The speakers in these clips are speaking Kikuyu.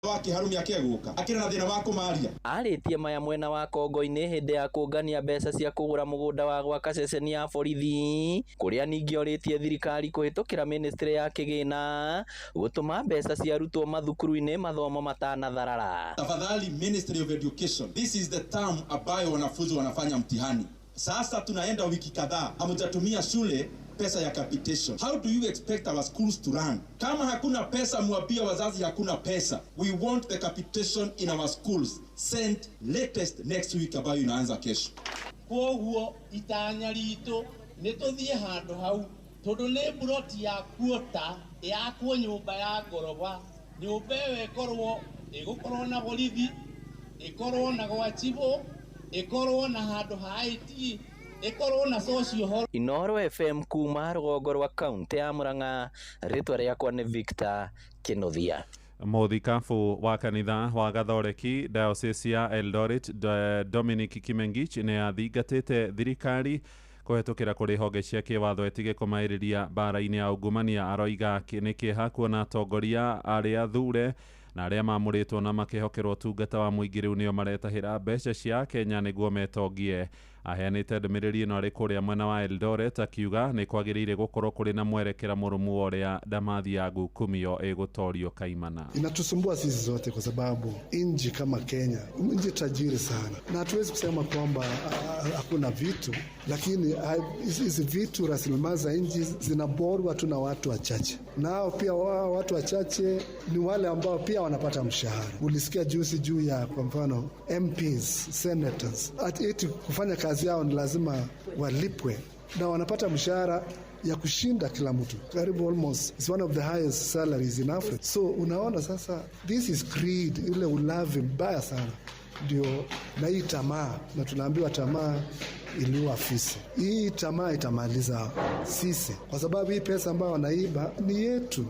Wa Kĩharũmi akĩegũka akĩrĩ na thĩna wa kũmaria. Arĩtie maya mwena wa Kongo-inĩ hĩndĩ ya kũngania mbeca cia kũgũra mũgũnda wa gwaka ceceni ya borithi kũrĩa ningĩ orĩtie thirikari kũhĩtũkĩra ministry ya kĩgĩna gũtũma mbeca cia arutwo mathukuru-inĩ mathomo matanatharara. Tafadhali Ministry of Education, this is the term ambayo wanafunzi wanafanya mtihani. Sasa tunaenda wiki kadhaa, hamjatumia shule pesa ya capitation. How do you expect our schools to run? Kama hakuna pesa, mwambie wazazi hakuna pesa. We want the capitation in our schools sent latest next week ambayo inaanza kesho. Kwoguo itanya ritũ nĩ tũthiĩ handũ hau tondũ nĩ mburoti ya kuota yakwo nyũmba ya ngoroba. Nyũmba ĩyo ĩkorwo ĩgũkorwo na borithi, ĩkorwo na gwa chibũ, ĩkorwo na handũ ha IT, ĩkorwo na social hall. Inooro FM kuma rũgongo rwa kaunti ya Murang'a, rĩtwa rĩakwa nĩ Victor Kinuthia. Mũthikabu wa kanitha wa Gathoreki Diocese ya Eldoret Dominic Kimengich nĩ athingatĩte thirikari kũhetũkĩra kũrĩ honge cia kĩwatho ĩtige kũmaĩrĩria mbara-inĩ ya ungumania. Aroiga nĩ kĩeha kuona atongoria arĩa thure na arĩa mamũrĩtwo na makehokerwo ũtungata wa mũingĩ rĩu nĩo maretahĩra mbeca cia Kenya nĩguo metongie. Aheanĩte ndũmĩrĩri ĩno arĩ kũrĩa mwena wa Eldoret akiuga nĩ kwagĩrĩire gũkorwo kũrĩ na mwerekera mũrũmu wa ũrĩa ndamathi ya ngukumio ĩgũtorio kaimana. Inatusumbua sisi zote kwa sababu nchi kama Kenya, nchi tajiri sana, na hatuwezi kusema kwamba hakuna vitu, lakini hizi vitu, rasilimali za nchi zinaborwa tu na watu wachache, nao pia wao watu wachache ni wale ambao pia wanapata mshahara. Ulisikia juzi juu ya kwa mfano MPs, senators, ati kufanya kazi yao ni lazima walipwe na wanapata mshahara ya kushinda kila mtu, karibu almost it's one of the highest salaries in Africa. So unaona sasa, this is greed, ile ulavi mbaya sana ndio, na hii tamaa, na tunaambiwa tamaa iliua fisi. Hii tamaa itamaliza sisi, kwa sababu hii pesa ambayo wanaiba ni yetu.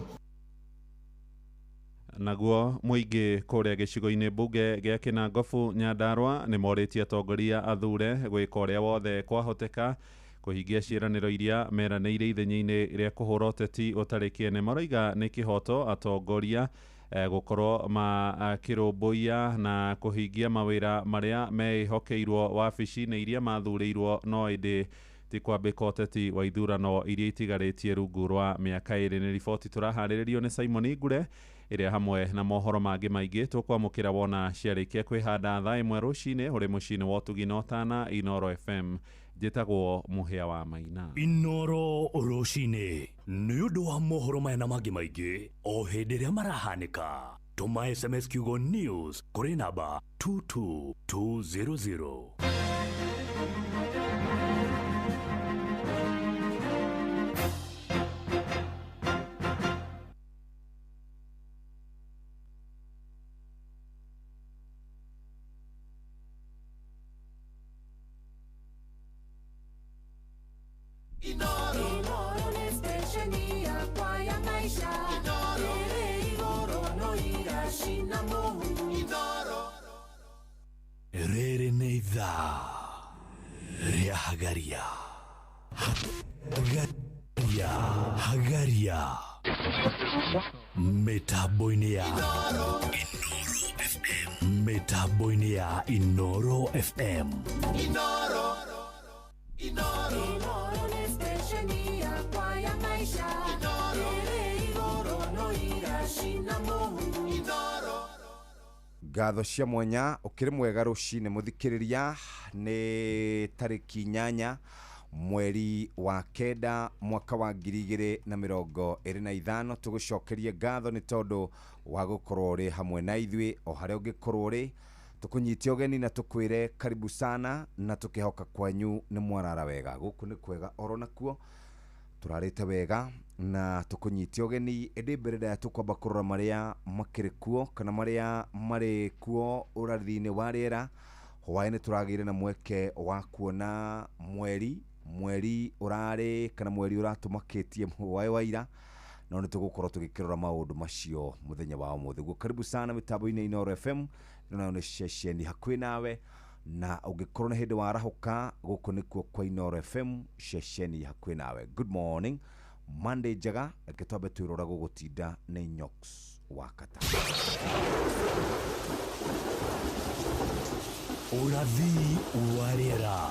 Naguo mũingĩ kũrĩa gĩcigo-inĩ mbunge gĩa Kĩnangobu Nyandarua nĩ morĩtie atongoria athure gwĩka ũrĩa wothe kwahoteka kũhingia ciĩranĩro iria meranĩire ithenya-inĩ rĩa kũhũra ũteti ũtarĩ kĩene. Maroiga nĩ kĩhoto atongoria gũkorwo makĩrũmbũiya na kũhingia mawĩra marĩa meĩhokeirwo wabici-inĩ iria mathurĩirwo, no ĩndĩ ti kwambĩka ũteti wa ithurano iria itigarĩtie rungu rwa mĩaka ĩrĩ. Nĩ riboti tũraharĩrĩrio nĩ Simon Ngure ĩrĩa hamwe na mohoro mangĩ maingĩ tũkwamũkĩra wona ciarĩkia kwĩhanda thaa ĩmwe rũcinĩ ũrĩ mũciĩ-inĩ wa ũtugi na ũtana Inooro FM. Njĩtagwo Mũhĩa wa Maina. Inooro rũcinĩ nĩ ũndũ wa mohoro maya na mangĩ maingĩ o hĩndĩ ĩrĩa marahanĩka. Tũma SMS kiugo news kũrĩ namba 22200. Inooro nĩ stesheni yakwa ya maisha. Ĩrĩ igũrũ no iracina mũhu. Rĩrĩ nĩ ithaa rĩa Hagaria. Hagaria. Hagaria. Mĩtambo-inĩ ya Inooro FM. Mĩtambo-inĩ ya Inooro FM. Inooro nĩ stesheni yakwa ya maisha. Ĩrĩ igũrũ no iracina mũhu. Ngatho cia mwanya ũkĩrĩ mwega rũcinĩ mũthikĩrĩria nĩ tarĩki 8 mweri wa 9 mwaka wa 2025. Tũgũcokerie ngatho nĩ tondũ wa gũkorwo ũrĩ hamwe na ithuĩ o harĩa ũngĩkorwo ũrĩ. Tũkũnyite ũgeni na tũkwĩre karibu sana, na tũkĩhoka kwanyu nĩ mwarara wega. Gũkũ nĩ kwega oro nakuo tũrarĩte wega na tũkũnyite ũgeni. Ĩndĩ mbere ndaya tũkwamba kũrora marĩa makĩrĩ kuo kana marĩa marĩ kuo ũrathi-inĩ wa rĩera. Hwaĩ-inĩ tũragĩire na mweke wa kuona mweri ũrarĩ kana mweri ũratũmakĩtie hwaĩ wa ira, no nĩ tũgũkorwo tũgĩkĩrora maũndũ macio mũthenya wa ũmũthĩ. Guo karibu sana mĩtambo-inĩ Inooro FM, ĩno nayo nĩ ceceni hakuhĩ nawe, na ũngĩkorwo nĩ hĩndĩ warahũka gũkũ nĩkuo kwa Inooro FM, ceceni hakuhĩ nawe. Good morning, Monday njega. Reke twambe twĩrora gũgũtinda nĩ Nyox wa Kata. Ũrathi wa rĩera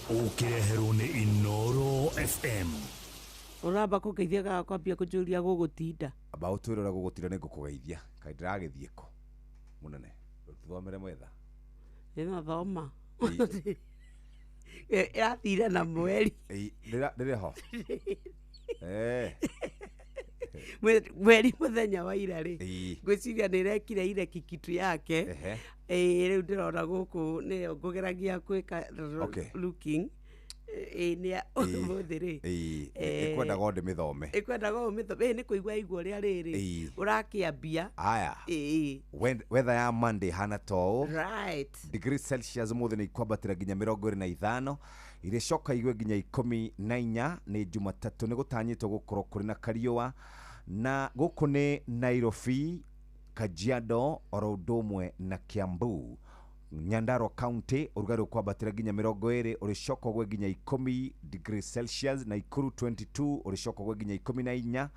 ũkĩreherwo nĩ Inoro FM. Ũramba kũngeithia kana kwambia kũnjũria gũgũtinda? Amba ũtwĩre ũrĩa gũgũtinda nĩngũkũgeithia. Kaĩ ndĩragĩthiĩ kũ mũnene? Tũthomere mwetha. Ĩno thoma. Ĩrathire na mweri. Ndĩrĩ ho. Mweri mũthenya wa ira rĩ, ngwĩciria nĩ ĩrekire ireki kitu yake. Ĩĩ, rĩu ndĩrona gũkũ nĩyo ngũgeragia gwĩka looking. Ĩĩ, nĩ ũmũthĩ rĩ. Ĩkwendaga o ndĩmĩthome. Ĩkwendaga ũmĩthome. Ĩĩ, nĩ kũigua igua ũrĩa rĩrĩ ũrakĩambia. Aya. Ĩĩ. Weather ya Monday hana ta ũũ. Right. Degree Celsius ũmũthĩ nĩ ikwambatĩra nginya 25, irĩcoka igwe nginya 14. Nĩ Jumatatũ, nĩ gũtanyĩtwo gũkorwo kũrĩ na kariũa, na gũkũ nĩ Nairobi, Kajiado oro ũndũ ũmwe na Kiambu. Nyandarua County ũrugarĩ ũkwambatĩra nginya 20, ũrĩcoka ũgwe nginya 10 degree Celsius. Nakuru 22, ũrĩcoka ũgwe nginya 14,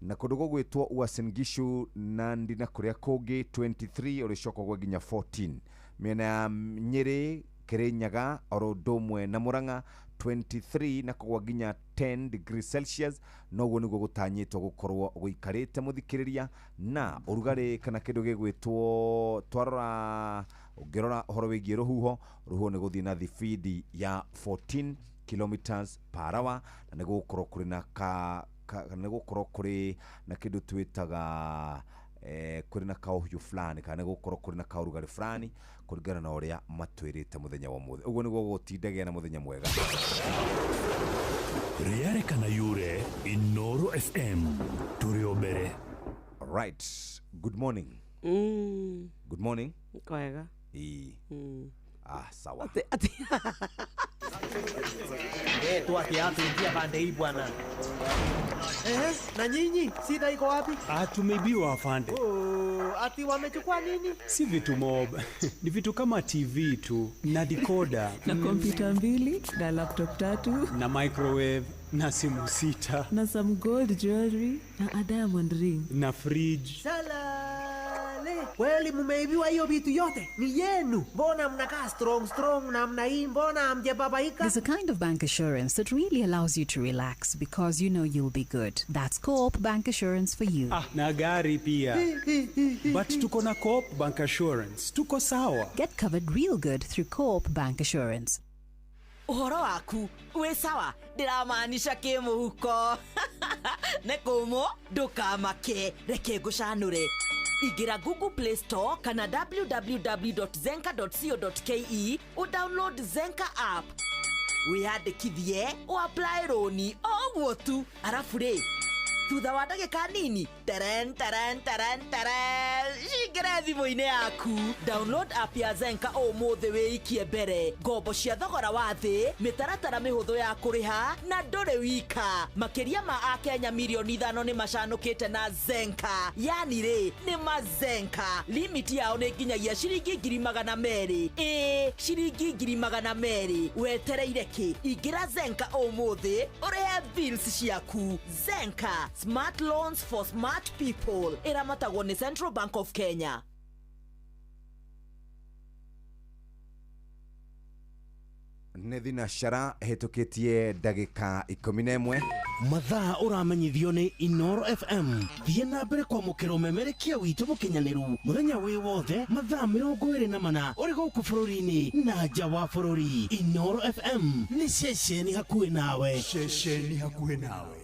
na kũndũ gũgwĩtwo Uasin Gishu, Nandi na kũrĩa kũngĩ 23, ũrĩcoka ũgwe nginya 14. Mĩena ya Nyĩrĩ, Kĩrĩnyaga oro ũndũ ũmwe na Murang'a 23 na kũgwa nginya 10 degree Celsius. Noguo nĩguo gũtanyĩtwo gũkorwo gũikarĩte, mũthikĩrĩria, na ũrugarĩ kana kĩndũ gĩgwĩtwo twarora. Ũngĩrora ũhoro wĩgiĩ rũhuho, rũhuho nĩ gũthiĩ na thibindi ya 14 kilometers per hour, na nĩ gũgũkorwo kũrĩ na ka, ka, nĩ gũkorwo kũrĩ na kĩndũ twĩtaga kũrĩ na kaũhiũ fulani, kana nĩ gũkorwo kũrĩ na kaũrugarĩ fulani kũringana na ũrĩa matwĩrĩte mũthenya wa ũmũthĩ. Ũguo nĩguo gũgũtindagĩa na mũthenya mwega. Rĩarĩ kana yure Inoro FM tũrĩ o mbere. Right, good morning. Good morning. Kwega. Ĩĩ. Ah, sawa. Tu ati pande hii bwana. Eh, na nyinyi shida iko wapi? Ah, tumeibiwa, afande. Oh, ati wamechukua nini? Si vitu mob, ni vitu kama TV tu na decoder na kompyuta mbili na laptop tatu na microwave na simu sita na some gold jewelry na a diamond ring na fridge. Salale. Kweli mumeibiwa hiyo vitu yote? Ni yenu. Mbona mnakaa strong strong namna hii? Mbona hamjababaika? There's a kind of bank assurance that really allows you to relax because you know you'll be good. That's Co-op Bank Assurance for you. Ah, na gari pia. But tuko na Co-op Bank Assurance. Tuko sawa. Get covered real good through Co-op Bank Assurance. Ũhoro waku wĩ sawa, ndĩramaanisha kĩmũhuko nĩ kũmũ, ndũkamake, reke ngũcanũre. Ingĩra Google Play Store kana www.zenka.co.ke, ũdownload Zenka app, wĩyandĩkithie, ũapply rũni o ũguo tu, arabu rĩ, thutha wa ndagĩka nini, teren teren teren teren, cingĩre thimũ-inĩ yaku. Download app ya Zenka ũmũthĩ, wĩikie mbere ngombo cia thogora wa thĩ, mĩtaratara mĩhũthũ ya kũrĩha, na ndũrĩ wika. Makĩria ma akenya mirioni 5 nĩ macanũkĩte na Zenka. Yani rĩ, nĩ mazenka. Limit yao nĩ nginyagia ciringi 200,000. Ĩĩ, ciringi 200,000. Wetereire kĩ? Ingĩra Zenka ũmũthĩ ũrĩhe bills ciaku. Zenka, smart loans for smart people. Ĩramatagwo nĩ Central Bank of Kenya. Nĩ thinacara ĩhĩtũkĩtie ndagĩka 11. Mathaa ũramenyithio nĩ Inoro FM. Thiĩ na mbere kwamũkĩra ũmemerekia witũ mũkinyanĩru mũthenya wĩ wothe, mathaa 24, ũrĩ gũkũ bũrũri-inĩ na nja wa bũrũri. Inoro FM nĩ ceceni hakuhĩ nawe. Ceceni hakuhĩ nawe.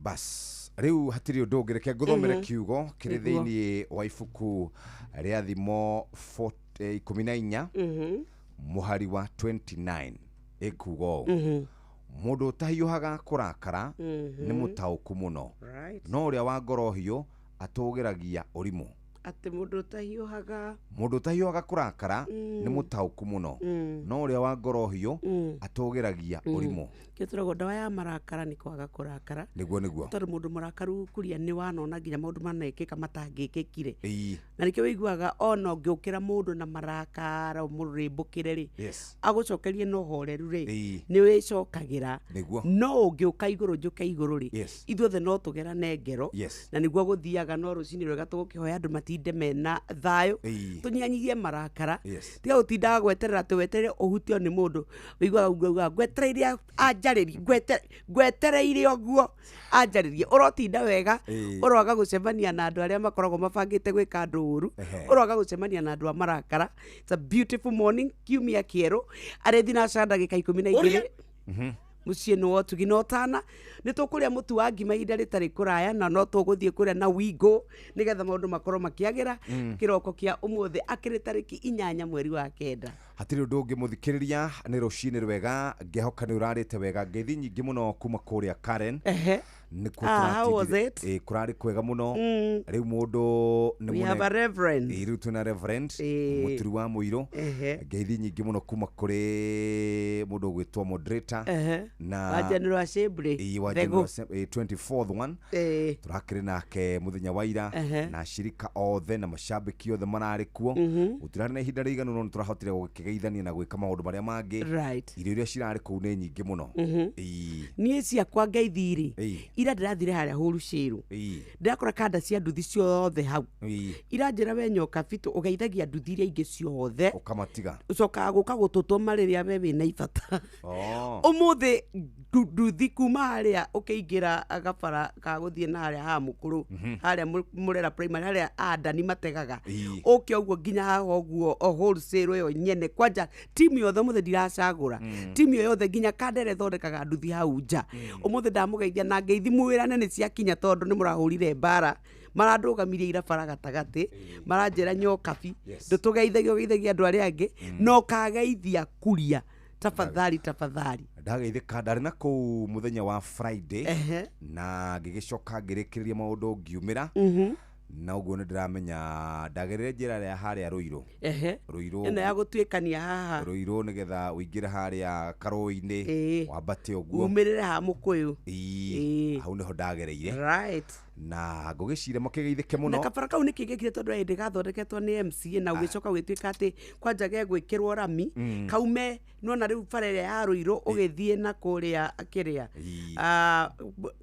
Bas, rĩu hatirĩ ũndũ ũngĩ, reke ngũthomere kiugo kĩrĩ thĩinĩ wa ibuku rĩa Thimo 14 mũhari wa 29, ĩkuga ũũ: "Mũndũ ũtahiũhaga kũrakara nĩ mũtaũku mũno, no ũrĩa wa ngoro hiũ atũgĩragia ũrimũ." Atĩ mũndũ ũtahiũhaga Mũndũ ũtahiũhaga kũrakara nĩ mũtaũku mũno, no ũrĩa wa ngoro hiũ atũgĩragia ũrimũ. Kĩo ndawa ya marakara nĩ kwaga kũrakara. Nĩguo, nĩguo. Tondũ mũndũ mũrakaru kuria nĩ wanona nginya maũndũ manekĩka matangĩkĩkire, na nĩkĩo wĩiguaga ona ũngĩũkĩra mũndũ na marakara ũmũrĩmbũkĩre rĩ, agũcokerie na ũhoreru rĩ, nĩ wĩcokagĩra. No ũngĩũka igũrũ njũke igũrũ rĩ, ithuothe no tũgerane ngero. Na nĩguo gũthiaga. No rũcinĩ rwega, tũgũkĩhoya andũ matinde. matinde mena thayũ. Tũnyihanyihie marakara. Yes. Tiga gũtindaga gweterera atĩ weterere ũhutio nĩ mũndũ, ũiguaga ugaga ngwetereire anjarĩrie, ngwetereire ũguo anjarĩrie. Ũrotinda wega, ũroaga gũcemania na andũ arĩa makoragwo mabangĩte gwĩka andũ ũru, ũroaga gũcemania na andũ a marakara. It's a beautiful morning, kiumia kĩerũ, arĩ thinacara ndagĩka 12. Mũciĩ nĩ wotugi na ũtana. Nĩ tũkũrĩa mũtu wa ngima ihinda rĩtarĩ kũraya, na no tũgũthiĩ kũrĩa na wingo nĩgetha maũndũ makorwo makĩagĩra. Kĩroko kĩa ũmũthĩ akĩrĩ tarĩki 8 mweri wa 9. Hatirĩ ũndũ ũngĩ, mũthikĩrĩria, nĩ rũcinĩ rwega, ngĩhoka nĩ ũrarĩte wega. Ngeithi nyingĩ mũno kuma kũrĩa Karen. Nĩkuo. Ah, how was it? Ĩ, kũrarĩ kwega mũno. Rĩu mũndũ nĩ We have a reverend. Ĩ, rĩu twĩna reverend mũturi wa mũirũ. Ngeithi nyingĩ mũno kuma kũrĩ mũndũ ũgwĩtwo moderator na Wa General Assembly. Ĩ, wa Thegũ. General Assembly, 24th one. Tũrakĩrĩ nake mũthenya wa ira na ashirika othe na macambĩki othe mararĩ kuo. Gũtirarĩ na ihinda rĩiganu, no nĩ tũrahotire gũkĩgeithania na gwĩka maũndũ marĩa mangĩ. Irio iria cirarĩ kũu nĩ nyingĩ mũno. Ĩ. Niĩ ciakwa ngeithi rĩ, ira ndĩrathire harĩa hũru cĩrũ, ndĩrakora kanda cia nduthi ciothe hau. Iranjĩra, we nyoka bitũ, ũgeithagia nduthi iria ingĩ ciothe, ũkamatiga. Ũcokaga gũka gũtũtũma rĩrĩa we wĩna ibata. Oh. Ũmũthĩ nduthi kuma harĩa ũkĩingĩra gabara ka gũthiĩ na harĩa ha mũkũrũ, harĩa Mũrera Primary, harĩa andani mategaga, ũke ũguo nginya haha ũguo o wholesale ĩyo nyene, kwanja timu yothe ũmũthĩ ndiracagũra. Timu ĩyo yothe nginya kanda ĩrĩa ĩthondekaga nduthi hau nja, ũmũthĩ ndamũgeithia na ngeithi mwĩrane nĩ ciakinya, tondũ nĩ mũrahũrire mbara, marandũgamirie irabara gatagatĩ, maranjĩra nyokabi, ndũtũgeithagia, ũgeithagia andũ arĩa angĩ, no kageithia kuria, tafadhali, tafadhali. Ndageithĩka, ndarĩ na kũu mũthenya wa Friday na ngĩgĩcoka ngĩrĩkĩrĩria maũndũ ngiumĩra, na ũguo nĩ ndĩramenya ndagerere njĩra ĩrĩa harĩa Rũirũ. Rũirũ. Ĩno ya gũtuĩkania haha. Rũirũ, nĩgetha ũingĩre harĩa karũĩ-inĩ, wambate ũguo, umĩrĩre ha mũkũyũ. Ĩĩ, hau nĩho ndagereire. Na ngũgĩcira makĩgeithĩke Na mũno. kabara kau nĩ kĩgĩkire, tondũ hĩndĩ gathondeketwo nĩ MCA na ũgĩcoka ũgĩtuĩka atĩ kwanja gegwĩkĩrwo rami, kaume nona rĩu bara ĩrĩa ya Rũirũ ũgĩthiĩ na kũrĩa kĩrĩa, ah,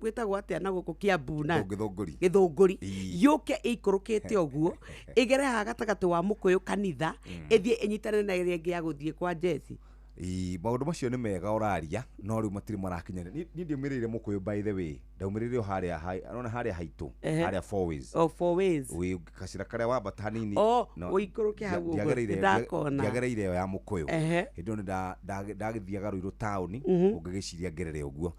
gwĩtagwo atĩa na gũkũ Kiambu na Gĩthũngũri. Gĩthũngũri, yũke ĩikũrũkĩte ũguo, ĩgere haha gatagatĩ wa mũkũyũ kanitha, ĩthiĩ ĩnyitane na ĩrĩa ĩngĩ ya gũthiĩ kwa Jesi. Ĩĩ, maũndũ macio nĩ mega ũraria, no rĩu matirĩ marakinya. Niĩ ndiumĩrĩire mũkũyũ, by the way, ndaumĩrĩire o harĩa ũrona harĩa haitũ, harĩa Four Ways. O Four Ways. Wĩ gacĩra karĩa wambata hanini. O, ũikũrũke hau ũguo, nĩndakona. Ndiagereire ĩyo ya mũkũyũ. Hĩndĩ ĩyo nĩ ndagĩthiaga Rũirũ taũni, ũngĩgĩciria ngerere ũguo.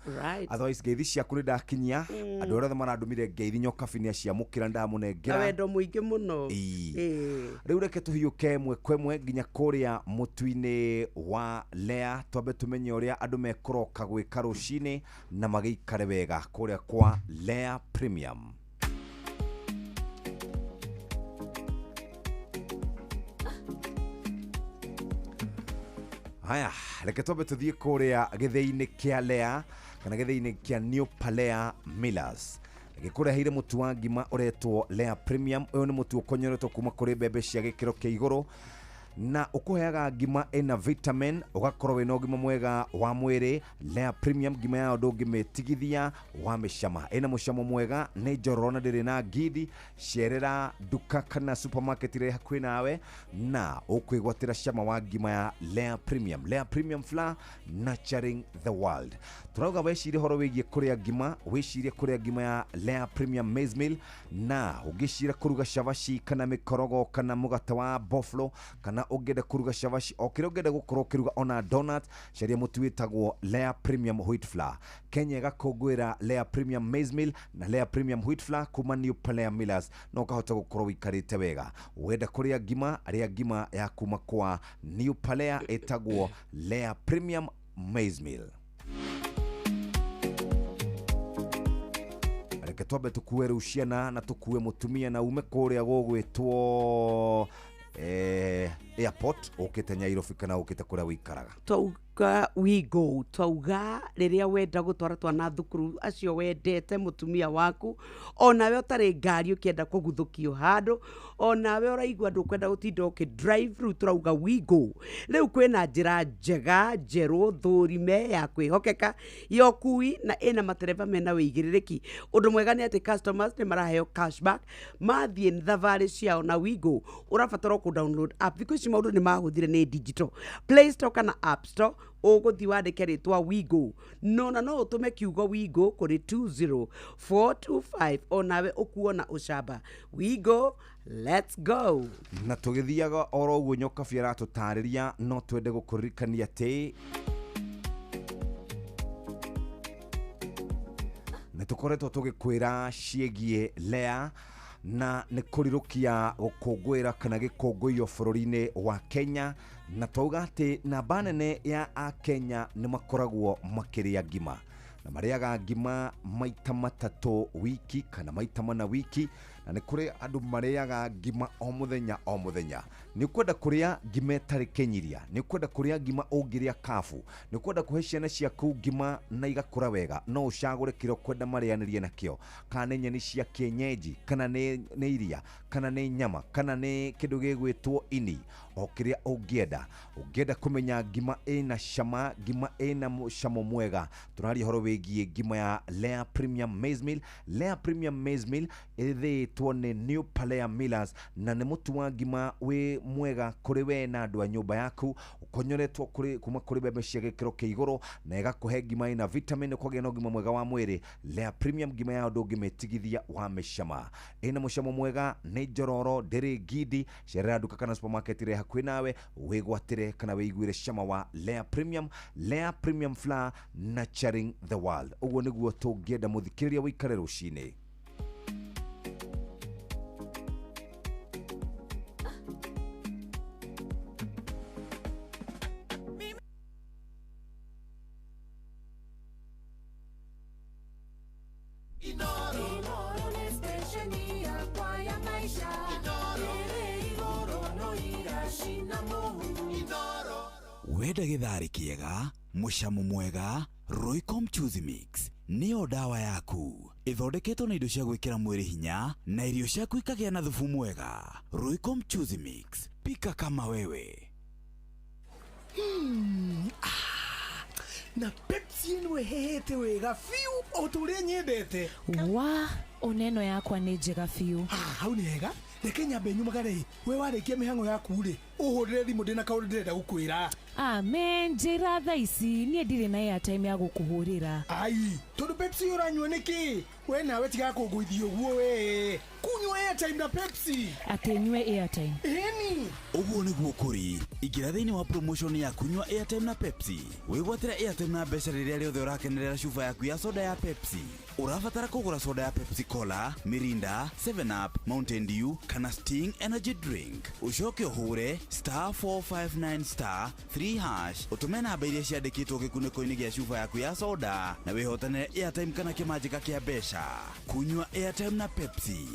Otherwise ngeithi ciaku nĩ ndakinyia. Andũ arĩa othe marandũmire ngeithi, nyokabi nĩ aciamũkĩra, Na ndamũnengera wendo mũingĩ mũno. Ĩĩ. Rĩu reke tũhiũke ĩmwe kwa ĩmwe nginya kũrĩa mũtu-inĩ wa Lea, twambe tũmenye ũrĩa andũ mekũroka gwĩka rũcinĩ na magĩikare wega kũrĩa kwa Lea Premium. Haya, reke twambe tũthiĩ kũrĩa gĩthĩi-inĩ kĩa Lea, kana gĩthĩi-inĩ kĩa New Palea Millers, gĩkũreheire mũtu wa ngima ũretwo Lea Premium. Ũyũ nĩ mũtu ũkonyoretwo kuma kũrĩ mbembe cia gĩkĩro kĩa igũrũ, na ũkũheaga ngima ĩna vitamin, ũgakorwo wĩna ũgima mwega wa mwĩrĩ. Lea Premium ngima yayo ndũngĩmĩtigithia wa mĩcama, ĩna mũcamo mwega, nĩ njororo na ndĩrĩ na ngindi. Cerera nduka kana supermarket ĩrĩa ĩ hakuhĩ nawe na ũkwĩgwatĩra cama wa ngima ya Lea Premium. Lea Premium Flour, nurturing the world. Tũrauga wecirie ũhoro wĩgiĩ kũrĩa ngima, wĩcirie kũrĩa ngima ya Lea Premium Maize Meal, na ũngĩcira kũruga cabaci kana mĩkorogo kana mũgate wa boflo, kana ũngĩenda kũruga cabaci, o kĩrĩa ũngĩenda gũkorwo ũkĩruga, ona donut, caria mũtu wĩtagwo Lea Premium Wheat Flour. Kenya ĩgakũngũĩra Lea Premium Maize Meal na Lea Premium Wheat Flour kuma New Palea Millers, na ũkahota gũkorwo ũikarĩte wega. Wenda kũrĩa ngima, rĩa ngima ya kuma kwa New Palea ĩtagwo Lea Premium Maize Meal. Reke twambe tukue rĩu ciana na tukue mũtumia na ume kũrĩa gũgwĩtwo airport, ũkĩte Nyairobi kana ũkĩte kũrĩa ũikaraga. Ka We Go twauga rĩrĩa wenda gũtwara twana thukuru acio wendete mũtumia waku, onawe ũtarĩ ngari ũkĩenda kũguthũkio handũ, onawe ũraigua ndũkwenda gũtinda ũkĩ drive, rĩu tũrauga We Go. Rĩu kwĩna njĩra njega njerũ thũrime ya kwĩhokeka ya ũkui na ĩna matereba mena wĩigĩrĩrĩki. Ũndũ mwega nĩ atĩ customers nĩ maraheo cashback mathiĩ thabarĩ ciao na We Go. Ũrabatara o kũ download app. Thikũ ici maũndũ nĩ mahũthire, nĩ digital. Play Store kana App Store ũgũthiĩ wandĩke rĩtwa WeGo, nona no ũtũme kiugo WeGo kũrĩ 20425, onawe ũkuo na ũcamba. WeGo, let's go. Na tũgĩthiaga oro ũguo Nyokabi aratũtarĩria, no twende gũkũririkania atĩ nĩ tũkoretwo tũgĩkwĩra ciĩgiĩ Lea na nĩ kũrirũkia gũkũngũĩra kana gĩkũngũiyo bũrũri-inĩ wa Kenya, na twauga atĩ namba nene ya akenya nĩ makoragwo makĩrĩa ngima, na marĩaga ngima maita matatũ wiki kana maita mana wiki, na nĩ kũrĩ andũ marĩaga ngima o mũthenya o mũthenya. Nĩ ũkwenda kũrĩa ngima ĩtarĩ kĩnyiria, nĩ ũkwenda kũrĩa ngima ũngĩrĩa kabu, nĩ ũkwenda kũhe ciana ciaku ngima na igakũra wega, no ũcagũre kĩrĩa ũkwenda marĩanĩrie nakĩo, kana nĩ nyeni cia kienyeji, kana nĩ iria, kana nĩ nyama, kana nĩ kĩndũ gĩgwĩtwo ini, o kĩrĩa ũngĩenda. Ũngĩenda kũmenya ngima ĩna cama, ngima ĩna mũcamo mwega, tũraria ũhoro wĩgiĩ ngima ya Lea Premium Maize Meal. Lea Premium Maize Meal ĩthĩĩtwo nĩ New Palea Millers, na nĩ mũtu wa ngima wĩ mwega kũrĩ we na andũ a nyũmba yaku, ũkonyoretwo kũrĩ kuma kũrĩ mbembe cia gĩkĩro kĩa igũrũ, na ĩgakũhe ngima ĩna vitamin, ũkagĩa na ũgima mwega wa mwĩrĩ. Lea Premium ngima yao ndũngĩmĩtigithia wamĩcama, ĩna mũcamo mwega, nĩ njororo, ndĩrĩ ngindi. Cerera nduka kana supermarket ĩrĩa hakuhĩ nawe wĩgwatĩre kana wĩiguĩre cama wa Lea Premium. Lea Premium Flour, nurturing the world. Ũguo nĩguo tũngĩenda mũthikĩrĩria wĩikare rũcinĩ. Inoro nĩ stesheni yakwa ya maica ĩrĩ igũrũ no iracina mũhu. Wenda gĩtharĩ kĩega, mũcamo mwega, Royco Mchuzi Mix nĩyo ndawa yaku. Ĩthondeketwo na indo cia gwĩkĩra mwĩrĩ hinya na irio ciaku ikagĩa na thubu mwega. Royco Mchuzi Mix, pika kama wewe. Ah, na Pepsi ĩno ĩhehete wega biũ o ta ũrĩa nyendete. Wa oneno yakwa nĩ njega biũ. Ah, hau nĩ hega, reke nyambe nyumagare. We warĩkia mĩhang'o yaku rĩ, ũhũrĩre thimũ, ndĩna kaũndũ ndĩrenda gũkwĩra. Amen, njĩra thaa ici, niĩ ndirĩ na airtime ya gũkũhũrĩra. Ai, tondũ Pepsi ũranyua nĩkĩ? We nawe tiga kũngũithia ũguo, we kunyua airtime na Pepsi. Atĩ nyue airtime? Ĩni. Ũguo nĩguo kũrĩ. Ingĩra thĩinĩ wa promotion ya kunyua airtime na Pepsi, wĩgwatĩre airtime na mbeca rĩrĩa rĩothe ũrakenerera cuba yaku ya soda ya Pepsi. Ũrabatara kũgũra soda ya Pepsi Cola, Mirinda, 7 Up, Mountain Dew kana Sting Energy Drink, ũcoke ũhũre *459*3# ũtũme namba iria ciandĩkĩtwo gĩkunĩko-inĩ gĩa cuba yaku ya soda na wĩhotanĩre airtime kana kĩmanjĩka kĩa mbeca. Kunyua airtime na Pepsi.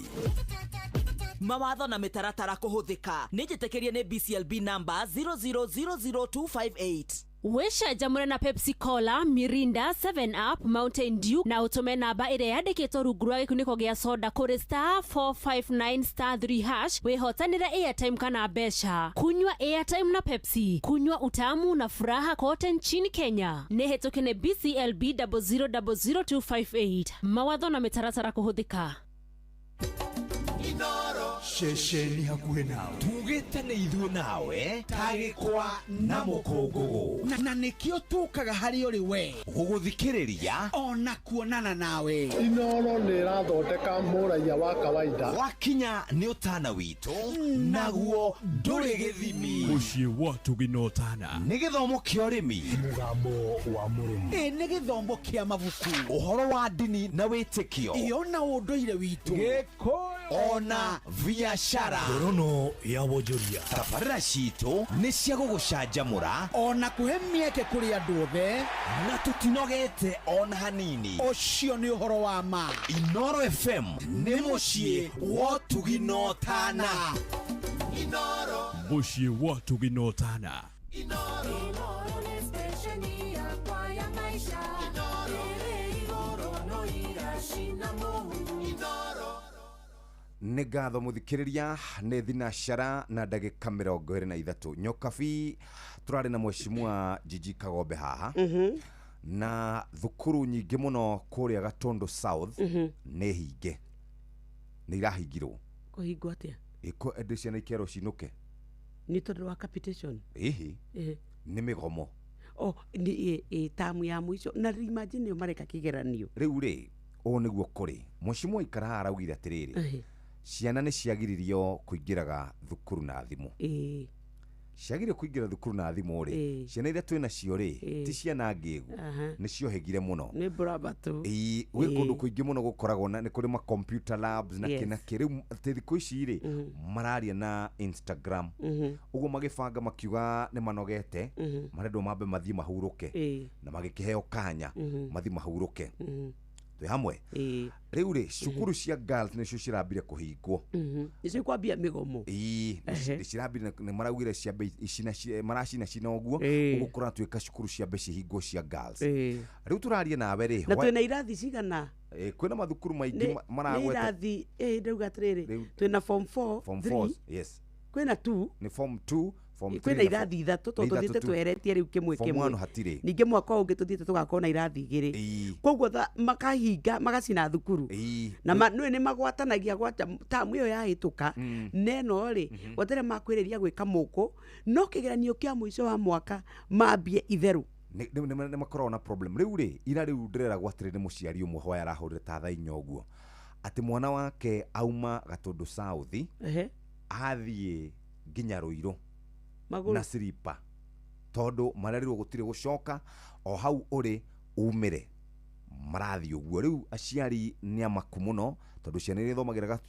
Mawatho na mĩtaratara kũhũthĩka. Nĩ njĩtĩkĩrie nĩ BCLB number 0000258. Wĩcanjamũre na Pepsi Cola, Mirinda, 7 Up, Mountain Dew na ũtũme namba ĩrĩa yandĩkĩtwo rungu rwa gĩkunĩko gĩa soda kũrĩ *459*3# wĩhotanĩre airtime kana mbeca. Kunywa airtime na Pepsi, kunywa utamu na furaha kote nchini Kenya. Nĩ hĩtũke nĩ BCLB 0000258. Mawatho na mĩtaratara kũhũthĩka. Ceceni hakuhĩ nawe. Tugĩte nĩ ithuĩ nawe tagĩkwa na mũkũngũgũ. Na nĩkĩo tũkaga harĩ ũrĩ we. Gũgũthikĩrĩria. Ona kuonana nawe. Inoro nĩ ĩrathondeka mũraiya wa kawaida. Wakinya nĩ ũtana witũ, naguo ndũrĩ gĩthimi. Mũciĩ wa Tũginotana. Nĩ gĩthomo kĩa ũrĩmi. Mũgambo wa mũrĩmi. Ĩ nĩ gĩthomo kĩa mabuku. Ũhoro wa ndini na wĩtĩkio. Iyo na ũndũire witũ. Gĩkũyũ ona biashara. Ngorono ya wonjoria. Tabarĩra citũ nĩ cia gũgũcanjamũra. Ona kũhe mĩeke kũrĩ andũ othe. Na tũtinogete ona hanini. Ũcio nĩ ũhoro wa ma. Inoro FM nĩ mũciĩ wa Tũginotana. Mũciĩ wa Tũginotana. Inoro nĩ stesheni Ceceni yakwa ya maisha ĩrĩ igũrũ no iracina mũhu. Nĩ ngatho mũthikĩrĩria, nĩ thinacara na ndagĩka 23. Nyokabi, tũrarĩ na mheshimiwa Jiji Kagombe haha, na thukuru nyingĩ mũno kũrĩa Gatundu South nĩ hinge, nĩ irahingirwo. Kũhingwo atĩa? Ĩko ĩndĩ ciana ikerwo cinũke. Nĩ tondũ wa capitation? Ĩhĩ. Nĩ mĩgomo. Oh, nĩ ĩ tamu ya mũico na imagine nĩo mareka kĩgeranio. Rĩu rĩ, ũũ nĩguo kũrĩ, mheshimiwa ikara haha araugire atĩrĩrĩ, ciana nĩ ciagiririo kũingĩraga thukuru na thimũ. Ciagiririo kũingĩra thukuru na thimũ rĩ, ciana iria twĩ nacio rĩ, ti ciana ngĩgu, nĩ ciohĩgire mũno. Nĩ mbũrambatũ. Ĩĩ, gwĩ kũndũ kũingĩ mũno gũkoragwo na nĩ kũrĩ ma computer labs na kĩ na kĩ. Rĩu atĩ thikũ ici rĩ, mararia na Instagram, ũguo magĩbanga makiuga nĩ manogete, marendwo mambe mathiĩ mahurũke, na magĩkĩheo kanya mathiĩ mahurũke. Twĩ hamwe. Rĩu rĩ, cukuru cia girls nĩcio cirambire kũhingwo. Nĩcio kwambia mĩgomo. Ĩĩ, nĩ cirambire, nĩ maraugire ciambe icina maracina cina ũguo. Ũguo kũratuĩka cukuru ciambe cihingwo cia girls. Rĩu tũraria nawe rĩ, na twĩna irathi cigana? Kwĩna mathukuru maingĩ nĩ maragweta. Irathi, ndauga atĩrĩrĩ, twĩna form 4, form 3, 4, yes. Kwĩna 2. Nĩ form 2, form 3. Kwĩna irathi ithatũ tondũ Nĩ ithatũ tũthiĩte tu. tweheretie rĩu kĩmwe Form kĩmwe. 1 hatirĩ. Ningĩ mwaka ũngĩ tũthiĩte tũgakorwo na irathi igĩrĩ, koguo makahinga magacina thukuru na nĩ nĩ magwatanagia gwata tamu ĩyo yahĩtũka neno rĩ, gwatere makwĩrĩria gwĩka mũkũ no kĩgeranio kĩa mũico wa mwaka mambie itherũ. Nĩ makoragwo na problem. Rĩu rĩ, ira rĩu ndĩreragwo atĩrĩ nĩ mũciari ũmwe hwaĩ arahũrire ta thaa 4 ũguo, atĩ mwana wake auma Gatundu South, athiĩ nginya Rũirũ Magũrũ. na silipa, tondũ marerirwo gũtirĩ gũcoka, o hau ũrĩ umĩre marathiĩ ũguo. Rĩu aciari nĩ amaku mũno, tondũ ciana iria ithomagĩra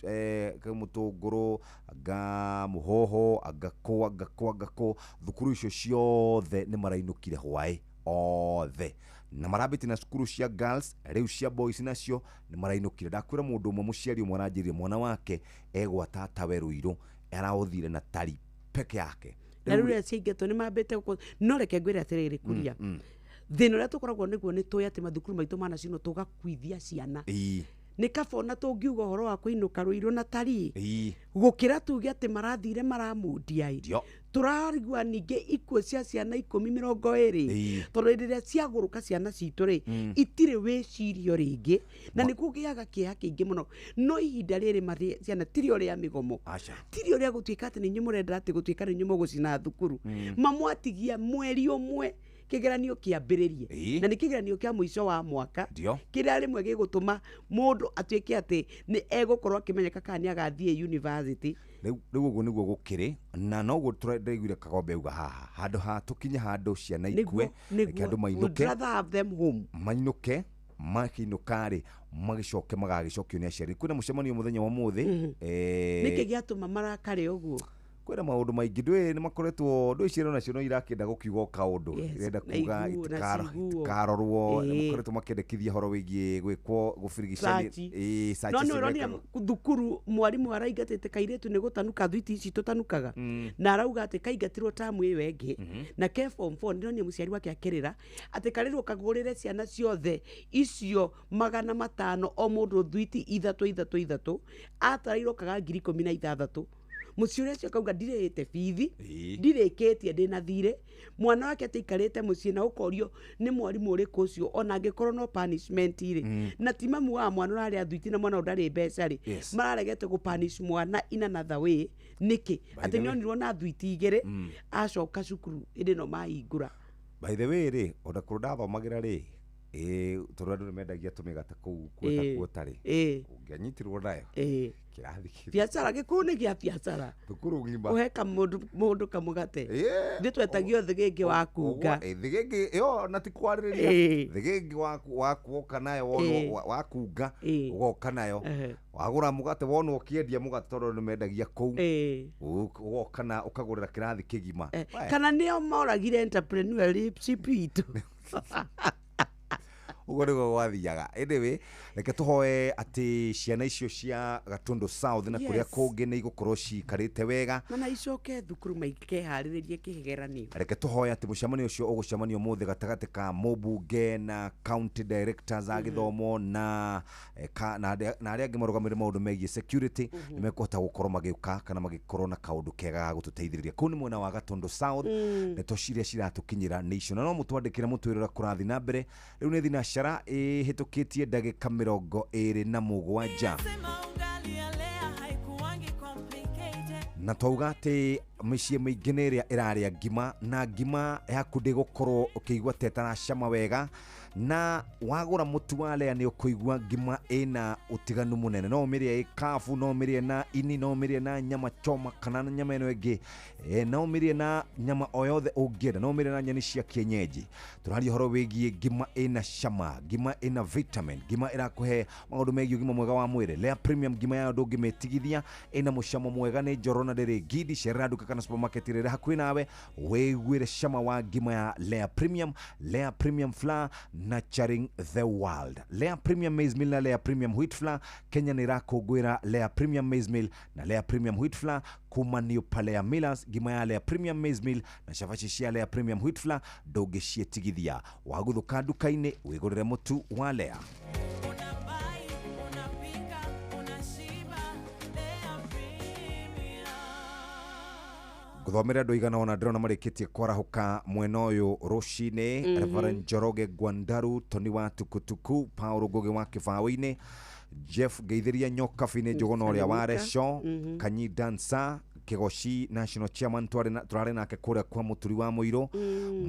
Mũtũngũrũ, anga Mũhoho, anga kũ, anga kũ, anga kũ, thukuru icio ciothe nĩ marainũkire hwaĩ othe, na marambĩtie na cukuru cia girls. Rĩu cia boys nacio nĩ marainũkire. Ndakwĩra mũndũ ũmwe, mũciari ũmwe aranjĩrire mwana wake egwa tatawe Rũirũ araũthire na tari peke yake. Na rĩu rĩrĩa ciaingatwo nĩ mambĩte no reke ngwĩre atĩrĩrĩ, kuria thĩna ũrĩa tũkoragwo nĩguo nĩ tũĩ atĩ mathukuru maitũ manacinwo tũgakuithia ciana. Nĩ kaba ona tũngiuga ũhoro wa kũinũka Rũirũ na tari gũkĩra tuge atĩ marathire maramundia ĩ. Tũrarigua ningĩ ikuũ cia ciana 10, 20, tondũ hĩndĩ ĩrĩa ciagũrũka ciana citũ rĩ, itirĩ wĩcirio rĩngĩ, na nĩ kũgĩaga kĩeha kĩingĩ mũno. No ihinda rĩrĩ marĩ ciana tirĩ ũrĩa mĩgomo, Aca. tirĩ ũrĩa gũtuĩka atĩ nĩ inyuĩ mũrenda atĩ gũtuĩka nĩ inyuĩ mũgũcina thukuru. Mamwatigia mweri ũmwe kĩgeranio kĩambĩrĩrie, na nĩ kĩgeranio kĩa mũico wa mwaka, kĩrĩa rĩmwe gĩgũtũma mũndũ atuĩke atĩ nĩ egũkorwo akĩmenyeka kana nĩ agathiĩ university. Rĩu ũguo nĩguo gũkĩrĩ, na noguo ndĩraiguire Kagombe auga haha, handũ ha tũkinye handũ ciana ikue, reke andũ Would mainũke. rather have them home. Mainũke, makĩinũka rĩ, magĩcoke magagĩcokio nĩ aciari. Kwĩna mũcemanio mũthenya wa ũmũthĩ. Nĩkĩ gĩatũma marakare ũguo? Kwĩna maũndũ maingĩ, ndũĩ nĩ makoretwo, ndũĩ ciana nacio no irakĩenda gũkiuga o kaũndũ. Irenda na kuga iguo, na ciguo. itikarorwo. Nĩ makoretwo makĩendekithia ũhoro wĩgiĩ gwĩkwo gũbirigicani. Search. No nĩ ũronire thukuru mwarimũ araingatĩte kairĩtu nĩ gũtanuka thwiti ici tũtanukaga, na arauga atĩ kaingatirwo tamu ĩyo ĩngĩ na ke form 4. Ndĩronire mũciari wake akĩrĩra atĩ karĩrwo kagũrĩre ciana ciothe icio 500 o mũndũ thwiti ithatũ ithatũ ithatũ, atarairwo kaga 16,000. Mũciĩ ũrĩa ũcio akauga ndirĩhĩte bithi, ndirĩkĩtie, ndĩna thirĩ. Mwana wake atĩ aikarĩte mũciĩ na ũkorio nĩ mwarimũ ũrĩkũ ũcio, ona angĩkorwo no punishment rĩ, na ti mamu wa mwana ũrarĩa thwiti na mwana ũyũ ndarĩ mbeca rĩ, mararegete gũ punish mwana in another way nĩkĩ? By Atĩ the way. nĩonirwo na thwiti igĩrĩ acoka cukuru ĩndĩ no mahingũra. By the way rĩ, ona kũrũ ndathomagĩra rĩ, tondũ andũ nĩ mendagia tũmĩgate kũu kuota kuota rĩ, ũngĩanyitirwo nayo kĩrathi kĩu. Biacara gĩkũũ nĩ gĩa biacara. Thukuru ng'ima. Ũhe kamũndũ kamũgate. Ithuĩ twetagio thĩgĩngĩ wa kunga. Thĩgĩngĩ ĩyo na ti kwarĩrĩria. Thĩgĩngĩ wakuoka nayo wonwo wakunga, ũgoka nayo wagũra mũgate, wonwo ũkĩendia mũgate tondũ nĩ mendagia kũu, ũgoka na ũkagũrĩra kĩrathi kĩgima. Kana nĩo moragire entrepreneurship itũ. Ũguo nĩguo gwathiaga. Anyway, reke tũhoe atĩ ciana icio cia Gatundu South na kũrĩa kũngĩ nĩ igũkorwo cikarĩte wega. Na icoke thukuru maikeharĩrĩrie kĩgeranio. Reke tũhoe atĩ mũcemanio ũcio ũgũcemanio ũmũthĩ gatagatĩ ka mũmbunge na county directors a gĩthomo na na arĩa angĩ marũgamĩrĩre maũndũ megiĩ security nĩ mekũhota gũkorwo magĩũka kana magĩkorwo na kaũndũ kega ga gũtũteithĩrĩria. Kũu nĩ mwena wa Gatundu South. Ndeto ciria ciratũkinyĩra nĩ icio, na no mũtwandĩkĩre mũtwĩre ũrĩa kũrathiĩ na mbere. Rĩu nĩ thinacara ĩhĩtũkĩtie ndagĩka 27. Na twauga atĩ mĩciĩ mĩingĩ nĩ ĩrĩa ĩrarĩa ngima, na ngima yaku ndĩgũkorwo ũkĩigua ta ĩtaracama wega, na wagũra mũtu wa Lea nĩ ũkũigua ngima ĩna ũtiganu mũnene. No ũmĩrĩe ĩ kabu, no ũmĩrĩe na ini, no ũmĩrĩe na nyama choma kana na nyama ĩno ĩngĩ, no ũmĩrĩe na nyama o yothe ũngĩenda, no ũmĩrĩe na nyeni cia kienyeji. Tũraria ũhoro wĩgiĩ ngima ĩna cama, ngima ĩna vitamin, ngima ĩrakũhe maũndũ megiĩ ũgima mwega wa mwĩrĩ. Lea Premium ngima yayo ndũngĩmĩtigithia, ĩna mũcamo mwega, nĩ njororo na ndĩrĩ ngindi. Cerera nduka kana supermarket ĩrĩa ĩrĩ hakuhĩ nawe wĩiguĩre cama wa ngima ya Lea Premium. Lea Premium Flour, nurturing the world. Lea Premium Maize Meal na Lea Premium Wheat Flour. Kenya nĩ ĩrakũngũĩra Lea Premium Maize Meal na Lea Premium Wheat Flour kuma New Palea Millers. Ngima ya Lea Premium Maize Meal na cabaci cia Lea Premium Wheat Flour ndũngĩciĩtigithia. Wagũthũka nduka-inĩ wĩgũrĩre mũtu wa Lea. Nguthomera andũ aigana ũna ndĩrona marĩkĩtie kwarahũka mwena ũyũ rũcinĩ. Reverend Njoroge Gwandaru, Tony wa Tukutuku, Paul Ngugi wa Kĩbaũ-inĩ, Jeff Ngeithĩria Nyokabi nĩ Njũgũna ũrĩa wa Reco, Kanyi Dansa Kĩgoci National Chairman tũrarĩ nake kũrĩa kwa Mũturi wa Mũirũ,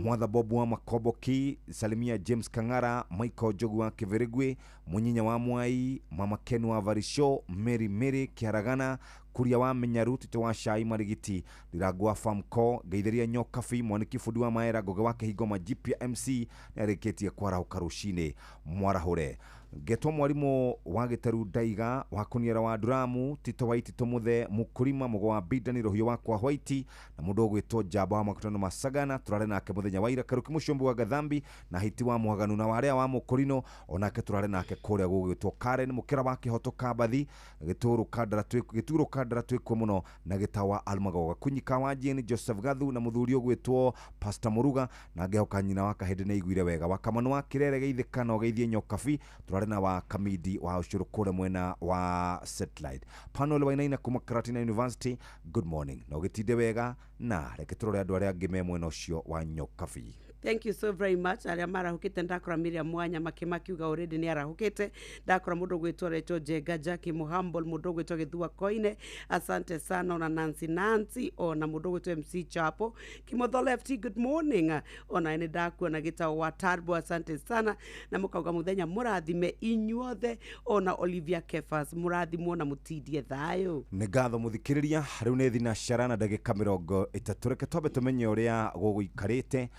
Mwatha Bob wa Makomboki, Salimia James Kang'ara, Michael Njogu wa Kĩbĩrĩgwĩ, Mũnyinya wa Mwai, Mama Ken wa Varisho, Mary Mary Kĩaragana, Kuria wa Menyaru, Tito wa Cai Marigiti, Ndirangu wa Famco, Ngeithĩria Nyokabi, Mwaniki Bundi wa Maera, Ngugi wa Kĩhingo Majipia MC nĩ arĩkĩtie kwarahũka rũcinĩ mwarahũre. Ngetwo mwarimũ wa Gĩtaru Ndaiga wa Kũniara wa Nduramu, Tito wa Itito Mũthe, Mũkũrima Mũgo wa Bindani, Rũhiũ wa kwa White na mũndũ ũgwĩtwo Njamba wa Makutano Masagana tũrarĩ nake mũthenya wa ira. Karuki Mũcombi wa Gathambi na Hiti wa Mũhaganu na warĩa wa Mũkũrino onake tũrarĩ nake kũrĩa gũgwĩtwo Karen Mũkĩra wa Kĩhoto Kambathi, Gĩtũrũ Kandara twĩkuo mũno na Gĩtawa Almagoga, Kunyika wa Jane Joseph Gathu na mũthuri ũgwĩtwo Pastor Mũruga na ngehoka nyina wa Kahĩndĩ nĩ aiguire wega. Wa Kamanu wa Kĩrere Geithĩka na ũgeithie Nyokabi, tũrarĩ na wa Kamidi wa Ũcũrũ kũrĩa mwena wa Satellite. Panuel Wainaina kuma Karatina University, good morning na ũgĩtinde wega, na reke tũrore andũ arĩa angĩ me mwena ũcio wa Nyokabi. Thank you so very much. Arĩa marahũkĩte ndakora Miriam Mwanya makiuga already nĩ arahũkĩte. Ndakora mũndũ ũgwĩtwo Recho Njenga, Jackie Muhambol, mũndũ ũgwĩtwo Gĩthua Koine, asante sana, ona Nancy Nancy, ona mũndũ ũgwĩtwo MC Chapo, Kimotho Lefty, good morning, ona nĩ ndakuona Gĩtaũ wa Tarbo, asante sana, na mũkauga mũthenya mũrathime inyuothe, ona Olivia Kefas mũrathimwo na mũtindie thayũ. Nĩ ngatho mũthikĩrĩria. Rĩu nĩ thinacara na ndagĩka 30. Reke twambe tũmenye ũrĩa gũgũikarĩte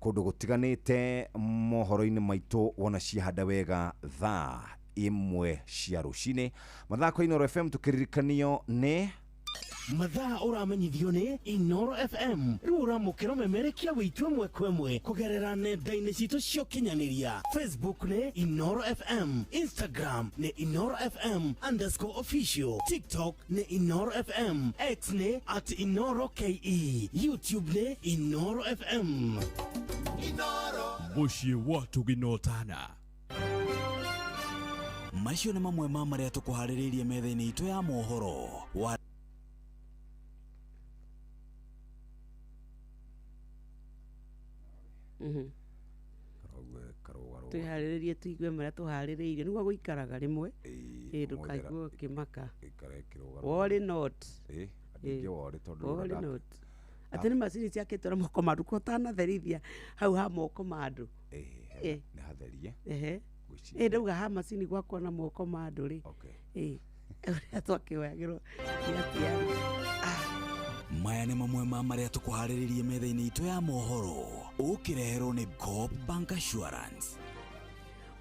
kũndũ gũtiganĩte mohoro-inĩ maitũ wona ciahanda wega thaa 1 cia rũcinĩ. Mathako Inooro FM tũkĩririkanio nĩ mathaa ũramenyithio nĩ Inooro FM. Rĩu ũramũkĩra ũmemerekia witũ ĩmwe kwa ĩmwe kũgerera nenda-inĩ citũ cia ũkinyanĩria. Facebook nĩ Inooro FM, Instagram nĩ Inooro FM _official, TikTok nĩ Inooro FM, X nĩ @InooroKE, YouTube nĩ Inooro FM. Mũciĩ wa Tũginotana. Macio nĩ mamwe ma marĩa tũkũharĩrĩirie metha-inĩ itũ ya mohoro wa Twĩharĩrĩrie tũigue marĩa tũharĩrĩirie nĩguo gũikaraga rĩmwe, ndũkaigua ũkĩmaka. Worry not. Worry not. Atĩ nĩ macini ciakĩtwo na moko ma andũ, ko ũtanatherithia hau ha moko ma andũ. Nĩ hatherie. Ndauga ha macini gwakwo na moko ma andũ rĩ. Ũrĩa twakĩoyagĩrwo nĩ atiari. Maya nĩ mamwe ma marĩa tũkũharĩrĩirie metha-inĩ itũ ya mohoro ũkĩreherwo nĩ Coop Bank Assurance.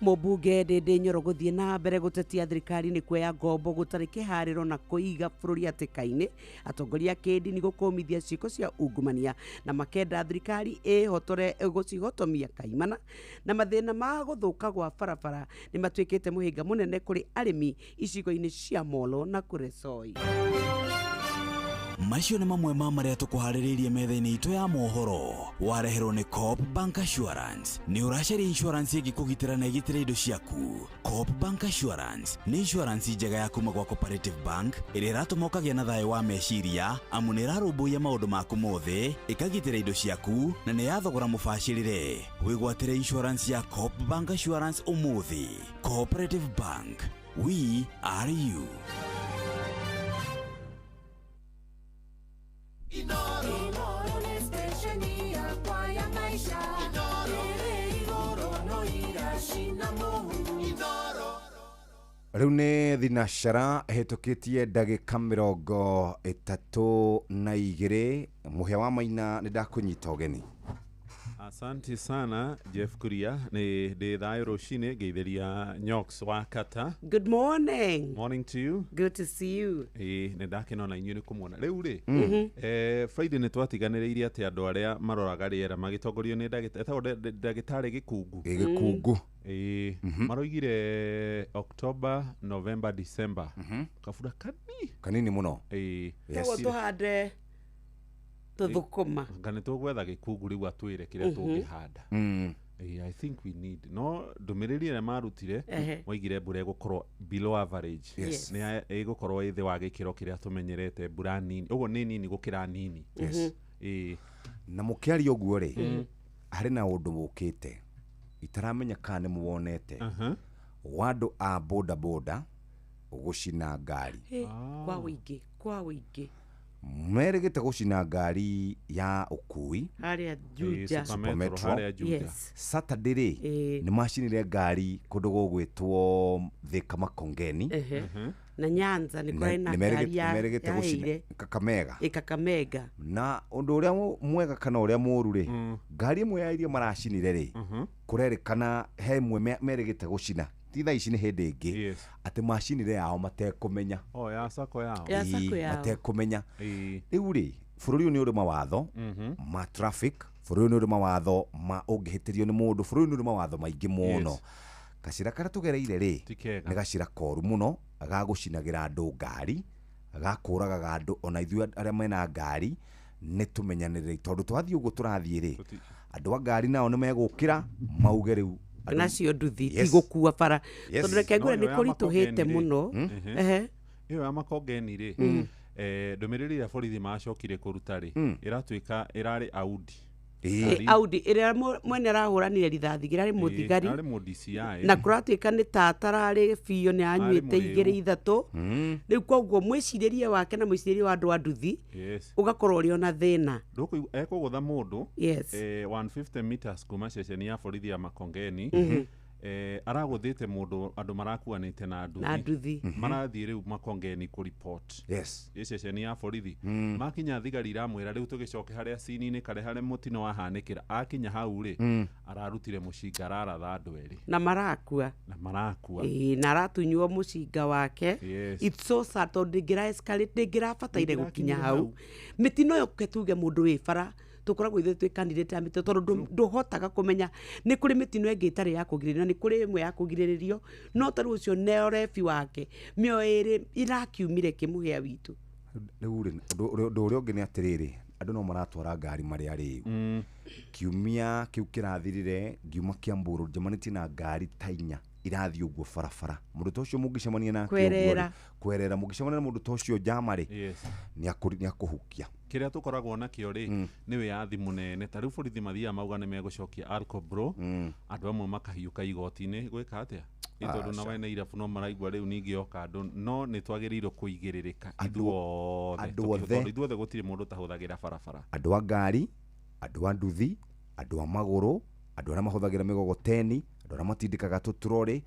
Mũmbunge Ndĩndĩ Nyoro gũthiĩ na mbere gũtetia thirikari nĩ kuoya ngombo gũtarĩ kĩharĩro na kũiga bũrũri hatĩka-inĩ. Atongoria a kĩndini gũkũmithia ciĩko cia ungumania na makenda thirikari ĩhotore gũcihotomia kaimana. Na mathĩna ma gũthũka gwa barabara nĩ matuĩkĩte mũhĩnga mũnene kũrĩ arĩmi icigo-inĩ cia Molo na Kuresoi. Macio nĩ mamwe ma marĩa tũkũharĩrĩirie metha-inĩ itũ ya mohoro. Wareherwo nĩ Coop Bank Assurance. Nĩ ũracaria insurance ĩngĩkũgitĩra na ĩgitĩre indo ciaku. Coop Bank Assurance nĩ insurance njega ya kuma gwa Cooperative Bank ĩrĩa ĩratũma ũkagĩa na thayũ wa meciria, amu nĩ ĩrarũmbũiya maũndũ maku mothe, ĩkagitĩra indo ciaku na nĩ ya thogora mũbacĩrĩre. Wĩgwatĩre insurance ya Coop Bank Assurance ũmũthĩ. Cooperative Bank, we are you. Inoro nĩ stesheni yakwa ya maisha. Ĩrĩ igũrũ no iracina mũhu. Rĩu nĩ thinashara ĩhĩtũkĩtie ndagĩka 32. Mũhĩa wa Maina, nĩ ndakũnyita ũgeni. Asante sana Jeff Kuria, nĩ ndĩ thayũ rũcinĩ ngeithĩria Nyox wa Kata. Good morning. Morning to you. Good to see you. Ĩĩ, nĩ ndakena ona inyuĩ nĩ kũmuona rĩu rĩ. Friday nĩ twatiganĩrĩirie atĩ andũ arĩa maroraga rĩera magĩtongorio nĩ etagwo ndagĩtarĩ Gĩkungu. Gĩkungu. Ĩĩ, maroigire October, November, December kabura kanini mũno. Ĩĩ. Koguo tũhande tũthũkũma. Nga nĩ tũgwetha Gĩkungu rĩu atwĩre kĩrĩa tũngĩhanda. Ĩĩ, I think we need no ndũmĩrĩri ĩrĩa marutire. Moigire mbura ĩgũkorwo below average. Nĩ ĩgũkorwo ĩ thĩ wa gĩkĩro kĩrĩa tũmenyerete, mbura nini ũguo, nĩ nini gũkĩra nini. Ĩĩ. Na mũkĩaria ũguo rĩ, harĩ na ũndũ wũkĩte itaramenya kana nĩ muwonete, wa andũ a boda boda gũcina ngari. Hĩ, kwa wĩingĩ, kwa wĩingĩ. Merĩgĩte gũcina ngari ya ũkui harĩa Juja. Super Metro harĩa Juja. Saturday rĩ, nĩ macinire ngari kũndũ gũgwĩtwo Thika Makongeni. Na Nyanza nĩ kũrĩ na ngari ya merĩgĩte gũcina yaheire Kakamega. Ĩ, Kakamega. Na ũndũ ũrĩa mwega kana ũrĩa mũũru rĩ, ngari ĩmwe ya iria maracinire rĩ, kũrerĩkana he ĩmwe merĩgĩte gũcina, ti thaa ici, nĩ hĩndĩ ĩngĩ, atĩ macinire yao matekũmenya. Oh, ya sako yao. Ya sako Ĩĩ, yao. matekũmenya. Rĩu rĩ, bũrũri ũyũ nĩ ũrĩ mawatho ma traffic, bũrũri ũyũ nĩ ũrĩ mawatho ma ũngĩhĩtĩrio nĩ mũndũ, bũrũri ũyũ nĩ ũrĩ mawatho maingĩ mũno. Gacĩra karĩa tũgereire rĩ, Ti kega. nĩ gacĩra koru mũno ga gũcinagĩra andũ ngari, gakũragaga andũ. Ona ithuĩ arĩa mena ngari nĩ tũmenyanĩrĩre, tondũ twathiĩ ũguo tũrathiĩ rĩ, andũ a ngari nao nĩ megũkĩra mauge rĩu nacio nduthi tigũkua bara, tondũ reke ngwĩre No, nĩ ĩyo ya kũritũhĩte Makongeni rĩ, mũno. Ĩyo ya Makongeni rĩ, ndũmĩrĩri ĩrĩa borithi macokire kũruta rĩ, ĩratuĩka ĩrarĩ Audi. Ĩ, Audi ĩrĩa mwene arahũranire rithathi ĩrarĩ mũthigari. Arĩ mũ DCI. Na kũratuĩka nĩ tata ararĩ biũ, nĩ anyuĩte mũrĩu. igĩrĩ ithatũ rĩu, koguo mwĩcirĩrie wake na mwĩcirĩrie wa andũ a nduthi ũgakorwo ũrĩ ona thĩna. Ndũkũigua ekũgũtha mũndũ 150 meters kuma ceceni ya borithi ya Makongeni. Aragũthĩte mũndũ, andũ marakuanĩte na nduthi. Na nduthi. Marathiĩ rĩu Makongeni kũripot ĩ ceceni ya borithi. Makinya, thigari iramwĩra rĩu tũgĩcoke harĩa cini-inĩ karĩa harĩa mũtino wahanĩkĩra. Akinya hau rĩ, ararutire mũcinga, araratha andũ erĩ. Na marakua. Na marakua. Ĩĩ, na aratunywo mũcinga wake. It's so sad, tondũ ndĩngĩra escalate, ndĩngĩrabataire gũkinya Ndĩngĩrakinyire hau mĩtino ĩyo. Ke tuge mũndũ wĩ bara, tũkoragwo ithuĩ twĩ candidate ya mĩtino, tondũ ndũhotaga kũmenya. Nĩ kũrĩ mĩtino ĩngĩ ĩtarĩ ya kũgirĩrĩrio na nĩ kũrĩ ĩmwe ya kũgirĩrĩrio, no tarĩu ũcio neorebi wake, mĩoyo ĩrĩ irakiumire kĩmũhĩa witũ. Rĩu rĩ, ũndũ ũrĩa ũngĩ nĩ atĩrĩrĩ, andũ no maratwara ngari marĩ arĩu. Kiumia kĩu kĩrathirire, ngiuma Kiambu Road, njemanĩtie na ngari ta inya irathiĩ ũguo barabara. Mũndũ ta ũcio mũngĩcemania nake ũguo rĩ, Kwerera. Kwerera, mũngĩcemania na mũndũ ta ũcio njama rĩ, nĩ akũhukia. Kĩrĩa tũkoragwo nakĩo rĩ, nĩ wĩyathi mũnene. Ta rĩu borithi mathiaga mauga nĩ megũcokia alcobro, andũ amwe makahiũka igoti-inĩ gwĩka atĩa? Nĩ tondũ na Aca. wene irabu no maraigua rĩu ningĩ oka andũ, no nĩ twagĩrĩirwo kũigĩrĩrĩka ithuothe. Andũ othe. Tondũ ithuothe gũtirĩ mũndũ ũtahũthagĩra barabara. Andũ a ngari, andũ a nduthi, andũ a magũrũ, andũ arĩa mahũthagĩra mĩgogoteni, andũ arĩa matindĩkaga tũturorĩ,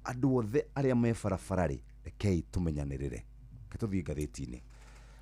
andũ othe arĩa me barabara rĩ, rekei tũmenyanĩrĩre. Reke tũthiĩ ngathĩti-inĩ.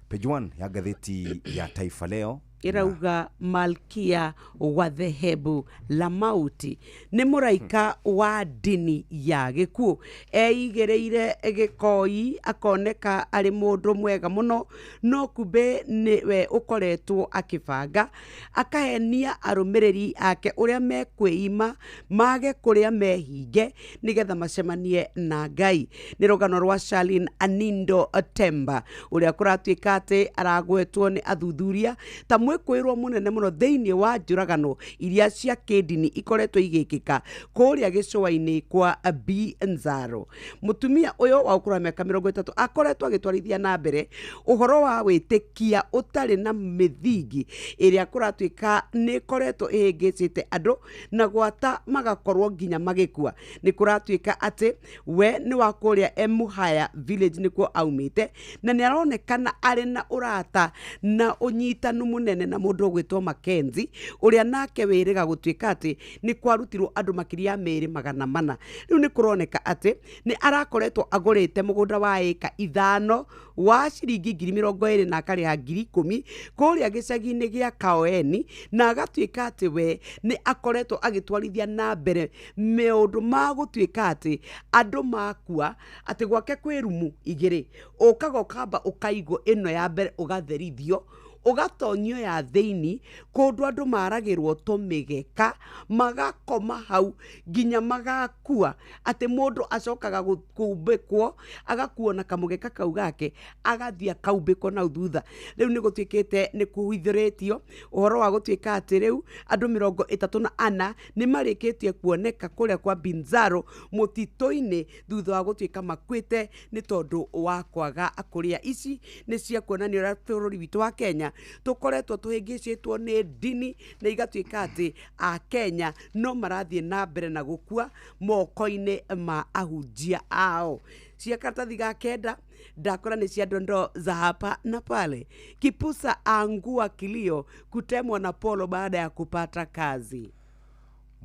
Page 1 ya ngathĩti ya Taifa Leo Ĩrauga malkia wa dhehebu la mauti nĩ mũraika wa ndini ya gĩkuũ, eigĩrĩire gĩkoi akoneka arĩ mũndũ mwega mũno, no kumbe nĩwe ũkoretwo akĩbanga akahenia arũmĩrĩri ake ũrĩa mekwĩima mage kũrĩa mehinge nĩgetha macemanie na Ngai. Nĩ rũgano rwa Charlene Anindo Temba ũrĩa kũratuĩka atĩ aragwetwo nĩ athuthuria ta mwĩkũĩrwo mũnene mũno thĩinĩ wa njũragano iria cia kĩndini ikoretwo igĩkĩka kũrĩa gĩcũa-inĩ kwa B Nzaro. Mũtumia ũyũ wa ũkũrũ wa mĩaka 30 akoretwo agĩtwarithia na mbere ũhoro wa wĩtĩkia ũtarĩ na mĩthingi ĩrĩa kũratuĩka nĩ ĩkoretwo ĩhĩngĩcĩte andũ na gwata magakorwo nginya magĩkua. Nĩ kũratuĩka atĩ we nĩ wa kũrĩa Emuhaya village nĩkuo aumĩte, na nĩ aronekana arĩ na ũrata na ũnyitanu mũnene na mũndũ ũgwĩtwo Mackenzie ũrĩa nake wĩrĩga gũtuĩka atĩ nĩ kwarutirwo andũ makĩria ya mĩĩrĩ 400. Rĩu nĩ kũroneka atĩ nĩ arakoretwo agũrĩte mũgũnda wa ĩka 5 wa ciringi 20,000 na akarĩha 10,000 kũrĩa gĩcagi-inĩ gĩa Kaoeni, na agatuĩka atĩ we nĩ akoretwo agĩtwarithia na mbere maũndũ ma gũtuĩka atĩ andũ makua atĩ gwake kwĩ rumu 2, ũkaga ũkamba ũkaigwo ĩno ya mbere ũgatherithio ũgatonyio ya thĩini kũndũ andũ maragĩrwo tũmĩgeka magakoma hau nginya magakua, atĩ mũndũ acokaga kũumbĩkwo agakuo na kamũgeka kau gake agathiĩ akaumbĩkwo nau thutha. Rĩu nĩ gũtuĩkĩte nĩ kũhithũrĩtio ũhoro wa gũtuĩka atĩ rĩu andũ 34 nĩ marĩkĩtie kuoneka kũrĩa kwa Binzaro mũtitũ-inĩ thutha wa gũtuĩka makuĩte nĩ tondũ wa kwaga kũrĩa. Ici nĩ cia kuonania ũrĩa bũrũri witũ wa Kenya tũkoretwo tũhĩngĩcĩtwo nĩ ndini na igatuĩka atĩ Akenya no marathiĩ na mbere na gũkua moko-inĩ ma ahunjia ao. Cia karatathi ga 9 ndakora nĩ cia dondoo za hapa na pale. Kipusa angua kilio kutemwa na polo baada ya kupata kazi.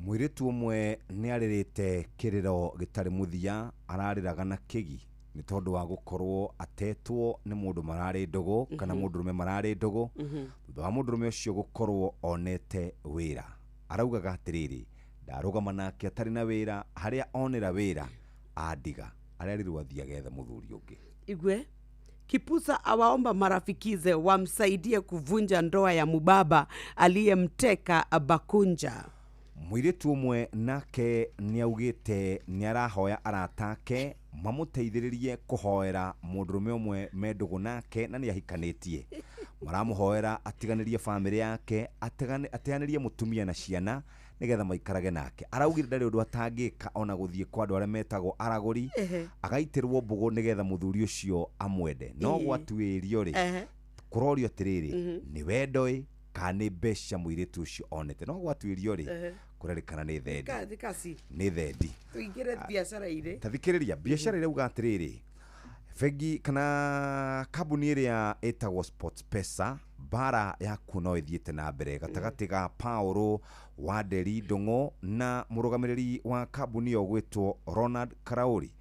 Mũirĩtu ũmwe nĩ arĩrĩte kĩrĩro gĩtarĩ mũthia, ararĩraga na kĩgi nĩ tondũ wa gũkorwo atetwo nĩ mũndũ mararĩ ndũgũ kana mũndũrũme mararĩ ndũgũ, thutha wa mũndũrũme ũcio gũkorwo onete wĩra. Araugaga atĩrĩrĩ, ndarũgama nake atarĩ na wĩra, harĩa onera wĩra andiga, arĩa athiĩ agethe mũthuri ũngĩ. Igwe Kipusa awaomba marafikize wamsaidie kuvunja ndoa ya mubaba aliyemteka Bakunja. Mũirĩtu ũmwe nake nĩ augĩte nĩ arahoya aratake mamũteithĩrĩrie kũhoera mũndũrũme ũmwe me ndũgũ nake na nĩ ahikanĩtie. Maramũhoera atiganĩrie bamĩrĩ yake, ateanĩrie mũtumia na ciana nĩgetha maikarage nake. Araugire ndarĩ ũndũ atangĩka ona gũthiĩ kwa andũ arĩa metagwo aragũri, agaitĩrwo mbũgũ nĩgetha mũthuri ũcio amwende. No gwatuĩrio rĩ, kũrorio atĩrĩrĩ, nĩ wendo ĩ kana nĩ mbeca mũirĩtu ũcio onete. No gwatuĩrio rĩ, kũrerĩkana nĩ thendi. Nĩ thendi. Tũingĩre biacara-inĩ. Ta thikĩrĩria, biacara ĩrauga atĩrĩrĩ, bengi kana kambuni ĩrĩa ĩtagwo SportPesa bara yaku no ĩthiĩte na mbere gatagatĩ ga Paulo Wanderi Ndung'u na mũrũgamĩrĩri wa kambuni ĩyo gwĩtwo Ronald Karauri.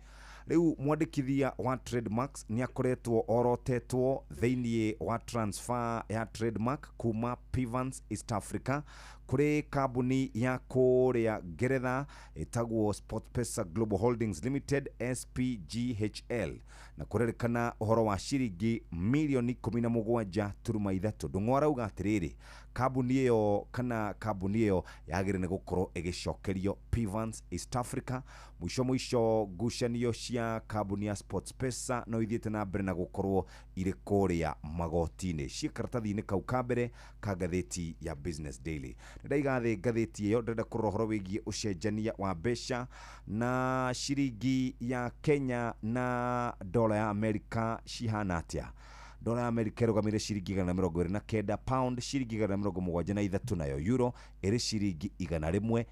Rĩu mwandĩkithia wa trademarks nĩ akoretwo orotetwo thĩinĩ wa transfer ya trademark kuma Pivans East Africa kũrĩ kambuni ya kũrĩa Ngeretha ĩtagwo SportPesa Global Holdings Limited SPGHL, na kũrerĩkana ũhoro wa ciringi milioni 17.3. Ndung'u arauga atĩrĩrĩ, kambuni ĩyo kana kambuni ĩyo yagĩrĩire nĩ gũkorwo ĩgĩcokerio Pivans East Africa. Mũico mũico ngucanio cia kambuni ya SportPesa no ithiĩte na mbere na gũkorwo irĩ kũrĩa magoti-inĩ. Ciĩ karatathi-inĩ kau ka mbere ka ngathĩti ya Business Daily. Ndaiga thĩ ngathĩti ĩyo, ndĩrenda kũrora ũhoro wĩgiĩ ũcenjania wa mbeca na ciringi ya Kenya na dola ya Amerika cihana atĩa. Dola ya Amerika ĩrũgamĩrĩire ciringi 129, pound ciringi 173, nayo euro ĩrĩ ciringi 150.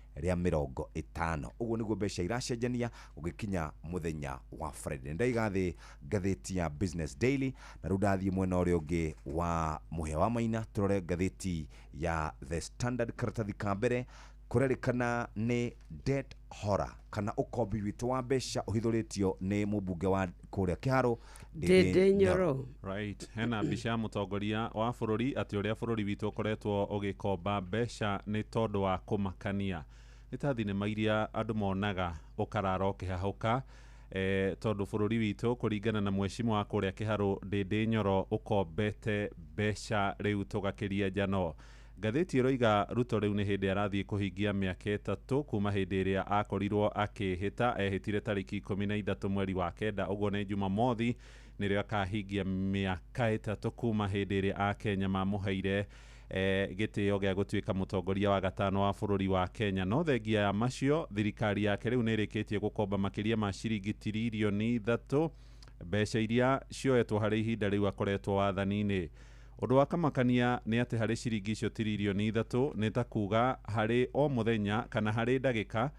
Ũguo nĩguo mbeca iracenjania gũgĩkinya mũthenya wa Friday. Ndaiga thĩ ngathĩti ya Business Daily, na rĩu ndathiĩ mwena ũrĩa ũngĩ wa mũhĩa wa maina tũrore ngathĩti ya The Standard karatathi ka mbere. Kũrerĩkana nĩ debt horror kana ũkombi witũ wa mbeca ũhithũrĩtio nĩ mũmbunge wa kũrĩa Kĩharũ Ndĩndĩ Nyoro. Right, hena mbica ya mũtongoria wa bũrũri atĩ ũrĩa bũrũri witũ ũkoretwo ũgĩkomba mbeca nĩ tondũ wa kũmakania. Nĩ ta thinema iria andũ monaga ũkarara ũkĩhahũka, tondũ bũrũri witũ kũringana na mwecimu wa kũrĩa Kĩharũ Ndĩndĩ Nyoro ũkombete mbeca rĩu tũgakĩria njano. Ngathĩti ĩroiga Ruto rĩu nĩ hĩndĩ arathiĩ kũhingia mĩaka 3 kuma hĩndĩ ĩrĩa akorirwo akĩhĩta, ehĩtire tarĩki 13 mweri wa 9, ũguo nĩ Jumamothi nĩrĩo akahingia mĩaka 3 kuma hĩndĩ ĩrĩa Akenya mamũheire gĩtĩo gĩa gũtuĩka mũtongoria wa gatano wa bũrũri wa Kenya. No thengia ya macio, thirikari yake rĩu nĩ ĩrĩkĩtie gũkomba makĩria ma ciringi tiririoni 3, mbeca iria cioetwo harĩ ihinda rĩu akoretwo wathani-inĩ. Ũndũ wa kamakania nĩ atĩ harĩ ciringi icio tiririoni 3 nĩ ta kuga harĩ o mũthenya kana harĩ ndagĩka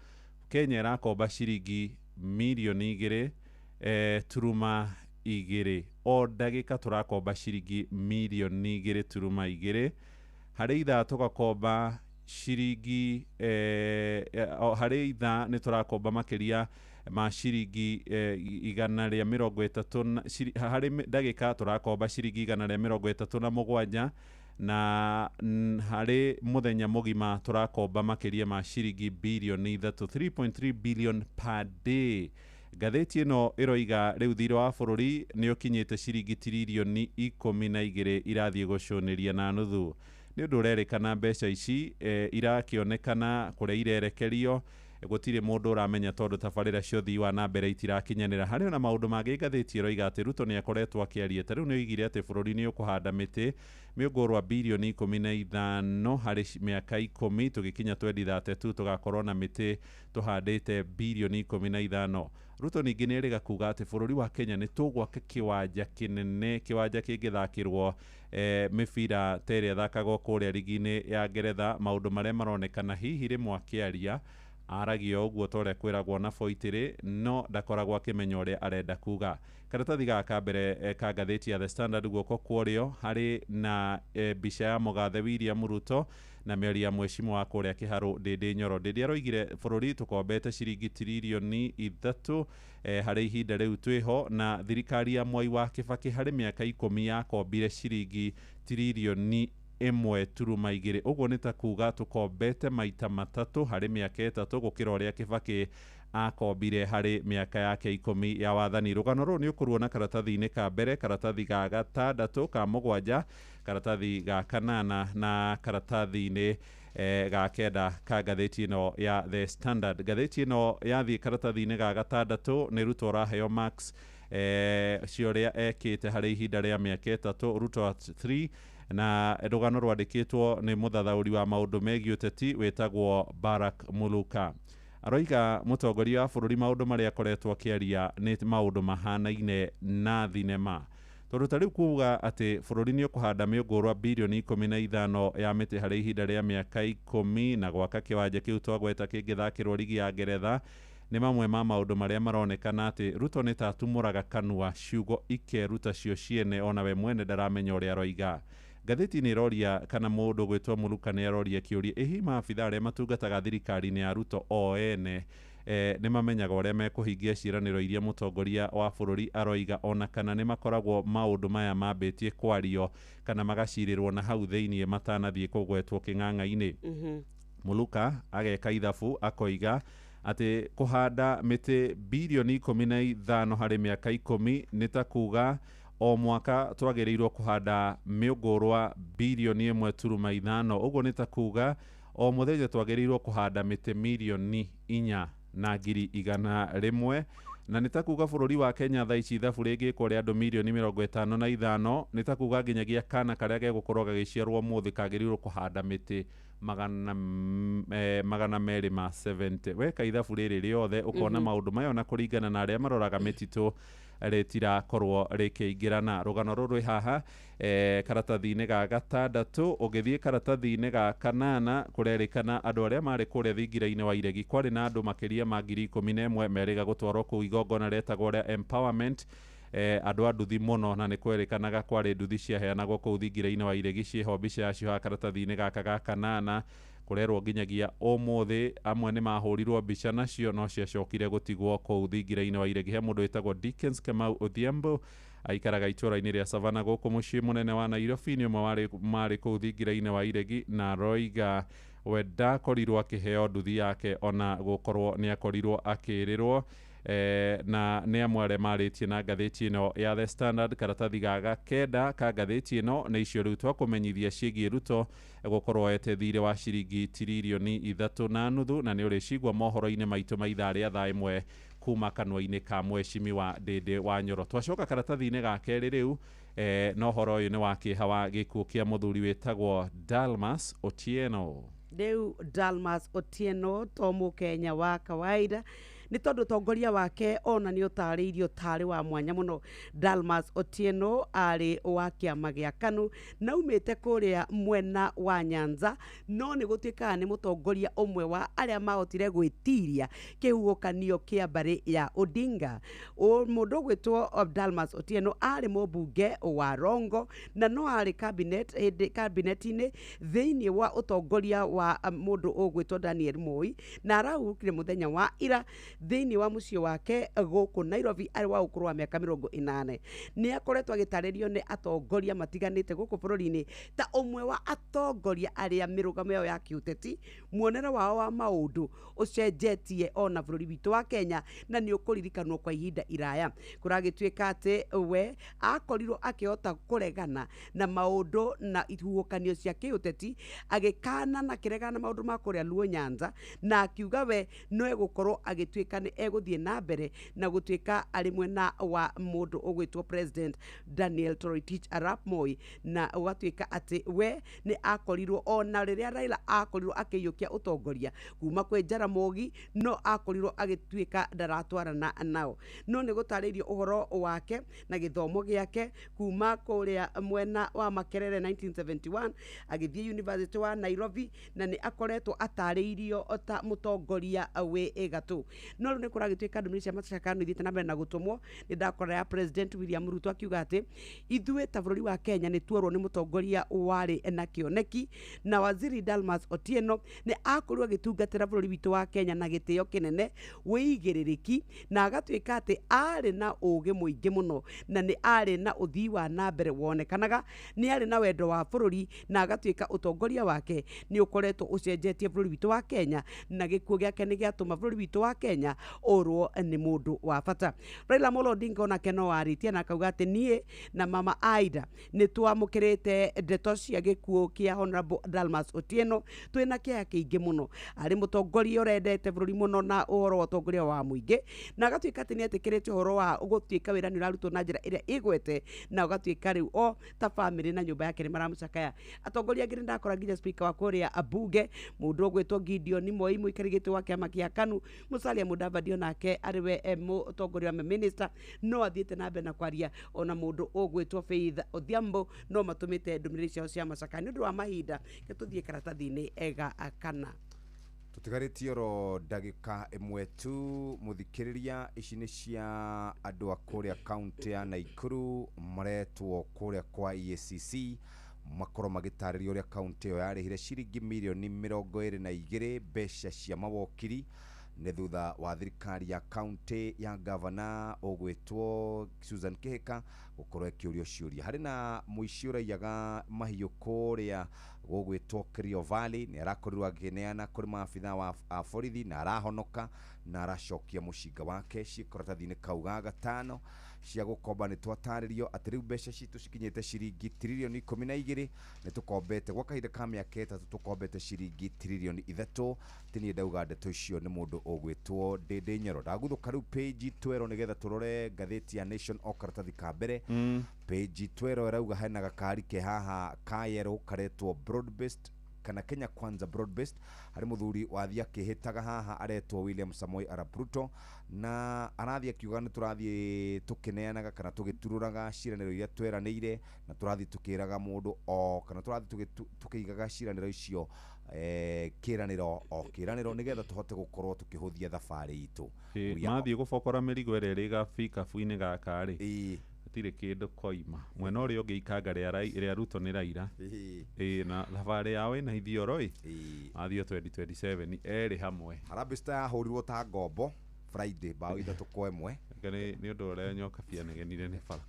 Kenya ĩrakomba ciringi mirioni 2 turuma 2. O ndagĩka tũrakomba ciringi mirioni 2 turuma 2. Harĩ ithaa tũgakomba ciringi harĩ ithaa nĩ tũrakomba makĩria ma ciringi 130, harĩ ndagĩka tũrakomba ciringi 137, na harĩ mũthenya mũgima tũrakomba makĩria ma ciringi birioni 3, 3.3 billion per day. Ngathĩti ĩno ĩroiga rĩu thirĩ wa bũrũri nĩ ũkinyĩte ciringi tiririoni 12 irathiĩ gũcũnĩria na nuthu. Nĩ ũndũ ũrerĩkana mbeca ici irakĩonekana kũrĩa irerekerio gũtirĩ mũndũ ũramenya tondũ tabarĩra cia ũthii wa na mbere itirakinyanĩra. Harĩ ona maũndũ mangĩ ngathĩti ĩroiga atĩ Ruto nĩ akoretwo akĩaria, ta rĩu nĩ oigire atĩ bũrũri nĩ ũkũhanda mĩtĩ mĩũngũrwa birioni 15 harĩ mĩaka 10, tũgĩkinya 2032 tũgakorwo na mĩtĩ tũhandĩte birioni 15. Ruto ningĩ nĩ erĩga kuga atĩ bũrũri wa Kenya nĩ tũgwaka kĩwanja kĩnene, kĩwanja kĩngĩthakĩrwo mĩbira ta ĩrĩa ĩthakagwo kũrĩa rigi-inĩ ya Ngeretha, maũndũ marĩa maronekana hihi rĩmwe akĩaria aragia ũguo ta ũrĩa kwĩragwo na boitĩrĩ, no ndakoragwo akĩmenya ũrĩa arenda kuga. Karatathi gaka mbere ka ngathĩti ya The Standard guoko kwa ũrĩo harĩ na mbica ya mũgathe William Ruto na mĩario ya mwecimu wa kũrĩa Kĩharũ Ndĩndĩ Nyoro. Ndĩndĩ aroigire bũrũri tũkombete ciringi tiririoni 3 harĩ ihinda rĩu twĩho, na thirikari ya Mwai wa Kĩbakĩ harĩ mĩaka 10 yakombire ciringi tiririoni 1.2. Ũguo nĩ ta kuga tũkombete maita 3 harĩ mĩaka 3 gũkĩra ũrĩa Kĩbakĩ akombire harĩ mĩaka yake 10 ya wathani. Rũgano rũrũ nĩ ũkũruona karatathi-inĩ ka mbere, karatathi ga 6, ka 7, karatathi ga 8 na karatathi-inĩ ga 9 ka ngathĩti ĩno ya The Standard. Ngathĩti ĩno yathiĩ karatathi-inĩ ga 6 nĩ Ruto ũraheo marks cia ũrĩa ekĩte harĩ ihinda rĩa mĩaka 3, Ruto at 3, na rũgano rwandĩkĩtwo nĩ mũthathaũri wa maũndũ megiĩ ũteti wĩtagwo Barak Muluka. Aroiga mũtongoria wa bũrũri maũndũ marĩa akoretwo akĩaria nĩ maũndũ mahanaine na thinema, tondũ ta rĩu kuga atĩ bũrũri nĩ ũkũhanda mĩũngũrwa birioni 15 ya mĩtĩ harĩ ihinda rĩa mĩaka 10 na gwaka kĩwanja kĩu twagweta kĩngĩthakĩrwo rigi ya Ngeretha nĩ mamwe ma maũndũ marĩa maronekana atĩ Ruto nĩ ta atumũraga kanua ciugo ikeruta cio ciene, ona we mwene ndaramenya ũrĩa aroiga. Ngathĩti nĩ ĩroria kana mũndũ gwĩtwo Muluka nĩ aroria kĩũria, ĩ hihi maabitha arĩa matungataga thirikari-inĩ ya Ruto o ene nĩ mamenyaga ũrĩa mekũhingia ciĩranĩro iria mũtongoria wa bũrũri aroiga, ona kana nĩ makoragwo maũndũ maya mambĩtie kwario kana magacirĩrwo na hau thĩiniĩ matanathiĩ kũgwetwo kĩng'ang'a-inĩ. Muluka ageka ithabu akoiga atĩ kũhanda mĩtĩ birioni 15 harĩ mĩaka 10 nĩ ta kuga o mwaka twagĩrĩirwo kũhanda mĩũngũrwa birioni 1.5. Ũguo nĩ ta kuga o mũthenya twagĩrĩirwo kũhanda mĩtĩ mirioni 4 na ngiri 100, na nĩ ta kuga bũrũri wa Kenya thaa ici ithabu rĩngĩkwo rĩa andũ mirioni 55, nĩ ta kuga nginyagia kana karĩa gegũkorwo gagĩciarwo ũmũthĩ kagĩrĩirwo kũhanda mĩtĩ 270. Weka ithabu rĩrĩ rĩothe ũkona maũndũ maya ona kũringana na arĩa maroraga mĩtitũ rĩtirakorwo rĩkĩingĩrana. Rũgano rũrũ rwĩ haha karatathi-inĩ ga 6. Ũgĩthiĩ karatathi-inĩ ga 8 kũrerĩkana andũ arĩa marĩ kũrĩa thingira-inĩ wa Iregi kwarĩ na andũ makĩria ma 11,000 merĩga gũtwarwo kũu igongona rĩetagwo rĩa empowerment. Andũ a nduthi mũno, na nĩ kwerĩkanaga kwarĩ nduthi ciaheanagwo kũu thingira-inĩ wa Iregi, ciĩho mbica yacio haha karatathi-inĩ gaka ga 8. Kũrerwo nginyagia ũmũthĩ amwe nĩ mahũrirwo mbica nacio no ciacokire gũtigwo kũu thingira-inĩ wa iregi. He mũndũ wĩtagwo Dickens Kamau Odhiambo aikaraga itũra-inĩ rĩa Savana gũkũ mũciĩ mũnene wa Nairobi, nĩ ũmwe marĩ kũu thingira-inĩ wa iregi, na roiga we ndakorirwo akĩheo nduthi yake ona gũkorwo nĩ akorirwo akĩrĩrwo. Na nĩ amwe arĩa marĩtie na ngathĩti ĩno ya The Standard. Karatathi ga kenda ka ngathĩti ĩno nĩ icio rĩu twakũmenyithia ciĩgiĩ Ruto gũkorwo ete thirĩ wa ciringi tiririoni 3.5, na nĩ ũrĩcigua mohoro-inĩ maitũ ma ithaa rĩa thaa 1 kuma kanua-inĩ ka mweshimiwa Ndĩndĩ wa Nyoro. Twacoka karatathi-inĩ ga kerĩ rĩu, no ũhoro ũyũ nĩ wa kĩeha wa gĩkuũ kĩa mũthuri wĩtagwo Dalmas Otieno. Rĩu Dalmas Otieno to mũkenya wa kawaida, nĩ tondũ ũtongoria wake ona nĩ ũtarĩirio tarĩ wa mwanya mũno. Dalmas Otieno arĩ wa kĩama gĩa KANU na aumĩte kũrĩa mwena wa Nyanza, no nĩ gũtuĩkaga nĩ mũtongoria ũmwe wa arĩa mahotire gwĩtiria kĩhuhũkanio kĩa mbarĩ ya Odinga. Mũndũ ũgwĩtwo Dalmas Otieno arĩ mũmbunge wa Rongo na no arĩ cabinet-inĩ thĩinĩ wa ũtongoria wa mũndũ ũgwĩtwo Daniel Moi, na arahurũkire mũthenya wa ira thĩinĩ wa mũciĩ wake gũkũ Nairobi arĩ wa ũkũrũ wa mĩaka 80. Nĩ akoretwo agĩtarĩrio nĩ atongoria matiganĩte gũkũ bũrũri-inĩ ta ũmwe wa atongoria arĩa mĩrũgamo yao ya kĩũteti, muonere wao wa maũndũ ũcenjetie ona bũrũri witũ wa Kenya, na nĩ ũkũririkanwo kwa ihinda iraya. Kũragĩtuĩka atĩ we akorirwo akĩhota kũregana na maũndũ na ihuhũkanio cia kĩũteti, agĩkana na kĩregana na maũndũ ma kũrĩa Luo Nyanza, na akiuga we no egũkorwo agĩtuĩka nĩ egũthiĩ na mbere na gũtuĩka arĩ mwena wa mũndũ ũgwĩtwo President Daniel Toroitich arap Moi, na ũgatuĩka atĩ we nĩ akorirwo ona rĩrĩa Raila akorirwo akĩiyũkia ũtongoria kuma kwĩ Jaramogi, no akorirwo agĩtuĩka ndaratwarana nao. No nĩ gũtarĩirio ũhoro wake na gĩthomo gĩake kuma kũrĩa mwena wa Makerere 1971 agĩthiĩ University wa Nairobi, na nĩ akoretwo atarĩirio ta mũtongoria wĩ gatũ. No rĩu nĩ kũragĩtuĩka ndũmĩrĩri cia macakano ithiĩte na mbere na gũtũmwo. Nĩ ndakora ya President William Ruto akiuga atĩ ithuĩ ta bũrũri wa Kenya nĩ tuorwo nĩ mũtongoria warĩ na kĩoneki, na Waziri Dalmas Otieno nĩ akorirwo agĩtungatĩra bũrũri witũ wa Kenya na gĩtĩo kĩnene, wĩigĩrĩrĩki, na agatuĩka atĩ arĩ na ũũgĩ mũingĩ mũno, na nĩ arĩ na ũthii wa na mbere wonekanaga, nĩ arĩ na wendo wa bũrũri, na agatuĩka ũtongoria wake nĩ ũkoretwo ũcenjetie bũrũri witũ wa Kenya, na gĩkuũ gĩake nĩ gĩatũma bũrũri witũ wa Kenya ũrwo nĩ mũndũ wa bata. Raila Amolo Odinga onake no arĩtie na akauga atĩ niĩ na mama Aida nĩ twamũkĩrĩte ndeto cia gĩkuũ kĩa Honorable Dalmas Otieno twĩna kĩeha kĩingĩ mũno. Arĩ mũtongoria ũrendete bũrũri mũno na ũhoro wa ũtongoria wa mũingĩ, na agatuĩka atĩ nĩ etĩkĩrĩte ũhoro wa gũtuĩka wĩra nĩ ũrarutwo na njĩra ĩrĩa ĩgwete, na ũgatuĩka rĩu o ta bamĩrĩ na nyũmba yake nĩ maramũcakaya. Atongoria angĩ nĩ ndakora nginya speaker wa kũrĩa bunge mũndũ ũgwĩtwo Gideon Moi mũikari gĩtĩ wa kĩama kĩa KANU, Musalia Mudavadi onake arĩ we mũtongoria wa minister no athiĩte na mbere na kwaria, ona mũndũ ũgwĩtwo Faith Odhiambo no matũmĩte ndũmĩrĩri ciao cia macakaya. Nĩ ũndũ wa mahinda tũthiĩ karatathi-inĩ ga kana. Tũtigarĩtie oro ndagĩka ĩmwe tu mũthikĩrĩria. Ici nĩ cia andũ a kũrĩa kaunti ya Nakuru maretwo kũrĩa kwa EACC makorwo magĩtarĩria ũrĩa kaunti ĩyo yarĩhire ciringi mirioni 22 mbeca cia mawokiri nĩ thutha wa thirikari ya kaunti ya gavana ũgwĩtwo Susan Kihika gũkorwo ĩkĩũrio ciũria. Harĩ na mũici ũraiyaga mahiũ kũrĩa gũgwĩtwo Kerio Valley, nĩ arakorirwo akĩneana kũrĩ maabitha wa borithi na arahonoka na aracokia mũcinga wake. Ciĩ karatathi-inĩ kau ga gatano cia gũkomba nĩ twatarĩrio atĩ rĩu mbeca citũ cikinyĩte ciringi tiririoni 12, nĩ tũkombete gwa kahinda ka mĩaka 3 tũkombete ciringi tiririoni 3. Ti niĩ ndauga ndeto icio, nĩ mũndũ ũgwĩtwo Ndĩndĩ Nyoro. Ndaguthũka rĩu page 12 nĩgetha tũrore ngathĩti ya Nation o karatathi ka mbere. Page 12 ĩrauga hena gakari ke haha ka yellow karetwo broad based kana Kenya Kwanza broad based. Harĩ mũthuri wathiĩ akĩhĩtaga haha aretwo William Samoei Arap Ruto, na arathiĩ akiuga nĩ tũrathiĩ tũkĩneanaga kana tũgĩturũraga ciĩranĩro iria tweranĩire, na tũrathiĩ tũkĩraga mũndũ o kana tũrathiĩ tũkĩigaga ciĩranĩro icio kĩranĩro o kĩranĩro nĩgetha tũhote gũkorwo tũkĩhũthia thabarĩ itũ. Mathiĩ gũbokora mĩrigo ĩrĩa ĩrĩ gabikabu-inĩ gaka rĩ, Gũtirĩ kĩndũ koima. Mwena ũrĩa ũngĩ ikanga rĩa Ruto nĩ Raila. Ĩĩ, na thabarĩ yao ĩna ithioro ĩ. Mathiĩ 2027 erĩ hamwe. Harambee Star yahũrirwo ta ngombo Friday bao 3-1. Nĩ ũndũ ũrĩa nyoka bianegenire nĩ bara.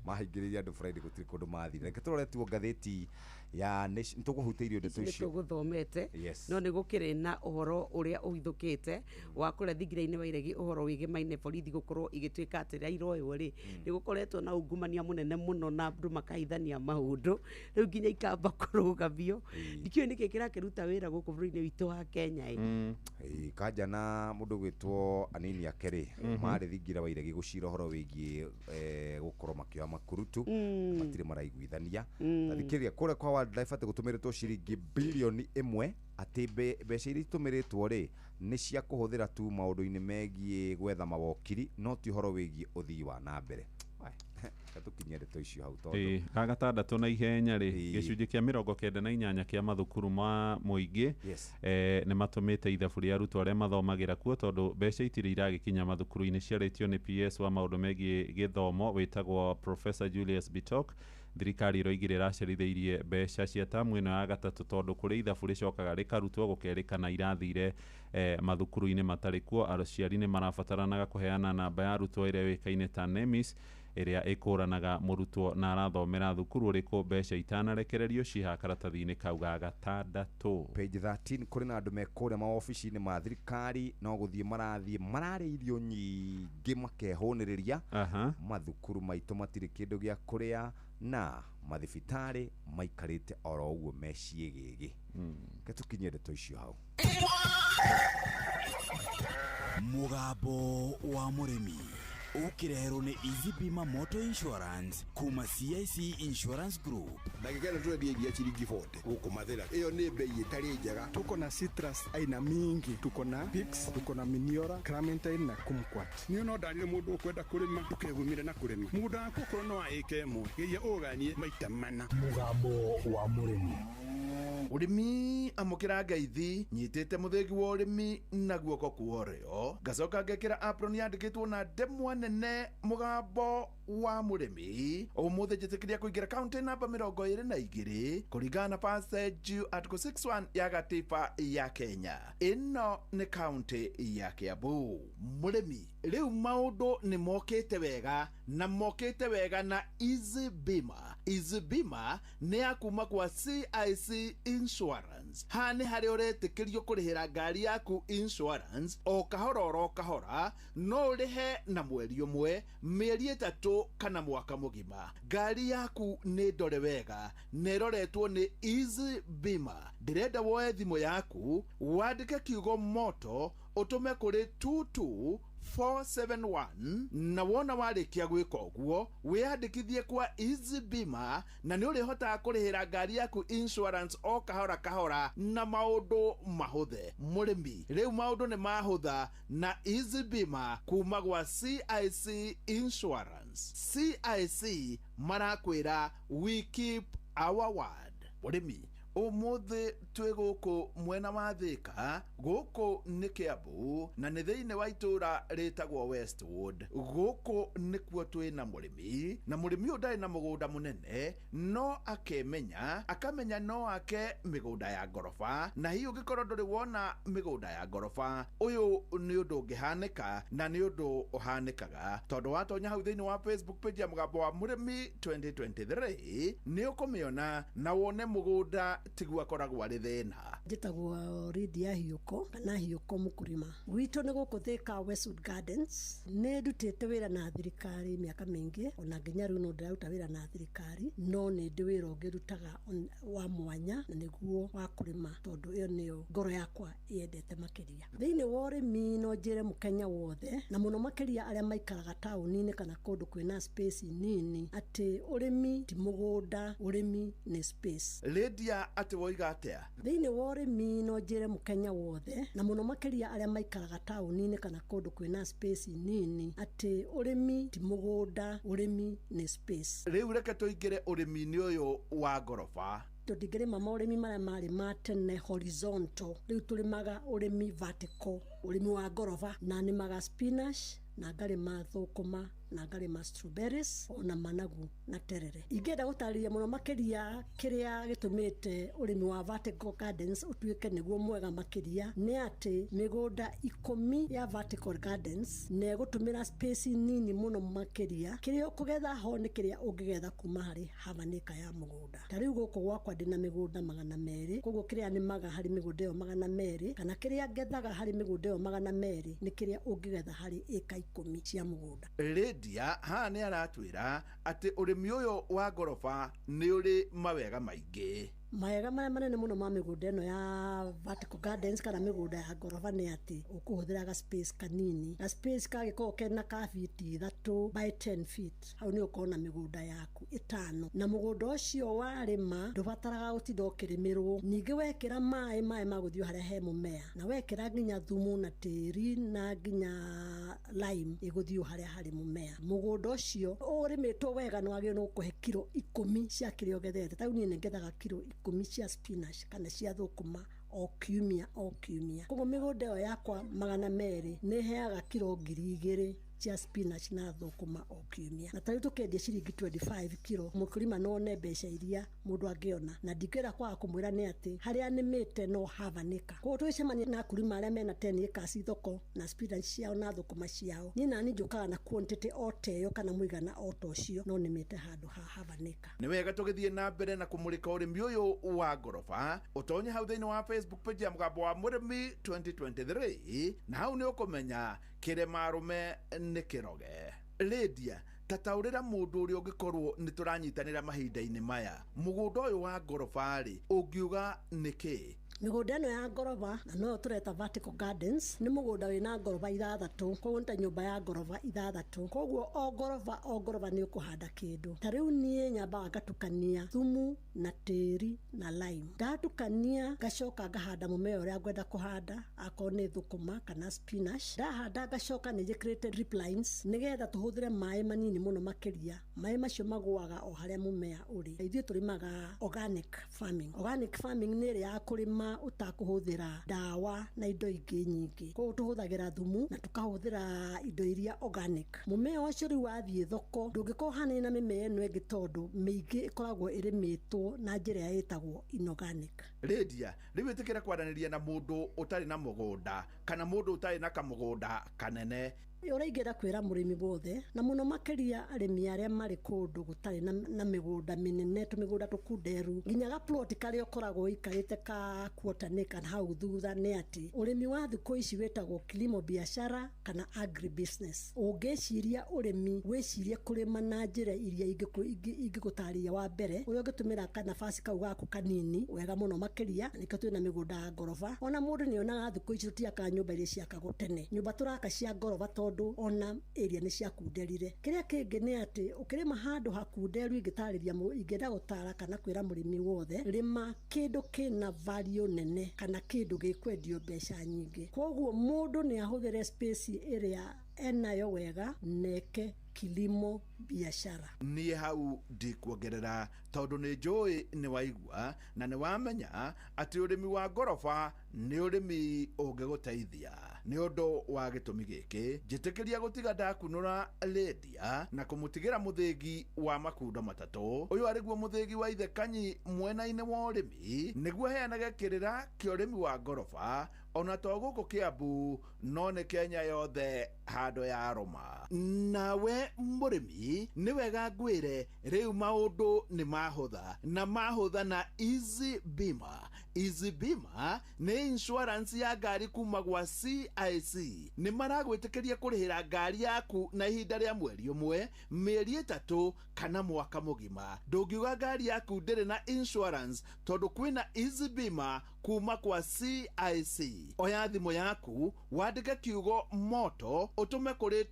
Mahingĩrĩirie andũ Friday gũtirĩ kũndũ mathire. Reke tũrore tuo ngathĩti ya Nation, tũkũhutĩirio ndeto icio. Tũgũthomete. Yes. No nĩ gũkĩrĩ na ũhoro ũrĩa ũhithũkĩte wa kũrĩa thingira-inĩ wa iregi, ũhoro wĩgemaine borithi gũkorwo igĩtuĩka atĩ rĩrĩa iroywo rĩ, nĩ gũkoretwo na ungumania mũnene mũno na andũ makahithania maũndũ, rĩu nginya ikamba kũrũgamio. Ndikĩũĩ nĩkĩ kĩrakĩruta wĩra gũkũ bũrũri-inĩ witũ wa Kenya ĩ. Ĩĩ, kanja na mũndũ gwĩtwo anini ake rĩ, marĩ thingira wa iregi gũcira ũhoro wĩgiĩ gũkorwo makĩoya makurutu, matirĩ maraiguithania. Tathikĩrĩria kũrĩa kwa wildlife atĩ gũtũmĩrĩtwo ciringi bilioni 1, atĩ mbeca iria itũmĩrĩtwo rĩ nĩ cia kũhũthĩra tu maũndũ-inĩ megiĩ gwetha mawokiri, no ti ũhoro wĩgiĩ ũthii wa na mbere. Tũkinyie ndeto icio hau tondũ Ga gatandatũ na ihenya rĩ, gĩcunjĩ kĩa 98 kĩa mathukuru ma mũingĩ nĩ matũmĩte ithabu rĩa arutwo arĩa mathomagĩra kuo, tondũ mbeca itirĩ iragĩkinya mathukuru-inĩ. Ciarĩtio nĩ PS wa maũndũ megiĩ gĩthomo wĩtagwo Professor Julius Bitok. Thirikari ĩroigire ĩracerithĩirie mbeca cia tamu ĩno ya gatatũ tondũ kũrĩ ithabu rĩcokaga rĩkarutwo gũkerĩkana irathire mathukuru-inĩ matarĩ kuo. Aciari nĩ marabataranaga kũheana namba ya arutwo ĩrĩa yũĩkaine ta NEMIS, ĩrĩa ĩkũranaga mũrutwo na arathomera thukuru ũrĩkũ mbeca itanarekererio ciha karatathi-inĩ kau ga gatandatũ. Page 13 kũrĩ na andũ me kũrĩa maobici-inĩ ma thirikari no gũthiĩ marathiĩ mararĩa irio nyingĩ makehũnĩrĩria. Mathukuru maitũ matirĩ kĩndũ gĩa kũrĩa na mathibitarĩ maikarĩte oro ũguo me ciĩgĩgĩ. Reke tũkinyie ndeto icio hau. Mũgambo wa mũrĩmi ũkĩreherwo nĩ Easy Bima Motor Insurance kuma CIC Insurance Group. Ndagĩka ĩno tũrendia iria ciringi 40 gũkũ Mathĩra, ĩyo nĩ bei ĩtarĩ njega. Tuko na citrus aina mingi, tuko na Pix, tuko na Miniora, Clementine na Kumquat. Niĩ no ndarire mũndũ ũkwenda kũrĩma ndũkegumire na kũrĩma mũgũnda waku okorwo no wa ĩka ĩmwe geria ũganie maita mana. Mũgambo wa mũrĩmi. Ũrĩmi amũkĩra ngeithi nyitĩte mũthĩgi wa ũrĩmi na guoko kwa ũrĩo, ngacoka ngekĩra apron yandĩkĩtwo na ndemwa nene mũgambo wa mũrĩmi. Ũmũthĩ njĩtĩkĩria kũingĩra kaunti namba 22 kũringana na passage article 61 ya gatiba ya Kenya. Ĩno nĩ kaunti ya Kiambu. Mũrĩmi, rĩu maũndũ nĩ mokĩte wega na mokĩte wega na Easy Bima. Easy Bima nĩ ya kuma kwa CIC Insurance. Haha nĩ harĩa ũretĩkĩrio kũrĩhĩra ngari yaku insurance o kahora oro kahora, no ũrĩhe na mweri ũmwe, mĩeri 3 kana mwaka mũgima. Ngari yaku nĩ ndore wega na ĩroretwo nĩ Easy Bima. Ndĩrenda woe thimũ yaku wandĩke kiugo moto ũtũme kũrĩ 22471 na wona warĩkia gwĩka ũguo wĩyandĩkithie kwa Easy Bima na nĩ ũrĩhotaga kũrĩhĩra ngari yaku insurance o kahora kahora na maũndũ mahũthe. Mũrĩmi, rĩu maũndũ nĩ mahũtha na Easy Bima kuma gwa CIC Insurance. CIC marakwĩra we keep our word. Mũrĩmi, ũmũthĩ twĩ gũkũ mwena wa Thĩka, gũkũ nĩ Kiambu na nĩ thĩinĩ wa itũra rĩtagwo Westwood. Gũkũ nĩkuo twĩ na mũrĩmi, na mũrĩmi ũyũ ndarĩ na mũgũnda mũnene, no akemenya, akamenya no ake mĩgũnda ya ngoroba, na hihi ũngĩkorwo ndũrĩ wona mĩgũnda ya ngoroba, ũyũ nĩ ũndũ ũngĩhanĩka na nĩ ũndũ ũhanĩkaga, tondũ watonya hau thĩinĩ wa Facebook page ya mũgambo wa mũrĩmi 2023 nĩ ũkũmĩona na wone mũgũnda tiguo akoragwo arĩ thĩna. Njĩtagwo Lydia Hiũko kana Hiũko Mũkũrima. Gwitũ nĩ gũkũ Thĩka Westwood Gardens. Nĩ ndutĩte wĩra na thirikari mĩaka mĩingĩ, ona nginya rĩu no ndĩraruta wĩra na thirikari, no nĩ ndĩ wĩra ũngĩ ndutaga wa mwanya na nĩguo wa kũrĩma, tondũ ĩyo nĩyo ngoro yakwa yendete makĩria. Thĩinĩ wa ũrĩmi no njĩre mũkenya wothe na mũno makĩria arĩa maikaraga taũni-inĩ kana kũndũ kwĩna space nini atĩ ũrĩmi ti mũgũnda, ũrĩmi nĩ space. Lydia atĩ woiga atĩa? Thĩinĩ wa ũrĩmi no njĩre mũkenya wothe na mũno makĩria arĩa maikaraga taũni-inĩ kana kũndũ kwĩna space nini atĩ ũrĩmi ti mũgũnda, ũrĩmi nĩ space. Rĩu reke tũingĩre ũrĩmi-inĩ ũyũ wa ngoroba. Tũtingĩrĩma maũrĩmi marĩa marĩ ma tene horizontal, rĩu tũrĩmaga ũrĩmi vertical, ũrĩmi wa ngoroba, na nĩmaga spinach na ngarĩma thũkũma na ngarĩma strawberries ona managu na terere. Ingĩenda gũtarĩria mũno makĩria kĩrĩa gĩtũmĩte ũrĩmi wa vertical gardens ũtuĩke nĩguo mwega makĩria nĩ atĩ mĩgũnda 10 ya vertical gardens na ĩgũtũmĩra space nini mũno makĩria. Kĩrĩa ũkũgetha ho nĩ kĩrĩa ũngĩgetha kuma harĩ half an acre ya mũgũnda. Ta rĩu gũkũ gwakwa ndĩna mĩgũnda 200, koguo kĩrĩa nĩmaga harĩ mĩgũnda ĩyo 200 kana kĩrĩa ngethaga harĩ mĩgũnda ĩyo 200 nĩ kĩrĩa ũngĩgetha harĩ ĩka 10 cia mũgũnda. Lydia haha nĩ aratwĩra atĩ ũrĩmi ũyũ wa ngoroba nĩ ũrĩ mawega maingĩ. Mawega marĩa manene mũno ma mĩgũnda ĩno ya vertical gardens kana mĩgũnda ya ngoroba nĩ atĩ ũkũhũthĩra ga space kanini, ga space kangĩkorwo kena ka feet 3 by 10 feet, hau nĩ ũkorwo na mĩgũnda yaku 5, na mũgũnda ũcio warĩma ndũbataraga gũtinda ũkĩrĩmĩrwo. Ningĩ wekĩra maĩ, maĩ magũthiĩ harĩa he mũmea, na wekĩra nginya thumu na tĩri na nginya lime ĩgũthiĩ harĩa harĩ mũmea. Mũgũnda ũcio ũrĩmĩtwo wega nĩ wagĩrĩirwo nĩ gũkũhe kiro 10 cia kĩrĩa ũgethete. Ta rĩu niĩ nĩ ngethaga kiro 10 cia spinach kana cia thũkũma o kiumia o kiumia. Koguo mĩgũnda ĩyo yakwa 200 nĩ ĩheaga kiro 2000 cia spinach na thũkũma o kiumia. Na tarĩu tũkendia ciringi 25 kiro, mũkulima no one mbeca iria mũndũ angĩona. Na ndingĩenda kwaga kũmwĩra nĩ atĩ harĩa nĩmĩte no half an acre. Koguo tũgĩcemania na akulima arĩa mena 10 acres thoko na spinach ciao na thũkũma ciao, niĩ nani njũkaga na quantity o ta ĩyo kana mũigana o ta ũcio, no nĩmĩte handũ ha half an acre. Nĩ wega tũgĩthiĩ na mbere na kũmũrĩka ũrĩmi ũyũ wa ngoroba. Ũtonye hau thĩinĩ wa Facebook page ya Mũgambo wa Mũrĩmi 2023, na hau nĩ ũkũmenya kĩrĩma arũme nĩ kĩroge. Lydia, tataũrĩra mũndũ ũrĩa ũngĩkorwo nĩ tũranyitanĩra mahinda-inĩ maya, mũgũnda ũyũ wa ngoroba rĩ, ũngiuga nĩ kĩ? Mĩgũnda ĩno ya ngoroba na noyo tũreta vertical gardens nĩ mũgũnda wĩna ngoroba 6, koguo nĩ ta nyũmba ya ngoroba 6. Koguo o ngoroba o ngoroba nĩ ũkũhanda kĩndũ. Ta rĩu niĩ nyambaga ngatukania thumu na tĩri na lime. Ndatukania ngacoka ngahanda mũmera ũrĩa ngwenda kũhanda, akorwo nĩ thũkũma kana spinach. Ndahanda ngacoka nĩ njĩkĩrĩte drip lines nĩgetha tũhũthĩre maĩ manini mũno makĩria. Maĩ macio magũaga o harĩa mũmea ũrĩ. Ithuĩ tũrĩmaga organic farming. Organic farming nĩ ĩrĩa ya kũrĩma ũtakũhũthĩra ndawa na indo ingĩ nyingĩ. Koguo tũhũthagĩra thumu na tũkahũthĩra indo iria organic. Mũmea ũcio rĩu wathiĩ thoko ndũngĩkorwo ũhanaine na mĩmea ĩno ĩngĩ tondũ mĩingĩ ĩkoragwo ĩrĩmĩtwo na njĩra ĩrĩa ĩtagwo inorganic. Lydia, rĩu ĩtĩkĩra kwaranĩria na mũndũ ũtarĩ na mũgũnda kana mũndũ ũtarĩ na kamũgũnda kanene. Ũrĩa ingĩenda kwĩra mũrĩmi wothe na mũno makĩria arĩmi arĩa marĩ kũndũ gũtarĩ na mĩgũnda mĩnene, tũmĩgũnda tũkunderu, nginya ga plot karĩa ũkoragwo ũikarĩte ka quarter acre hau thutha, nĩ atĩ ũrĩmi wa thikũ ici wĩtagwo kilimo biashara kana agri business. Ũngĩciria ũrĩmi, wĩcirie kũrĩma na njĩra iria ingĩgũtarĩria. Wa mbere, ũrĩa ũngĩtũmĩra kanabasi kau gaku kanini wega mũno makĩria, nĩkĩo twĩna mĩgũnda ya ngoroba. Ona mũndũ nĩonaga thikũ ici tũtiakaga nyũmba iria ciakagwo tene, nyũmba tũraka cia ngoroba tondũ ona area nĩ ciakunderire. Kĩrĩa kĩngĩ nĩ atĩ ũkĩrĩma handũ hakunderu, ingĩtarĩria ingĩenda gũtara kana kwĩra mũrĩmi wothe, rĩma kĩndũ kĩna value nene kana kĩndũ gĩkwendio mbeca nyingĩ. Koguo mũndũ nĩ ahũthĩre space ĩrĩa enayo wega neke kilimo biashara. Niĩ hau ndikuongerera tondũ nĩ njũĩ nĩ waigua na nĩ wamenya atĩ ũrĩmi wa ngoroba nĩ ũrĩmi ũngĩgũteithia. Nĩ ũndũ wa gĩtũmi gĩkĩ njĩtĩkĩria gũtiga ndakunũra Lydia na kũmũtigĩra mũthĩgi wa makundo 3. Ũyũ arĩguo mũthĩgi wa Ithe Kanyi mwena-inĩ wa ũrĩmi, nĩguo heanage kĩrĩra kĩa ũrĩmi wa ngoroba ona to gũkũ Kiambu no nĩ Kenya yothe handũ ya rũma. Nawe mũrĩmi nĩ wega ngwĩre rĩu maũndũ nĩ mahũtha na mahũtha na Easy Bima. Easy Bima nĩ insurance ya ngari kuma gwa CIC. Nĩ maragwĩtĩkĩria kũrĩhĩra ngari yaku na ihinda rĩa mweri ũmwe, mĩeri 3 kana mwaka mũgima. Ndũngiuga ngari yaku ndĩrĩ na insurance tondũ kwĩna Easy Bima kuma kwa CIC. Oya thimũ yaku wandĩke kiugo moto ũtũme kũrĩ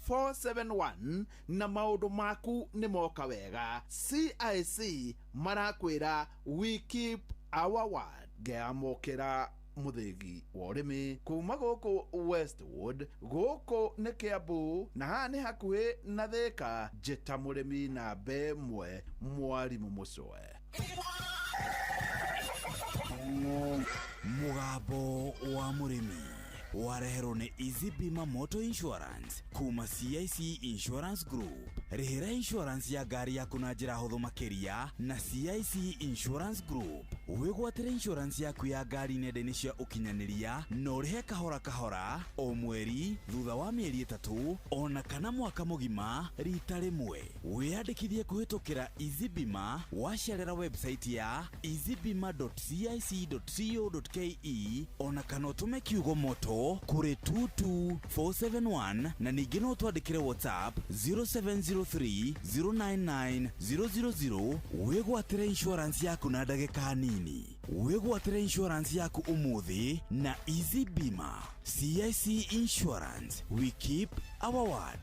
22471 na maũndũ maku nĩ moka wega. CIC marakwĩra we keep our word. Ngeamũkĩra mũthĩgi wa ũrĩmi kuma gũkũ Westwood, gũkũ nĩ Kiambu na haha nĩ hakuhĩ na Thika. Njĩta mũrĩmi namba 1 mwarimũ Mũcwe. Mũgambo wa mũrĩmi. Wareherwo nĩ Easy Bima Motor Insurance kuma CIC Insurance Group. Rĩhĩra insurance ya ngari yaku na njĩra hũthũ makĩria na CIC Insurance Group. Wĩgwatĩre insurance yaku ya ngari nenda-inĩ cia ũkinyanĩria na ũrĩhe kahora kahora o mweri thutha wa mĩeri 3 ona kana mwaka mũgima rita rĩmwe. Wĩyandĩkithie kũhĩtũkĩra Easy Bima wacerera website ya easybima.cic.co.ke ona kana ũtũme kiugo moto kũrĩ 22471 na ningĩ no twandĩkĩre WhatsApp 0703 099 000. Wĩgwatĩre insurance yaku na ndagĩka nini. Wĩgwatĩre insurance yaku ũmũthĩ na Easy Bima. CIC Insurance, we keep our word.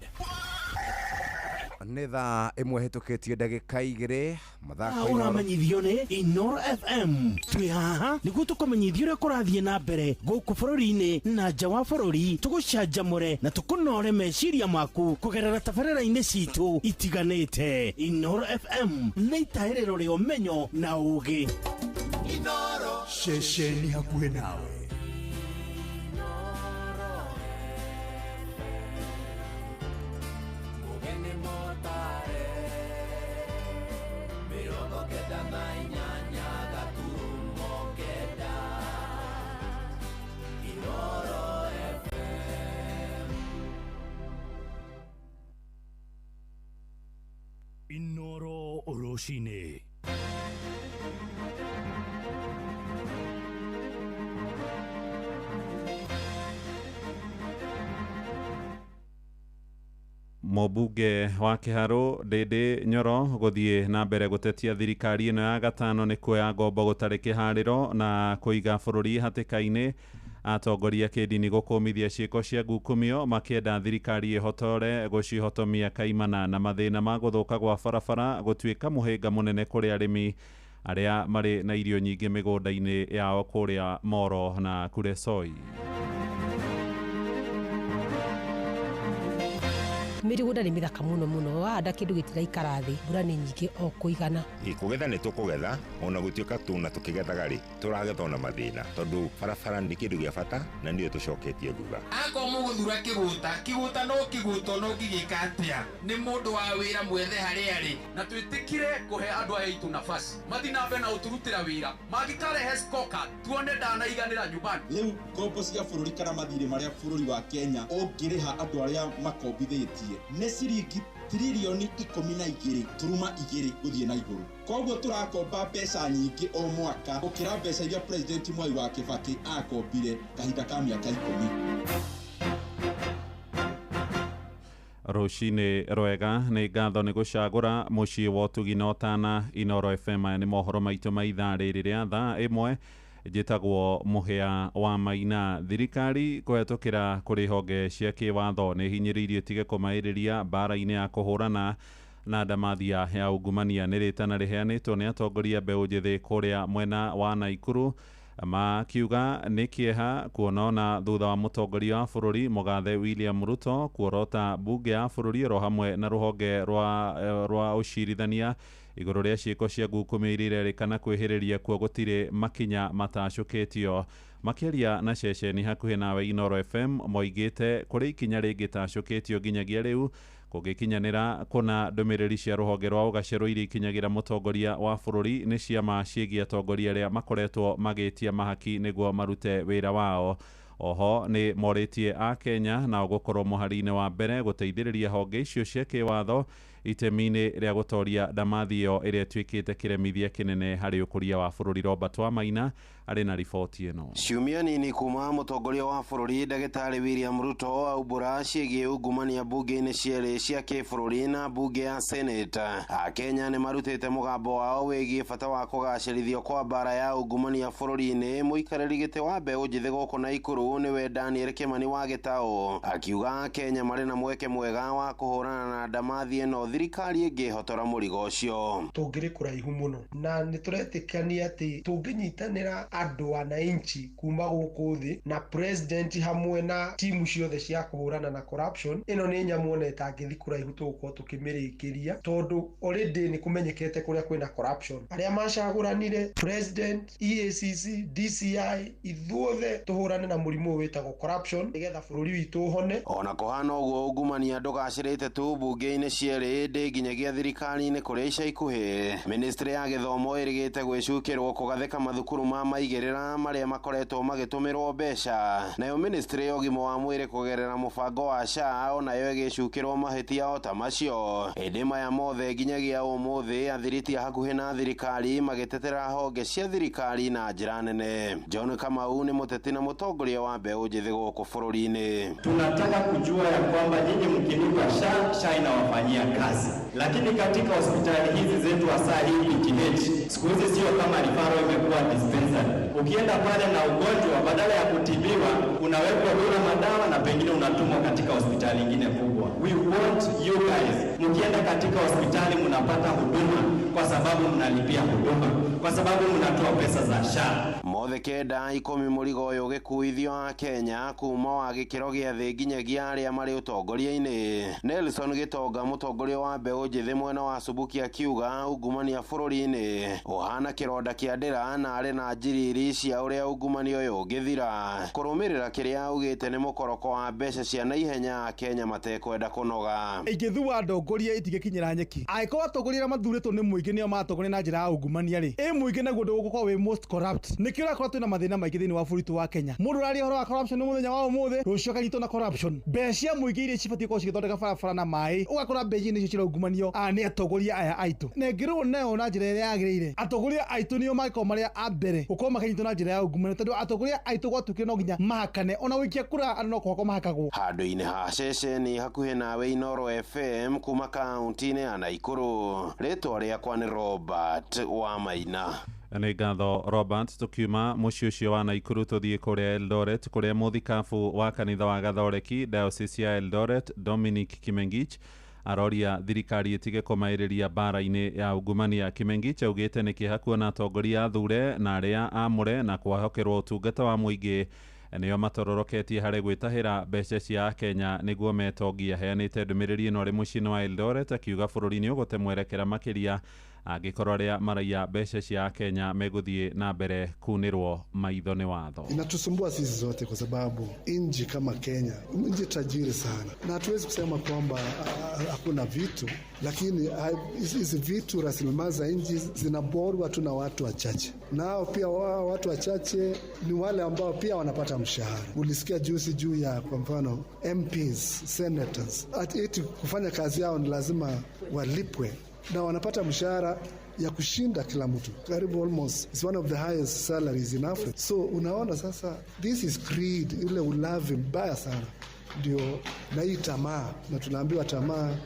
Nĩ thaa 1 hĩtũkĩtie ndagĩka 2 mathako-inĩ. Ũramenyithio nĩ Inoro FM. Twĩ haha nĩguo tũkũmenyithia ũrĩa kũrathiĩ na mbere gũkũ bũrũri-inĩ na nja wa bũrũri, tũgũcanjamũre na tũkũnore meciria maku kũgerera tabarĩra-inĩ citũ itiganĩte. Inoro FM nĩ itahĩrĩro rĩa ũmenyo na ũũgĩ. Inoro ceceni hakuhĩ nawe. Inoro Rũcinĩ. Mũmbunge wa Kĩharũ Ndĩndĩ Nyoro gũthiĩ na mbere gũtetia thirikari ĩno ya gatano nĩ kuoya ngombo gũtarĩ kĩharĩro na kũiga bũrũri hatĩka-inĩ. Atongoria kĩndini gũkũmithia ciĩko cia ngukumio makĩenda thirikari ĩhotore gũcihotomia kaimana na mathĩna ma gũthũka gwa barabara gũtuĩka mũhĩnga mũnene kũrĩ arĩmi arĩa marĩ na irio nyingĩ mĩgũnda-inĩ yao kũrĩa Moro na Kuresoi. Mĩgũnda nĩ mĩthaka mũno mũno, wahanda kĩndũ gĩtiraikara thĩ, mbura nĩ nyingĩ o kũigana. Kũgetha nĩ tũkũgetha, ona gũtuĩka tuna tũkĩgethaga rĩ, tũragetha ona mathĩna, tondũ barabara nĩ kĩndũ gĩa bata na nĩyo tũcoketie thutha. Akorwo mũgũthura kĩgũta, kĩgũta no kĩgũta no ũngĩgĩka atĩa? Nĩ mũndũ wa wĩra mwethe harĩa arĩ. Na twĩtĩkire kũhe andũ aya aitũ nafasi mathi na mbere na gũtũrutĩra wĩra, mangĩkarehe scorecard tuone ndanaiganĩra nyumbani. Rĩu ngombo cia bũrũri kana mathirĩ marĩa bũrũri wa Kenya ũngĩrĩha andũ arĩa makombithĩtie nĩ ciringi tririoni 12.2 gũthiĩ na igũrũ. Koguo tũrakomba mbeca nyingĩ o mwaka gũkĩra mbeca iria President Mwai wa Kibaki akombire kahinda ka mĩaka 10. Rũcinĩ rwega, nĩ ngatho nĩ gũcagũra mũciĩ wa ũtugi na ũtana. Inoro FM. Aya nĩ mohoro maitũ ma ithaa rĩrĩ rĩa thaa 1. Njĩtagwo Mũhĩa wa Maina. Thirikari kũhetũkĩra kũrĩ honge cia kĩwatho nĩ hinyĩrĩirie tige kũmaĩrĩria mbara-inĩ ya kũhũrana na ndamathia ya ungumania. Nĩ rĩtana rĩheanĩtwo nĩ atongoria mbeũ njĩthĩ kũrĩa mwena wa Naikuru, makiuga nĩ kĩeha kuona ona thutha wa mũtongoria wa bũrũri mũgathe William Ruto kuorota mbunge ya bũrũri oro hamwe na rũhonge rwa ũcirithania igũrũ rĩa ciĩko cia ngukumio iria irerĩkana kwĩhĩrĩria kuo gũtirĩ makinya matacũkĩtio. Makĩaria na ceceni hakuhĩ nawe Inoro FM moigĩte kũrĩ ikinya rĩngĩtacũkĩtio nginyagia rĩu kũngĩkinyanĩra kũna ndũmĩrĩri cia rũhonge rwa ũgacerũ iria ikinyagĩra mũtongoria wa bũrũri nĩ ciama ciĩgiĩ atongoria arĩa makoretwo magĩtia mahaki nĩguo marute wĩra wao. Oho nĩ morĩtie a Kenya nao gũkorwo mũhari-inĩ wa mbere gũteithĩrĩria honge icio cia kĩwatho itemi-inĩ rĩa gũtoria ndamathi ĩyo ĩrĩa ĩtuĩkĩte kĩremithia kĩnene harĩ ũkũria wa bũrũri. Robert Wamaina arĩ na riboti ĩno. Ciumia nini kuma mũtongoria wa bũrũri ndagĩtarĩ William Ruto aumbũra ciĩgiĩ ungumania mbunge-inĩ cierĩ cia kĩbũrũri na mbunge ya Senate, Akenya nĩ marutĩte mũgambo wao wĩgiĩ bata wa kũgacĩrithio kwa mbara ya ungumania bũrũri-inĩ. Mũikarĩri gĩtĩ wa mbeũ njĩthĩ gũkũ Naikuru nĩwe Daniel Kimani wa Gĩtaũ akiuga Akenya marĩ na mweke mwega wa kũhũrana na ndamathi ĩno Thirikari ĩngĩhotora mũrigo ũcio. Tũngĩrĩ kũraihu mũno na nĩ tũretĩkania atĩ tũngĩnyitanĩra andũ wananchi kuma gũkũ thĩ na president hamwe na timu ciothe cia kũhũrana na corruption, ĩno nĩ nyamũ ona ĩtangĩthi kũraihu tũgũkorwo tũkĩmĩrĩkĩria, tondũ already nĩ kũmenyekete kũrĩa kwĩna corruption. Arĩa macagũranire president, EACC, DCI, ithuothe tũhũrane na mũrimũ ũyũ wĩtagwo corruption nĩgetha bũrũri witũ ũhone. Ona kũhana ũguo, ungumania ndũgacĩrĩte tu mbunge-inĩ cierĩ ĩndĩ nginyagia thirikari-inĩ kũrĩa ica ikuhĩ ministry ya gĩthomo ĩrĩgĩte gwĩcukĩrwo kũgathĩka mathukuru ma maigĩrĩra marĩa makoretwo magĩtũmĩrwo mbeca, nayo ministry ya ũgima wa mwĩrĩ kũgerera mũbango wa SHA onayo ĩgĩcukĩrwo mahĩtia o ta macio. Ĩndĩ maya mothe nginyagia ũmũthĩ athiriti a hakuhĩ na thirikari magĩtetera honge cia thirikari na njĩra nene. John Kamau nĩ mũteti na mũtongoria wa mbeũ njĩthĩ gũkũ bũrũri-inĩ. Tunataka kujua ya kwamba nyinyi mkilipa SHA, SHA inawafanyia kazi, lakini katika hospitali hizi zetu hasa hii PTH siku hizi sio kama referral, imekuwa dispensary. Ukienda pale na ugonjwa, badala ya kutibiwa unawekwa bila madawa na pengine unatumwa katika hospitali ingine kubwa. We want you guys, mkienda katika hospitali mnapata huduma kwa sababu mnalipia huduma, kwa sababu mnatoa pesa za SHA. Mothe 9 10 mũrigo ũyũ ũgĩkuithio a Kenya kuma wa gĩkĩro gĩa thĩ nginyagia arĩa marĩ ũtongoria-inĩ. Nelson Gĩtonga, mũtongoria wa mbeũ njĩthĩ mwena wa Subuki, akiuga ungumania bũrũri-inĩ ũhana kĩronda kĩa ndĩra na arĩ na njiriri cia ũrĩa ungumania ũyũ ũngĩthira. Kũrũmĩrĩra kĩrĩa augĩte nĩ mũkoroko wa mbeca cia naihenya Kenya matekwenda kũnoga. Ingĩthua ndongoria itigĩkinyĩra nyeki, angĩkorwo atongoria arĩa mathurĩtwo nĩ mũingĩ nĩo maratongoria na njĩra ya ungumania rĩ, ĩ mũingĩ naguo ndũgũkorwo wĩ most corrupt. Nĩkĩo ũrakora twĩna mathĩna maingĩ thĩinĩ wa bũrũri wa Kenya. Mũndũ ũraria ũhoro wa corruption nĩ mũthenya wa ũmũthĩ, rũciũ akanyitwo na corruption. Mbeca cia mũingĩ iria cibatiĩ gũkorwo cigĩthondeka barabara na maĩ, ũgakora mbeca nĩcio ciraungumanio nĩ atongoria aya aitũ. Na ĩngĩrũo nayo na njĩra ĩrĩa yagĩrĩire, atongoria aitũ nĩo mangĩkorwo marĩa a mbere gũkorwo makĩnyitwo na njĩra ya ungumania, tondũ atongoria aitũ gwatuĩkire no nginya mahakane, ona gũikia kura andũ no kũhakwo mahakagwo. Handũ-inĩ ha ceceni hakuhĩ nawe Inooro FM kuma kaunti-inĩ ya Naikuru, rĩtwa rĩakwa nĩ Robert Wamaina. Nĩ ngatho Robert. Tukiuma mũciĩ ũcio wa Naikuru tũthiĩ kũrĩa Eldoret, kũrĩa mũthikabu wa kanitha wa Gathoreki Diocese ya Eldoret Dominic Kimengich aroria thirikari ĩtige kũmaĩrĩria mbara-inĩ ya ungumania. Kimengich augĩte nĩ kĩeha kuona atongoria athure na arĩa amũre na kũhokerwo ũtungata wa mũingĩ nĩo matororoketie harĩ gwĩtahĩra mbeca cia Kenya nĩguo metongia. Aheanĩte ndũmĩrĩri ĩno arĩ mũciĩ-inĩ wa Eldoret akiuga bũrũri nĩ ũgũte mwerekera makĩria angĩkorwo arĩa maraiya mbeca cia Kenya megũthiĩ na mbere kunĩrwo maitho nĩ watho. Inatusumbua sisi zote kwa sababu nchi kama Kenya, nchi tajiri sana, na hatuwezi kusema kwamba hakuna vitu, lakini hizi vitu, rasilimali za nchi zinaborwa tu na watu wachache, nao pia watu wachache ni wale ambao pia wanapata mshahara. Ulisikia juzi juu ya kwa mfano MPs, senators, ati kufanya kazi yao ni lazima walipwe na wanapata mshahara ya kushinda kila mtu, karibu almost it's one of the highest salaries in Africa. So unaona sasa, this is greed, ile ulavi mbaya sana ndio, na hii tamaa, na tunaambiwa tamaa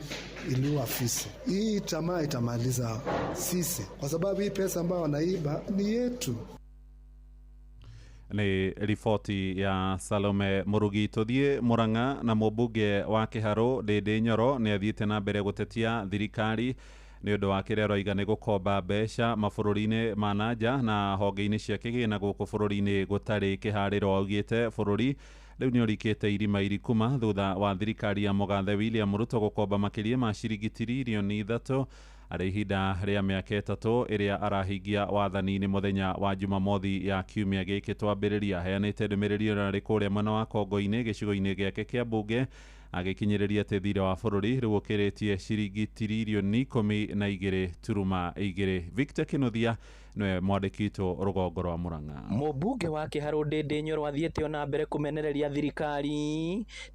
iliua fisi. Hii tamaa itamaliza sisi, kwa sababu hii pesa ambayo wanaiba ni yetu. Nĩ riboti ya Salome Murugi. Tũthiĩ Murang'a na mũmbunge wa Kĩharũ Ndĩndĩ Nyoro nĩ athiĩte na mbere gũtetia thirikari nĩ ũndũ wa kĩrĩa aroiga nĩ gũkomba mbeca mabũrũri-inĩ ma na nja na honge-inĩ cia kĩgĩna gũkũ bũrũri-inĩ gũtarĩ kĩharĩro. Augĩte bũrũri rĩu nĩ ũrikĩte irima irikuma thutha wa thirikari ya mũgathe William Ruto gũkomba makĩria ma ciringi tiririoni 3 arĩ ihinda rĩa mĩaka 3 ĩrĩa arahingia wathani-inĩ mũthenya wa Jumamothi ya kiumia gĩkĩ twambĩrĩria. Aheanĩte ndũmĩrĩri ĩno arĩ kũrĩa mwena wa Kongo-inĩ gĩcigo-inĩ gĩake kĩa mbunge agĩkinyĩrĩria atĩ thirĩ wa bũrũri rĩu ũkĩrĩtie ciringi tiririoni 12.2. Victor Kinuthia nĩwe mwandĩki witũ rũgongo rwa Murang'a. Mũmbunge wa Kĩharũ Ndĩndĩ Nyoro athiĩte ona mbere kũmenereria thirikari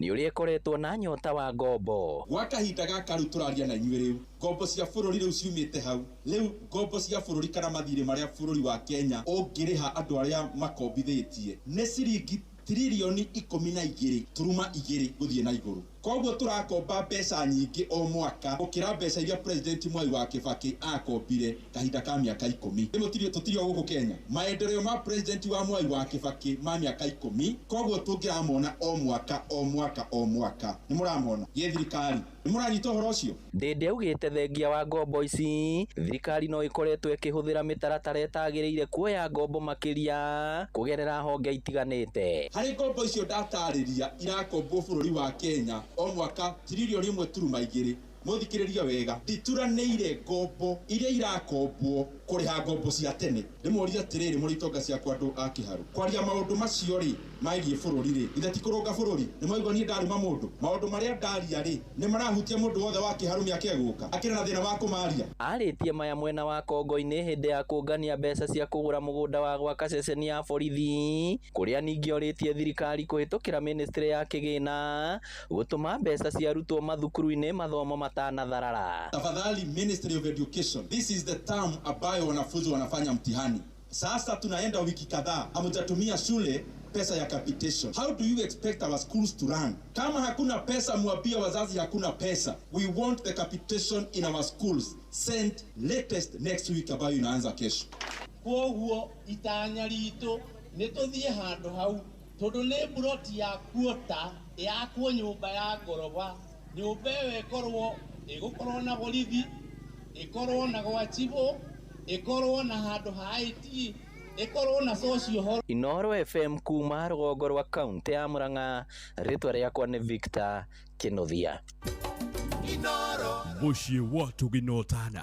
nĩ ũrĩa ĩkoretwo na nyota wa ngombo. Gwa kahinda gaka rĩu tũraria na inyuĩ rĩu ngombo cia bũrũri rĩu ciumĩte hau, rĩu ngombo cia bũrũri kana mathirĩ marĩa bũrũri wa Kenya ũngĩrĩha andũ arĩa makombithĩtie nĩ ciringi tiririoni 12.2 gũthiĩ na igũrũ. Koguo tũrakomba mbeca nyingĩ o mwaka gũkĩra mbeca iria President Mwai wa Kibaki akombire kahinda ka mĩaka 10. Rĩmwe tũtiri o gũkũ Kenya. Maendeleo ma President wa Mwai wa Kibaki ma mĩaka 10, koguo tũngĩramona o mwaka o mwaka o mwaka. Nĩ mũramona gĩ thirikari, nĩ mũranyita ũhoro ũcio. Ndindi augĩte thengia wa ngombo ici, thirikari no ĩkoretwo ĩkĩhũthĩra mĩtaratara ĩtagĩrĩire kuoya ngombo makĩria kũgerera honge itiganĩte. Harĩ ngombo icio ndatarĩria irakombwo bũrũri wa Kenya o mwaka tiririoni 1.2. Mũthikĩrĩria wega, ndituranĩire ngombo iria irakombwo kũrĩha ngombo cia tene. Ndĩmũrie atĩrĩrĩ, mũrĩ itonga ciakwa andũ a Kĩharũ, kwaria maũndũ macio rĩ megiĩ bũrũri rĩ, ithe ti kũrũnga bũrũri? Nĩ mwaigua niĩ ndaruma mũndũ? Maũndũ marĩa ndaria rĩ nĩ marahutia mũndũ wothe wa Kĩharũ mĩaka ĩgũka akĩrĩ na thĩna wa kũmaria. Arĩtie maya mwena wa Kongo-inĩ hĩndĩ ya kũngania mbeca cia kũgũra mũgũnda wa gwaka ceceni ya borithi, kũrĩa ningĩ orĩtie thirikari kũhĩtũkĩra ministry ya kĩgĩna gũtũma mbeca cia arutwo mathukuru-inĩ mathomo matanatharara. Tafadhali Ministry of Education, this is the term ambayo wanafunzi wanafanya mtihani. Sasa tunaenda wiki kadhaa hamjatumia shule pesa ya capitation. How do you expect our schools to run? Kama hakuna pesa, mwambie wazazi hakuna pesa. We want the capitation in our schools sent latest next week ambayo inaanza kesho. Koguo itanya ritu nĩ tũthiĩ handũ hau tondũ nĩ mburoti ya kuota yakwo nyũmba ya ngoroba, nyũmba ĩyo ĩkorwo ĩgũkorwo na borithi, ĩkorwo na gwa chibũ, ĩkorwo na handũ ha IT, ĩkorwo na social hall. Inooro FM kuma rũgongo rwa kaunti ya Murang'a, rĩtwa rĩakwa nĩ Victor Kinuthia. Mũciĩ wa Tũginotana.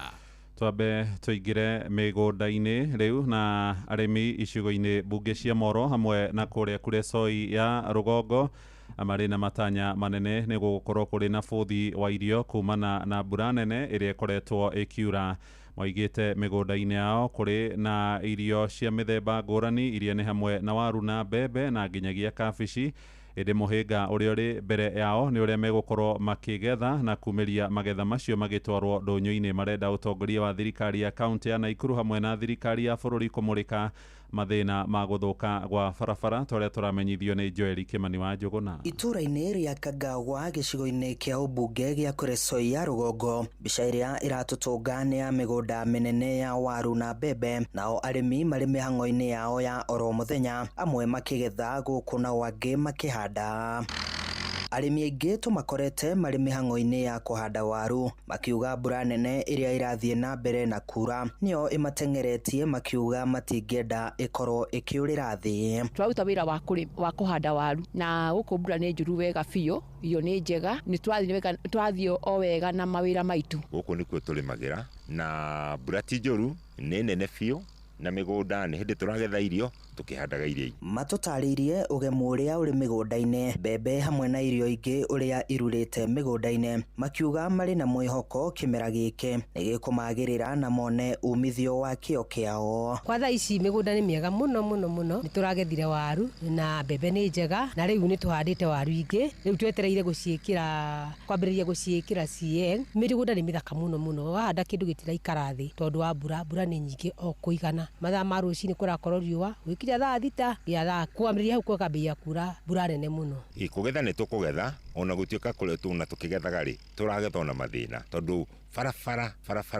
Twambe tũingĩre mĩgũnda-inĩ rĩu na arĩmi icigo-inĩ mbunge cia Moro hamwe na kũrĩa Kuresoi ya rũgongo marĩ na matanya manene nĩ gũgũkorwo kũrĩ na bũthi wa irio kumana na mbura nene ĩrĩa ĩkoretwo ĩkiura. Moigĩte mĩgũnda-inĩ yao kũrĩ na irio cia mĩthemba ngũrani iria nĩ hamwe na waru na mbembe na nginyagia kabici. Ĩndĩ mũhĩnga ũrĩa ũrĩ mbere yao nĩ ũrĩa megũkorwo makĩgetha na kumĩria magetha macio magĩtwarwo ndũnyũ-inĩ. Marenda ũtongoria wa thirikari ya kaunti ya Naikuru hamwe na thirikari ya bũrũri kũmũrĩka mathĩna ma gũthũka gwa barabara ta ũrĩa tũramenyithio nĩ Joel Kimani wa Njũgũna. Itũra-inĩ rĩa Kagawa gĩcigo-inĩ kĩa ũmbunge gĩa Kuresoi ya rũgongo, mbica ĩrĩa ĩratũtũnga nĩ ya mĩgũnda mĩnene ya waru na mbembe, nao arĩmi marĩ mĩhang'o-inĩ yao ya oro mũthenya, amwe makĩgetha gũkũ nao angĩ makĩhanda. Arĩmi aingĩ tũmakorete marĩ mĩhang'o-inĩ ya kũhanda waru, makiuga mbura nene ĩrĩa ĩrathiĩ na mbere na kura nĩyo ĩmateng'eretie, makiuga matingĩenda ĩkorwo ĩkĩũrĩra thĩ. Tũraruta wĩra wa kũhanda waru na gũkũ mbura nĩ njuru wega biũ, irio nĩ njega, nĩ tũrathiĩ o wega na mawĩra maitũ. Gũkũ nĩkuo tũrĩmagĩra na mbura ti njũru, nĩ nene biũ na mĩgũnda nĩ hĩndĩ tũragetha irio tũkĩhandaga irio. Matũtarĩirie ũgemu ũrĩa ũrĩ mĩgũnda-inĩ, mbembe hamwe na irio ingĩ ũrĩa irurĩte mĩgũnda-inĩ, makiuga marĩ na mwĩhoko kĩmera gĩkĩ nĩ gĩkũmagĩrĩra na mone umithio wa kĩo kĩao. Kwa thaa ici mĩgũnda nĩ mĩega mũno mũno mũno, nĩ tũragethire waru na mbembe nĩ njega, na rĩu nĩ tũhandĩte waru ingĩ, rĩu twetereire gũciĩkĩra, kwambĩrĩria gũciĩkĩra CN. Mĩgũnda nĩ mĩthaka mũno mũno, wahanda kĩndũ gĩtiraikara thĩ tondũ wa mbura, mbura nĩ nyingĩ o kũigana. Mathaa ma rũcinĩ kũrakorwo riũa gwĩkinya thaa 6 nginya thaa kwambĩrĩria hau kwambĩrĩria kura mbura nene mũno. Kũgetha nĩ tũkũgetha ona gũtuĩka kũrĩa tuna tũkĩgethaga rĩ tũragetha ona mathĩna tondũ barabara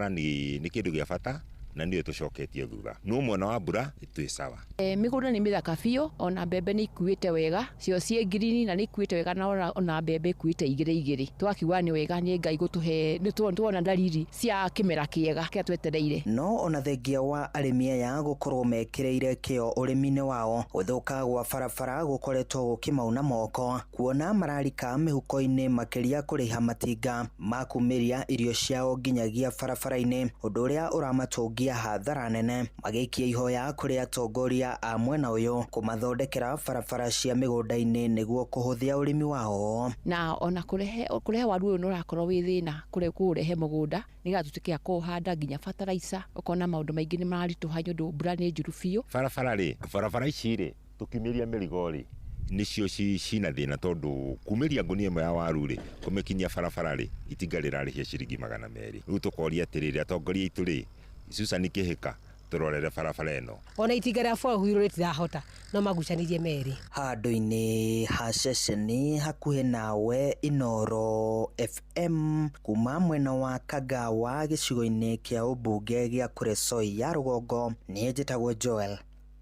nĩ kĩndũ gĩa bata na nĩyo tũcoketie thutha. No mwena wa mbura twĩ sawa. Mĩgũnda nĩ mĩthaka biũ, ona mbembe nĩ ikuĩte wega, cio ciĩ ngirini na nĩ ikuĩte wega, na ona mbembe ikuĩte igĩrĩ igĩrĩ. Twakiuga nĩ wega nĩ Ngai gũtũhe, nĩ tuona dalili cia kĩmera kĩega kĩrĩa twetereire. No ona thengia wa arĩmi aya gũkorwo mekĩrĩire kĩo ũrĩmi-inĩ wao, gũthũka gwa barabara gũkoretwo gũkĩmauna moko, kuona mararika mĩhuko-inĩ makĩria kũrĩha matinga ma kumĩria irio ciao nginyagia barabara-inĩ, ũndũ ũrĩa ũramatũngia hathara nene. Magĩikia ihoya kũrĩ atongoria a mwena ũyũ kũmathondekera barabara cia mĩgũnda-inĩ nĩguo kũhũthia ũrĩmi wao. Na ona kũrehe waru ũyũ nĩ ũrakorwo wĩ thĩna kũrehe mũgũnda nĩgetha tũtuĩke a kũhanda nginya fertilizer, ũkona maũndũ maingĩ nĩ maritũha nĩ ũndũ mbura nĩ njuru biũ. Barabara rĩ, barabara ici rĩ tũkiumĩria mĩrigo rĩ nĩcio cina thĩna tondũ kumĩria ngũnia ĩmwe ya waru rĩ kũmĩkinyia barabara rĩ itinga rĩrarĩhia ciringi 200. Rĩu tũkoria atĩrĩrĩ atongoria aitũ rĩ Susan Kihika Matũrorere barabara ĩno. Ona itinga rĩa four wheel rĩtirahota no magucanirie merĩ. Handũ-inĩ ha ceceni hakuhĩ nawe Inooro FM kuma mwena wa Kagawa gĩcigo-inĩ kĩa ũmbunge gĩa Kuresoi ya rũgongo, niĩ njĩtagwo Joel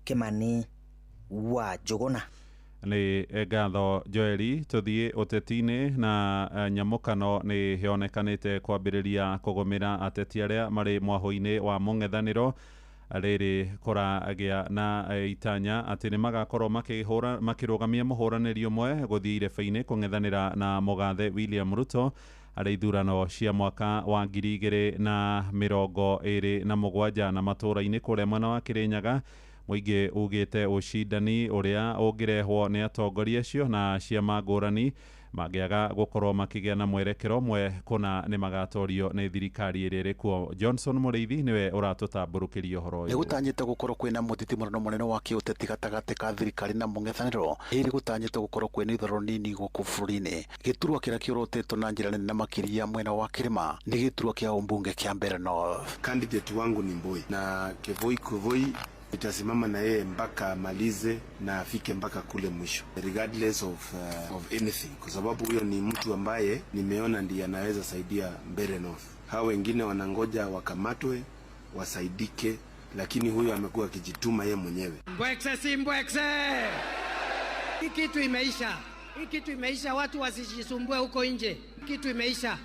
Kimani wa Njũgũna. Nĩ ngatho Joeli. Tũthiĩ ũteti-inĩ na nyamũkano nĩ yonekanĩte kwambĩrĩria kũgũmĩra ateti arĩa marĩ mwahũ-inĩ wa mũng'ethanĩro rĩrĩ kũragĩa na itanya atĩ nĩ magakorwo makĩrũgamia mũhũranĩri ũmwe gũthiĩ irebe-inĩ kũng'ethanĩra na mũgathe William Ruto harĩ ithurano cia mwaka wa 2027 na matũũra-inĩ kũrĩa mwena wa Kĩrĩnyaga. Mũingĩ ugĩte ũcindani ũrĩa ũngĩrehwo nĩ atongoria acio na ciama ngũrani mangĩaga gũkorwo makĩgĩa na mwerekero ũmwe kũna nĩ magatorio nĩ thirikari ĩrĩa ĩrĩ kuo. Johnson Mũrĩithi nĩwe ũratũtambũrũkĩria ũhoro ũyũ. Nĩ gũtanyĩte gũkorwo kwĩna mũthitimũrano mũnene wa kĩũteti gatagatĩ ka thirikari na mũng'ethanĩro ĩrĩ gũtanyĩte gũkorwo kwĩna ithurano nini gũkũ bũrũri-inĩ. Gĩturwa kĩrĩa kĩorotĩtwo na njĩra nene makĩria mwena wa kĩrĩma nĩ gĩturwa kĩa ũmbunge kĩa Mbeere North. Candidate wangu ni Mboi na Kevoi Kevoi nitasimama na yeye mpaka amalize na afike mpaka kule mwisho regardless of anything, kwa sababu huyo ni mtu ambaye nimeona ndiye anaweza saidia Mbeere North. Hao wengine wanangoja wakamatwe wasaidike, lakini huyo amekuwa akijituma yeye mwenyewe. Mbwekse si mbwekse. Hii kitu imeisha. Hii kitu imeisha, watu wasijisumbue huko nje. Kitu imeisha.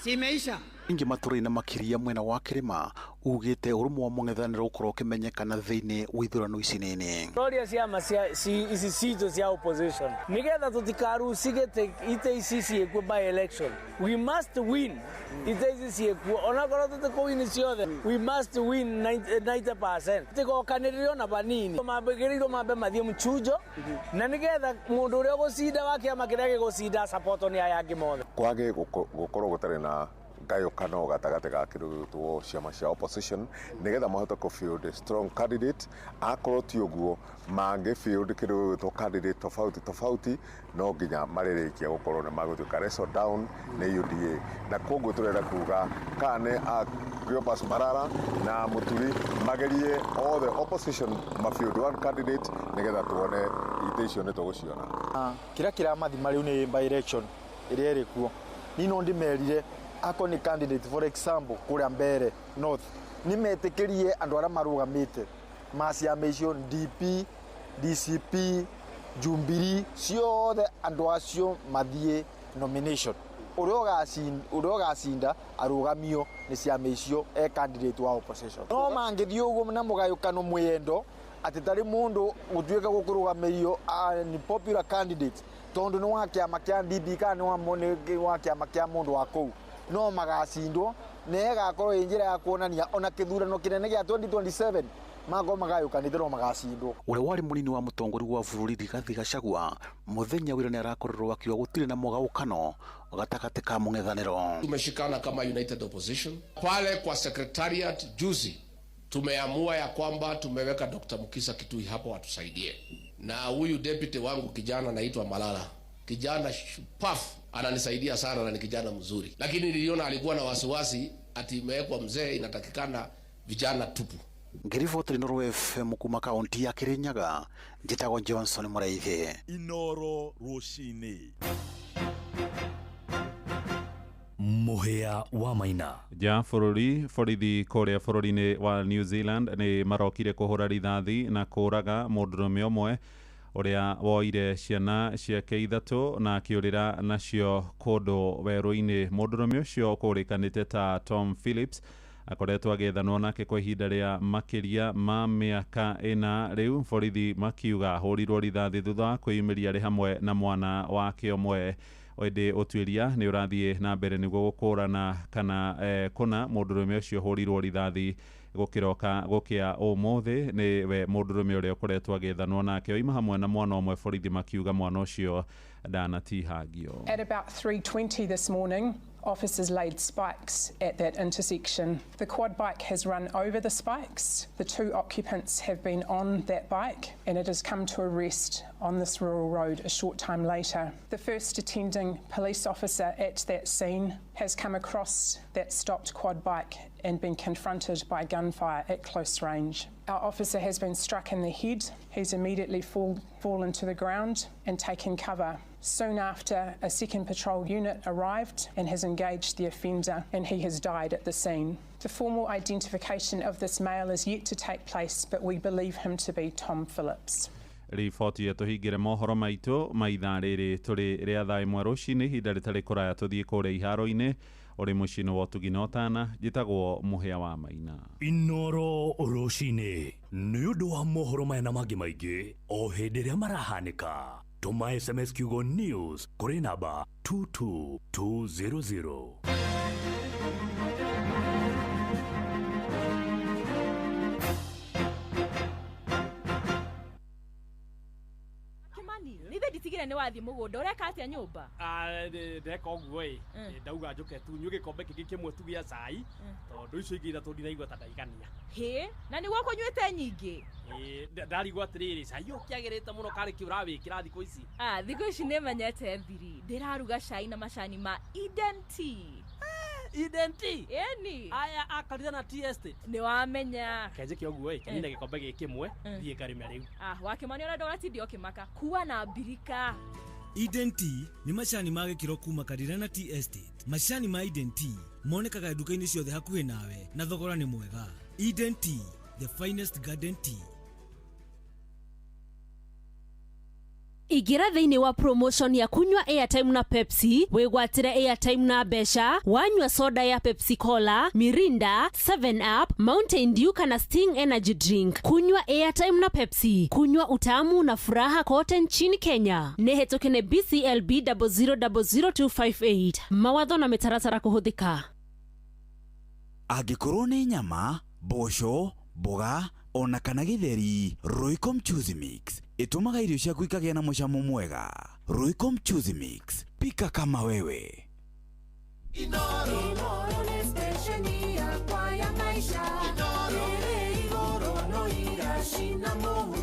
Si imeisha. Ingi matũra-inĩ makĩria mwena wa kĩrĩma ugĩte ũrũmwe wa mũng'ethanĩro ũkorwo ũkĩmenyekana thĩinĩ wa ithurano ici nini. Roria ciama cia ici citũ cia opposition nigetha tũtikarucige ite ici ciĩkuo by election, we must win ite ici ciĩkuo, onakorwo tũtikũwini ciothe, we must win 90%. Tigokanĩrĩrio ona vanini, mambĩgĩrĩirwo mambe mathiĩ mchujo na nigetha mũndũ ũrĩa ũgũcinda wa kĩama kĩrĩa gĩgũcinda support nĩ aya angĩ mothe. Kwage gũkorwo gũtarĩ na ngayũkano gatagatĩ ga kĩndũ gĩgwĩtwo ciama cia opposition nigetha mahote kũ field strong candidate. Akorwo ti ũguo mangĩ field kĩndũ gĩgwĩtwo candidate tofauti tofauti no nginya marĩrĩkia gũkorwo nĩ magũtuĩka wrestle down nĩ UDA, na koguo tũrenda kuga kana nĩ a Cleopas Marara na Mũturi magerie all the opposition ma field one candidate nigetha tuone itĩ icio nĩ tũgũciona. Kĩrĩa kĩramathima rĩu nĩ by election ĩrĩa ĩrĩ kuo. Niĩ no ndĩmerire ako ni candidate, for example kuria Mbeere North ni metĩkĩrie andũ arĩa marũgamĩte ma ciama icio DP, DCP, Jubilee, ciothe andũ acio mathiĩ nomination. Ũrĩa ũgacinda arũgamio nĩ ciama icio e candidate wa opposition. No mangĩthiĩ ũguo na mũgayũkano mwĩyendo atĩ tarĩ mũndũ gũtuĩka gũkũrũgamĩrio ni popular candidate tondũ nĩ wa kĩama kĩa DP kana nĩ wa kĩama kĩa mũndũ wa kũu, no magacindwo na ĩgakorwo ĩ njĩra ya kuonania ona kĩthurano kĩnene gĩa 2027 makorwo magayũkanĩte no magacindwo. Ũrĩa warĩ mũnini wa mũtongoria wa bũrũri Rigathi Gachagua mũthenya wĩra nĩ arakorirwo akiuga gũtirĩ na mũgayũkano gatagatĩ ka mũng'ethanĩro. Tumeshikana kama United Opposition pale kwa secretariat juzi, tumeamua ya kwamba tumeweka Dr. Mukisa Kitui hapo atusaidie, na huyu deputy wangu kijana anaitwa Malala, kijana shupafu, ananisaidia sana na ni kijana mzuri, lakini niliona alikuwa na wasiwasi ati imewekwa mzee, inatakikana vijana tupu. Ngiriboti Inooro FM kuma kaunti ya Kirinyaga, njĩtagwo Johnson Mũraithi. Inooro rũcinĩ. Mũhĩa wa Maina. Ja bũrũri, borithi kũrĩa bũrũri-inĩ wa New Zealand nĩ marokire kũhũra rithathi na kũraga mũndũrũme ũmwe ũrĩa woire ciana ciake ithatũ na akĩũrĩra nacio kũndũ werũ-inĩ. Mũndũrũme ũcio ũkũrĩkanĩte ta Tom Phillips akoretwo agĩethanwo nake kwa ihinda rĩa makĩria ma mĩaka 4 rĩu. Borithi makiuga ahũrirwo rithathi thutha wa kwĩyumĩria arĩ hamwe na mwana wake ũmwe. Ĩndĩ ũtuĩria nĩ ũrathiĩ na mbere nĩguo gũkũrana kana kũna mũndũrũme ũcio ũhũrirwo rithathi gũkĩroka gũkĩa ũmũthĩ nĩwe mũndũrũme ũrĩa ũkoretwo agĩethanwo nake oima hamwe na mwana ũmwe. Borithi makiuga mwana ũcio ndanatihangio. At about 3:20 this morning, officers laid spikes at that intersection. The quad bike has run over the spikes. The two occupants have been on that bike and it has come to a rest on this rural road a short time later. The first attending police officer at that scene has come across that stopped quad bike and been confronted by gunfire at close range. Our officer has been struck in the head. He's immediately fallen to the ground and taken cover. Soon after, a second patrol unit arrived and has engaged the offender, and he has died at the scene. The formal identification of this male is yet to take place, but we believe him to be Tom Phillips. Riboti tũhingĩre mohoro maitũ ma ithaa rĩrĩ tũrĩ rĩa thaa 1 rũcinĩ ihinda rĩtarĩ kũraya tũthiĩ kũrĩa iharo-inĩ ũrĩ mũciĩ-inĩ wa ũtugi na ũtana njĩtagwo Mũhĩa wa Maina. Inoro rũcinĩ nĩ ũndũ wa mohoro maya na mangĩ maingĩ o hĩndĩ ĩrĩa marahanĩka. Tũma SMS kiugo news kũrĩ namba 22200. Nithe nditigire nĩ wathiĩ mũgũnda ũreka atĩa nyũmba? Ndeka ũguo ĩ, ndauga njũke tu nyue gĩkombe kĩngĩ kĩmwe tu gĩa cai tondũ icio ingĩ ithatũ ndinaigua ta ndaigania. Hĩ, na nĩguo kũnyuĩte nyingĩ? Ndarigwo atĩrĩrĩ, cai ũyũ ũkĩagĩrĩte mũno karĩ kĩ ũrawĩkĩra thikũ ici? Thikũ ici nĩmenyete thiri, ndĩraruga cai na macani ma Eden Tea. Eden Tea? Ĩni. Aya a Karirana Tea Estate. Nĩwamenya. Kenjĩke ũguo ĩ, kenine gĩkombe gĩkĩ kĩmwe thiĩ ngarĩme rĩu. Wakĩmani ona ndũgatinde ũkĩmaka, kua na mbirika. Eden Tea nĩ macani ma gĩkĩro kuma Karirana Tea Estate. Macani ma Eden Tea monekaga nduka-inĩ ciothe hakuhĩ nawe na thogora nĩ mwega. Eden Tea, the finest garden tea. Ingĩra thĩinĩ wa promotion ya kunywa airtime na Pepsi wĩgwatĩre airtime na mbeca wanyua soda ya Pepsi Cola, Mirinda, 7 Up, Mountain Dew kana Sting Energy Drink. Kunywa airtime na Pepsi, kunywa utamu na furaha kote nchini Kenya. Nĩ hetũke nĩ BCLB 0000258. Mawatho na mĩtaratara kũhũthĩka. Angĩkorwo nĩ nyama, mboco, mboga ona kana gĩtheri, Royco Mchuzi Mix ĩtũmaga irio ciaku ikagĩa na mũcamo mwega. Royco Mchuzi Mix, pika kama wewe. Inoro nĩ stesheni yakwa ya maisha. Ĩrĩ igũrũ no iracina mũhu.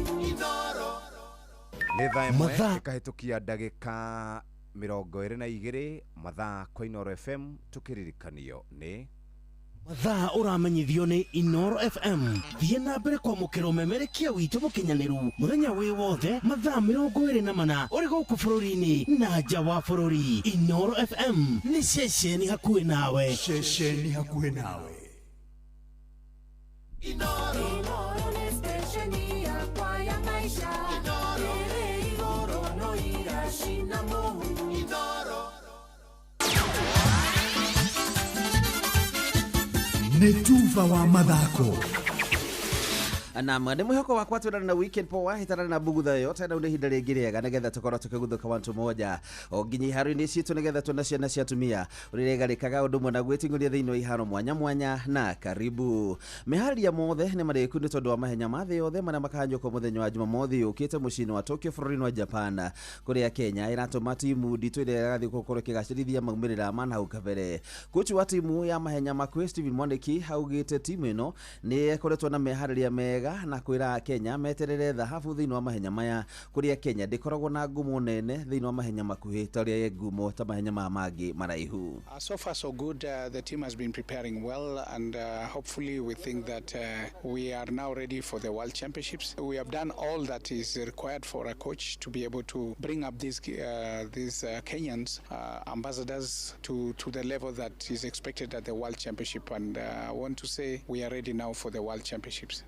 Nĩ thaa 1 ĩkahĩtũkia ndagĩka 22 mathaa kwa Inoro FM tũkĩririkanio nĩ mathaa ũramenyithio nĩ Inoro FM. Thiĩ na mbere kwamũkĩra ũmemerekia witũ mũkinyanĩru mũthenya wĩ wothe mathaa 24 ũrĩ gũkũ bũrũri-inĩ na nja wa bũrũri. Inoro FM nĩ ceceni hakuhĩ nawe. Ceceni hakuhĩ nawe. Inoro nĩ stesheni yakwa ya maisha. Ĩrĩ igũrũ no iracina mũhu. Nĩ tuva wa mathako. Naam, nĩ mwĩhoko wakwa twĩrana na weekend poa hĩtana na bugutha yote na ihinda rĩngĩ rĩega nĩgetha tũkorwo tũkĩguthũka wantu moja o nginya iharo-inĩ citũ nĩgetha tuona ciana cia atumia ũrĩa ĩgarĩkaga ũndũ ũmwe na gwĩting'ũria thĩinĩ wa iharo mwanya mwanya na karibu. Mĩhareria mothe nĩ marĩku nĩ tondũ wa mahenya ma thĩ yothe marĩa makahanyũka mũthenya wa Jumamothi yũkĩte mũciĩ-inĩ wa Tokyo bũrũri-inĩ wa Japan, kũrĩa Kenya ĩratũma timu nditũ ĩrĩa ĩrathiĩ gũkorwo ĩkĩgacĩrithia maumĩrĩra ma nahau kabere. Kochi wa timu ya mahenya makuhĩ Stephen Mwaniki augĩte timu ĩno nĩ ĩkoretwo na meharĩria mega na kwĩra Kenya meterere thahabu thĩinĩ wa mahenya maya, kũrĩa Kenya ndĩkoragwo na ngumo nene thĩinĩ wa mahenya makuhĩ ta ũrĩa ĩ ngumo ta mahenya maya mangĩ maraihu. So far so good. The team has been preparing well, and hopefully we think that we are now ready for the World Championships. We have done all that is required for a coach to be able to bring up these Kenyans ambassadors to the level that is expected at the World Championship, and I want to say we are ready now for the World Championships.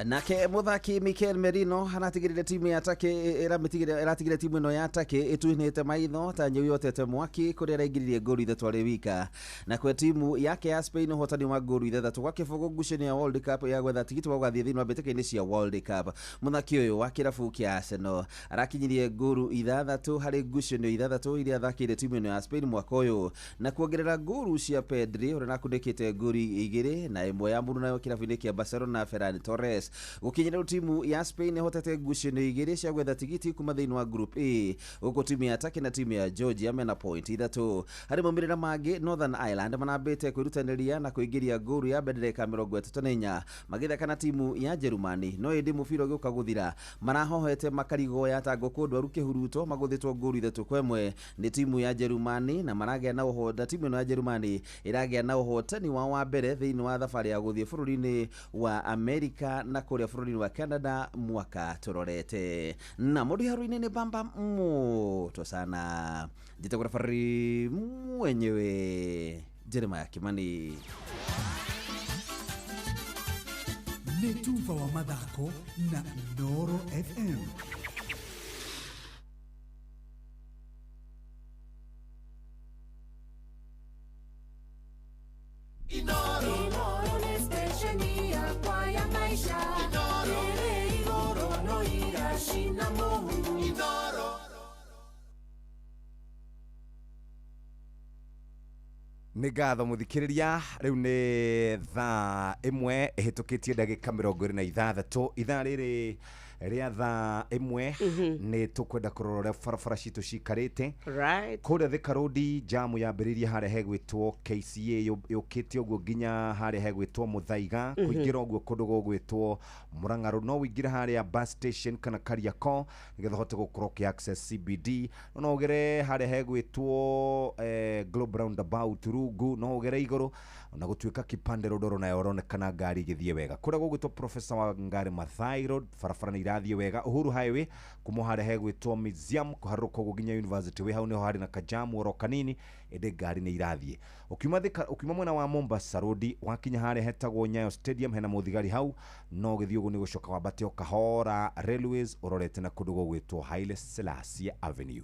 Nake muthaki Mikel Merino aratigirire timu ya Turkey ĩratigire timu ĩno ya Turkey ĩtuinĩte maitho ta nyau yotete mwaki kũrĩa ĩraingĩririe ngolu 3 arĩ wika, na kwe timu yake ya Spain ũhotani wa ngolu 6-0 ngucanio ya World Cup ya gwetha tigiti wa gũgathiĩ thĩinĩ wa mbĩtĩka-inĩ cia World Cup. Mũthaki ũyũ wa kĩrabu kĩa Arsenal arakinyirie ngolu 6 harĩ ngucanio 6 iria athakĩire timu ĩno ya Spain mwaka ũyũ, na kuongerera ngolu cia Pedri ũrĩa ũrakunĩkĩte ngolu 2 na 1 ya mũrunawe kĩrabu-inĩ kĩa Barcelona Ferran Torres. US. Gũkinyĩra timu ya Spain ĩhotete ngucanio igĩrĩ cia gwetha tigiti kuma thĩinĩ wa Group A, gũkũ timu ya Turkey na timu ya Georgia mena point 3. Harĩ maumĩrĩra mangĩ, Northern Ireland manambĩte kwĩrutanĩria na kũingĩria ngũru ya mbere ndagĩka 34 magĩthaka na timu ya Jerumani, no ĩndĩ mũbira ũgĩũka gũthira marahohete makarigoya ta ngũkũ ndwaru kĩhuruto, magũthĩtwo ngũru 3-1 nĩ timu ya Jerumani, na maragĩa na ũhota timu ĩno ya Jerumani ĩragĩa na ũhotani wao wa mbere thĩinĩ wa thabarĩ ya gũthiĩ bũrũri-inĩ wa Amerika na kũrĩa bũrũri-inĩ wa Canada mwaka tũrorete. Na mũndũ iharu-inĩ nĩ bamba moto sana, njĩtagwo referee mwenyewe Jeremiah Kimani. Nĩ tuba wa mathako na Inooro FM. Inooro nĩ stesheni yakwa ya maisha. Ĩrĩ igũrũ no iracina mũhu. Inooro. Nĩ ngatho mũthikĩrĩria, rĩu nĩ thaa 1 ĩhĩtũkĩtie ndagĩka 26. Ithaa rĩrĩ rĩa thaa 1 nĩ tũkwenda kũrora ũrĩa barabara citũ cikarĩte. Kũrĩa Thika Road jamu yambĩrĩirie harĩa hegwĩtwo KCA yũkĩte ũguo nginya harĩa hegwĩtwo Muthaiga, kũingĩra ũguo kũndũ gũgwĩtwo Mũrang'arũ, no ũingĩre harĩa bus station kana Kariakoo nĩgetha ũhote gũkorwo ũkĩ access CBD. No ũgere harĩa hegwĩtwo Globe Roundabout rungu, no ũgere igũrũ, ona gũtuĩka Kipande Road oro nayo ũronekana ngari igĩthiĩ wega. Kũrĩa gũgwĩtwo Professor Wangari Maathai Road barabara nĩ irathiĩ wega. Uhuru Highway kuma harĩa hegwĩtwo Museum kũharũrũka ũguo nginya University wĩ hau nĩho harĩ na kajamu oro kanini, ĩndĩ ngari nĩ irathiĩ. Ũkiuma mwena wa Mombasa Road wakinya harĩa hetagwo Nyayo Stadium hena mũthigari hau, no ũgĩthiĩ ũguo nĩ gũcoka wambate o kahora Railways ũrorete na kũndũ gũgwĩtwo Haile Selassie Avenue.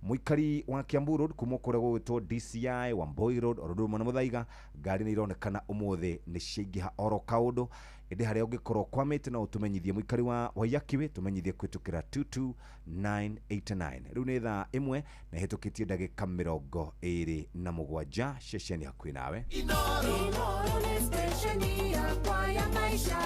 Mũikari wa Kiambu Road kuma kũrĩa gũgwĩtwo DCI Wamboi Road oro ũndũ ũmwe na Muthaiga, ngari nĩ ironekana ũmũthĩ nĩ ciaingĩha oro kaũndũ, ĩndĩ harĩa ũngĩkorwo ũkwamĩte no ũtũmenyithie. Mũikari wa Waiyaki tũmenyithie kũhĩtũkĩra 22989. Rĩu nĩ thaa 1 na ĩhĩtũkĩtie ndagĩka 27 ceceni hakuhĩ nawe. Inooro nĩ stesheni yakwa ya maisha.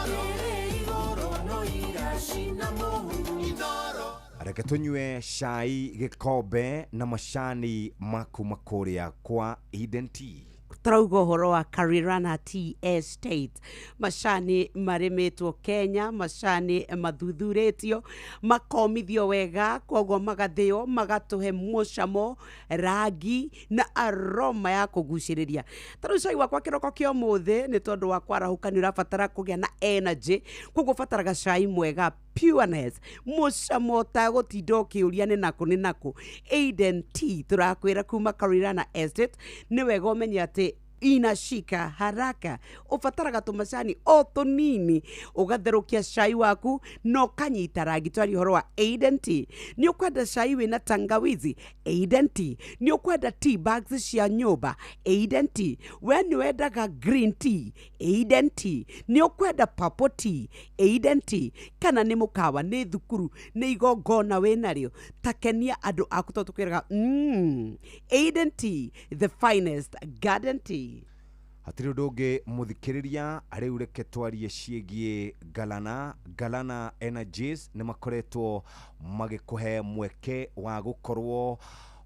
Ĩrĩ igũrũ no iracina mũhu. Inooro. Reke tũnyue cai gĩkombe na macani maku makũrĩa kwa Eden Tea. Tũrauga ũhoro wa Karirana Tea Estate, macani marĩmĩtwo Kenya, macani mathuthurĩtio makomithio wega, koguo magathĩo magatũhe mũcamo, rangi na aroma ya kũgucĩrĩria. Ta rĩu cai wakwa kĩroko kĩa ũmũthĩ nĩ tondũ wa kwarahũka nĩ ũrabatara kũgĩa na energy, koguo ũbataraga cai mwega, pureness, mũcamo ũtagũtinda ũkĩũria nĩ nakũ nĩ nakũ. Eden Tea tũrakwĩra kuma Karirana Estate, nĩ wega ũmenye atĩ inashika haraka, ũbataraga tũmacani o tũnini ũgatherũkia cai waku na ũkanyita rangi. Twaria ũhoro wa Eden Tea. Nĩ ũkwenda cai wĩna tangawizi? Eden Tea. Nĩ ũkwenda tea bags cia nyũmba? Eden Tea. We nĩ wendaga green tea? Eden Tea. Nĩ ũkwenda purple tea? Eden Tea. Kana nĩ mũkawa, nĩ thukuru, nĩ igongona wĩnarĩo, takenia andũ aku tondũ tũkwĩraga Eden Tea, the finest garden tea. Hatirĩ ũndũ ũngĩ mũthikĩrĩria, rĩu reke twarie ciĩgiĩ Galana. Galana Energies nĩ makoretwo magĩkũhe mweke wa gũkorwo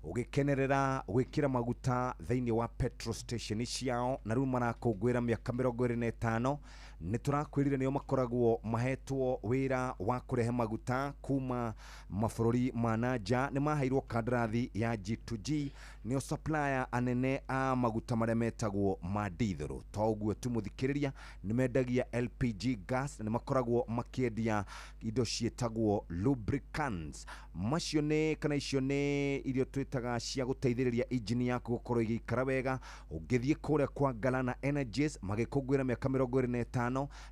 ũgĩkenerera gwĩkĩra maguta thĩinĩ wa petrol station ciao, na rĩu marakũngũĩra mĩaka 25. Nĩ tũrakwĩrire nĩo makoragwo mahetwo wĩra wa kũrehe maguta kuma mabũrũri ma na nja. Nĩ maheirwo kandarathi ya G2G, nĩo supplier anene a maguta marĩa metagwo ma diesel. To ũguo tu mũthikĩrĩria, nĩ mendagia LPG gas, na nĩ makoragwo makĩendia indo ciĩtagwo lubricants. Macio nĩ kana icio nĩ irio twĩtaga cia gũteithĩrĩria injini yaku gũkorwo ĩgĩikara wega. Ũngĩthiĩ kũrĩa kwa Galana Energies magĩkũngũĩra mĩaka 25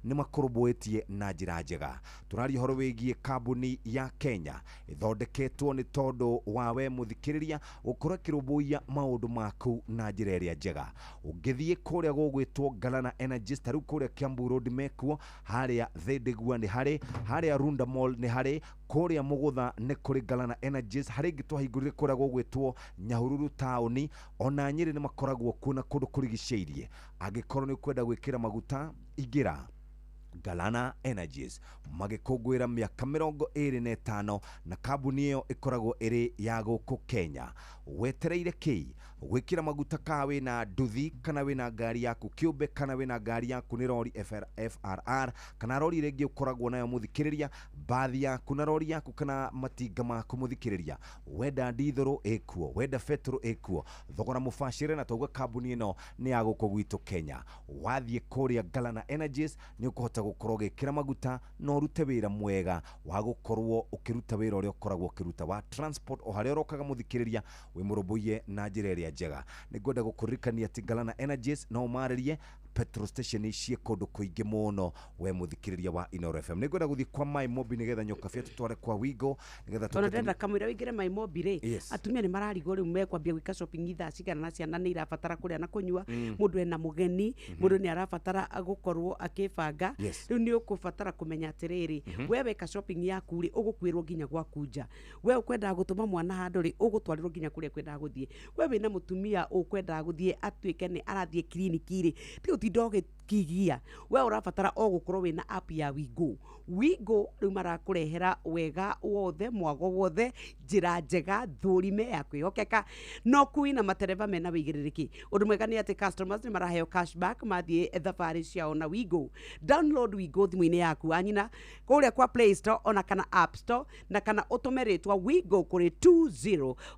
nĩ makũrũmbũĩtie na njĩra njega. Tũraria ũhoro wĩgiĩ kambuni ya Kenya ĩthondeketwo nĩ tondũ wa we mũthikĩrĩria gũkorwo ĩkĩrũmbũiya maũndũ maku na njĩra ĩrĩa njega. Ũngĩthiĩ kũrĩa gũgwĩtwo Galana Energies, ta rĩu kũrĩa Kiambu Road mekuo, harĩa Thindigua nĩ harĩ, harĩa Runda Mall nĩ harĩ, kũrĩa Mũgũtha nĩ kũrĩ Galana Energies, harĩ ĩngĩ twahingũrire kũrĩa gũgwĩtwo Nyahururu taũni, ona Nyĩrĩ nĩ makoragwo kuo na kũndũ kũrigicĩirie. Angĩkorwo nĩ ũkwenda gwĩkĩra maguta, ingĩra Galana Energies magĩkũngũĩra mĩaka 25 na kambuni ĩyo ĩkoragwo ĩrĩ ya gũkũ Kenya. Wetereire kĩ gwĩkĩra maguta ka wĩna nduthi kana wĩna ngari yaku kĩũmbe kana wĩna ngari yaku nĩ rori FRR kana rori ĩrĩa ĩngĩ ũkoragwo nayo mũthikĩrĩria, bathi yaku na rori yaku kana matinga maku mũthikĩrĩria, wenda ndithũrũ ĩkuo, wenda betũrũ ĩkuo, thogora mũbacĩre, na twauga kambuni ĩno nĩ ya gũkũ gwitũ Kenya. Wathiĩ kũrĩa Galana Energies nĩ ũkũhota gũkorwo ũgĩkĩra maguta na ũrute wĩra mwega wa gũkorwo ũkĩruta wĩra ũrĩa ũkoragwo ũkĩruta wa transport o harĩa ũrokaga mũthikĩrĩria, wĩ mũrũmbũiye na njĩra ĩrĩa njega. Nĩ ngwenda gũkũririkania atĩ Galana Energies no ũmarĩrie petrol station ciĩ kũndũ kũingĩ mũno we mũthikĩrĩria wa Inooro FM. Nĩ ngwenda gũthiĩ kwa Mai Mobi nĩgetha Nyokabia tũtware kwa Wigo nĩgetha tondå tũke ndĩrenda kamũira wĩingĩre maimobi rĩ, atumia nĩ mararigwo rĩu mekwambia gwĩka shopping thaa cigana na ciana nĩ irabatara kũrĩa na kũnyua, mũndũ ena mũgeni, mũndũ nĩ arabatara gũkorwo akĩbanga. Rĩu nĩ ũkũbatara kũmenya atĩrĩrĩ, we weka shopping yaku rĩ, ũgũkuĩrwo nginya gwaku nja. We ũkwendaga gũtũma mwana handũ rĩ, ũgũtwarĩrwo nginya kũrĩa kwendaga gũthiĩ. We wĩna mũtumia ũkwendaga gũthiĩ atuĩke nĩ arathiĩ kiriniki rĩ, ti ũtinda ũgĩkigia, we ũrabatara o gũkorwo wĩna app ya Wigo. Wigo rĩu marakũrehera wega wothe, mwago wothe, njĩra njega thũrime ya kwĩhokeka no kui na matereba mena wĩigĩrĩrĩki. Ũndũ mwega nĩ atĩ customers nĩ maraheo cashback mathiĩ thabarĩ ciao na Wigo. Download Wigo thimũ-inĩ yaku anyina kũrĩa kwa Play Store ona kana App Store, na kana ũtũme rĩtwa Wigo kũrĩ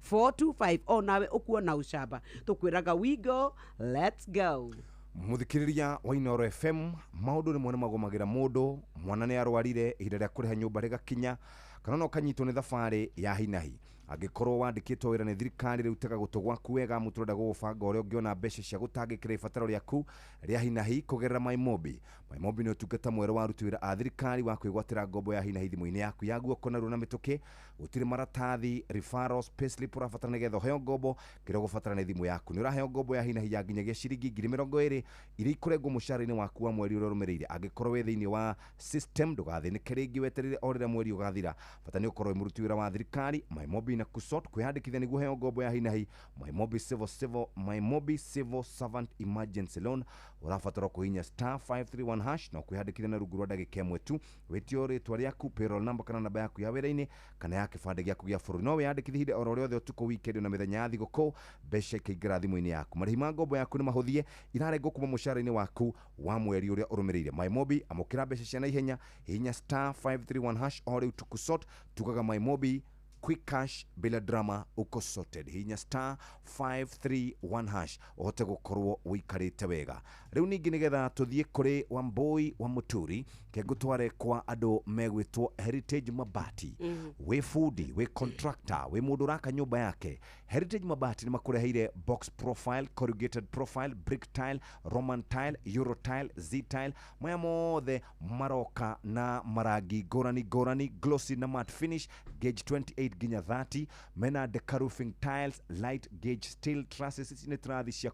20425, onawe ũkuona ũcamba. Tũkwĩraga Wigo, let's go. Muthikiriria wa Inooro FM, maundu rĩmwe nĩ magũmagĩra mũndũ, mwana nĩ arwarire, ihinda rĩa kũrĩha nyũmba rĩgakinya, kana no ũkanyitwo nĩ thabarĩ ya hinahi. Angĩkorwo wandĩkĩtwo wĩra nĩ thirikari, rĩu tega gũtũ gwaku wega, amu tũrenda gũgũbanga ũrĩa ũngĩona mbeca cia gũtangĩkĩra ibataro rĩaku rĩa hinahi kũgerera MyMobi. MyMobi nĩ ũtungata mwerũ wa aruti wĩra a thirikari wa kwĩgwatĩra ngombo ya hinahi thimũ-inĩ yaku ya guoko narua na mĩtũkĩ. Gũtirĩ maratathi, referrals, payslip ũrabatara nĩgetha ũheo ngombo. Kĩrĩa ũgũbatara nĩ thimũ yaku. Nĩ ũraheo ngombo ya hinahi ya nginyagia ciringi 20,000 iria ikũrengwo mũcara-inĩ waku wa mweri ũrĩa ũrũmĩrĩire. Angĩkorwo wĩ thĩinĩ wa system, ndũgathĩnĩke rĩngĩ, weterere o rĩrĩa mweri ũgathira. Bata nĩ ũkorwo wĩ mũruti wĩra wa thirikari. MyMobi na Kusot kwĩyandĩkithia nĩguo ũheo ngombo ya hinahi. MyMobi Civil, MyMobi Civil Servant Emergency Loan, ũrabatara kũhihinya *531# na kwĩyandĩkithia na rungu rwa ndagĩka ĩmwe tu. Wĩtio rĩtwa rĩaku, payroll number kana namba yaku ya wĩra-inĩ kana ya kĩbandĩ gĩaku gĩa bũrũri. No wĩyandĩkithie ihinda oro rĩothe, ũtukũ, weekend na mĩthenya ya thigũkũ, mbeca ikaingĩra thimũ-inĩ yaku. Marĩhi ma ngombo yaku nĩ mahũthie, irarengwo kuma mũcara-inĩ waku wa mweri ũrĩa ũrũmĩrĩire. MyMobi, amũkĩra mbeca cia naihenya, hihinya *531# o rĩu. Tukusort tugaga MyMobi, quick cash bila drama, uko sorted. Hinya *531# ũhote gũkorwo ũikarĩte wega. Rĩu ningĩ nĩgetha tũthiĩ kũrĩ Wambui wa Mũturi, kengũtware kwa andũ megwĩtwo Heritage Mabati. Wĩ fundi, wĩ contractor, wĩ mũndũ ũraka nyũmba yake, Heritage Mabati nĩ makũreheire box profile, corrugated profile, brick tile, Roman tile, euro tile, Z tile. Maya mothe maroka na marangi ngũrani ngũrani, glossy na matte finish, gauge 28 nginya 30. Mena deca roofing tiles, light gauge steel trusses. Ici nĩ turathi cia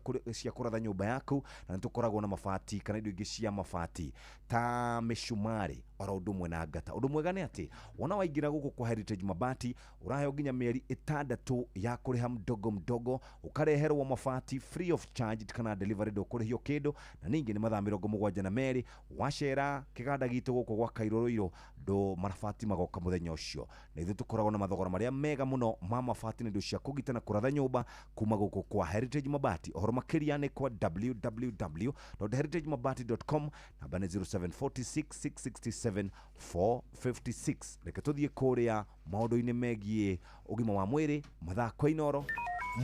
kũratha nyũmba yaku, na nĩ tũkoragwo na mabati kana indo ingĩ cia mabati ta mĩcumarĩ oro ũndũ ũmwe na ngata. Ũndũ mwega nĩ atĩ wona waingĩra gũkũ kwa Heritage Mabati, ũraheo nginya mĩeri 6 ya kũrĩha mdogo mdogo, ũkareherwo mabati free of charge kana delivery, ndũkũrĩhio kĩndũ, na ningĩ nĩ mathaa 72 wacera kĩganda gitũ gũkũ gwa Kairũ Rũirũ ndũ mabati magoka mũthenya ũcio. Na ithuĩ tũkoragwo na mathogora marĩa mega mũno ma mabati na indo cia kũgita na kũratha nyũmba kuma gũkũ kwa Heritage Mabati. Ũhoro makĩria nĩ kwa www.heritagemabati.com, namba nĩ 0746 667 456. Reke tũthiĩ kũrĩa maũndũ-inĩ megiĩ ũgima wa mwĩrĩ, mathaa kwa Inooro.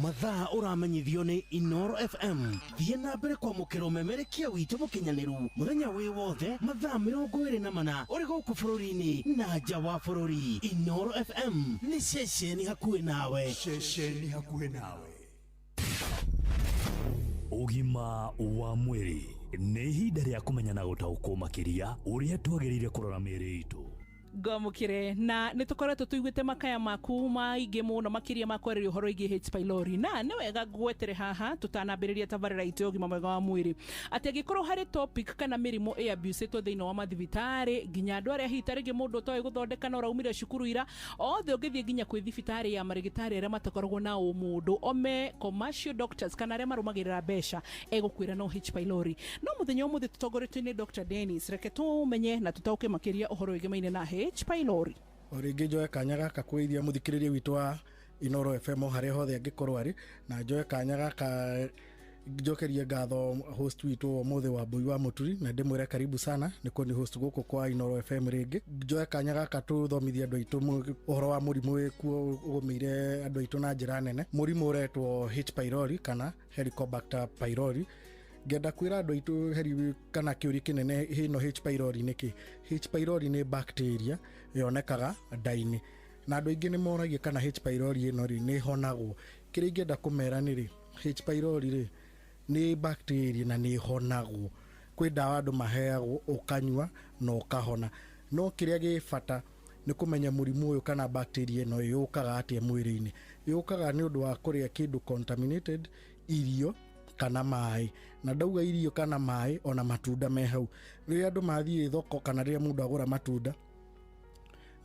Mathaa ũramenyithio nĩ Inooro FM. Thiĩ na mbere kwamũkĩra ũmemerekia witũ mũkinyanĩru mũthenya wĩ wothe, mathaa 24, ũrĩ gũkũ bũrũri-inĩ na nja wa bũrũri. Inooro FM nĩ ceceni hakuhĩ nawe. Ceceni hakuhĩ nawe. Ũgima wa mwĩrĩ nĩ ihinda rĩa kũmenya na gũtaũkwo makĩria ũrĩa twagĩrĩire kũrora mĩĩrĩ itũ. Ngwamũkĩre na nĩ tũkoretwo tũiguĩte makaya maku maingĩ mũno makĩria ma kwarĩria ũhoro wĩgiĩ H pylori, na nĩ wega ngwetere haha tũtanambĩrĩria tabarĩra itũ ya ũgima mwega wa mwĩrĩ atĩ angĩkorwo harĩ topic kana mĩrimũ ĩ abusĩtwo thĩinĩ wa mathibitarĩ, nginya andũ arĩa hihi ta rĩngĩ mũndũ ũtoĩ gũthondeka na ũraumire cukuru ira othe, ũngĩthiĩ nginya kwĩ thibitarĩ ya marĩgĩtarĩ arĩa matakoragwo na ũmũndũ ome commercial doctors kana arĩa marũmagĩrĩra mbeca, egũkwĩra no H pylori. No mũthenya ũmũthĩ tũtongoretio nĩ Dr. Dennis, reke tũmenye na tũtaũke makĩria ũhoro wĩgemaine na H pylori. O rĩngĩ njoe kanya gaka kwĩithia mũthikĩrĩria witũ wa Inoro FM o harĩa hothe angĩkorwo arĩ, na njoe kanya gaka njokerie ngatho host witũ ũmũthĩ wa Mbui wa Mũturi, na ndĩmwĩre karibu sana nĩ kũni host gũkũ kwa Inoro FM. Rĩngĩ njoe kanya gaka tũthomithie andũ aitũ ũhoro wa mũrimũ wĩkuo ũgũmĩire andũ aitũ na njĩra nene, mũrimũ ũretwo H pylori kana Helicobacter pylori. Ngenda kwĩra andũ aitũ heri kana kĩũria kĩnene ĩno H pylori nĩkĩ? H pylori nĩ bacteria yonekaga nda-inĩ, na andũ aingĩ nĩ moragia kana H pylori ĩno rĩ nĩ ĩhonagwo. Kĩrĩa ingĩenda kũmera nĩ rĩ, H pylori rĩ nĩ bacteria na nĩ ĩhonagwo. Kwĩ ndawa andũ maheagwo ũkanyua na ũkahona, no kĩrĩa gĩ bata nĩ kũmenya mũrimũ ũyũ kana bacteria ĩno yũkaga atĩa mwĩrĩ-inĩ. Yũkaga nĩ ũndũ wa kũrĩa kĩndũ contaminated, irio kana maĩ, na ndauga irio kana maĩ ona matunda me hau. Rĩrĩa andũ mathiĩ thoko kana rĩrĩa mũndũ agũra matunda,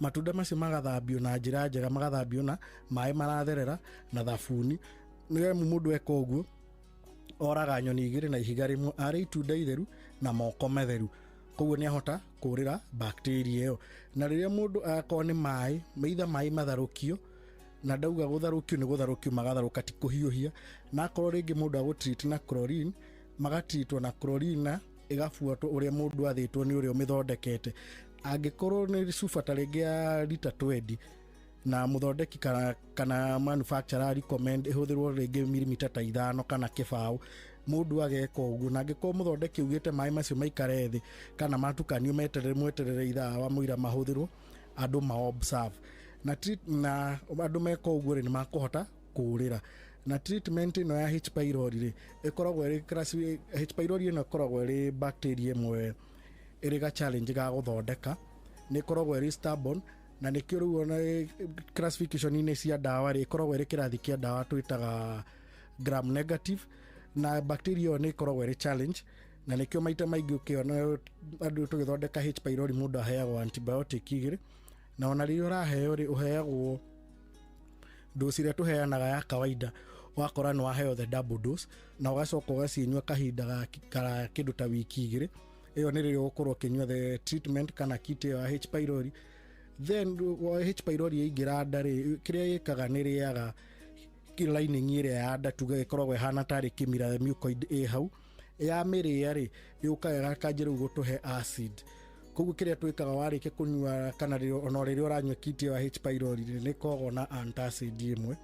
matunda macio magathambio na njĩra njega, magathambio na maĩ maratherera na thabuni. Nĩ amu mũndũ eka ũguo oraga nyoni igĩrĩ na ihiga rĩmwe, arĩ itunda itheru na moko matheru, koguo nĩ ahota kũrĩra bacteria ĩyo. Na rĩrĩa mũndũ akorwo nĩ maĩ, maitha maĩ matharũkio, na ndauga gũtharũkio nĩ gũtharũkio magatharũka ti kũhiũhia, na akorwo rĩngĩ mũndũ agũtreat na chlorine, magatreatwo na chlorine na ĩgabuatwo ũrĩa mũndũ athĩtwo nĩ ũrĩa ũmĩthondekete. Angĩkorwo nĩ cuba ta rĩngĩ ya rita 20 na mũthondeki kana manufacturer recommend ĩhũthĩrwo rĩngĩ mirimita ta 5 kana kĩbaũ, mũndũ ageka ũguo. Na angĩkorwo mũthondeki augĩte maĩ macio maikare thĩ kana matukanio meterere mweterere ithaa wa mũira mahũthĩrwo, andũ ma observe na na andũ meka ũguo rĩ nĩ makũhota kũũrĩra. Na treatment ĩno ya H pylori rĩ ĩkoragwo ĩrĩ H pylori ĩno ĩkoragwo ĩrĩ bacteria ĩmwe ĩrĩ ga challenge ga gũthondeka, nĩ ĩkoragwo ĩrĩ stubborn, na nĩkĩo rĩu ona classification-inĩ cia ndawa rĩ ĩkoragwo ĩrĩ kĩrathi kĩa ndawa twĩtaga gram negative, na bacteria ĩyo nĩ ĩkoragwo ĩrĩ challenge, na nĩkĩo maita maingĩ ũkĩona andũ tũgĩthondeka H pylori mũndũ aheagwo antibiotic igĩrĩ, na ona rĩrĩa ũraheo rĩ ũheagwo dose ĩrĩa tũheanaga ya kawaida, wakora nĩ waheo the double dose na ũgacoka ũgacinyua kahinda ga kĩndũ ta wiki igĩrĩ. Ĩyo nĩ rĩrĩa ũgũkorwo ũkĩnyua the treatment kana kit ĩyo ya H pylori. Then H pylori yaingĩra nda rĩ, kĩrĩa ĩkaga nĩ ĩrĩaga lining ĩrĩa ya nda, tuge ĩkoragwo ĩhana tarĩ kĩmira mucoid ĩ hau, yamĩrĩa rĩ yũkaga ĩgakanjia rĩu gũtũhe acid. Koguo kĩrĩa twĩkaga warĩkia kũnyua kana ona rĩrĩa ũranyua kit ĩyo ya H pylori rĩ, nĩ ĩkoragwo na antacid ĩmwe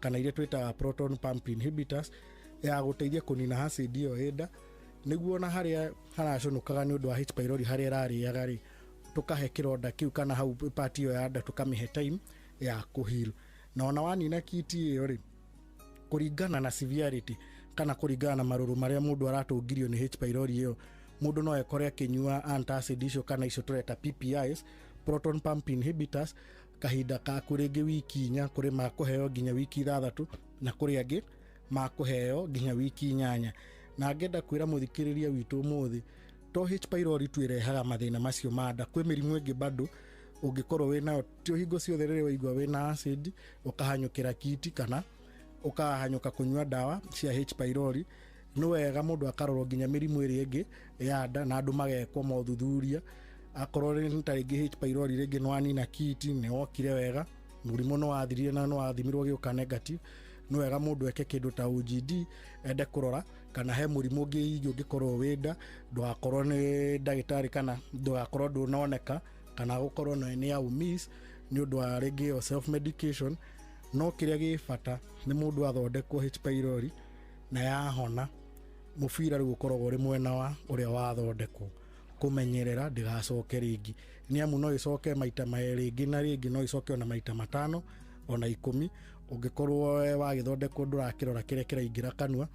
kana iria twĩtaga proton pump inhibitors ya gũteithia kũnina acid ĩyo ĩ nda, nĩguo ona harĩa haracũnũkaga nĩ ũndũ wa H pylori harĩa ĩrarĩaga rĩ, tũkahe kĩronda kĩu kana hau part ĩyo ya nda tũkamĩhe time ya kũheal. Na ona wanina kit ĩyo rĩ, kũringana na severity kana kũringana na marũrũ marĩa mũndũ aratũngirio nĩ H pylori ĩyo, mũndũ no ekore akĩnyua antacid icio kana icio tũreta PPIs, proton pump inhibitors, kahinda ka kũrĩ wiki 4, kũrĩ makũheo nginya wiki 6, na kũrĩ angĩ makũheo nginya wiki 8. Na ngenda kwĩra mũthikĩrĩria witũ ũmũthĩ, to H pylori tu ĩrehaga mathĩna macio ma nda, kwĩ mĩrimũ ĩngĩ bado ũngĩkorwo wĩnayo, ti hingo ciothe rĩrĩa waigua wĩna acid ũkahanyũkĩra kiti kana ũkahanyũka kũnyua ndawa cia H pylori. Nĩ wega mũndũ akarorwo nginya mĩrimũ ĩrĩa ĩngĩ ya nda, na andũ magekwo mothuthuria, akorwo nĩ ta rĩngĩ H pylori rĩngĩ nĩ wanina kiti nĩ wokire wega, mũrimũ nĩ wathirire na nĩ wathimirwo gĩũka negative, nĩ wega mũndũ eke kĩndũ ta OGD ende kũrora kana he mũrimũ ũngĩ ũngĩkorwo wĩ nda, ndũgakorwo nĩ ndagĩtarĩ kana ndũgakorwo ndũnoneka kana gũkorwo nĩ au miss nĩ ũndũ wa rĩngĩ ĩyo self medication. No kĩrĩa gĩ bata nĩ mũndũ athondekwo H pylori na yahona, mũbira rĩu ũkoragwo ũrĩ mwena wa ũrĩa wathondekwo kũmenyerera ndĩgacoke rĩngĩ, nĩ amu no ĩcoke maita rĩngĩ na rĩngĩ, no ĩcoke ona maita 5 ona 10 ũngĩkorwo wagĩthondekwo ndũrakĩrora kĩrĩa kĩraingĩra kanua,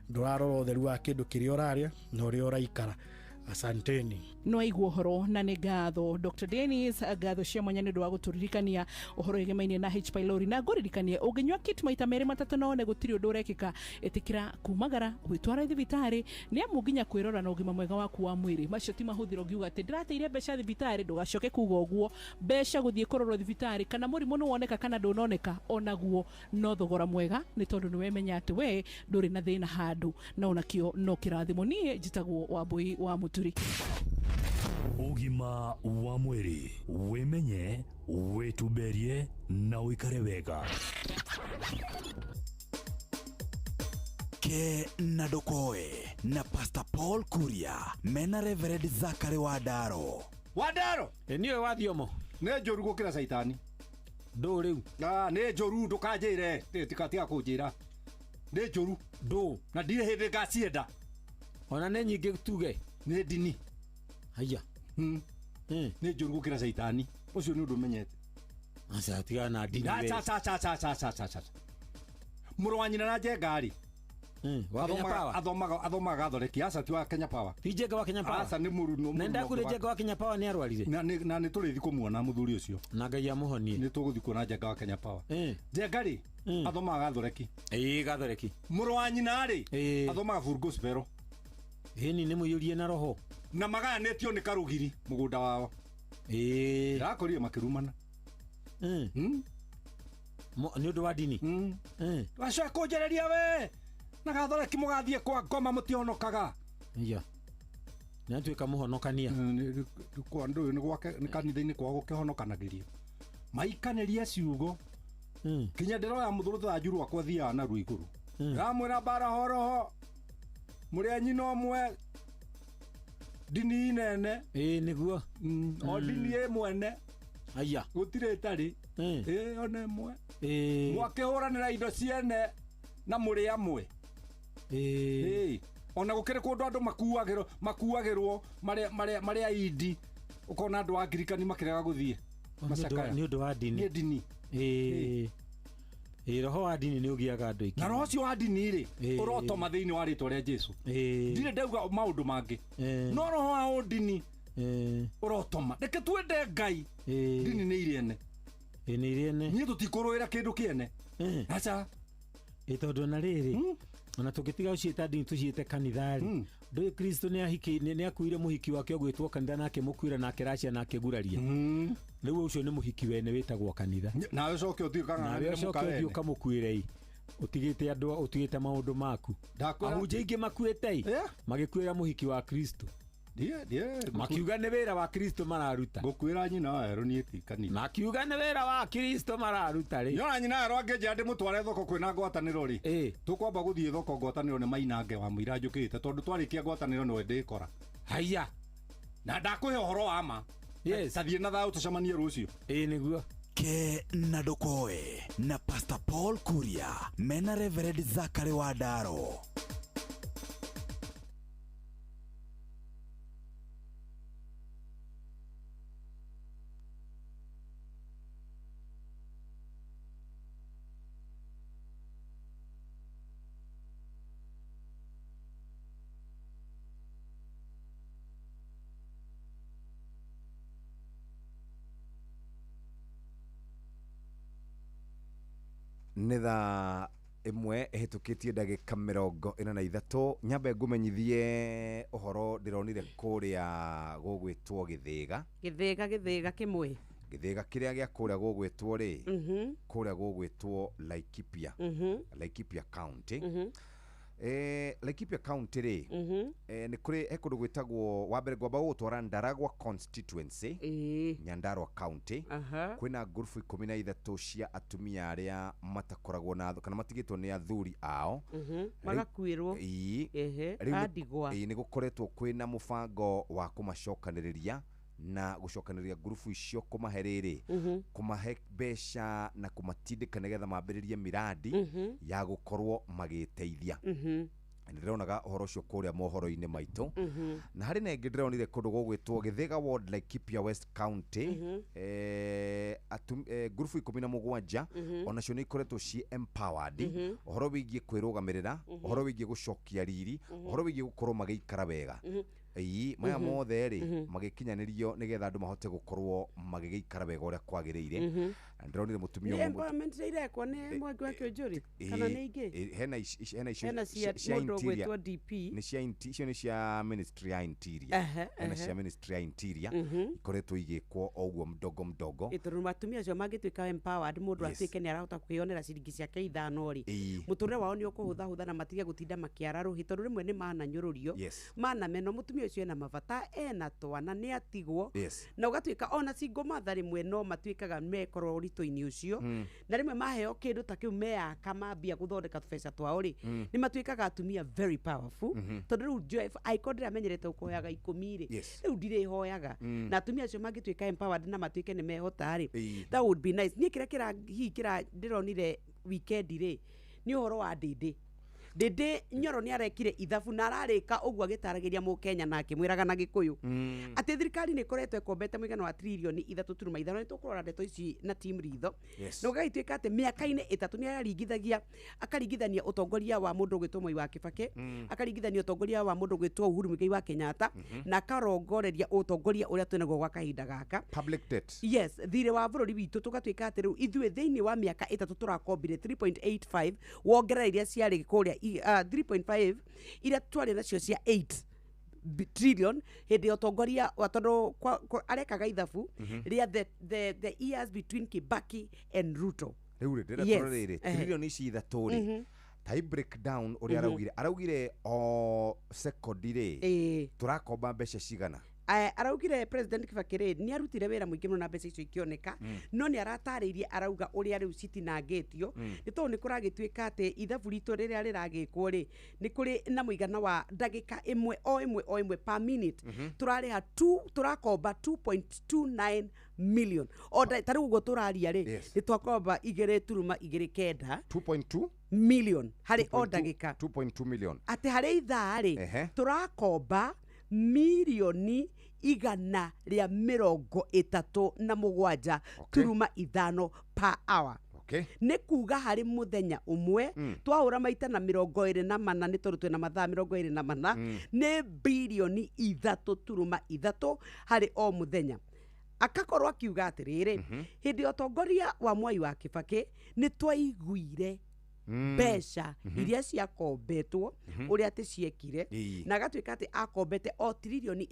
ndũrarora ũtheru wa kĩndũ kĩrĩa ũrarĩa na ũrĩa ũraikara. Asanteni. No aigua ũhoro na nĩ ngatho Dr. Dennis, ngatho cia mwanya nĩ ũndũ wa gũtũririkania ũhoro ĩgemainie na H pylori. Na ngũririkanie ũngĩnyua kit maita merĩ matatũ na one gũtirĩ ũndũ ũrekĩka, ĩtĩkĩra kumagara gwĩtwara thibitarĩ, nĩ amu nginya kwĩrora na ũgima mwega waku wa mwĩrĩ. Macio ti mahũthĩro ngiuga atĩ ndĩrateire mbeca thibitarĩ, ndũgacoke kuga ũguo. Mbeca gũthiĩ kũrorwo thibitarĩ kana mũrimũ nĩ woneka kana ndũnoneka, onaguo no thogora mwega, nĩ tondũ nĩ wemenya atĩ we ndũrĩ na thĩna handũ, na onakĩo no kĩrathimo. Niĩ njĩtagwo Wambui wa Mũturi. Ũgima wa mwĩrĩ, wĩmenye, wĩtumberie na ũikare wega. Ke na Ndokoe na Pastor Paul Kuria mena Reverend Zakari Wandaro. Wandaro niwe wathiomo nä njå ru gå kä ra caitani ndå rä u nä njå ru ndå kanjä re tiga kå njä ra nä njå ru ndå na ndirä hä ndä ngacienda ona nä nyingä tuge nä ndini haya nä njå ru gå kä ra caitani å cio nä å ndå menyete. Aca tigana na ndini we. Aca må rå wa nyina na njenga rä Wa Kenya Power? Athomaga gathoreki. Aca ti wa Kenya Power. Ti njenga wa Kenya Power. Aca nä må ru Na ndakure njenga wa Kenya Power nä arwarire. Na nä tå rä thi kå muona må thuri å cio na Ngai amũhonie. Nä tå gå thi kuona njenga wa Kenya Power. Njenga rä athomaga gathoreki. Ĩĩ gathoreki. Må rå wa nyina rä athomaga Full Gospel. Ĩni nä mũiyũrie na roho. Na magayanĩtio nä karũgiri mũgũnda wao. Ĩĩ ndĩrakorire makĩrumana. Nĩ ũndũ wa ndini. Acio ekũnjereria we na gathoreki mũgathiĩ kwa ngoma mũtihonokaga. Iya. Na tuĩka mũhonokania. Kwa ndũ nĩ gwake nĩ kanitha-inĩ kwao gũkĩhonokanagĩrio. Maikanĩrie ciugo. Kinya ndĩroya mũthũrũ thanju rwakwa thiaga naruo igũrũ. Ndĩramwĩra mbara horoho mũrĩ a nyina ũmwe ndini nene. Ĩĩ nĩguo. O ndini ĩ mwene. Aya. Gũtirĩ ĩtarĩ. Ĩĩ ona ĩmwe. Mwakĩhũranĩra indo ciene na mũrĩ amwe. Ĩĩ. Ona gũkĩrĩ kũndũ andũ makuagĩrwo marĩ aindi, ũkona andũ a ngirikani makĩrega gũthiĩ macakaya nĩ ũndũ wa ndini. Nĩ ndini. Ĩĩ. Ĩĩ roho wa ndini nĩ ũgiaga andũ aingĩ. Na roho ũcio wa ndini rĩ ũrotoma thĩinĩ wa rĩtwa rĩa Jesũ. Ndirĩ ndauga maũndũ mangĩ, no roho wa ũndini ũrotoma. Reke twende Ngai. Ndini nĩ irĩene. Ĩĩ nĩ irĩene. Niĩ tũtikũrũĩra kĩndũ kĩene. Aca. Ĩ tondũ ona rĩrĩ ona tũngĩtiga gũciĩta ndini tũciĩte kanitha rĩ, ndũĩ Kristo nĩ akuire mũhiki wake ũgwĩtwo kanitha na akĩmũkuĩra na akĩracia na akĩguraria. Rĩu ũcio nĩ mũhiki wene wĩtagwo kanitha. Nawe ũcoke ũthiĩ ũkang'ang'anĩre Nawe ũcoke ũthiĩ ũkamũkuĩre ĩ ũtigĩte andũ ũtigĩte maũndũ maku. Ahunjia aingĩ makuĩte ĩ magĩkuĩra mũhiki wa Kristo. Makiuga nĩ wĩra wa Kristo mararuta. Ngũkwĩra nyina wa Erũ niĩ ti kanitha. Makiuga nĩ wĩra wa Kristo mararuta rĩ. Nyona nyina Erũ angĩnjĩra ndĩmũtware thoko kwĩna ngwatanĩro rĩ, tũkwamba gũthiĩ thoko ngwatanĩro nĩ mainange wa mũira njũkĩte tondũ twarĩkia ngwatanĩro nĩwe ndĩkora. Haiya. Na ndakũhe ũhoro wa ma. Yes. Tathiĩ na thayũ tũcemanie rũciũ. Ĩĩ nĩguo. Ke na Ndokoe na Pastor Paul Kuria mena Reverend Zakari Wandaro. Nĩ thaa ĩmwe ĩhĩtũkĩtie ndagĩka 43. Nyambe ngũmenyithie ũhoro ndĩronire kũrĩa gũgwĩtwo Gĩthĩga. Gĩthĩga kĩmwe. Gĩthĩga kĩrĩa gĩa kũrĩa gũgwĩtwo rĩ, kũrĩa gũgwĩtwo Laikipia. Laikipia County. Laikipia County rĩ, nĩ kũrĩ he kũndũ gwĩtagwo wa mbere ngwamba gũgũtwara Ndaragwa constituency, Nyandarua County. Kwĩna ngurubu 13 cia atumia arĩa matakoragwo na kana matigĩtwo nĩ athuri ao. Magakuĩrwo. Ĩĩ. Nĩ gũkoretwo kwĩna mũbango wa kũmacokanĩrĩria na gũcokanĩrĩria ngurubu icio kũmahe rĩrĩ, kũmahe mbeca na kũmatindĩka nĩgetha mambĩrĩrie miradi ya gũkorwo magĩteithia. Ndĩronaga ũhoro ũcio kũrĩa mohoro-inĩ maitũ. Na harĩ na ĩngĩ ndĩronire kũndũ gũgwĩtwo Gĩthĩga Ward, Laikipia West County. Ngurubu 17 onacio nĩ ikoretwo ci empowered ũhoro wĩgiĩ kwĩrũgamĩrĩra, ũhoro wĩgiĩ gũcokia riri, ũhoro wĩgiĩ gũkorwo magĩikara wega. Ĩĩ, maya mothe rĩ magĩkinyanĩrio nĩgetha andũ mahote gũkorwo magĩgĩikara wega ũrĩa kwagĩrĩire. Na ndĩronire mũtumia Nĩ ũmwe empowerment iria irekwo nĩ Mwangi wa Kĩũnjũri kana nĩ ingĩ? Hena hena icio Hena cia cia mũndũ interior. ũgwĩtwo DP. Nĩ cia icio nĩ cia ministry ya interior. Hena cia ministry ya interior ikoretwo igĩkwo o ũguo mdogo mdogo. Ĩ, tondũ atumia acio mangĩtuĩka empowered, mũndũ atuĩke nĩ arahota kwĩyonera ciringi ciake 5 rĩ, mũtũrĩre wao nĩ ũkũhũthahũtha na matige gũtinda makĩara rũhĩ, tondũ rĩmwe nĩ mananyũrũrio, manamenwo. Mũtumia ũcio ena mabata, ena twana, nĩ atigwo, na ũgatuĩka ona single mother rĩmwe no matuĩkaga mekorwo ũritũ-inĩ ũcio, na rĩmwe maheo kĩndũ ta kĩu meyaka mambia gũthondeka tũbeca twao rĩ, nĩ matuĩkaga atumia very powerful, tondũ rĩu angĩkorwo ndĩramenyerete gũkũhoyaga 10 rĩ, rĩu ndirĩhoyaga. Na atumia acio mangĩtuĩka empowered na matuĩke nĩ mehota rĩ, that would be nice. Niĩ kĩrĩa kĩra hihi kĩra ndĩronire weekend rĩ, nĩ ũhoro wa Ndĩndĩ. Ndĩndĩ Nyoro nĩ arekire ithabu na ararĩka ũguo agĩtaragĩria mũkenya na akĩmwĩraga na Gĩkũyũ atĩ thirikari nĩ ĩkoretwo ĩkombete mũigana wa 3.5 tririoni. Nĩ tũkũrora ndeto ici na team ritho. Na ũgagĩtuĩka atĩ mĩaka-inĩ 3 nĩ araringithagia, akaringithania ũtongoria wa mũndũ ũgwĩtwo Moi wa Kĩbakĩ, akaringithania ũtongoria wa mũndũ ũgwĩtwo Uhuru Muigai wa Kenyatta, na akarongoreria ũtongoria ũrĩa twĩnaguo gwa kahinda gaka. Public debt. Yes, thirĩ wa bũrũri witũ, tũgatuĩka atĩ rĩu ithuĩ thĩinĩ wa mĩaka 3 tũrakombire 3.85, wongerera iria ciarĩ kũrĩa 3.5 iria twarĩ nacio cia 8 trillion hĩndĩ ya ũtongoria wa, tondũ arekaga ithabu rĩa the years between Kibaki and Ruto. Rĩu rĩ, ndĩrenda tũrore rĩrĩ, tririoni ici 3 rĩ, tai break down ũrĩa araugire o sekondi rĩ, tũrakomba mbeca cigana? Araugire President Kibaki rĩ, nĩ arutire wĩra mũingĩ mũno na mbeca icio ikĩoneka, no nĩ aratarĩirie, arauga ũrĩa rĩu citinangĩtio, nĩ tondũ nĩ kũragĩtuĩka atĩ ithabu ritũ rĩrĩa rĩragĩkwo rĩ, nĩ kũrĩ na mũigana wa ndagĩka ĩmwe o ĩmwe o ĩmwe, per minute, tũrarĩha tũrakomba 2.29 million o ta rĩu ũguo tũraria rĩ, nĩ twakomba 2.29 2.2 million harĩ o ndagĩka. 2.2 million. Atĩ harĩ ithaa rĩ, tũrakomba 137.5 million per hour. Nĩ kuga harĩ mũthenya ũmwe, twahũra maita na 24, nĩ tondũ twĩna mathaa 24, nĩ 3.3 birioni harĩ o mũthenya. Akakorwo akiuga atĩrĩrĩ, hĩndĩ ya ũtongoria wa Mwai wa Kĩbakĩ nĩ twaiguire mbeca iria ciakombetwo, ũrĩa atĩ ciekire, na agatuĩka atĩ akombete o 1.2 tririoni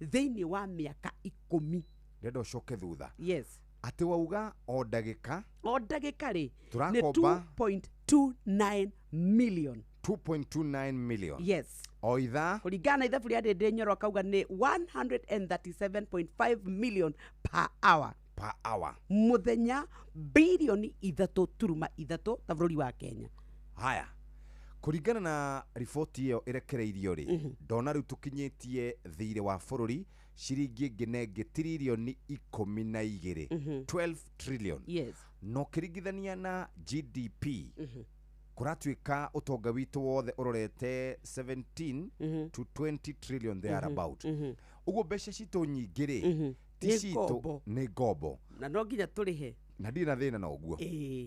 thĩinĩ wa mĩaka 10. Ndĩrenda ũcoke thutha. Yes. Atĩ wauga o ndagĩka, o ndagĩka rĩ, nĩ tũrakomba 2.29 million. 2.29 million. Yes. O ithaa. Kũringana na ithabu rĩa Ndĩndĩ Nyoro, akauga nĩ 137.5 million per hour. Per hour. Mũthenya 3.3 birioni ta bũrũri wa Kenya. Haya, kũringana na riboti ĩyo ĩrekereirio rĩ, ndona rĩu tũkinyĩtie thirĩ wa bũrũri ciringi ĩngĩ na ĩngĩ 12 tririoni, 12 trillion. Na ũkĩringithania na GDP, kũratuĩka ũtonga witũ wothe ũrorete 17 to 20 trillion thereabout. Ũguo mbeca citũ nyingĩ rĩ, ti Nĩ citũ, ngombo. Nĩ ngombo. Na no nginya tũrĩhe. Na ndirĩ na thĩna na ũguo.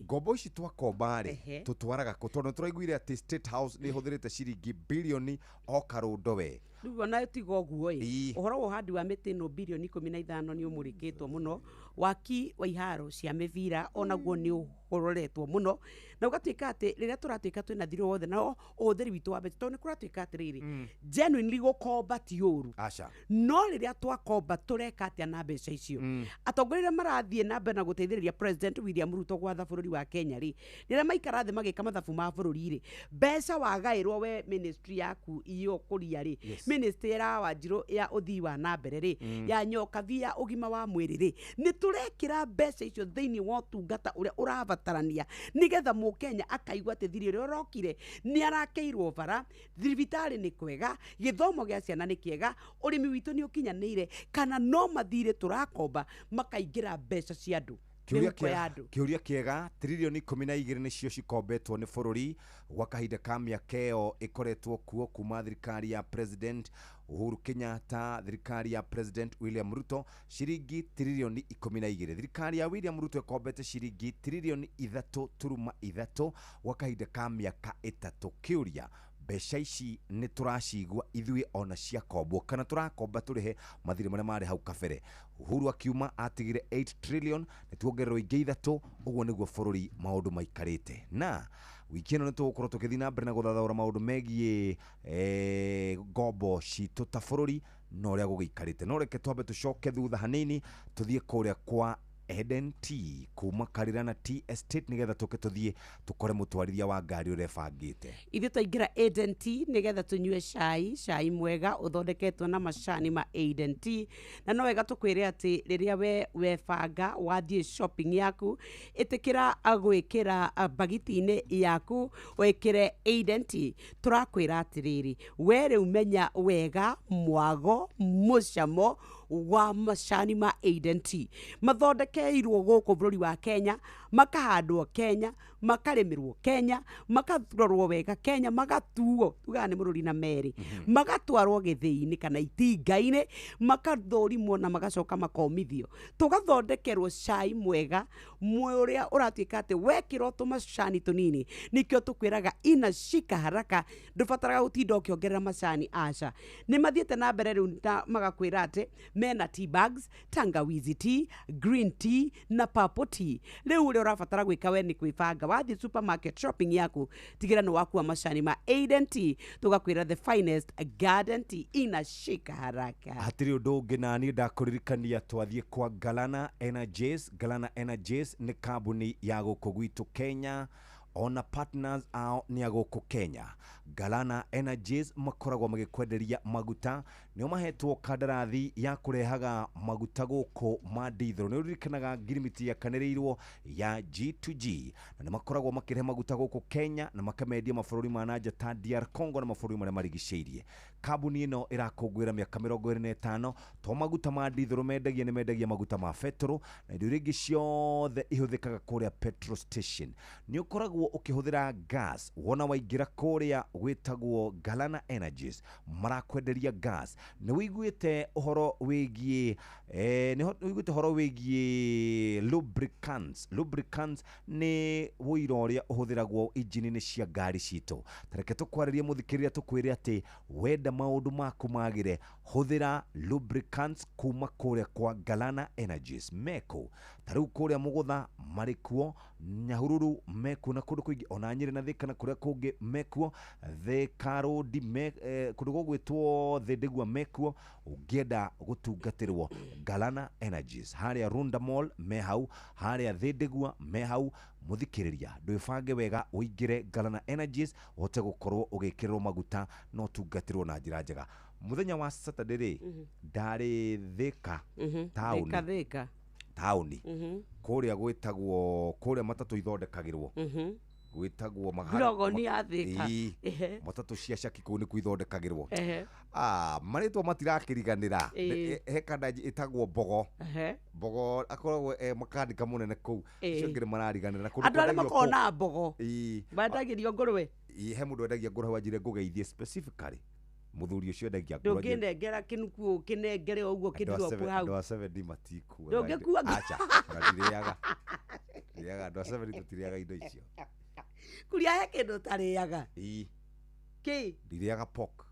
Ngombo ici twakomba rĩ, tũtwaraga kũ? Tondũ tũraiguire atĩ State House nĩ ĩhũthĩrĩte ciringi birioni o karũndo we. Rĩu ona tiga ũguo ĩ, ũhoro wa ũhandi wa mĩtĩ ĩno 15 birioni nĩ ũmũrĩkĩtwo mũno, waki wa iharo cia mĩbira onaguo nĩ ũroretwo mũno, na ũgatuĩka atĩ rĩrĩa tũratuĩka twĩna thirĩ wothe na ũhũthĩri witũ wa mbeca, tondũ nĩ kũratuĩka atĩrĩrĩ, genuinely gũkomba ti ũru, aca, no rĩrĩa twakomba tũreka atĩa na mbeca icio? Atongoria arĩa marathiĩ na mbere na gũteithĩrĩria President William Ruto gwatha bũrũri wa Kenya rĩ, rĩrĩa maikara thĩ magĩka mathabu ma bũrũri rĩ, mbeca wagaĩrwo we ministry yaku iyo kũria rĩ, ministry ya Wanjirũ ya ũthii wa na mbere rĩ, ya Nyokabi ya ũgima wa mwĩrĩ rĩ, nĩ tũrekĩra mbeca icio thĩinĩ wa ũtungata ũrĩa ũrabatarania nĩgetha mũkenya akaigua atĩ thirĩ ũrĩa ũrokire nĩ arakeirwo bara, thibitarĩ nĩ kwega, gĩthomo gĩa ciana nĩ kĩega, ũrĩmi witũ nĩ ũkinyanĩire, kana no mathirĩ tũrakomba makaingĩra mbeca cia andũ, Kĩũria mĩhuko ya andũ? Kĩũria kĩega. 12 tririoni nĩcio cikombetwo nĩ bũrũri gwa kahinda ka mĩaka ĩyo ĩkoretwo kuo kuma thirikari ya President Uhuru Kenyatta, thirikari ya President William Ruto, ciringi 12 tririoni. Thirikari ya William Ruto ĩkombete ciringi 3.3 tririoni gwa kahinda ka mĩaka 3. Kĩũria, Mbeca ici nĩ tũracigua ithuĩ ona ciakombwo kana tũrakomba tũrĩhe mathirĩ marĩa marĩ hau kabere. Uhuru akiuma atigire 8 trillion, nĩ tuongererwo ingĩ 3. Ũguo nĩguo bũrũri maũndũ maikarĩte. Na wiki ĩno nĩ tũgũkorwo tũgĩthiĩ na mbere na gũthathaũra maũndũ megiĩ ngombo citũ ta bũrũri na ũrĩa gũgĩikarĩte. No reke twambe tũcoke thutha hanini tũthiĩ kũrĩa kwa Eden Tea kuma Karirana Tea Estate nigetha tũke tũthiĩ tũkore mũtwarithia wa ngari ũrĩa ebangĩte. Ithuĩ twaingĩra Eden Tea nigetha tũnyue cai, cai mwega ũthondeketwo na macani ma Eden Tea. Na no wega tũkwĩre atĩ rĩrĩa we webanga wathiĩ shopping yaku, ĩtĩkĩra gwĩkĩra bagiti-inĩ yaku wĩkĩre Eden Tea. Tũrakwĩra atĩrĩrĩ, we rĩu menya wega mwago mũcamo wa macani ma Eden Tea. Mathondekeirwo gũkũ bũrũri wa Kenya, makahandwo Kenya, makarĩmĩrwo Kenya, makarorwo wega Kenya, magatuo tugaga nĩ mũrũri na merĩ, magatwarwo gĩthĩi-inĩ kana itinga-inĩ, makathũrimwo na magacoka makomithio, tũgathondekerwo cai mwega ũrĩa ũratuĩka atĩ wekĩrwo tũmacani tũnini. Nĩkĩo tũkwĩraga inashika haraka, ndũbataraga gũtinda ũkĩongerera macani, aca. Nĩ mathiĩte na mbere rĩu na magakwĩra atĩ mena tea bags, tangawizi tea, green tea na purple tea. Rĩu ũrĩa ũrabatara gwĩka we nĩ kwĩbanga, wathiĩ supermarket shopping yaku, tigĩra nĩ wakua macani ma Eden Tea, tũgakwĩra the finest garden tea inashika haraka. Hatirĩ ũndũ ũngĩ na niĩ ndakũririkania twathiĩ kwa Galana Energies. Galana Energies nĩ kambuni ya gũkũ gwitũ Kenya, ona partners ao nĩ a gũkũ Kenya. Galana Energies makoragwo magĩkwenderia maguta, nĩo mahetwo kandarathi ya kũrehaga maguta gũkũ ma diesel. Nĩ ũririkanaga ngirimiti yakanĩrĩirwo ya G2G, na nĩ makoragwo makĩrehe maguta gũkũ Kenya na makamendia mabũrũri ma nanja ta DR Congo na mabũrũri marĩa marigicĩirie. Kambuni ĩno ĩrakũngũĩra mĩaka 25. To maguta ma diesel mendagia, nĩ mendagia maguta ma petrol na indo iria ingĩ ciothe ihũthĩkaga kũrĩa petrol station. Nĩ ũkoragwo ũkĩhũthĩra gas, wona waingĩra kũrĩa gwĩtagwo Galana Energies marakwenderia gas. Nĩ wĩiguĩte ũhoro wĩgiĩ nĩ wĩiguĩte ũhoro wĩgiĩ lubricants. Lubricants nĩ ũira ũrĩa ũhũthĩragwo injini-inĩ cia ngari citũ. Tareke tũkwarĩrie mũthikĩrĩria tũkwĩre atĩ wenda maũndũ maku magĩre, hũthĩra lubricants kuma kũrĩa kwa Galana Energies. Meko ta rĩu kũrĩa Mũgũtha marĩ kuo, Nyahururu mekuo, na kũndũ kũingĩ ona Nyĩrĩ na Thĩka na kũrĩa kũngĩ mekuo, Thĩka Road kũndũ gũgwĩtwo Thĩndĩgua mekuo. Ũngĩenda gũtungatĩrwo Galana Energies harĩa Runda Mall me hau, harĩa Thĩndĩgua me hau. Mũthikĩrĩria ndwĩbange wega ũingĩre Galana Energies ũhote gũkorwo ũgĩkĩrĩrwo maguta na ũtungatĩrwo na njĩra njega. Mũthenya wa Saturday rĩ, ndarĩ Thĩka taũni, taũni kũrĩa gwĩtagwo kũrĩa matatũ ithondekagĩrwo, gwĩtagwo Mburogoni ya Thĩka. Matatũ cia caki kũu nĩkuo ithondekagĩrwo. Marĩtwa matirakĩriganĩra. He kanda ĩtagwo Mbogo. Mbogo akoragwo makanika mũnene kũu. Ũcio ũngĩ nĩmarariganĩra. Andũ arĩa makoragwo na mbogo mendagĩrio ngũrwe. He mũndũ wendagia ngũrwe wanjire ngũgeithie specifically. Mũthuri ũcio endagia ngũrwe. Ndũngĩnengera kĩnuku ũkĩnengere ũguo kĩndropu hau. Andũ a 70 matikua. Ndũngĩkua. Acha, ona ndirĩaga. Ndirĩaga andũ a 70 tũtirĩaga indo icio. Kuria he kĩndũ ũtarĩaga. Kĩ? Ndirĩaga pork.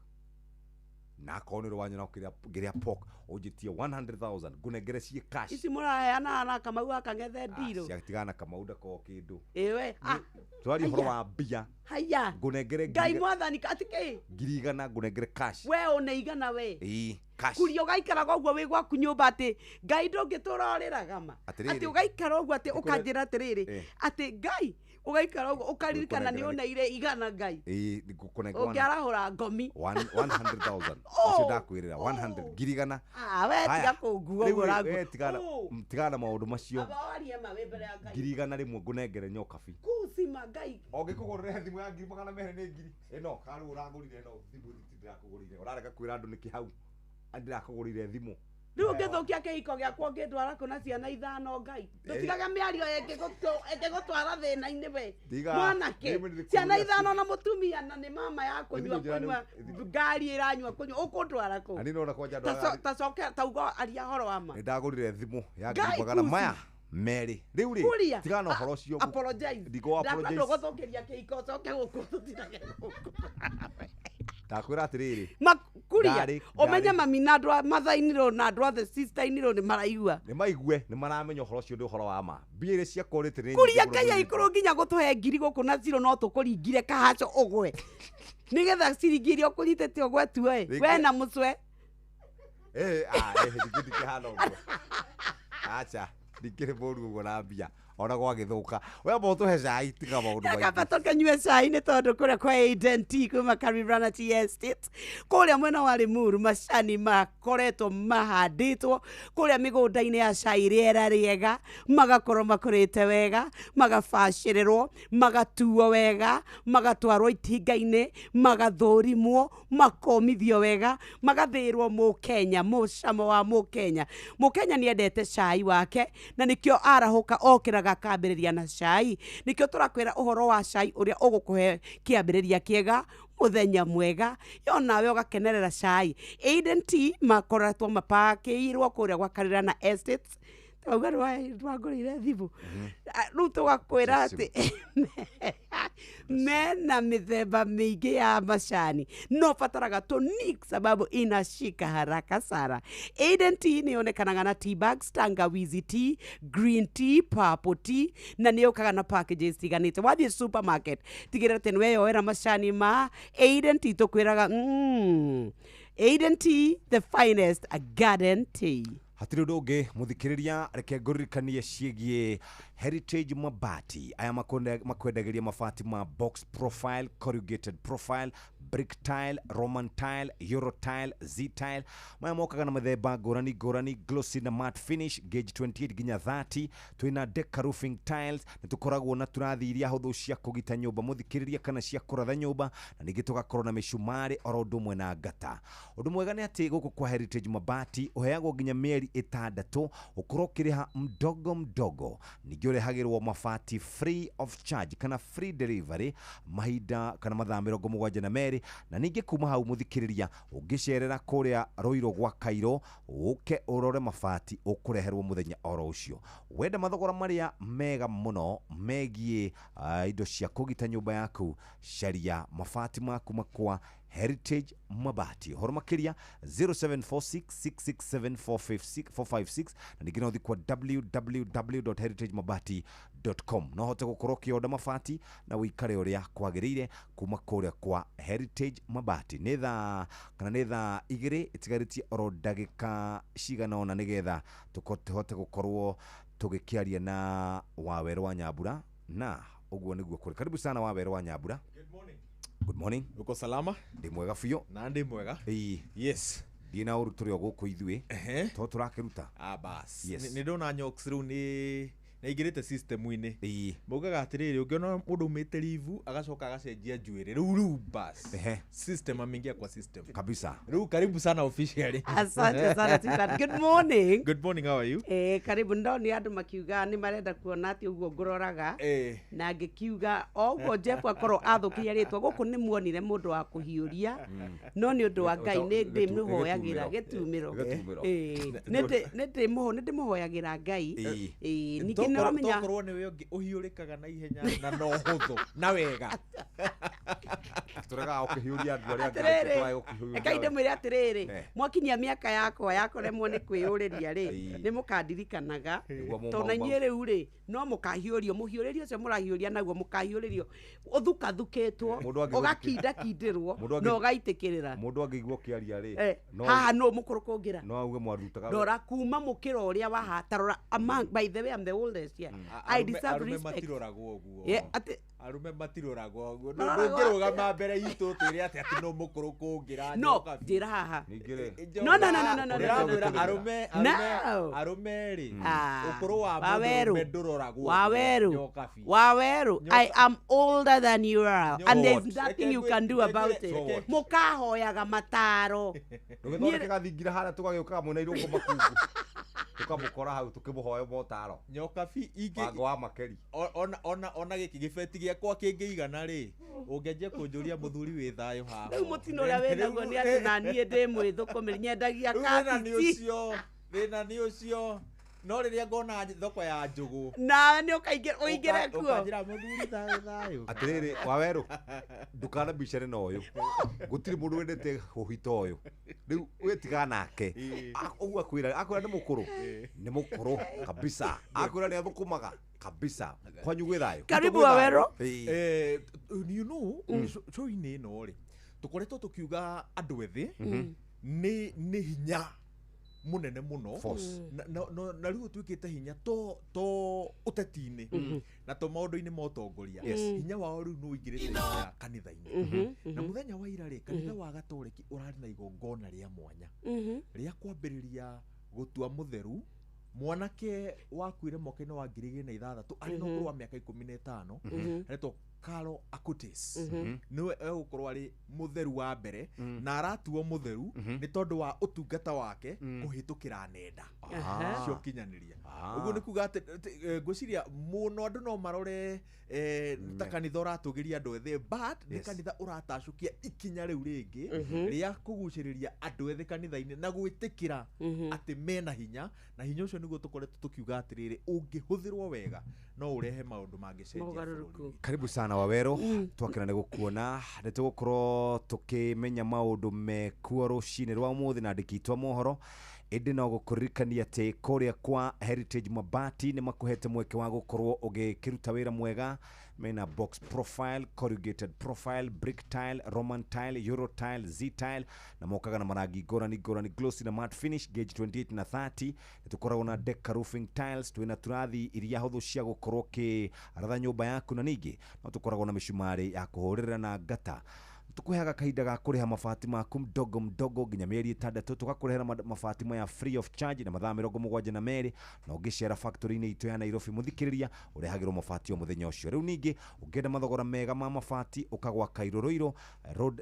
Na akorwo nĩ ũrĩ wanyona ngĩrĩa pork ũnjĩtie 100,000 ngũnengere ciĩ cash. Ici mũraheana na Kamau akang'ethe ndirũ. Ciatigana na Kamau ndakorwo kĩndũ. Ĩwe. Twaria ũhoro wa mbia. Haya. Ngũnengere Ngai mwathani atĩ kĩ? 100,000 ngũnengere cash. We ũne 100 we. Ĩĩ, cash. Kuria ũgaikaraga ũguo wĩ gwaku nyũmba atĩ Ngai ndũngĩtũra ũrĩraga ma. Atĩ ũgaikara ũguo atĩ ũkanjĩra atĩrĩrĩ atĩ Ngai ũgaikara ũguo ũkaririkana nĩ ũneire 100 Ngai. Ĩĩ, ngũkũnengera Ũngĩarahũra ngomi. 100,000. Ũcio ndakwĩrĩra 100 100,000. Ah, we tiga kũngua ũguo ũrangua. Tigana na maũndũ macio. Aba warie ma wĩ mbere ya Ngai. 100,000 ngũnengere nyokabi. Kucima Ngai. Ũngĩkũgũrĩra thimũ ya 200,000 nĩ ngiri. Ĩno karũ ũragũrire ĩno thimũ ndĩrakũgũrĩire. Ũrarega kwĩra andũ nĩkĩ hau. Ndĩrakũgũrĩire thimũ. Rĩu ũngĩthũkia kĩhiko gĩakwa ũngĩndwara kũ na ciana 5 Ngai. Tũtigage mĩario ĩngĩgũtwara thĩna-inĩ we. Mwanake, ciana 5 na mũtumia na nĩ mama ya kũnyua kũnyua ngari ĩranyua kũnyua ũkũndwara kũ? Na niĩ nona kwanja ndwara. Ta coke tauga aria ũhoro wa ma. Nĩndagũrire thimũ ya 200,000. Merĩ rĩu rĩ Kuria. tigana na ũhoro ũcio. Apologize. Ndigo apologize. Ndagũthũkĩria kĩhiko ũcoke gũkũ tũtinage gũkũ. Ndakwĩra atĩrĩrĩ, Makuria ũmenye mami na andũ a mother-in-law na andũ othe sister-in-law nĩ maraigua. Nĩ maigue, nĩ maramenya ũhoro ũcio nĩ ũhoro wa ma. Mbia iria ciakũrĩte nĩ Kuria nyingĩ mũno. Ngai aikorwo nginya gũtũhe ngiri gũkũ na zero no tũkũringire kahaco ũgwe nĩgetha ciringi iria ũkũnyitĩte ũgwetue Rĩngĩ- we na mũcwe. Ndingĩhana ũguo, aca ndingĩrĩ mũru ũguo na mbia ona gwagĩthũka. We amba ũtũhe cai, tiga maũndũ maingĩ. Akamba tũkanyue cai nĩ tondũ kũrĩa kwa Eden Tea kuma Karirana Tea Estate kũrĩa mwena wa Limuru macani makoretwo mahandĩtwo kũrĩa mĩgũnda-inĩ ya cai, rĩera rĩega, magakorwo makũrĩte wega, magabacĩrĩrwo, magatuo wega, magatwarwo itinga-inĩ, magathũrimwo, makomithio wega, magathĩrwo mũkenya mũcamo wa mũkenya. Mũkenya nĩ endete cai wake na nĩkĩo arahũka okĩraga akambĩrĩria na cai. Nĩkĩo tũrakwĩra ũhoro wa cai ũrĩa ũgũkũhe kĩambĩrĩria kĩega, mũthenya mwega, yo nawe ũgakenerera cai. Eden Tea makoretwo mapakĩirwo kũrĩa gwa Karirana Estates. Tauga ndwangũrĩire thimũ. Rĩu tũgakwĩra atĩ mena mĩthemba mĩingĩ ya macani no bataraga tonic sababu inashika haraka sana. Eden Tea nĩ yonekanaga na tea bags, tangawizi tea, green tea, purple tea, na nĩ yũkaga na packages tiganĩte. Wathiĩ supermarket tigĩrĩra atĩ nĩ weyoera macani ma Eden Tea. Tũkwĩraga Eden Tea, the finest garden tea. Hatirĩ ũndũ ũngĩ, mũthikĩrĩria, reke ngũririkanie ciĩgiĩ Heritage Mabati. Aya makwendagĩria mabati ma box profile, corrugated profile, brick tile, roman tile, euro tile, z tile. Maya mokaga na mĩthemba ngũrani ngũrani, glossy na matte finish, gauge 28 nginya 30. Twĩna deca roofing tiles, nĩ tũkoragwo na tũrathi iria hũthũ cia kũgita nyũmba, mũthikĩrĩria, kana cia kũratha nyũmba, na ningĩ tũgakorwo na mĩcumarĩ oro ũndũ ũmwe na ngata. Ũndũ mwega nĩ atĩ gũkũ kwa Heritage Mabati ũheagwo nginya mĩeri 6 ũkorwo ũkĩrĩha mdogo mdogo. Ningĩ ũrehagĩrwo mabati free of charge kana free delivery mahinda kana mathaa 72. Na ningĩ kuma hau, mũthikĩrĩria, ũngĩcerera kũrĩa Rũirũ gwa Kairũ ũke ũrore mabati ũkũreherwo mũthenya oro ũcio. Wenda mathogora marĩa mega mũno megiĩ indo cia kũgita nyũmba yaku, caria mabati maku makwa Heritage Mabati. Ũhoro makĩria 0746667456 na ningĩ no ũthiĩ kwa www.heritagemabati.com no hote gũkorwo ũkĩonda mabati na ũikare ũrĩa kwagĩrĩire kuma kũrĩa kwa Heritage Mabati. Nĩ thaa kana nĩ thaa 2 ĩtigarĩtie oro ndagĩka cigana ũna nĩgetha tũhote gũkorwo tũgĩkĩaria na Wawerũ wa Nyambura, na ũguo nĩguo kũrĩ. Karibu sana Wawerũ wa Nyambura. Good morning. Uko salama? Ndĩ mwega biũ. Na ndĩ mwega. Ĩĩ. Yes. Ndiĩ na ũru, tũrĩ o gũkũ ithuĩ to tũrakĩruta. Ah, bas. Yes. Nĩ ndona Nyox rĩu nĩ aingĩrĩte system-inĩ. Ĩĩ. Maugaga atĩrĩrĩ, ũngĩona mũndũ umĩte livu agacoka agacenjia njuĩrĩ rĩu bas. System, ameingia kwa system. Kabisa. Rĩu karibu sana officially. Asante sana, sweetheart. Good morning. Good morning, how are you? Karibu. Ndoni andũ makiuga nĩ marenda kuona atĩ ũguo ngũroraga Eh. na ngĩkiuga o ũguo Jeff akorwo athũkĩria rĩtwa gũkũ nĩ muonire mũndũ wa kũhiũria, no nĩ ũndũ wa Ngai nĩ ndĩmũhoyagĩra gĩtumĩro. Gĩtumĩro. Nĩ ndĩmũhoyagĩra Ngai. Ĩĩ. Ningĩ nĩ ũramenya Tokorwo nĩwe ũngĩ ũhiũrĩkaga na ihenya na no hũthũ na wega. Tũregaga gũkĩhiũria andũ arĩa angĩ, atĩrĩrĩ, tũrage gũkĩhiũria reke ndĩmwĩre atĩrĩrĩ, Eh. mwakinyia mĩaka yakwa yakũremwo nĩ kwĩyũrĩria rĩ, Ĩĩ. nĩ mũkandirikanaga Nĩguo tondũ na mau- inyuĩ rĩu rĩ no mũkahiũrio mũhiũrĩrio ũcio mũrahiũria naguo mũkahiũrĩrio ũthukathukĩtwo, Mũndũ ũgakindakindĩrwo Mũndũ na ũgaitĩkĩrĩra. Mũndũ angĩigua ũkĩaria rĩ, Eh, haha no mũkũrũ kũngĩra. No auge mwarutaga Rora kuma mũkĩra ũrĩa waha ta rora among, by the way, I'm the oldest here. I deserve Arũme respect. matiroragwo ũguo. Yeah, atĩ Arũme matiroragwo ũguo. Maroragwo Ndũngĩrũgama mbere itũ ũtwĩre atĩ no mũkũrũ kũngĩra. No Nyoka. njĩra haha. Ningĩ rĩ, No, no, no, no, no, no, no, no, Ndĩrakwĩra no, no. arũme No. arũme arũme rĩ, Ah, ũkũrũ wa Waweru. mũndũrũme ndũroragwo. Waweru. Nyoka biũ. Waweru, I am older than you are, and there's What? nothing you can do about it. Mũkahoyaga mataro. Ndũgĩthondeke gathingira harĩa tũgagĩũkaga mwĩna irũngũ makungu tũkamũkora hau tũkĩmũhoya motaro. Nyoka bi ingĩ Wango wa makeri. Ona gĩkĩ gĩbeti gĩakwa kĩngĩigana rĩ, ũngĩanjia kũnjũria mũthuri wĩ thayũ haha. Rĩu mũtino ũrĩa wĩnaguo nĩ atĩ na niĩ ndĩ mwĩthũkũmĩri nyendagia Rĩu thĩna nĩ kabici. ũcio, thĩna nĩ ũcio. No rĩrĩa ngona thoko ya njũgũ na nĩ ũkaingĩra kuo. Ũkanjĩra mũthuri thayũ thayũ. Atĩrĩrĩ Wawerũ, ndũkanabicane na ũyũ, gũtirĩ mũndũ wendete hũhi ta ũyũ. Rĩu wĩtigana nake. Ũguo akwĩra, akwĩra nĩ mũkũrũ, nĩ mũkũrũ kabisa, akwĩra nĩ athũkũmaga kabisa. Kwanyu gwĩ thayũ? Karibu Gwĩ thayũ. Wawerũ. You know, show-inĩ ĩno rĩ, tũkoretwo tũkiuga andũ ethĩ nĩ hinya munene muno. Force. Na rĩu ũtuĩkĩte hinya to ũteti-inĩ na to maũndũ-inĩ ma ũtongoria. Hinya wao rĩu nĩ ũingĩrĩte nginya kanitha-inĩ. Na mũthenya wa ira rĩ, kanitha wa Gatoreki ũrarĩ na igongona rĩa mwanya rĩa kwambĩrĩria gũtua mũtheru mwanake wakuire mwaka-inĩ wa 2006 arĩ na ũkũrũ wa mĩaka 15, aretwo Carlo Acutis. Nĩwe egũkorwo arĩ mũtheru wa mbere, na aratuo mũtheru nĩ tondũ wa ũtungata wake kũhĩtũkĩra nenda cia ũkinyanĩria. Ũguo nĩ kuga atĩ ngwĩciria mũno andũ no marore ta kanitha ũratũgĩria andũ ethĩ, but nĩ kanitha ũratacũkia ikinya rĩu rĩngĩ rĩa kũgucĩrĩria andũ ethĩ kanitha-inĩ na gwĩtĩkĩra atĩ mena hinya, na hinya ũcio nĩguo tũkoretwo tũkiuga atĩrĩrĩ, ũngĩhũthĩrwo wega no ũrehe maũndũ mangĩcenjia bũrũri. Karibu sana Wawerũ, twakena nĩ gũkuona. Nĩ tũgũkorwo tũkĩmenya maũndũ mekuo rũcinĩ rwa ũmũthĩ na andĩki itũ a mohoro, ĩndĩ no gũkũririkania atĩ kũrĩa kwa Heritage Mabati nĩ makũhete mweke wa gũkorwo ũgĩkĩruta wĩra mwega. Mena box profile, corrugated profile, brick tile, roman tile, euro tile, z tile, na mokaga na marangi ngũrani ngũrani, glossy na matte finish, gauge 28 na 30. Nĩ tũkoragwo na deca roofing tiles, twĩna turathi iria hũthũ cia gũkorwo ũkĩratha nyũmba yaku, na ningĩ no tũkoragwo na mĩcumarĩ ya kũhũrĩra na ngata. Tukuheaga kahinda ga kũrĩha mabati maku mdogo mdogo nginya mĩeri 6, tũgakũrehera mabati maya free of charge na mathaa 72, na ũngĩcera factory-inĩ itũ ya Nairobi mũthikĩrĩria ũrehagĩrwo mabati o mũthenya ũcio. Rĩu ningĩ ũngĩenda mathogora mega ma mabati ũkagwa Kairũ Rũirũ Road,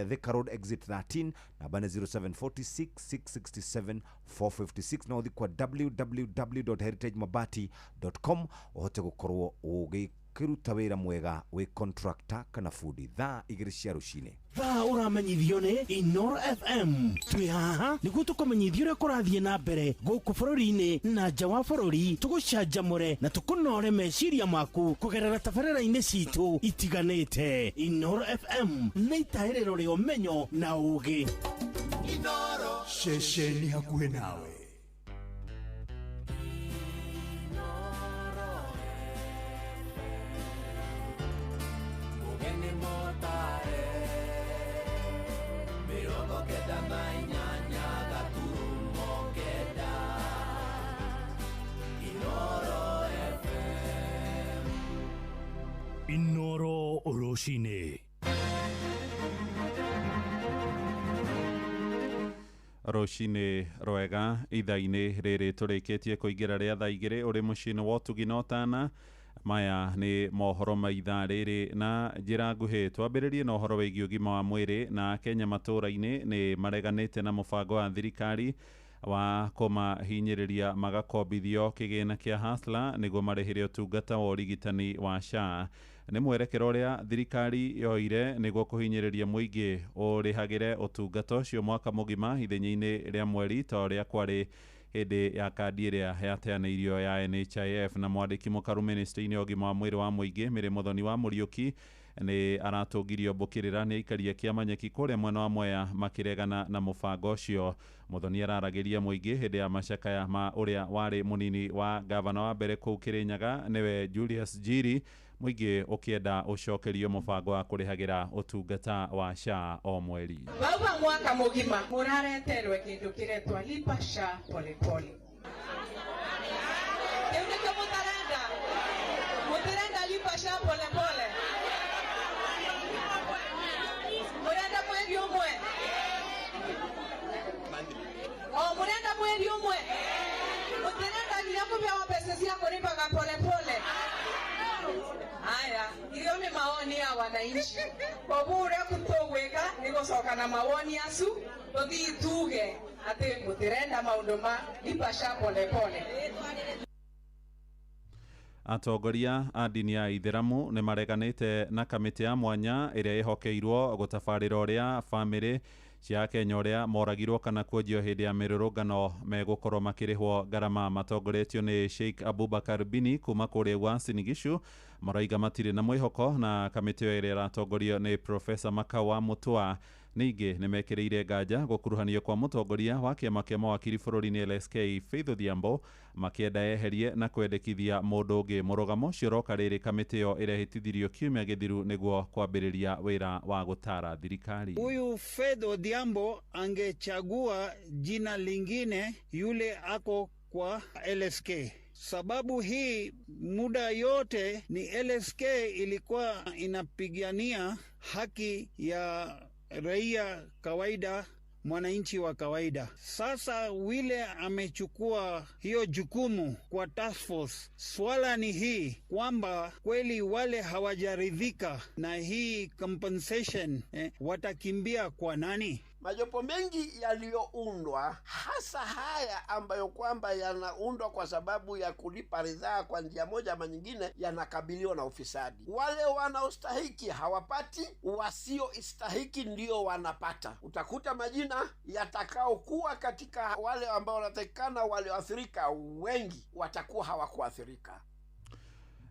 Thika Road exit 13, namba nĩ 0746 667 456, na ũthiĩ kwa www.heritagemabati.com ũhote gũkorwo ũgĩkĩruta wĩra mwega wĩ contractor kana fundi. Thaa 2 cia rũcinĩ. Thaa ũramenyithio nĩ Inoro FM. Twĩ haha nĩguo tũkũmenyithie ũrĩa kũrathiĩ na mbere gũkũ bũrũri-inĩ na nja wa bũrũri, tũgũcanjamũre na tũkũnore meciria maku kũgerera tabarĩra-inĩ citũ itiganĩte. Inoro FM nĩ itahĩrĩro rĩa ũmenyo na ũũgĩ. Ceceni hakuhĩ nawe. Mugeni motare 98 gaturumo 9 Inoro FM. Inoro rũcinĩ. Rũcinĩ rwega ithaa-inĩ rĩrĩ tũrĩkĩtie kũingĩra rĩa thaa 2 ũrĩ mũciĩ-inĩ wa ũtugi na ũtana. Maya nĩ mohoro ma ithaa rĩrĩ na njĩra nguhĩ. Twambĩrĩrie na ũhoro wĩgiĩ ũgima wa mwĩrĩ, na Kenya matũũra-inĩ nĩ mareganĩte na mũbango wa thirikari wa kũmahinyĩrĩria magakombithio kĩgĩna kĩa Hustler nĩguo marĩhĩre ũtungata wa ũrigitani wa SHA. Nĩ mwerekera ũrĩa thirikari yoire nĩguo kũhinyĩrĩria mũingĩ ũrĩhagĩre ũtungata ũcio mwaka mũgima ithenya-inĩ rĩa mweri ta ũrĩa kwarĩ hĩndĩ ya kandi ĩrĩa yateanĩirio ya NHIF. Na mwandĩki mũkaru ministry-inĩ ya ũgima wa mwĩrĩ wa mũingĩ Mary Muthoni wa Mũriũki nĩ aratũngirio mbũkĩrĩra nĩ aikaria kĩama nyeki kũrĩa mwena wa Mwea makĩregana na mũbango ũcio. Muthoni araragĩria mũingĩ hĩndĩ ya macakaya ma ũrĩa warĩ mũnini wa gavana wa mbere kũu Kĩrĩnyaga nĩwe Julius Njiri, mũingĩ ũkĩenda ũcokerio mũbango wa kũrĩhagĩra ũtungata wa SHA o mweri. Bauba mwaka mugima murareterwe kindu kiretwa lipa SHA polepole. Kiu nikio mutarenda, mutirenda lipa SHA polepole. Murenda mweri umwe, o murenda mweri umwe, mutirenda nginya kupewa pesa cia kuripaga polepole. Haya, iyo ni maoni ya wananchi. Koguo uria tugwika ni gucoka na mawoni acu tuthii tuge ati mutirenda maundu ma lipa SHA polepole. Atongoria a ndini ya Ithĩramu nĩ mareganĩte na kamĩtĩ ya mwanya ĩrĩa ĩhokeirwo gũtabarĩra ũrĩa bamĩrĩ Cia Kenya ũrĩa moragirwo kana kuonjio hĩndĩ ya mĩrũrũngano megũkorwo makĩrĩhwo ngarama. Matongoretio nĩ Sheikh Abubakar Bini kuma kũrĩa Uasin Gishu maraiga matirĩ na mwĩhoko na kamĩtĩ ĩyo ĩrĩa ĩratongorio nĩ Profesa Makau wa Mutua. Ningĩ nĩmekĩrĩire nganja gũkuruhanio kwa mũtongoria wa kĩama kĩa mawakiri bũrũri-inĩ LSK Faith Odhiambo, makĩenda eherie na kwendekithia mũndũ ũngĩ. Mũrũgamo ũcio ũroka rĩrĩ kamĩtĩ ĩyo ĩrehĩtithirio kiumia gĩthiru nĩguo kwambĩrĩria wĩra wa gũtara thirikari. Huyu Faith Odhiambo angechagua jina lingine, yule ako kwa LSK. Sababu hii muda yote ni LSK ilikuwa inapigania haki ya raia kawaida, mwananchi wa kawaida. Sasa wile amechukua hiyo jukumu kwa task force. Swala ni hii kwamba kweli wale hawajaridhika na hii compensation, watakimbia kwa nani? Majopo mengi yaliyoundwa, hasa haya ambayo kwamba yanaundwa kwa sababu ya kulipa ridhaa kwa njia moja ama nyingine, yanakabiliwa na ufisadi. Wale wanaostahiki hawapati, wasioistahiki ndio wanapata. Utakuta majina yatakaokuwa katika wale ambao wanatakikana, walioathirika wengi watakuwa hawakuathirika.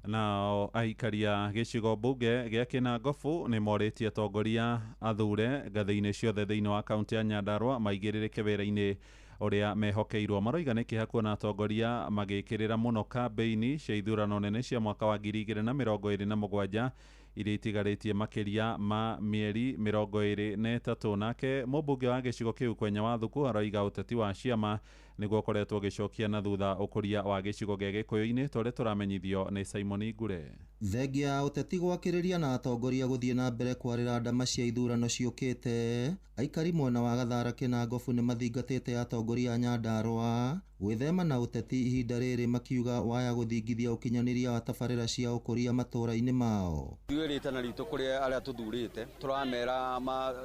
Nao aikaria gĩcigo mbunge gĩa Kĩnangobu nĩ morĩtie atongoria athure ngathĩ-inĩ ciothe thĩinĩ wa kaunti ya Nyandarua maigĩrĩrĩke wĩra-inĩ ũrĩa mehokeirwo. Maroiga nĩ kĩeha kuona atongoria magĩkĩrĩra mũno kambĩini cia ithurano nene cia mwaka wa 2027 iria itigarĩtie makĩria ma mĩeri 23. Nake mũmbunge wa gĩcigo kĩu Kwenya Wathuku aroiga ũteti wa ciama nĩguo ũkoretwo ũgĩcokia na thutha ũkũria wa gĩcigo gĩa Gĩkũyũ-inĩ, ta ũrĩa tũramenyithio nĩ Simon Ngure. Thengia ya ũteti gwakĩrĩria na atongoria gũthiĩ na mbere kwarĩra ndama cia ithurano ciũkĩte, aikari mwena wa Gathara Kĩnangobu nĩ mathingatĩte atongoria a Nyandarua gwĩthema na ũteti ihinda rĩrĩ, makiuga waya gũthingithia ũkinyanĩria wa tabarĩra cia ũkũria matũũra-inĩ mao. Ithuĩ rĩtana ritũ kũrĩ arĩa tũthurĩte tũramera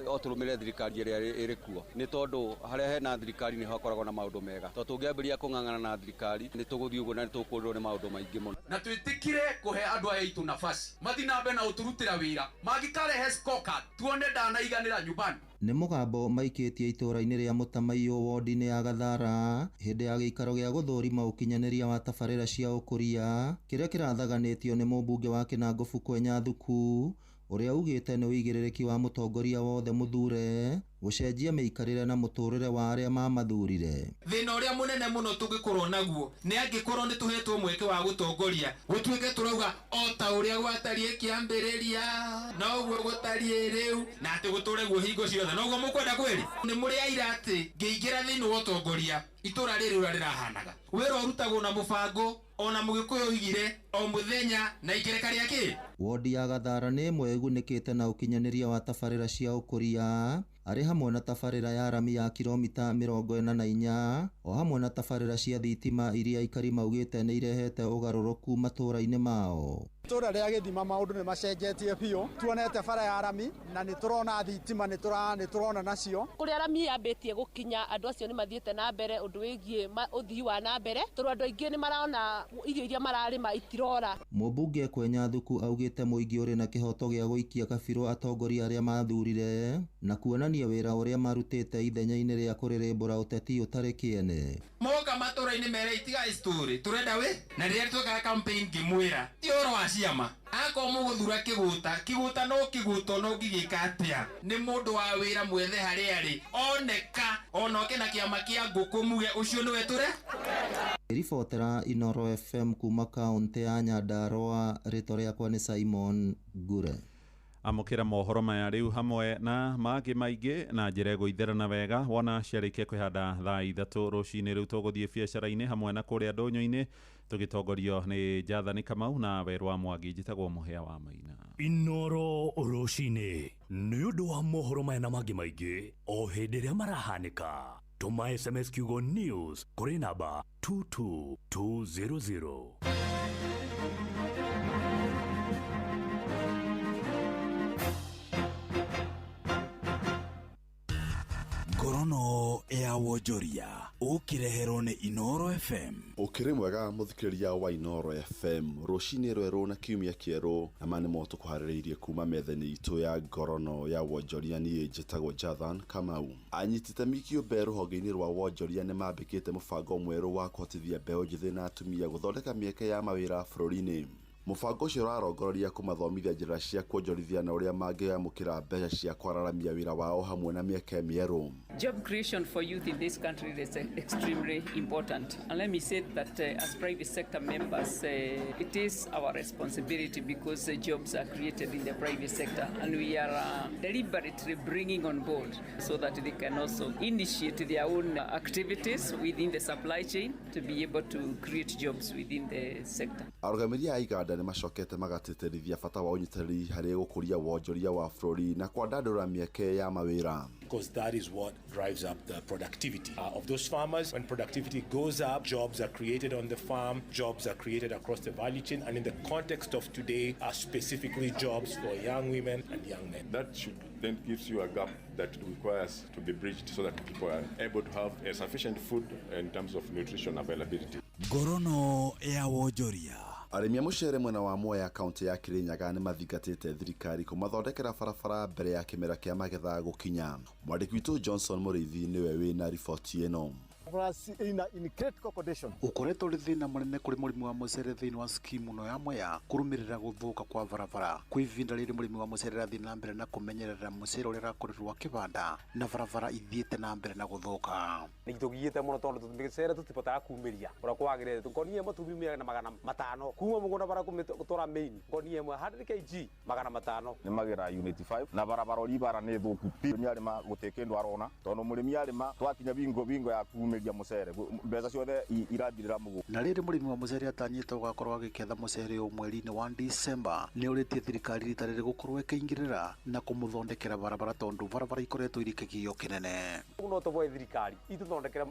o tũrũmĩrĩre thirikari ĩrĩa ĩrĩ kuo, nĩ tondũ harĩa hena thirikari nĩho hakoragwo na maũndũ mega. Tondũ tũngĩambĩrĩria kũng'ang'ana na thirikari nĩ tũgũthiĩ ũguo na nĩ tũkũrĩrwo nĩ maũndũ maingĩ mũno. Na twĩtĩkire kũhe andũ aya aitũ nafasi mathiĩ na mbere na gũtũrutĩra wĩra, mangĩkarehe scorecard tuone ndanaiganĩra nyumbani. Nĩ mũgambo maikĩtie itũũra-inĩ rĩa Mũtamaiyũ wodi-inĩ ya Gathara hĩndĩ ya gĩikaro gĩa gũthũrima ũkinyanĩria wa tabarĩra cia ũkũria kĩrĩa kĩrathaganĩtio nĩ mũmbunge wa Kĩnangobu Kwenya Thuku, ũrĩa ugĩte nĩ ũigĩrĩrĩki wa mũtongoria wothe mũthure gũcenjia mĩikarĩre na mũtũrĩre wa arĩa mamathurire. Thĩna ũrĩa mũnene mũno tũngĩkorwo naguo nĩ angĩkorwo nĩ tũhetwo mweke wa gũtongoria, gũtuĩke tũrauga o ta ũrĩa gwatariĩ kĩambĩrĩria noguo gũtariĩ rĩu, na atĩ gũtũre guo hingo ciothe noguo mũkwenda kwĩrĩ. Nĩ mũrĩ aira atĩ ngĩingĩra thĩinĩ wa ũtongoria itũra rĩrĩ ũrĩa rĩrahanaga, wĩra ũrutagwo na mũbango, ona mũgĩkũyũ oigire o mũthenya na ikereka rĩa kĩ. Wodi ya Gathara nĩ ĩmwe ĩgunĩkĩte na ũkinyanĩria wa tabarĩra cia ũkũria, arĩ hamwe na tabarĩra ya rami ya kilomita 44 o hamwe na tabarĩra cia thitima iria aikari maugĩte nĩ irehete ũgarũrũku matũũra-inĩ mao. Itũũra rĩa Gĩthima maũndũ nĩ macenjetie biũ, tuonete bara ya rami na nĩ tũrona thitima, nĩ tũrona nacio. Kũrĩa rami yambĩtie gũkinya andũ acio nĩ mathiĩte na mbere ũndũ wĩgiĩ ũthii wa na mbere, tondũ andũ aingĩ nĩ marona irio iria mararĩma itirora. Mũmbunge Kwenya Thuku augĩte mũingĩ ũrĩ na kĩhoto gĩa gũikia kabirũ atongoria arĩa mathurire na kuonania wĩra ũrĩa marutĩte ithenya-inĩ rĩa kũrĩrĩmbũra ũteti ũtarĩ kĩene. Moka matũũra-inĩ mere itigai story tũrenda wĩ na rĩrĩa twekaga campaign ngĩmwĩra ti ũhoro wa ciama, akorwo mũgũthura kĩgũta kĩgũta no kĩgũta no ngĩgĩka atĩa, nĩ mũndũ wa wĩra mwethe harĩa arĩ oneka onoke na kĩama kĩa ngũkũ muge ũcio nĩwe tũre. Ribotera Inoro FM kuma kaunti ya Nyandarua, rĩtwa rĩakwa nĩ Simon Ngure. Amũkĩra mohoro maya rĩu hamwe na mangĩ maingĩ na njĩra ĩgũitherana wega wona ciarĩkia kwĩhanda thaa 3 rũcinĩ. Rĩu tũgũthiĩ biacara-inĩ hamwe na kũrĩa ndũnyũ-inĩ tũgĩtongorio nĩ Jathani Kamau na Werũ wa Mwangi. Njĩtagwo Mũhĩa wa Maina. Inoro rũcinĩ nĩ ũndũ wa mohoro maya na mangĩ maingĩ o hĩndĩ ĩrĩa marahanĩka. Tũma SMS kiugo news kũrĩ namba 22200. Ngorono ya wonjoria ũkĩreherwo nĩ Inoro FM. Ũkĩrĩ mwega mũthikĩrĩria wa Inoro FM rũcinĩ rwerũ na kiumia kĩerũ, na ma nĩmo tũkũharĩrĩirie kuma metha-inĩ itũ ya ngorono ya wonjoria. Niĩ njĩtagwo Jathan Kamau. Anyiti itemi kĩũmbe rũhonge-inĩ rwa wonjoria nĩ mambĩkĩte mũbango mwerũ wa kũhotithia mbeũ njĩthĩ na atumia gũthondeka mĩeke ya mawĩra bũrũri-inĩ. Mũbango ũcio ũrarongoreria kũmathomithia njĩra cia kuonjorithia na ũrĩa mangĩamũkĩra mbeca cia kwararamia wĩra wao hamwe na mĩeke mĩerũ. Job creation for youth in this country is extremely important. And let me say that as private sector members, it is our responsibility because jobs are created in the private sector, and we are deliberately bringing on board so that they can also initiate their own activities within the supply chain to be able to create jobs within the sector. Arũgamĩrĩri a iganda nĩ macokete magatĩtĩrithia bata wa ũnyitanĩri harĩ gũkũria wonjoria wa bũrũri na kwandandũra mĩeke ya mawĩra. Because that is what drives up the productivity of those farmers. When productivity goes up, jobs are created on the farm, jobs are created across the value chain, and in the context of today, are specifically jobs for young women and young men. That should then gives you a gap that requires to be bridged so that people are able to have a sufficient food in terms of nutrition availability. Ngorono ya wonjoria. Arĩmi a mũcere mwena wa Mwea kaunti ya Kirinyaga nĩ mathingatĩte thirikari kũmathondekera barabara mbere ya kĩmera kĩa magetha gũkinya. Mwandĩki witũ Johnson Mũrĩithi nĩwe wĩna riboti ĩno. Ũkoretwo ũrĩ thĩna mũnene kũrĩ mũrĩmi wa mũcere thĩinĩ wa skimu ĩno ya Mwea kũrũmĩrĩra gũthũka kwa barabara. Kwa ihinda rĩrĩ mũrĩmi wa mũcere arathiĩ na mbere na kũmenyerera mũcere ũrĩa arakorirwo akĩbanda na barabara ithiĩte na mbere na gũthũka. Nĩ itũgiĩte mũno tondũ mĩcere tũtibotaga kumĩria ũrĩa kwagĩrĩire. Ngonia ĩmwe tumia na 500 kuma mũgũnda bara gũtwara main ngonia ĩmwe 100 kg 500. Nĩ magĩra unit 5 na barabara ũrĩa ibara nĩ thũku biũ. Mũrĩmi arĩma gũtirĩ kĩndũ arona tondũ mũrĩmi arĩma twakinya bingo ya kumĩria mũcere mbeca ciothe irathirĩra mũgũnda. Na rĩrĩ mũrĩmi wa mũcere atanyĩtwo gũgakorwo agĩketha mũcere ũyũ mweri-inĩ wa Disemba, nĩ ũrĩtie thirikari rita rĩrĩ gũkorwo ĩkĩingĩrĩra na kũmũthondekera barabara tondũ barabara ikoretwo irĩ kĩgio kĩnene. No tũboe thirikari itũthondekere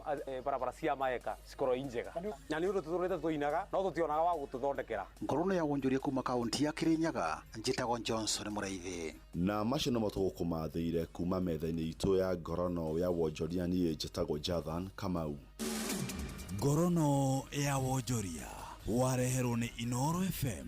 barabara cia maeka cikorwo i njega, na nĩ ũndũ tũtũrĩte tũinaga no tũtionaga wa gũtũthondekera. Ngorono ya wonjoria kuma kaunti ya Kirinyaga, njĩtagwo Johnson Mũraithi. Na macio nomo tũgũkũmathĩire kuma metha-inĩ itũ ya ngorono ya wonjoria. Niĩ njĩtagwo Jathan Kamau. Ngorono ya wonjoria wareherwo nĩ Inoro FM.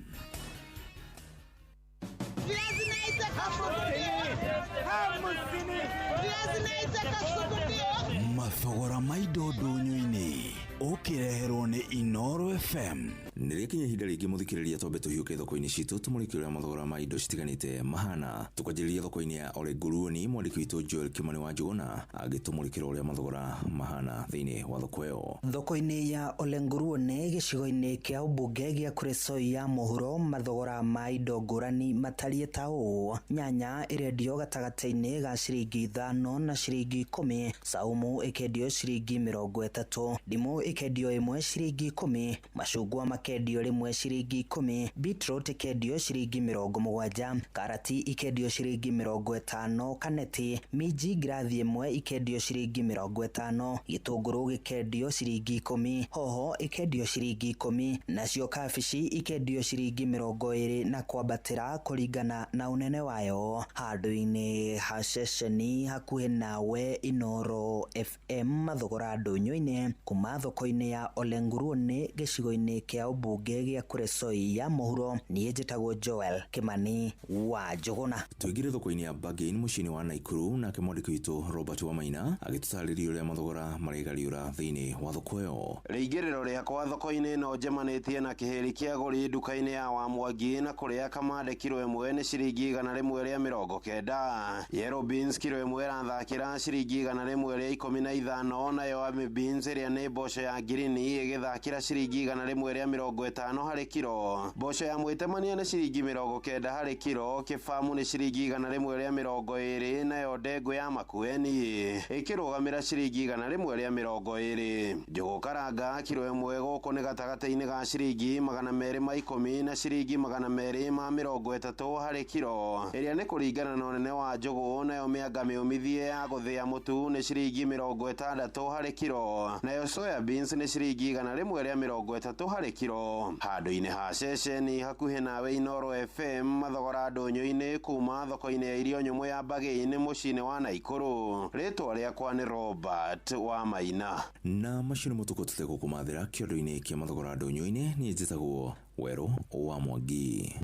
Mathogora ma indo ndũnyũ-inĩ ũkĩreherwo nĩ Inoro FM. Nĩ rĩakinya ihinda rĩngĩ mũthikĩrĩria twambe tũhiũke thoko-inĩ citũ tũmũrĩke ũrĩa mathogora ma indo citiganĩte mahana. Tũkanjĩrĩria thoko-inĩ ya Ole Nguruoni, mwandĩki witũ Joel Kimani wa Njũgũna agĩtũmũrĩkĩra ũrĩa mathogora mahana thĩinĩ wa thoko ĩyo. Thoko-inĩ ya Ole Nguruoni gĩcigo-inĩ kĩa ũmbunge gĩa Kuresoi ya mũhuro, mathogora ma indo ngũrani matariĩ ta ũũ: nyanya ĩrendio gatagatĩ-inĩ ga ciringi 5 na ciringi 10, saumu ĩkendio ciringi 30, ndimũ ĩkendio ĩmwe ciringi 10, macungwa makendio rĩmwe ciringi 10, beetroot ĩkendio ciringi 70, karati ikendio ciringi 50, kaneti minji ngirathi ĩmwe ikendio ciringi 50, gĩtũngũrũ gĩkendio ciringi 10, hoho ĩkendio ciringi 10, nacio kabici ikendio ciringi 20 na kwambatĩra kũringana na ũnene wayo. Handũ-inĩ ha ceceni hakuhĩ nawe Inoro FM, mathogora ndũnyũ-inĩ kuma thoko-inĩ ya Ole Nguruoni gĩcigo-inĩ kĩa ũmbunge gĩa Kuresoi ya mũhuro. Niĩ njĩtagwo Joel Kimani wa Njũgũna. Tũingĩre thoko-inĩ ya Bargain mũciĩ-inĩ wa Naikuru, nake mwandĩki witũ Robert Wamaina agĩtũtarĩria ũrĩa mathogora marĩgariũra thĩinĩ wa thoko ĩyo. Rĩingĩrĩro rĩakwa thoko-inĩ ĩno njemanĩtie na kĩhĩri kĩa gũri nduka-inĩ ya Wamwangi, na kũrĩa kamande kiro ĩmwe nĩ ciringi 190. Yellow beans kiro ĩmwe ĩrathakĩra ciringi 115, nayo Army beans ĩrĩa nĩ mboco ya ngirini ĩgĩthakĩra ciringi 150 harĩ kiro. Mboco ya mwĩtemania nĩ ciringi 90 harĩ kiro, kĩbamu nĩ ciringi 120, nayo ndengũ ya makueni ĩkĩrũgamĩra ciringi 120. Njũgũ karanga kiro ĩmwe gũkũ nĩ gatagatĩ-inĩ ga ciringi 210 na ciringi 230 harĩ kiro, ĩrĩa nĩ kũringana na ũnene wa njũgũ. Nayo mĩanga mĩũmithie ya gũthĩa mũtu nĩ ciringi 60 harĩ kiro, nayo soya bean beans nĩ ciringi 130 harĩ kiro. Handũ-inĩ ha ceceni hakuhĩ nawe Inooro FM mathogora ndũnyũ-inĩ kuma thoko-inĩ ya irio nyũmũ ya Mbagĩ-inĩ mũciĩ-inĩ wa Naikuru. Rĩtwa rĩakwa nĩ Robert wa Maina. Na macio nĩ mũtukũ tũtegũkũmathĩra kĩondo-inĩ kĩa mathogora ndũnyũ-inĩ. Niĩ njĩtagwo Werũ wa Mwangi.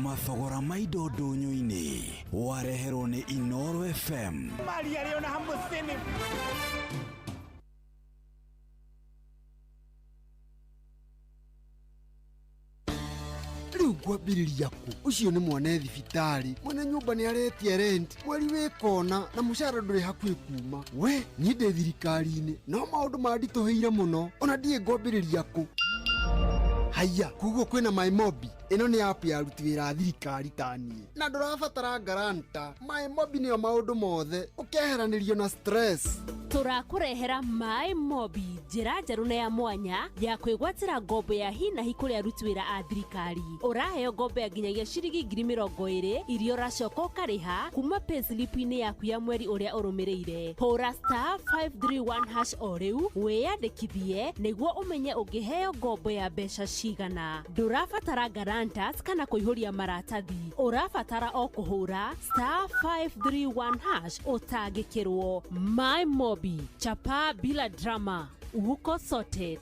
Mathogora ma indo ndũnyũ-inĩ wareherwo nĩ Inooro FM. Rĩu ngwambĩrĩria kũ? Ũcio nĩ mwana thibitarĩ, mwene nyũmba nĩ aretia rent, mweri wĩ kona na mũcara ndũrĩ hakuhĩ kuma. We niĩ ndĩ thirikari-inĩ no maũndũ manditũhĩire mũno, ona ndiĩ ngwambĩrĩria kũ. Haiya, koguo kwĩna MyMobi. Ĩno nĩ app ya aruti wĩra a thirikari ta niĩ, na ndũrabatara guarantor. MyMobi nĩyo maũndũ mothe, ũkeheranĩrio na stress. Tũrakũrehera MyMobi, njĩra njerũ na ya mwanya ya kwĩgwatĩra ngombo ya hi na hi kũrĩ aruti wĩra a thirikari. Ũraheo ngombo ya nginyagia ciringi 20,000 iria ũracoka ũkarĩha kuma payslip-inĩ yaku ya mweri ũrĩa ũrũmĩrĩire. Hũra *531# o rĩu wĩyandĩkithie nĩguo ũmenye ũngĩheo ngombo ya mbeca cigana. Ndũrabatara guarantors kana kũihũria maratathi, ũrabatara o kũhũra *531# ũtangĩkĩrwo. MyMobi, chapa bila drama, uko sorted.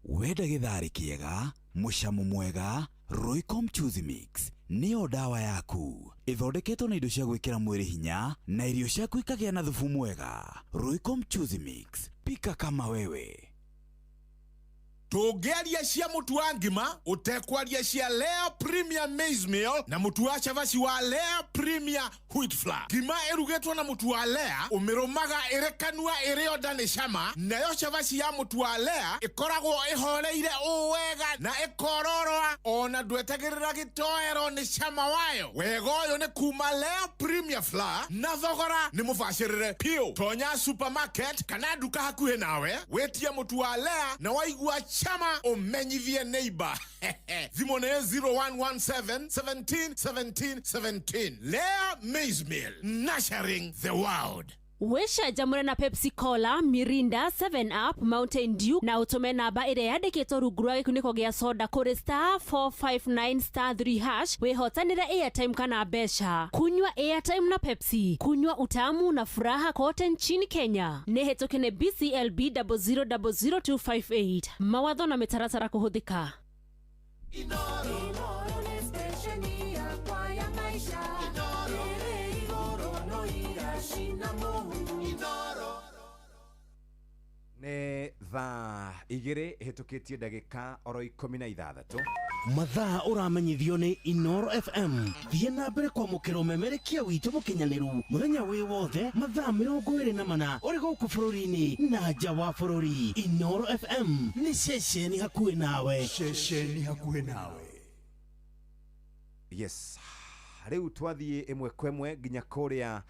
Wenda gĩtharĩ kĩega, mũcamo mwega, Royco Mchuzi Mix nĩyo ndawa yaku. Ĩthondeketwo na indo cia gwĩkĩra mwĩrĩ hinya na irio ciaku ikagĩa na thubu mwega. Royco Mchuzi Mix, pika kama wewe. Tũngĩaria cia mũtu wa ngima ũtekwaria cia Lea Premier Maize Meal na mũtu wa cabaci wa Lea Premier Wheat Flour. Ngima ĩrugĩtwo na mũtu wa Lea ũmĩrũmaga ĩrĩ kanua ĩrĩ onda nĩ cama, nayo cabaci ya mũtu wa Lea ĩkoragwo ĩhoreire ũũ wega na ĩkororoa ona ndwetagĩrĩra gĩtoero nĩ cama wayo. Wega ũyũ nĩ kuma Lea Premier Flour na thogora nĩ mũbacĩrĩre piũ. Tonya supermarket kana nduka hakuhĩ nawe wĩtie mũtu wa Lea na waigua chama umenyithie neighbor. Thimũ nĩ 0117 17 17 17. Lea Maize Meal, nurturing the world. Wĩcanjamũre na Pepsi Cola, Mirinda, 7 Up, Mountain Dew na ũtũme namba ĩrĩa yandĩkĩtwo rungu rwa gĩkunĩko gĩa soda kũrĩ *459*3# wĩhotanĩre airtime kana mbeca. Kunywa airtime na Pepsi, kunywa utamu na furaha kote nchini Kenya. Nĩ hĩtũke nĩ BCLB 0000258. Mawatho na mĩtaratara kũhũthĩka. Nĩ thaa 2 hĩtũkĩtie ndagĩka oro 16. Mathaa ũramenyithio nĩ Inooro FM. Thiĩ na mbere kwamũkĩra ũmemerekia witũ mũkinyanĩru mũthenya wĩ wothe mathaa 24 ũrĩ gũkũ bũrũri-inĩ na nja wa bũrũri. Inooro FM nĩ ceceni hakuhĩ nawe. Ceceni hakuhĩ nawe. Yes, rĩu twathiĩ ĩmwe kwa ĩmwe nginya kũrĩa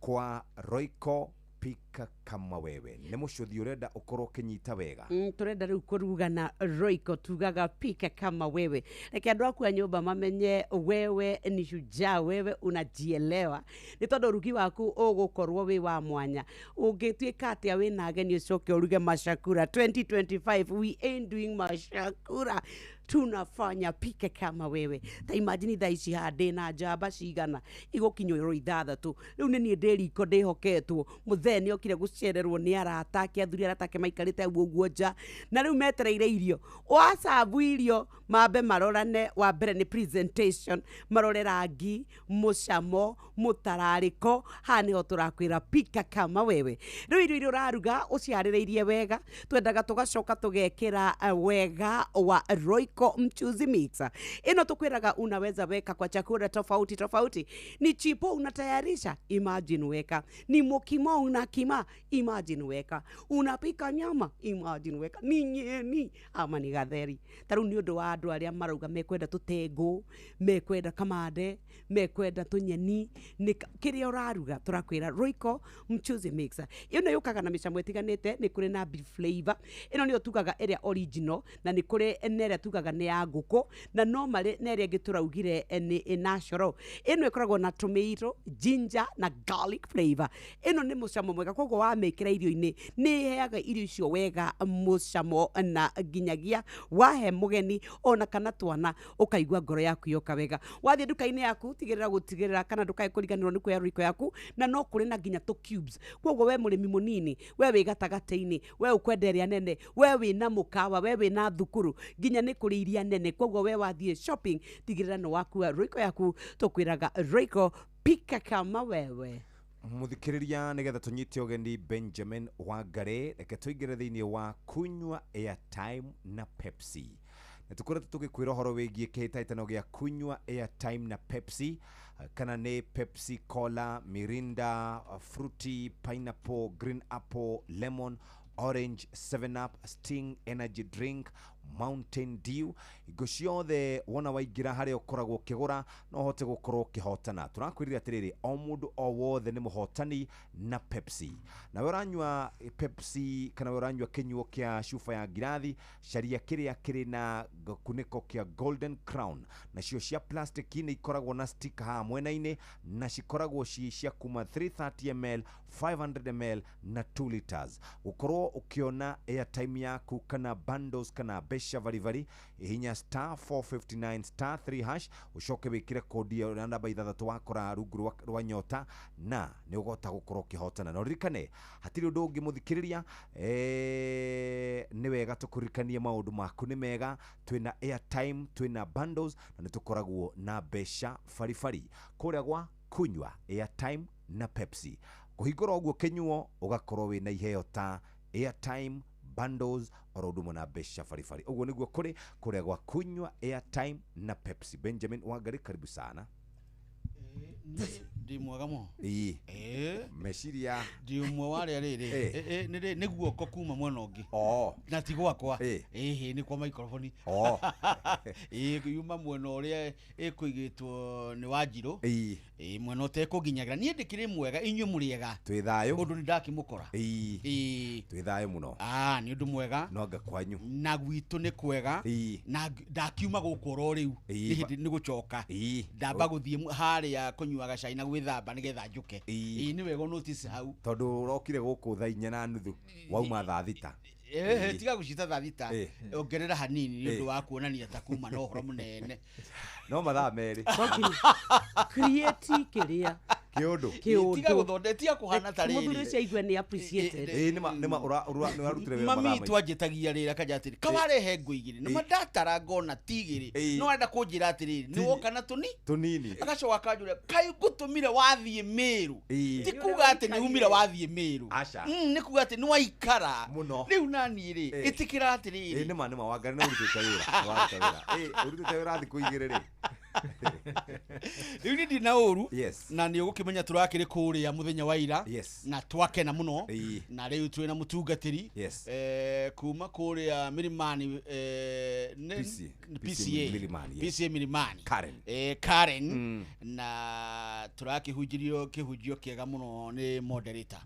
kwa Royco Pika Kama Wewe. Nĩ mũcũthi ũrenda ũkorwo ũkĩnyita wega. Tũrenda rĩu kũruga na Royco, tugaga pika kama wewe. Reke andũ aku a nyũmba mamenye wewe ni shujaa, wewe unajielewa. Nĩ tondũ ũrugi waku ũgũkorwo wĩ wa mwanya. Ũngĩtuĩka atĩa wĩna ageni ũcoke ũruge mashakura 2025, we ain't doing mashakura, tunafanya pika kama wewe. Ta imagine thaa ici haha ndĩna njamba cigana igũkinyũrwo 6. Rĩu nĩ niĩ ndĩ riko ndĩhoketwo. Mũthee nĩ okire gũcererwo nĩ arata ake, athuri arata ake maikarĩte hau ũguo nja, na rĩu metereire irio. Wacabu irio mambe marorane. Wa mbere nĩ presentation, marore rangi, mũcamo, mũtararĩko. Haha nĩho tũrakwĩra pika kama wewe. Rĩu irio iria ũraruga ũciharĩrĩirie wega, twendaga tũgacoka tũgekĩra wega wa Royco Mchuzi Mix. Ĩno tũkwĩraga unaweza weka kwa chakula tofauti tofauti. Ni chipo unatayarisha, imagine weka. Ni mokimo unakima, imagine weka. Unapika nyama, imagine weka. Ni nyeni ama ni gatheri. Ta rĩu nĩ ũndũ wa andũ arĩa marauga mekwenda tũtengũ, mekwenda kamande, mekwenda tũnyeni, nĩ kĩrĩa ũraruga tũrakwĩra Royco Mchuzi Mix. Ĩno yũkaga na mĩcamo ĩtiganĩte, nĩ kũrĩ na beef flavor. Ĩno nĩyo tugaga ĩrĩa original, na nĩ kũrĩ na ĩrĩa tugaga tugaga nĩ ya ngũkũ na no marĩ na ĩrĩa ĩngĩ tũraugire nĩ natural. Ĩno ĩkoragwo na tomato, ginger na garlic flavor. Ĩno nĩ mũcamo mwega, koguo wamĩkĩra irio-inĩ nĩ ĩheaga irio icio wega mũcamo na nginyagia wahe mũgeni ona kana twana ũkaigua ngoro yaku yoka wega. Wathiĩ nduka-inĩ yaku tigĩrĩra gũtigĩrĩra kana ndũkae kũriganĩrwo nĩ kuoya Royco yaku, na no kũrĩ na nginya tũ cubes. Koguo we mũrĩmi mũnini, we wĩ gatagatĩ-inĩ, we ũkwenda ĩrĩa nene, we wĩna mũkawa, we wĩna thukuru, nginya nĩ kũrĩ iria nene. Koguo we wathiĩ shopping tigĩrĩra nĩ wakua Royco yaku. Tũkwĩraga Royco, pika kama wewe. Muthikiriria, nigetha tunyite ũgeni Benjamin Wangari, reke tũingĩre thĩinĩ wa kunywa airtime na Pepsi. Nĩ tũkoretwo tũgĩkwĩra ũhoro wĩgiĩ kĩhĩtahĩtano gĩa kunywa airtime na Pepsi, kana nĩ Pepsi Cola, Mirinda, Fruity, Pineapple, Green Apple, Lemon, Orange, 7 Up, Sting Energy Drink, Mountain Dew. Hingo ciothe wona waingĩra harĩa ũkoragwo ũkĩgũra no ũhote gũkorwo ũkĩhotana. Tũrakwĩrire atĩrĩrĩ, o mũndũ o wothe nĩ mũhotani na Pepsi. Nawe ũranyua Pepsi kana we ũranyua kĩnyuo kĩa cuba ya ngirathi, caria kĩrĩa kĩrĩ na gĩkunĩko kĩa Golden Crown. Nacio cia plastic nĩ ikoragwo na sticker haha mwena-inĩ, na cikoragwo ci cia kuma 330 ml, 500 ml na 2 liters. Gũkorwo ũkĩona airtime yaku kana bundles kana mbeca baribari, hihinya *459*3#, ũcoke wĩkĩre kodi ya namba ithathatũ wakora rungu rwa nyota, na nĩ ũgota gũkorwo ũkĩhotana. Na ũririkane hatirĩ ũndũ ũngĩ mũthikĩrĩria, nĩ wega tũkũririkanie maũndũ maku nĩ mega. Twĩna airtime, twĩna bundles na nĩ tũkoragwo na mbeca baribari kũrĩa gwa kunywa airtime na Pepsi. Kũhingũra ũguo kĩnyuo ũgakorwo wĩna iheo ta airtime, bundles oro ũndũ ũmwe na mbeca baribari. Ũguo nĩguo kũrĩ kũrĩa gwa kunywa airtime na Pepsi. Benjamin Wangari, karibu sana. Ndĩ mwega mũno. Ĩĩ. Ĩĩ. Meciria. Ndĩ ũmwe wa arĩa rĩrĩ nĩ guoko kuma mwena ũngĩ na ti gwakwa. Ĩhĩ, nĩ kwa microphone. Ĩĩ, yuma mwena ũrĩa ĩkũigĩtwo nĩ Wanjirũ. Ĩĩ, mwena ũtekũnginyagĩra. Niĩ ndĩkĩrĩ mwega, inyuĩ mũrĩ ega? Twĩ thayũ. Ũndũ nĩ ndakĩmũkora. Ĩĩ, twĩ thayũ mũno. Ah, nĩ ũndũ mwega. No anga kwanyu? Na gwitũ nĩ kwega. Na ndakiuma gũkũ oro rĩu. Nĩ hĩndĩ nĩ gũcoka. Ndamba gũthiĩ harĩa kũnyua gacai na gwĩthamba nĩgetha njũke. Ĩĩ, nĩ wega notice hau. Tondũ ũrokire gũkũ 4:30, wauma thaa 6. Ĩĩ, tiga gũcita thaa 6. Ongerera hanini nĩ ũndũ wa kuonania ta kuma na ũhoro mũnene. No mathaa 2. Create kĩrĩa kĩũndũ. Tiga gũthonde, tiga kũhana ta Mũthuri rĩrĩ. ũcio aigue nĩ appreciated. Ĩĩ, nĩma nĩma nĩ warutire wĩra Mami mathaa maingĩ. twanjĩtagia rĩrĩ akanja atĩrĩ kawarehe ngũ igĩrĩ nĩma ndatara ngona ti igĩrĩ, no arenda kũnjĩra atĩrĩrĩ nĩ woka na tũni tũnini. Agacoka akanjũria kaĩ ngũtũmire wathiĩ Mĩrũ. Ti kuga atĩ nĩ umire wathiĩ Mĩrũ. Aca. Nĩ kuga atĩ nĩ waikara mũno. Rĩu naniĩ rĩ, ĩtĩkĩra atĩrĩrĩ. Nĩma nĩma Wangari, nĩ ũrutĩte wĩra. Nĩ waruta wĩra. Ĩĩ, ũrutĩte wĩra thikũ 2 rĩ. Rĩu niĩ ndina ũru. Yes. Na nĩ ũgũkĩmenya tũrakĩrĩ kũrĩa mũthenya wa ira na twakena mũno. Na rĩu twĩna mũtungatĩri kuma kũrĩa Milimani, PC, PCA. Milimani, yes. PCA Milimani. Karen. Karen. Na tũrakĩhunjĩrio kĩhunjio kĩega mũno nĩ moderator.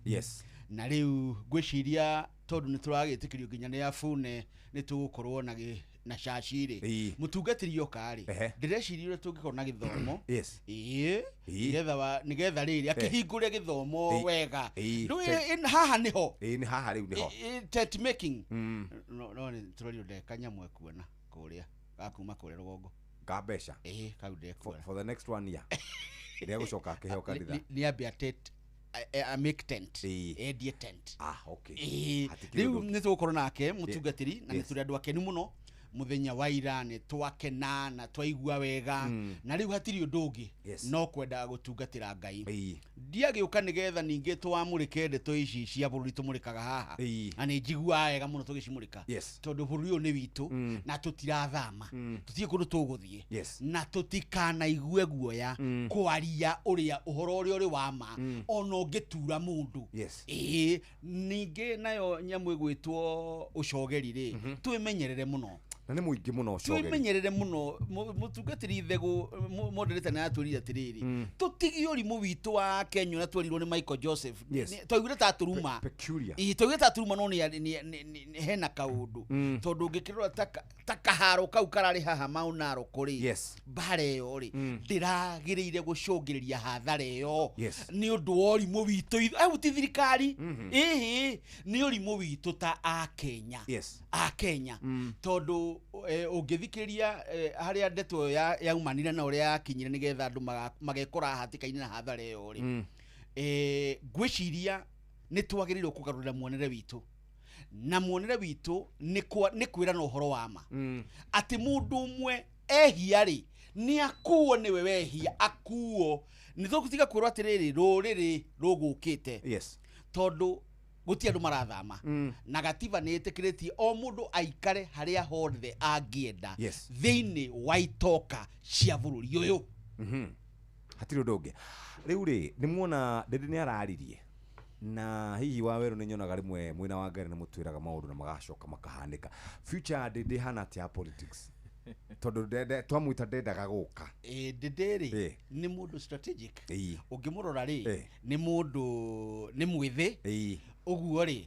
Na rĩu ngwĩciria tondũ nĩ tũragĩtĩkĩrio nginya nĩ abune nĩ tũgũkorwo na na caci rĩ, mũtungatĩri oka rĩ, ndĩreciria ũrĩa tũngĩkorwo na gĩthomo. Ĩĩ, nĩgetha rĩrĩ akĩhingũre gĩthomo wega. Ndũĩ, haha nĩho. Ĩĩ, nĩ haha rĩu nĩho. Tent making. No nĩ tũrorio ndeka nyamũ ekuona kũrĩa gakuma kũrĩa rũgongo. Ka mbeca. Ĩĩ, kau ndekuona. For the next one year ĩrĩa gũcoka akĩheo kanitha. Nĩ ambe a a make tent, endie tent. Ah, okay. Ĩĩ, Hatikĩrĩ rĩu ũndũ. nĩ tũgũkorwo nake mũtungatĩri na nĩ tũrĩ andũ akenu mũno. Mũthenya wa ira nĩ twakena na twaigua wega. Na rĩu hatirĩ ũndũ ũngĩ no kwenda gũtungatĩra Ngai. Ndiagĩũka nĩgetha ningĩ twamũrĩke ndeto ici cia bũrũri tũmũrĩkaga haha. Na nĩ njiguaga wega mũno tũgĩcimũrĩka tondũ bũrũri ũyũ nĩ witũ na tũtirathama, tũtirĩ kũndũ tũgũthiĩ. Na tũtikanaigue guoya kwaria ũrĩa ũhoro ũrĩa ũrĩ wa ma ona ũngĩtura mũndũ. Ĩĩ, ningĩ nayo nyamũ ĩgwĩtwo ũcogeri rĩ, twĩmenyerere mũno. Na nĩ mũingĩ mũno cogeri. Twĩmenyerere mũno mũtungatĩri ithegũ moderator nĩ atwĩrire atĩrĩrĩ, tũtigie ũrimũ witũ wa Kenya ũrĩa twerirwo nĩ Michael Joseph. Twaiguire ta tũruma. Peculiar. Ĩ, twaiguire ta tũruma no nĩ hena kaũndũ. Tondũ ũngĩkĩrora ta kaharo kau kararĩ haha Mau Narok rĩ, mbara ĩyo rĩ, ndĩragĩrĩire gũcũngĩrĩria hathara ĩyo. Nĩ ũndũ wa ũrimũ witũ au ti thirikari, ĩhĩ nĩ ũrimũ witũ ta Akenya. Akenya. Tondũ ũngĩthikĩrĩria harĩa ndeto ĩyo yaumanire na ũrĩa yakinyire nĩgetha andũ magekora hatĩka-inĩ na hathara ĩyo rĩ, ngwĩciria nĩ twagĩrĩirwo kũgarũrĩra muonere witũ, na muonere witũ nĩ kwĩrana ũhoro wa ma atĩ mũndũ ũmwe ehia rĩ nĩ akuo, nĩwe wehia akuo, nĩ tũgũtiga kwĩrwo atĩrĩrĩ rũrĩrĩ rũgũkĩte. Tondũ gũtirĩ andũ marathama, na gatiba nĩ ĩtĩkĩrĩtie o mũndũ aikare harĩa hothe angĩenda thĩinĩ wa itoka cia bũrũri ũyũ. Hatirĩ ũndũ ũngĩ. Rĩu rĩ nĩ muona Ndĩndĩ nĩ araririe na hihi wa werũ nĩ nyonaga rĩmwe mwena wa Ngai nĩ mũtwĩraga maũndũ na magacoka makahanĩka. Future ya Ndĩndĩ ĩhana atĩa ya politics? Tondũ twamwĩta ndendaga gũka. Ndĩndĩ rĩ nĩ mũndũ strategic. Ũngĩmũrora rĩ nĩ mũndũ nĩ mwĩthĩ ũguo rĩ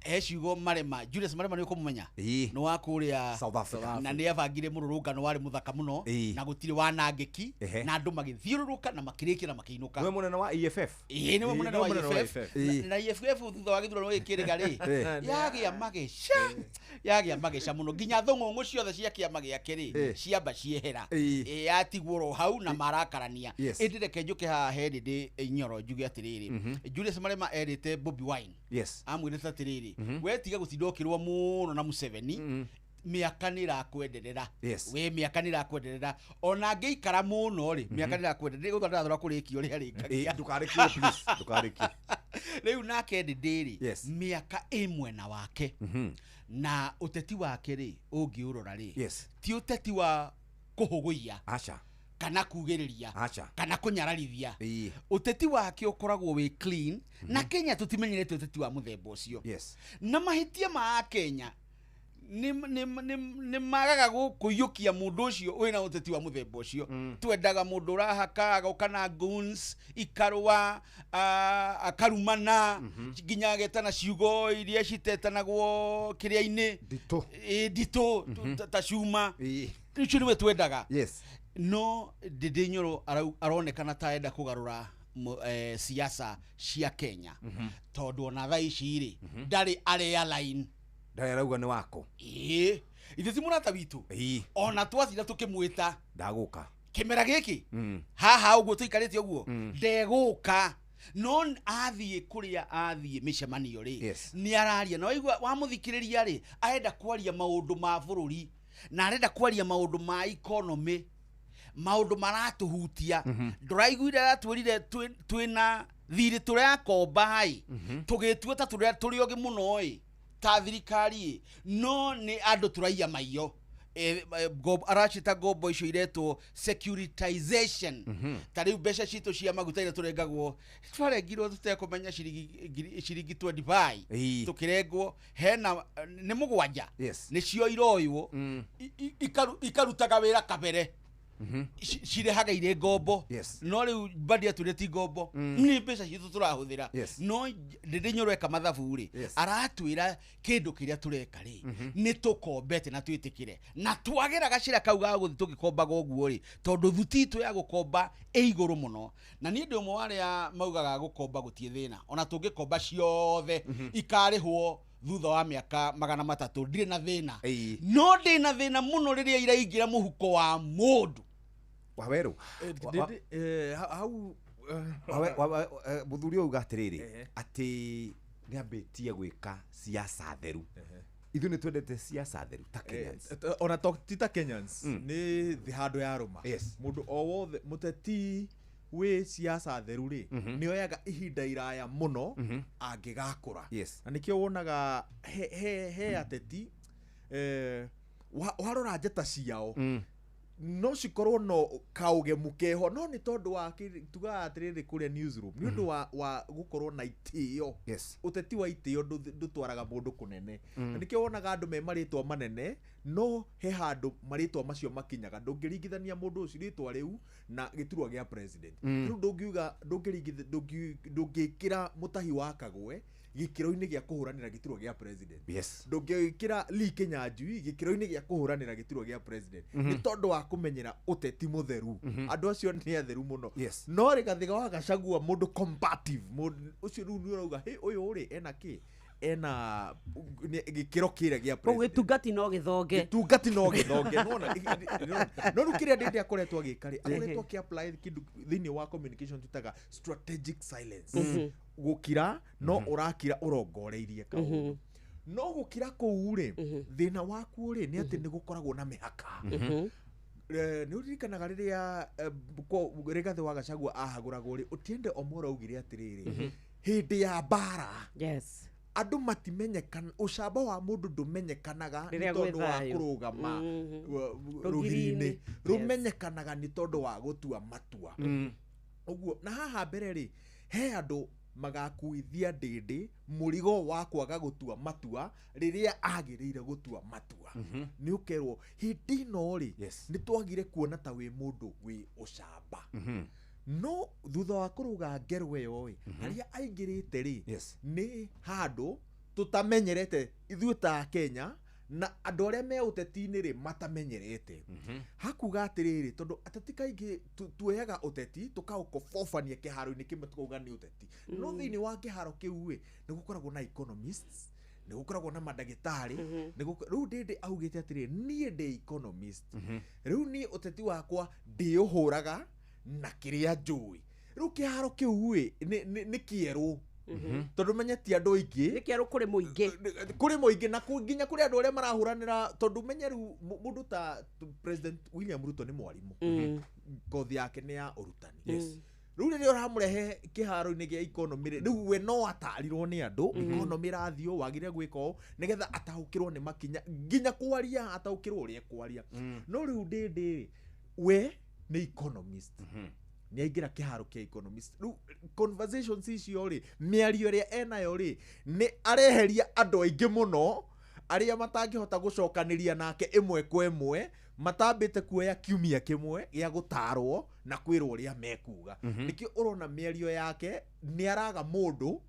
he ciugo Marema, Julius Marema nĩ ũkũmũmenya, nĩ wa kũrĩa South Africa, na nĩ abangire mũrũrũngano warĩ mũthaka mũno na gũtirĩ wanangĩki na andũ magĩthiũrũrũka na makĩrĩkia na makĩinũka. Nĩwe mũnene wa EFF. Ĩĩ nĩwe mũnene wa EFF. Na EFF thutha wa gĩthurano gĩkĩrĩga rĩ yagĩa mageca mũno nginya thũng'ũng'ũ ciothe cia kĩama gĩake rĩ ciamba ciehera, yatigwo ro hau na marakarania. Ĩndĩ reke njũke haha he Ndĩndĩ Nyoro njuge atĩrĩrĩ, Julius Marema erĩte Bobi Wine, amwĩrĩte atĩrĩrĩ, we tiga gũtinda ũkĩrũa mũno na Museveni, mĩaka nĩ ĩrakwenderera. We mĩaka nĩ ĩrakwenderera, ona angĩikara mũno rĩ mĩaka nĩ ĩrakwenderera, gũthora ndĩrathora kũrĩkia ũrĩa arĩkagia. Ndũkarĩkie please, ndũkarĩkie. Rĩu nake Ndĩndĩ rĩ mĩaka ĩ mwena wake, na ũteti wake rĩ ũngĩũrora rĩ ti ũteti wa kũhũgũiya kana kugĩrĩria kana kũnyararithia. Ũteti wake ũkoragwo wĩ clean, na Kenya tũtimenyerete ũteti wa mũthemba ũcio. Na mahĩtia ma Kenya nĩ magaga kũiyũkia mũndũ ũcio wĩna ũteti wa mũthemba ũcio. Twendaga mũndũ ũrahaka agoka na goons ikarũa, akarumana nginya agetana ciugo iria citetanagwo kĩrĩa-inĩ nditũ ta cuma. Icio nĩwe twendaga. No Ndĩndĩ Nyoro aronekana ta enda kũgarũra siasa cia Kenya, tondũ ona thaa ici rĩ ndarĩ area line, ndarĩ arauga nĩ wako. Ĩĩ ithuĩ ti mũrata witũ, ona twathira tũkĩmwĩta ndagũka kĩmera gĩkĩ haha ũguo tũikarĩte ũguo ndegũka, no athiĩ kũrĩa athiĩ mĩcemanio rĩ nĩ araria, na waigua wamũthikĩrĩria rĩ arenda kwaria maũndũ ma bũrũri na arenda kwaria maũndũ ma economy, maũndũ maratũhutia. Ndũraiguire aratwĩrire twĩna thirĩ tũrakomba ĩ tũgĩtua ta tũrĩ ogĩ mũno ĩ ta thirikari ĩ, no nĩ andũ tũraiya maiyo. Aracita ngombo icio iretwo securitization. Ta rĩu mbeca citũ cia maguta iria tũrengagwo twarengirwo tũtekũmenya ciringi 25 tũkĩrengwo hena nĩ mũgwanja nĩcio iroywo ikarutaga wĩra kabere cirehaga irĩ ngombo. No rĩu bandi atwĩre ti ngombo, nĩ mbeca citũ tũrahũthĩra. No Ndĩndĩ Nyoro eka mathabu rĩ aratwĩra kĩndũ kĩrĩa tũreka rĩ nĩ tũkombete na twĩtĩkĩre, na twagera gacĩra kau ga gũthiĩ tũgĩkombaga ũguo rĩ tondũ thuti itũ ya gũkomba ĩ igũrũ mũno. Na niĩ ndĩ ũmwe wa arĩa maugaga gũkomba gũtirĩ thĩna, ona tũngĩkomba ciothe ikarĩhwo thutha wa mĩaka 300 ndirĩ na thĩna. No ndĩ na thĩna mũno rĩrĩa iraingĩra mũhuko wa mũndũ wa werũ. Hau mũthuri ũyũ auga atĩrĩrĩ atĩ nĩambĩtie gwĩka siasa theru. Ithuĩ nĩ twendete siasa theru ta Kenyans. Ona ti ta Kenyans, nĩ thĩ handũ ya rũma. Mũndũ o wothe mũteti wĩ siasa theru rĩ nĩ oyaga ihinda iraya mũno angĩgakũra. Na nĩkĩo wonaga he ateti warora njata ciao No cikorwo no kaũgemu keho no nĩ tondũ wa tugaga atĩrĩrĩ kũrĩa newsroom nĩ ũndũ wa gũkorwo na itĩo. Ũteti wa itĩo ndũtwaraga mũndũ kũnene. Na nĩkĩo wonaga andũ me marĩtwa manene no he handũ marĩtwa macio makinyaga ndũngĩringithania mũndũ ũcio rĩtwa rĩu na gĩturwa gĩa president. Rĩu ndũngiuga ndũngĩkĩra Mutahi wa Kagwe gĩkĩro-inĩ gĩa kũhũranĩra gĩturwa gĩa president. Ndũngĩkĩra Lee Kinyanjui gĩkĩro-inĩ gĩa kũhũranĩra gĩturwa gĩa president. Nĩ tondũ wa kũmenyera ũteti mũtheru. Andũ acio nĩ atheru mũno. No Rigathĩ wa Gachagua mũndũ combative, mũndũ ũcio rĩu nĩ ũrauga hĩ ũyũ rĩ ena kĩ ena gĩkĩro kĩrĩa gĩa president. Gĩtungati no gĩthonge. Gĩtungati no gĩthonge. Nĩwona, no rĩu kĩrĩa Ndindi akoretwo agĩka rĩ, akoretwo akĩ apply kĩndũ thĩinĩ wa communication twĩtaga strategic silence. Gũkira no ũrakira ũrongoreirie kaũndũ. No gũkira kũu rĩ, thĩna waku rĩ nĩ atĩ nĩ gũkoragwo na mĩhaka. Nĩ ũririkanaga rĩrĩa Rigathĩ wa Gachagua ahagũragwo rĩ, Otiende Omolo augire atĩrĩrĩ, hĩndĩ ya mbara andũ matimenyekana, ũcamba wa mũndũ ndũmenyekanaga nĩ tondũ wa kũrũgama rũgiri-inĩ, rũmenyekanaga nĩ tondũ wa gũtua matua. Ũguo na haha mbere rĩ, he andũ magakuithia Ndindi mũrigo wa kwaga gũtua matua rĩrĩa agĩrĩire gũtua matua. Nĩ ũkerwo hĩndĩ ĩno rĩ, nĩ twagire kuona ta wĩ mũndũ wĩ ũcamba. No thutha wa kũrũga ngero ĩyo ĩ, harĩa aingĩrĩte rĩ, nĩ handũ tũtamenyerete ithuĩ ta Kenya na andũ arĩa me ũteti-inĩ rĩ matamenyerete. Hakuga atĩrĩrĩ, tondũ ateti kaingĩ tuoyaga ũteti tũkaũkobobania kĩharo-inĩ kĩmwe tũkauga nĩ ũteti. No thĩinĩ wa kĩharo kĩu ĩ, nĩ gũkoragwo na economists, nĩ gũkoragwo na mandagĩtarĩ, rĩu Ndindi augĩte atĩrĩrĩ, niĩ ndĩ economist. Rĩu niĩ ũteti wakwa ndĩũhũraga na kĩrĩa njũĩ. Rĩu kĩharo kĩu ĩ, nĩ kĩerũ. Tondũ menye ti andũ aingĩ. Nĩ kĩerũ kũrĩ mũingĩ. Kũrĩ mũingĩ na nginya kũrĩ andũ arĩa marahũranĩra, tondũ menye rĩu mũndũ ta President William Ruto nĩ mwarimũ. Kothi yake nĩ ya ũrutani. Rĩu rĩrĩa ũramũrehe kĩharo-inĩ gĩa economy rĩ, rĩu we no atarirwo nĩ andũ, economy ĩrathiĩ ũũ, wagĩrĩire gwĩka ũũ, nĩgetha ataũkĩrwo nĩ makinya, nginya kwaria ataũkĩrwo ũrĩa ekwaria. No rĩu Ndindi rĩ, we nĩ economist. Nĩ aingĩra kĩharo kĩa economist. Rĩu conversations icio rĩ, mĩario ĩrĩa enayo rĩ, nĩ areheria andũ aingĩ mũno arĩa matangĩhota gũcokanĩria nake ĩmwe kwa ĩmwe, matambĩte kuoya kiumia kĩmwe gĩa gũtarwo na kwĩrwo ũrĩa mekuga. Nĩkĩo ũrona mĩario yake nĩ araga mũndũ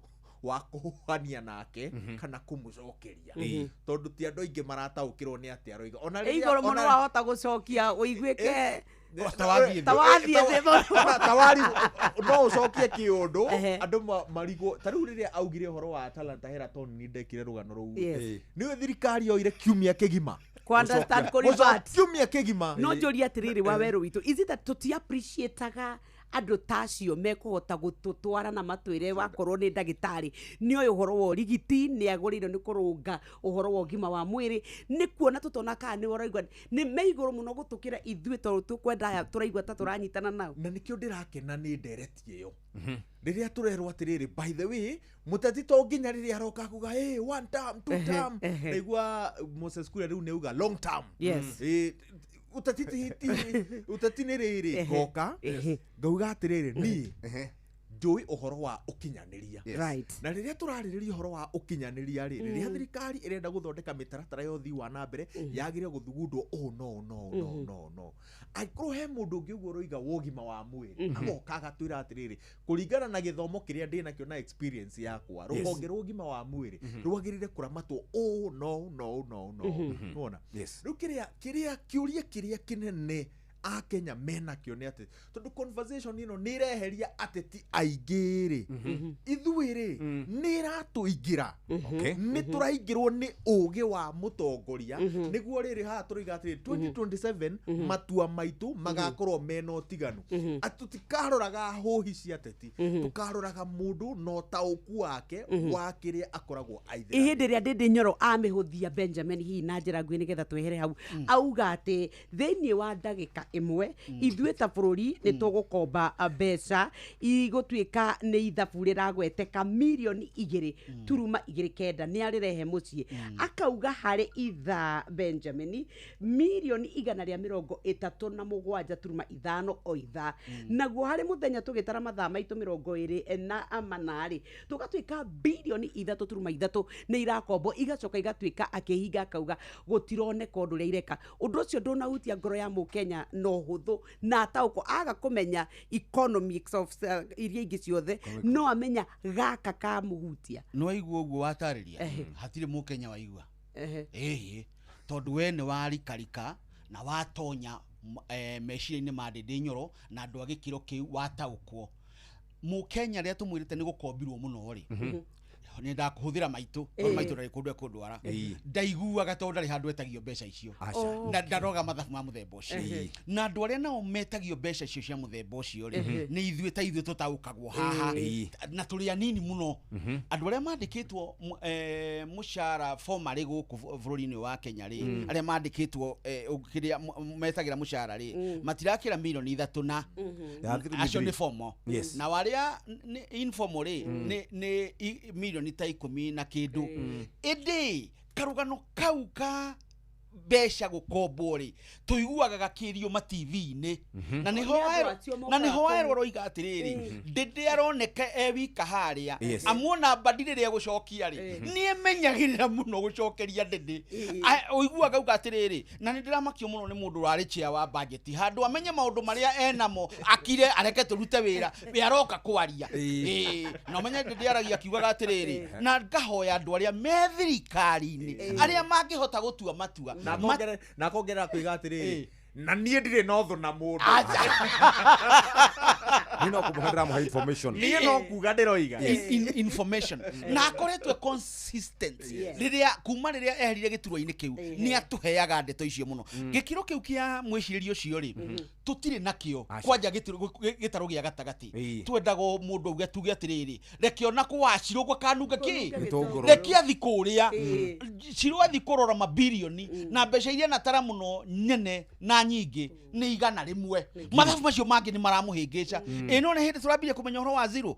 wa kũhuhania nake kana kũmũcokeria. Tondũ ti andũ aingĩ marataũkĩrwo nĩ atĩa aroiga. Ona rĩrĩa igũrũ mũno wahota gũcokia ũiguĩke tawari no ũcokie kĩũndũ andũ marigwo. Ta rĩu rĩrĩa augire ũhoro wa Talanta Heraton nĩ ndekire rũgano rũu. Nĩwe thirikari yoire kiumia kĩgima kiumia kĩgima. No njũrie atĩrĩrĩ wa werũ witũ, is it that tũti appreciate-aga andũ ta acio mekũhota gũtũtwara na matwĩre wakorwo nĩ ndagĩtarĩ nĩ oĩ ũhoro wa ũrigiti, nĩ agũrĩirwo nĩ kũrũnga ũhoro wa ũgima wa mwĩrĩ, nĩ kuona tũtona kana nĩ ũraigua nĩ me igũrũ mũno gũtũkĩra ithuĩ tondũ tũkwenda aya tũraigua ta tũranyitana nao. Na nĩkĩo ndĩrakena nĩ ndereti ĩyo. Rĩrĩa tũrerwo atĩrĩrĩ, by the way, mũteti to nginya rĩrĩa aroka kuga hey, one term, two term, naigua Moses Kuria rĩu nĩ auga long term. Ũteti nĩ rĩrĩ ngoka ngauga atĩrĩrĩ, niĩ njũĩ ũhoro wa ũkinyanĩria. Na rĩrĩa tũrarĩrĩria ũhoro wa ũkinyanĩria rĩ, rĩrĩa thirikari ĩrenda gũthondeka mĩtaratara ya ũthii wa na mbere, yagĩrĩire gũthugundwo ũũ no no no no no. Angĩkorwo he mũndũ ũngĩ ũguo ũroiga wa ũgima wa mwĩrĩ, agoka agatwĩra atĩrĩrĩ, kũringana na gĩthomo kĩrĩa ndĩnakĩo na experience yakwa, rũhonge rwa ũgima wa mwĩrĩ rwagĩrĩire kũramatwo ũũ no no no no. Nĩwona? Rĩu kĩrĩa kĩũria kĩrĩa kĩnene Akenya menakĩo nĩ atĩ tondũ conversation ĩno nĩ ĩreheria ateti aingĩ rĩ, ithuĩ rĩ nĩ ĩratũingĩra, nĩ tũraingĩrwo nĩ ũgĩ wa mũtongoria, nĩguo rĩrĩ haha tũroiga atĩrĩ 2027 matua maitũ magakorwo mena ũtiganu, atĩ tũtikaroraga hũhi cia ateti, tũkaroraga mũndũ na ũtaũku wake wa kĩrĩa akoragwo aithĩra. Hĩndĩ ĩrĩa Ndindi Nyoro amĩhũthia Benjamin hihi na njĩra nguhĩ nĩgetha twehere hau, auga atĩ thĩinĩ wa ndagĩka ĩmwe ithuĩ ta bũrũri nĩ tũgũkomba mbeca igũtuĩka nĩ ithabu rĩragweteka mirioni 2.29 nĩ arĩrehe mũciĩ. Akauga harĩ ithaa Benjamin mirioni 137.5 o ithaa. Naguo harĩ mũthenya tũgĩtara mathaa maitũ 24 rĩ tũgatuĩka bilioni 3.3 nĩ irakombo igacoka igatuĩka akĩhinga akauga gũtironeka ũndũ ũrĩa ireka. Ũndũ ũcio ndũnahutia ngoro ya mũkenya no hũthũ na ataũkwo aga kũmenya economics of iria ingĩ ciothe no amenya gaka kamũhutia. Nĩ waigua ũguo watarĩria hatirĩ mũkenya waigua. Ĩhĩ tondũ we nĩ warikarika na watonya meciria-inĩ ma Ndĩndĩ Nyoro na andũ a gĩkĩro kĩu wataũkwo. Mũkenya rĩrĩa tũmwĩrĩte nĩ gũkombirwo mũno rĩ nĩ ndakũhũthĩra maitũ tondũ maitũ ndarĩ kũndũ ekũndwara ndaiguaga tondũ ndarĩ handũ etagio mbeca icio na ndaroga mathabu ma mũthemba ũcio na andũ arĩa nao metagio mbeca icio cia mũthemba ũcio rĩ nĩ ithuĩ ta ithuĩ tũtaũkagwo haha na tũrĩ anini mũno. Andũ arĩa mandĩkĩtwo mũcara formally gũkũ bũrũri-inĩ wa Kenya rĩ arĩa mandĩkĩtwo kĩrĩa metagĩra mũcara rĩ matirakĩra mirioni 3 na acio nĩ formal na arĩa informal rĩ nĩ mirioni ta 10 na kĩndũ. Ĩndĩ karũgano kau ka mbeca gũkombwo rĩ tũiguaga gakĩrio ma TV-inĩ na nĩho werwo roiga atĩrĩrĩ Ndĩndĩ aroneka e wika harĩa amuona mbandi rĩrĩa egũcokia rĩ nĩ emenyagĩrĩra mũno gũcokeria Ndĩndĩ ũiguaga uga atĩrĩrĩ na nĩ ndĩramakio mũno nĩ mũndũ ũrarĩ chair wa budget handũ amenye maũndũ marĩa enamo akire areke tũrute wĩra we aroka kwaria na ũmenye Ndĩndĩ aragia akiugaga atĩrĩrĩ na ngahoya andũ arĩa me thirikari-inĩ arĩa mangĩhota gũtua matua na kongerera kuiga atiriri na niĩ ndirĩ na ũthũ na mũndũ niĩ no kũmũhe ndĩramũhe information niĩ no kuga ndĩroiga information na akoretwo consistent rĩrĩa kuma rĩrĩa eherire gĩturwa-inĩ kĩu nĩ atũheaga ndeto icio mũno gĩkĩro kĩu kĩa mwĩcirĩrie ũcio rĩ tũtirĩ nakĩo kwanja gĩtarũ gĩa gatagatĩ twendaga mũndũ auge tuge atĩrĩrĩ reke ona kũwacirwo ũguo kanunga kĩ reke athi kũrĩa Cirũ athi kũrora mabirioni na mbeca iria natara mũno nene na nyingĩ nĩ 100 mathabu macio mangĩ nĩ maramũhĩngĩca. Ĩno nĩ hĩndĩ tũrambirie kũmenya ũhoro wa zero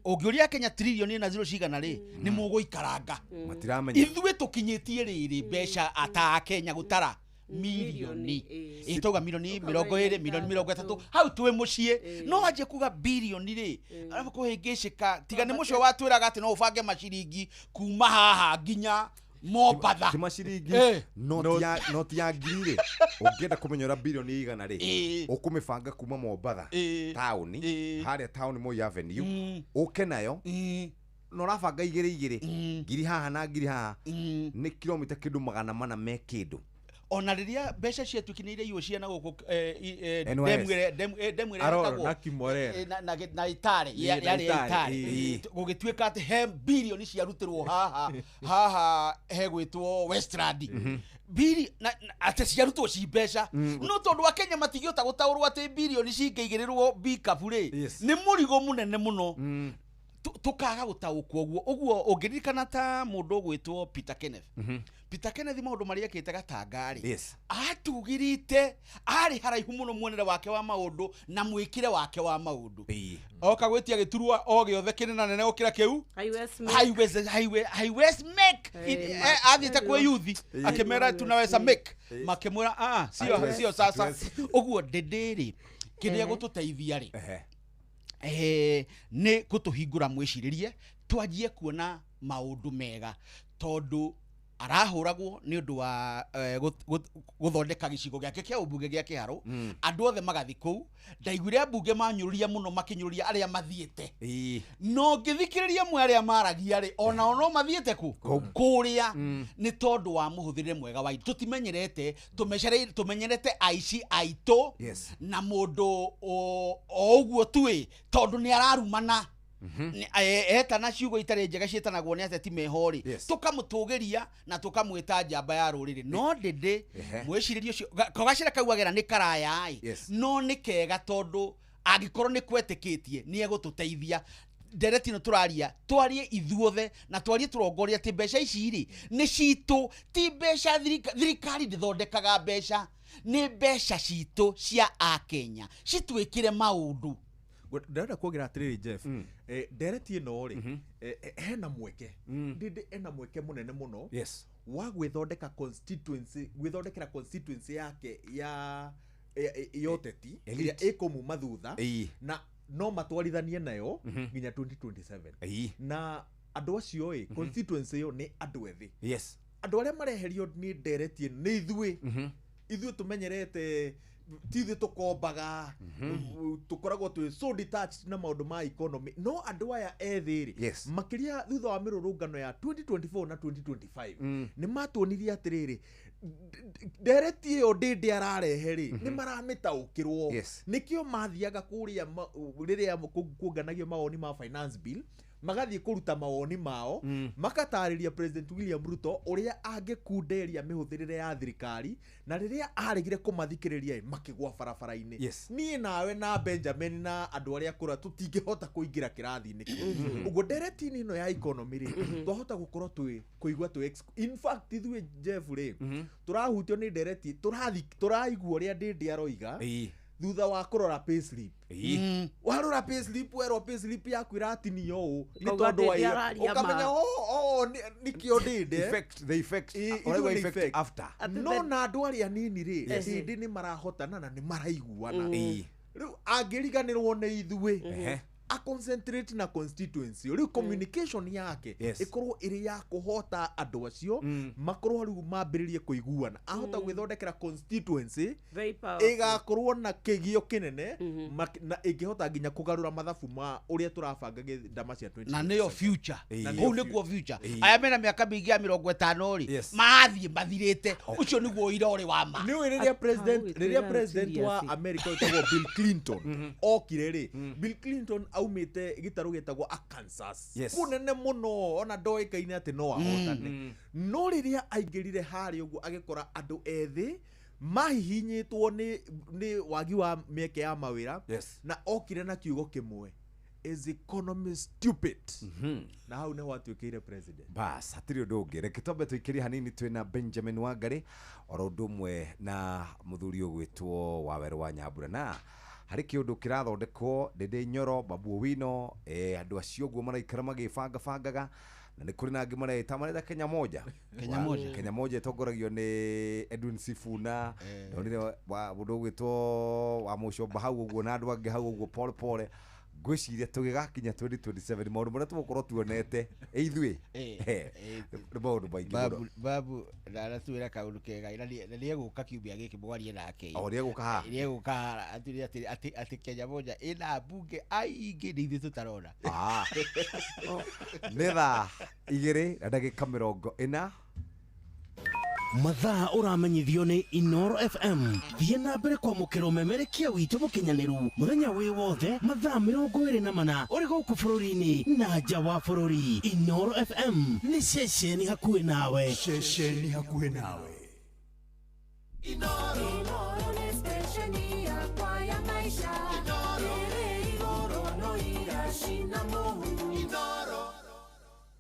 ũngĩũria Kenya trilioni na zero cigana rĩ nĩ mũgũikaranga matiramenya ithuĩ tũkinyĩtie rĩrĩ mbeca ata Kenya gũtara milioni ĩtauga milioni 20 milioni 30 hau twĩ mũciĩ no wanjie kuga bilioni rĩ arabu kũhĩngĩcĩka tiga nĩ mũcio watwĩraga atĩ no ũbange maciringi kuma haha nginya Mombatha ti maciringi noti ya ngiri rĩ ũngĩenda kũmenya ũrĩa bilioni 100 rĩ ũkũmĩbanga kuma Mombatha taũni harĩa taũni Moi Avenue ũke nayo na ũrabanga igĩrĩ igĩrĩ ngiri haha na ngiri haha nĩ kilomita kĩndũ 400 me kĩndũ. Ona rĩrĩa mbeca ciatuĩkanĩire irio ciana gũkũ demu ĩrĩa na Itare yarĩ ya Itare gũgĩtuĩka atĩ he bilioni ciarutĩrwo haha haha hegwĩtwo Westland bili atĩ ciarutwo ci mbeca no tondũ wa Kenya matingĩhota gũtaũrwo atĩ bilioni cingĩigĩrĩrwo bikabu rĩ nĩ mũrigo mũnene mũno tukaga gũtaũkwo ũguo ũguo ũngĩririkana ta mũndũ ũgwĩtwo Peter Kenneth. Peter Kenneth maũndũ marĩa ekĩte Gatanga rĩ atugirite arĩ haraihu mũno muonere wake wa maũndũ na mwĩkĩre wake wa maũndũ oka gwĩtia gĩturwa o gĩothe kĩnene nene gũkĩra kĩu highways make athiĩte kwĩ yuthi akĩmera tunaweza make makĩmwĩra ah sio sio sasa ũguo Ndĩndĩ rĩ kĩrĩa gũtũteithia rĩ nĩ gũtũhingũra mwĩcirĩrie twanjie kuona maũndũ mega tondũ arahũragwo nĩ ũndũ wa gũthondeka gĩcigo gĩake kĩa ũmbunge gĩa Kĩharũ andũ othe magathi kũu ndaiguire ambunge manyũrũria mũno makĩnyũrũria arĩa mathiĩte no ngĩthikĩrĩria mwe arĩa maragia rĩ onao no mathiĩte kũ kũrĩa nĩ tondũ wa mũhũthĩrĩre mwega wa indo tũtimenyerete tũmenyerete aici aitũ na mũndũ o ũguo tuĩ tondũ nĩ ararumana etana ciugo itarĩ njega ciĩtanagwo nĩ ateti meho rĩ tũkamũtũgĩria na tũkamwĩta njamba ya rũrĩrĩ no Ndĩndĩ mwĩcirĩrie ũcio kagacĩra kau agera nĩ karaya ĩ no nĩ kega tondũ angĩkorwo nĩ kwetĩkĩtie nĩ egũtũteithia ndereti ĩno tũraria twarie ithuothe na twarie tũrongorie atĩ mbeca ici rĩ nĩ citũ ti mbeca thirikari ndĩthondekaga mbeca Nĩ mbeca citũ cia Akenya citwĩkire maũndũ. Ndĩrenda kuongerera atĩrĩrĩ Jeff, ndereti ĩno rĩ, hena mweke, Ndindi ena mweke mũnene mũno wa gwĩthondeka constituency, gwĩthondekera constituency yake ya ũteti ĩrĩa ĩkũmuma thutha na no matwarithanie nayo nginya 2027. Na andũ acio ĩ, constituency ĩyo nĩ andũ ethĩ. Andũ arĩa mareherio nĩ ndereti ĩno nĩ ithuĩ. Ithuĩ tũmenyerete, ti ithuĩ tũkombaga, tũkoragwo twĩ so detached na maũndũ ma economy. No andũ aya ethĩ rĩ, makĩria thutha wa mĩrũrũngano ya 2024 na 2025, nĩ matuonirie atĩrĩrĩ, ndereti ĩyo Ndindi ararehe rĩ, nĩ maramĩtaũkĩrwo. Nĩkĩo mathiaga kũrĩa rĩrĩa kuonganagio mawoni ma finance bill, magathiĩ kũruta mawoni mao, makatarĩria President William Ruto ũrĩa angĩkunderia mĩhũthĩrĩre ya thirikari, na rĩrĩa aregire kũmathikĩrĩria makĩgwa barabara-inĩ. Niĩ nawe na Benjamin na andũ arĩa akũrũ tũtingĩhota kũingĩra kĩrathi-inĩ kĩu. Ũguo ndereti-inĩ ĩno ya economy rĩ, twahota gũkorwo twĩ kũigua twĩ in fact ithuĩ Jeff rĩ, tũrahutio nĩ ndereti, tũraigua ũrĩa Ndindi aroiga thutha wa kũrora payslip. Warora payslip, werwo payslip yaku ĩratinio ũũ nĩ tondũ wa ũkamenya nĩkĩo Ndindi the effect, effect after. No na andũ arĩa anini rĩ, Ndindi nĩ marahotana na nĩ maraiguana. Rĩu angĩriganĩrwo nĩ ithuĩ, a concentrate na constituency, rĩu communication yake ĩkorwo ĩrĩ ya kũhota andũ acio makorwo rĩu mambĩrĩrie kũiguana, ahota gwĩthondekera constituency ĩgakorwo na kĩgio kĩnene, na ĩngĩhota nginya kũgarũra mathabu ma ũrĩa tũrabanga ndama cia 2027. Na nĩyo future. Kũu nĩkuo future. Aya mena mĩaka mĩingĩ ya 50 rĩ, marathiĩ mathirĩte. Ũcio nĩguo ũira ũrĩ wa ma. Nĩũĩ rĩrĩa president wa America wĩtagwo Bill Clinton okire rĩ, Bill Clinton aumĩte gĩtarũ gĩtagwo Arkansas, kũnene mũno, ona ndoĩkaine atĩ no ahotane. No rĩrĩa aingĩrire harĩa ũguo agĩkora andũ ethĩ mahihinyĩtwo nĩ wagi wa mĩeke ya mawĩra, na okire na kiugo kĩmwe, is economy stupid. Na hau nĩho atuĩkĩire president. Bas, hatirĩ ũndũ ũngĩ. Reke twambe tũikĩrie hanini twĩna Benjamin Wangari oro ũndũ ũmwe na mũthuri ũgwĩtwo Wawerũ wa Nyambura, na harĩ kĩũndũ kĩrathondekwo Ndindi Nyoro, Babu Owino, andũ acio ũguo maraikara magĩbangabangaga, na nĩ kũrĩ na angĩ mareta mareta Kenya Moja. Kenya Moja ĩtongoragio nĩ Edwin Sifuna, ndonire mũndũ ũgwĩtwo wa Mũcomba hau ũguo na andũ angĩ hau ũguo pole pole. Ngwĩciria tũgĩgakinya 2027 maũndũ marĩa tũgũkorwo tuonete ithuĩ nĩ maũndũ maingĩ mũno. Babu aratwĩra kaũndũ kega, na nĩegũka kiumia gĩkĩ mwarie nake. O nĩegũka haha? Nĩegũka haha, atwĩre atĩ Kenya Moja ĩna mbunge aingĩ nĩ ithuĩ tũtarona. Nĩ thaa 2:40. Mathaa ũramenyithio nĩ Inoro FM. Thiĩ na mbere kwamũkĩra ũmemerekia witũ mũkinyanĩru mũthenya wĩ wothe mathaa 24 ũrĩ gũkũ bũrũri-inĩ na nja wa bũrũri. Inoro FM nĩ ceceni hakuhĩ nawe. Ceceni hakuhĩ nawe. Inoro nĩ stesheni yakwa ya maisha. Ĩrĩ igũrũ no iracina mũhu.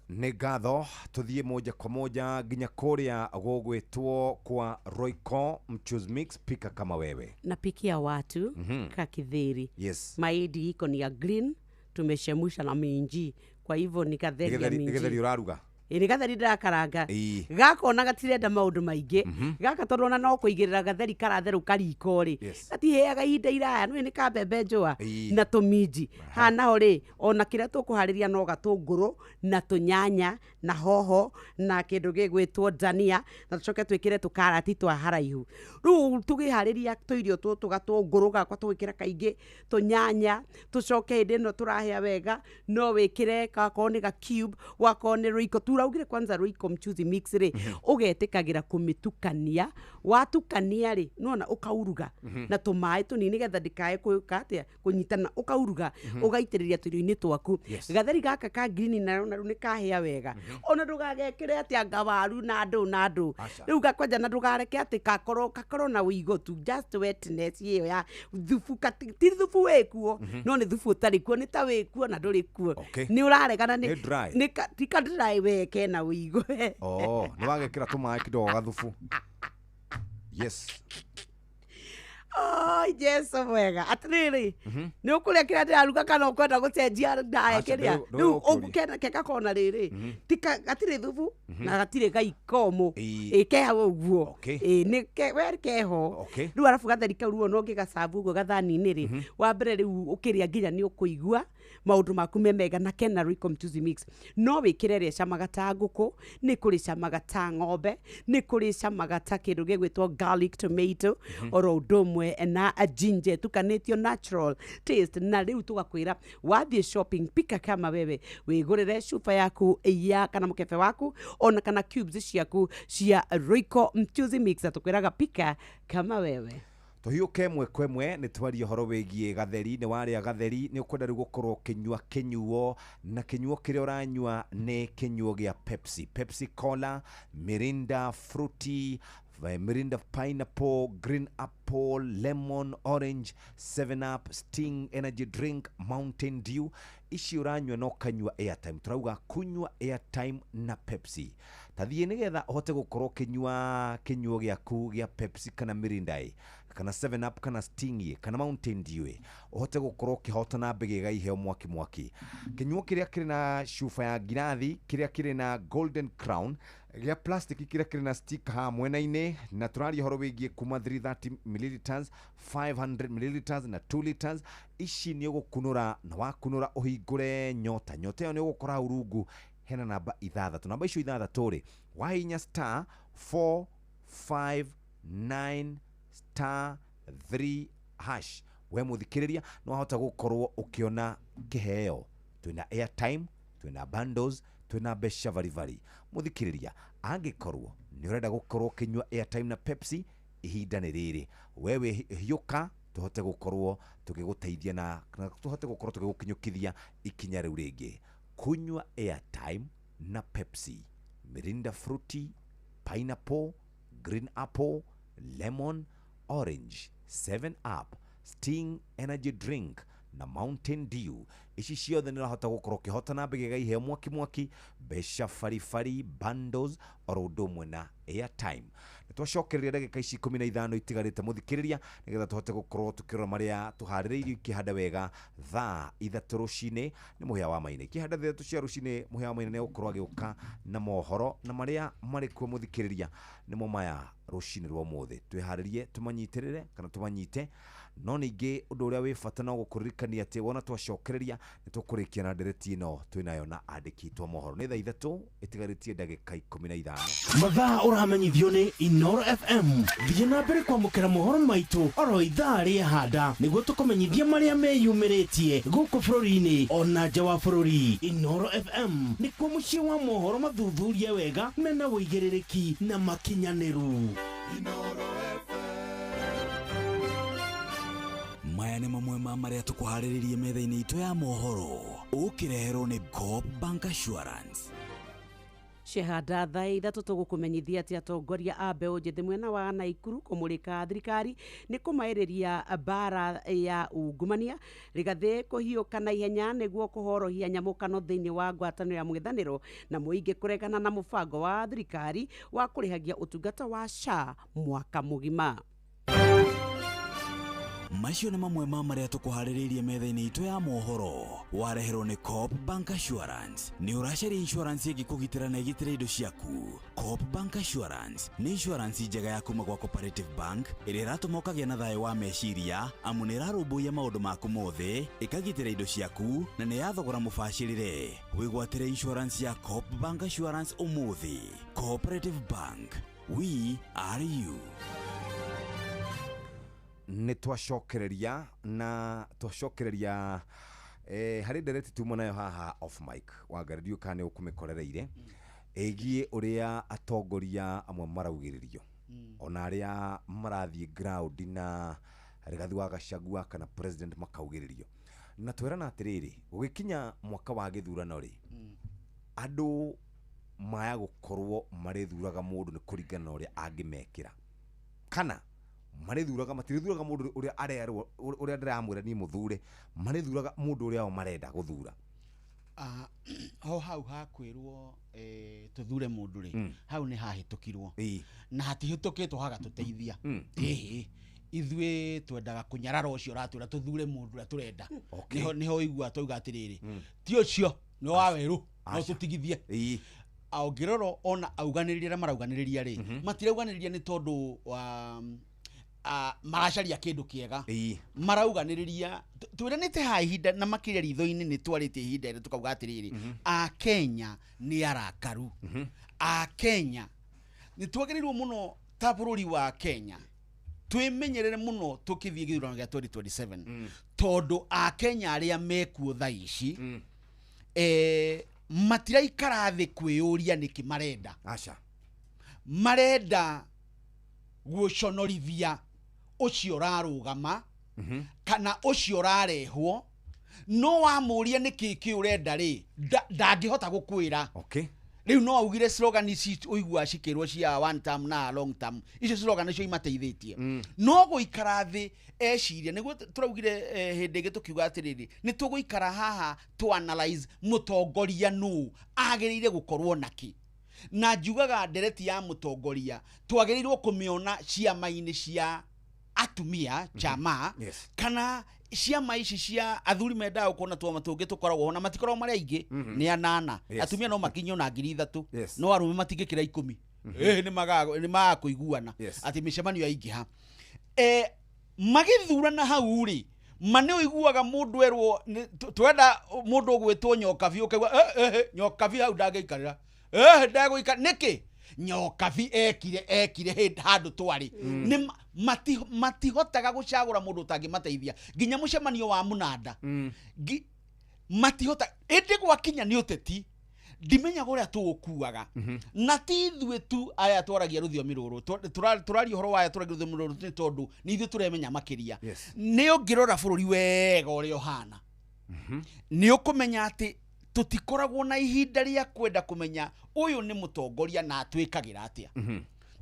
Nĩ ngatho tũthiĩ moja kwa moja nginya kũrĩa gũgwĩtwo kwa Royco Mchuzi Mix, pika kama wewe. Napikia watu kakitheri. Mahindi iko ni ya green, tumeshemusha na minji, kwa hivyo ni katheri ya minji. Githeri ũraruga? Nĩ gatheri ndĩrakaranga. Gaka ona gatirenda maũndũ maingĩ. Gaka tondũ ona no kũigĩrĩra gatheri karatherũka riko rĩ, gatiheaga ihinda iraya, nĩũĩ nĩ ka mbembe njũa na tũminji. Haha naho rĩ, ona kĩrĩa tũkũharĩria no gatũngũrũ na tũnyanya na hoho na kĩndũ gĩgwĩtwo ndania, na tũcoke twĩkĩre tũkarati twa haraihu. Rĩu tũkĩharĩria tũirio tũtũ, gatũngũrũ gakwa tũgwĩkĩra kaingĩ tũnyanya, tũcoke hĩndĩ ĩno tũrahĩa wega no wĩkĩre gakorwo nĩ ga cube, wakorwo nĩ Royco. Turaugire kwanza Royco Mchuzi Mix rĩ, ũgetĩkagĩra kũmĩtukania. Watukania rĩ, nĩwona ũkauruga na tũmaĩ tũnini nĩgetha ndĩkae gwĩka atĩa, kũnyitana. Ũkauruga, ũgaitĩrĩria tũirio-inĩ twaku. Gatheri gaka ka green na rĩu nĩ kahĩa wega. Ona ndũgagekĩre atĩ anga waru na ndũ na ndũ. Rĩu gakwanja na ndũgareke atĩ gakorwo na ũigũ tu, just wetness ĩyo ya thubu, ti thubu wĩkuo, no nĩ thubu ũtarĩ kuo, nĩ ta wĩkuo na ndũrĩ kuo. Nĩ ũraregana nĩ ti ka dry we kena ũigũ. Nĩ wagekĩra tũmaĩ kidogo gathubu. Yes. Oh, Jesu mwega. Atiriri. Ni ukuria kiria ndiraruga kana ukwenda gucenjia ndae kiria. Riu ugukena keka kona riri. Tika gatire thubu na gatire gaikomo. Ĩ ke hau uguo. Ĩ ni ke we keho. Riu arafu gatheri kau ruo no ngigacabu uguo gathani-inĩ rĩ. Wa mbere riu ukiria nginya ni ukuigua maundu maku me mega na kena Royco Mchuzi Mix. No wikire rĩa camaga ta ngũkũ, nĩ kũrĩ camaga ta ng'ombe, nĩ kũrĩ camaga ta kĩndũ gĩgwĩtwo garlic tomato oro ũndũ ũmwe na ginger tukanĩtio natural taste. Na rĩu tũgakwĩra wathiĩ shopping pika kama wewe wĩgũrĩre cuba yaku ya kana mũkebe waku ona kana cubes ciaku cia Royco Mchuzi Mix. Tũkwĩraga pika kama wewe. Tuhiuke mwe kwemwe nĩ twaria horo wĩgiĩ gatheri. Nĩ warĩa gatheri nĩ ũkwenda rĩu gũkorwo ũkĩnyua kĩnyuo, na kĩnyuo kĩrĩa ũranyua nĩ kĩnyuo gĩa Pepsi. Pepsi Cola, Mirinda Fruity, Mirinda Pineapple, Green Apple, Lemon, Orange, 7 Up, Sting Energy Drink, Mountain Dew. Ici ũranyua no kanyua airtime. Turauga kunyua airtime na Pepsi. Tathiĩ nĩgetha ũhote gũkorwo ũkĩnyua kĩnyuo gĩaku gĩa Pepsi kana Mirinda kana 7 Up kana Sting kana Mountain Dew, ũhote gũkorwo ũkĩhotana mbĩgĩga iheo mwaki mwaki. Kĩnyuo kĩrĩa kĩrĩ na cuba ya ngirathi, kĩrĩa kĩrĩ na Golden Crown gĩa plastic, kĩrĩa kĩrĩ na stick haha mwena-inĩ, na tũraria ũhoro wĩgiĩ kuma 330 milliliters, 500 milliliters na 2 liters. Ici nĩ ũgũkunũra, na wakunũra ũhingũre nyota. Nyota ĩyo nĩ ũgũkora hau rungu hena namba ithathatũ. Namba icio ithathatũ rĩ, wahihinya star 459 star 3 hash, we mũthikĩrĩria no wahota gũkorwo ũkĩona kĩheo. Twĩna airtime, twĩna bundles, twĩna mbeca baribari. Mũthikĩrĩria, angĩkorwo nĩ ũrenda gũkorwo ũkĩnyua airtime na Pepsi, ihinda nĩ rĩrĩ. Wewe hiũka tũhote gũkorwo tũgĩgũteithia na tũhote gũkorwo tũgĩgũkinyũkithia ikinya rĩu rĩngĩ. Kunyua airtime na Pepsi, Mirinda Fruity, Pineapple, Green Apple, Lemon, Orange, 7 Up, Sting Energy Drink na Mountain Dew. Ici ciothe nĩ ũrahota gũkorwo ũkĩhotana mbĩgĩga iheo mwaki mwaki, mbeca baribari, bundles oro ũndũ ũmwe na airtime. Nĩ twacokereria ndagĩka ici 15 itigarĩte mũthikĩrĩria, nĩgetha tũhote gũkorwo tũkĩrora marĩa tũharĩrĩirio ikĩhanda wega thaa 3 rũcinĩ nĩ Mũhĩa wa Maina. Ikĩhanda 3 cia rũcinĩ Mũhĩa wa Maina nĩ egũkorwo agĩũka na mohoro, na marĩa marĩ kuo mũthikĩrĩria nĩmo maya rũcinĩ rwa ũmũthĩ. Twĩharĩrie tũmanyitĩrĩre kana tũmanyite, no ningĩ ũndũ ũrĩa wĩ bata no gũkũririkania atĩ wona twacokereria nĩ tũkũrĩkia na ndereti ĩno twĩnayo na andĩki a mohoro. Nĩ thaa 3 ĩtigarĩtie ndagĩka 15. Mathaa ũramenyithio nĩ Inoro FM. Thiĩ na mbere kwamũkĩra mohoro maitũ oro ithaa rĩa handa nĩguo tũkũmenyithia marĩa meyumĩrĩtie gũkũ bũrũri-inĩ ona nja wa bũrũri. Inoro FM nĩkuo mũciĩ wa mohoro mathuthurie wega mena ũigĩrĩrĩki na makinyanĩru. Maya nĩ mamwe ma marĩa tũkũharĩrĩrie metha-inĩ itũ ya mohoro, ũkĩreherwo nĩ Coop Bank Assurance. Shehada thaa 3 tũgũkũmenyithia atĩ atongoria a mbeũ njĩthĩ mwena wa Naikuru kũmũrĩka thirikari nĩ kũmaĩrĩria mbara ya ungumania. Rigathĩ kũhiũka na ihenya nĩguo kũhorohia nyamũkano thĩinĩ wa ngwatanĩro ya mũng'ethanĩro na mũingĩ kũregana na mũbango wa thirikari wa kũrĩhagia ũtungata wa SHA mwaka mũgima. Macio nĩ mamwe ma marĩa tũkũharĩrĩirie metha-inĩ itũ ya mohoro, wareherwo nĩ Coop Bank Assurance. Nĩ ũracaria insurance ĩngĩkũgitĩra na ĩgitĩre indo ciaku. Coop Bank Assurance nĩ insurance njega ya kuma gwa Cooperative Bank ĩrĩa ĩratũma ũkagĩa na thayũ wa meciria, amu nĩ ĩrarũmbũiya maũndũ maku mothe, ĩkagitĩra indo ciaku na nĩ ya thogora mũbacĩrĩre. Wĩgwatĩre insurance ya Coop Bank Assurance ũmũthĩ. Cooperative Bank, we are you. Nĩ twacokereria na twacokereria harĩ ndereti tuma nayo haha off mic Wangari, ndiũ kana nĩ ũkũmĩkorereire ĩgiĩ ũrĩa atongoria amwe maraugĩrĩrio ona arĩa marathiĩ ground na Rigathi wa Gachagua kana president makaugĩrĩrio, na twerana atĩrĩrĩ, gũgĩkinya mwaka wa gĩthurano rĩ, andũ maya gũkorwo marĩthuraga mũndũ nĩ kũringana na ũrĩa angĩmekĩra, kana marĩthuraga matirĩthuraga mũndũ ũrĩa arerwo ũrĩa ndĩramwĩra niĩ mũthure, marĩthuraga mũndũ ũrĩa o marenda gũthura. Ho hau hakwĩrwo tũthure mũndũ rĩ, hau nĩ hahĩtũkirwo na hatihĩtũkĩtwo hagatũteithia. Ĩhĩ, Ithuĩ twendaga kũnyarara ũcio ũratwĩra tũthure mũndũ ũrĩa tũrenda. Nĩho ũigua twauga atĩrĩrĩ, ti ũcio nĩ wa werũ, no tũtigithie. Ũngĩrora ona auganĩrĩria arĩa marauganĩrĩria rĩ, matirauganĩrĩria nĩ tondũ wa maracaria kĩndũ kĩega. Marauganĩrĩria twĩranĩte haha ihinda na makĩria ritho-inĩ nĩ twarĩtie ihinda rĩrĩ tũkauga atĩrĩrĩ, Akenya nĩ arakaru. Akenya nĩ twagĩrĩirwo mũno ta bũrũri wa Kenya twĩmenyerere mũno tũkĩthiĩ gĩthurano gĩa 2027, tondũ Akenya arĩa mekuo thaa ici matiraikara thĩ kwĩyũria nĩkĩ marenda. Aca. Marenda gũconorithia ũcio ũrarũgama kana ũcio ũrarehwo, no wamũria nĩkĩ kĩ ũrenda rĩ, ndangĩhota gũkwĩra. Rĩu no augire slogan ici ũigua cikĩrwo cia one term na long term, icio slogan icio imateithĩtie. No gũikara thĩ eciria, nĩguo tũraugire hĩndĩ ĩngĩ tũkiuga atĩrĩrĩ, nĩ tũgũikara haha tũ analyze mũtongoria nũ agĩrĩire gũkorwo nakĩ. Na njugaga ndereti ya mũtongoria twagĩrĩirwo kũmĩona ciama-inĩ cia atumia chama, kana ciama ici cia athuri mendaga gũkorwo na twama tũngĩ tũkoragwo ho na matikoragwo marĩ aingĩ, nĩ anana. Atumia no makinyio na 3,000, no arũme matingĩkĩra 10. Nĩ magaga kũiguana atĩ mĩcemanio yaingĩha. Magĩthurana hau rĩ, ma nĩ ũiguaga mũndũ erwo twenda mũndũ ũgwĩtwo Nyokabi, ũkaigua Nyokabi hau ndangĩikarĩra, ndagũikara nĩkĩ? Nyokabi ekire handũ twarĩ. Nĩ matihotaga gũcagũra mũndũ ũtangĩmateithia nginya mũcemanio wa mũnanda. Matihota ĩndĩ gwakinya nĩ ũteti ndimenyaga ũrĩa tũũkuaga. Na ti ithuĩ tu aya twaragia rũthiomi rũrũ, tũraria ũhoro wa aya twaragia rũthiomi rũrũ nĩ tondũ nĩ ithuĩ tũremenya makĩria. Nĩ ũngĩrora bũrũri wega ũrĩa ũhana, nĩ ũkũmenya atĩ tũtikoragwo na ihinda rĩa kwenda kũmenya ũyũ nĩ mũtongoria na atwĩkagĩra atĩa.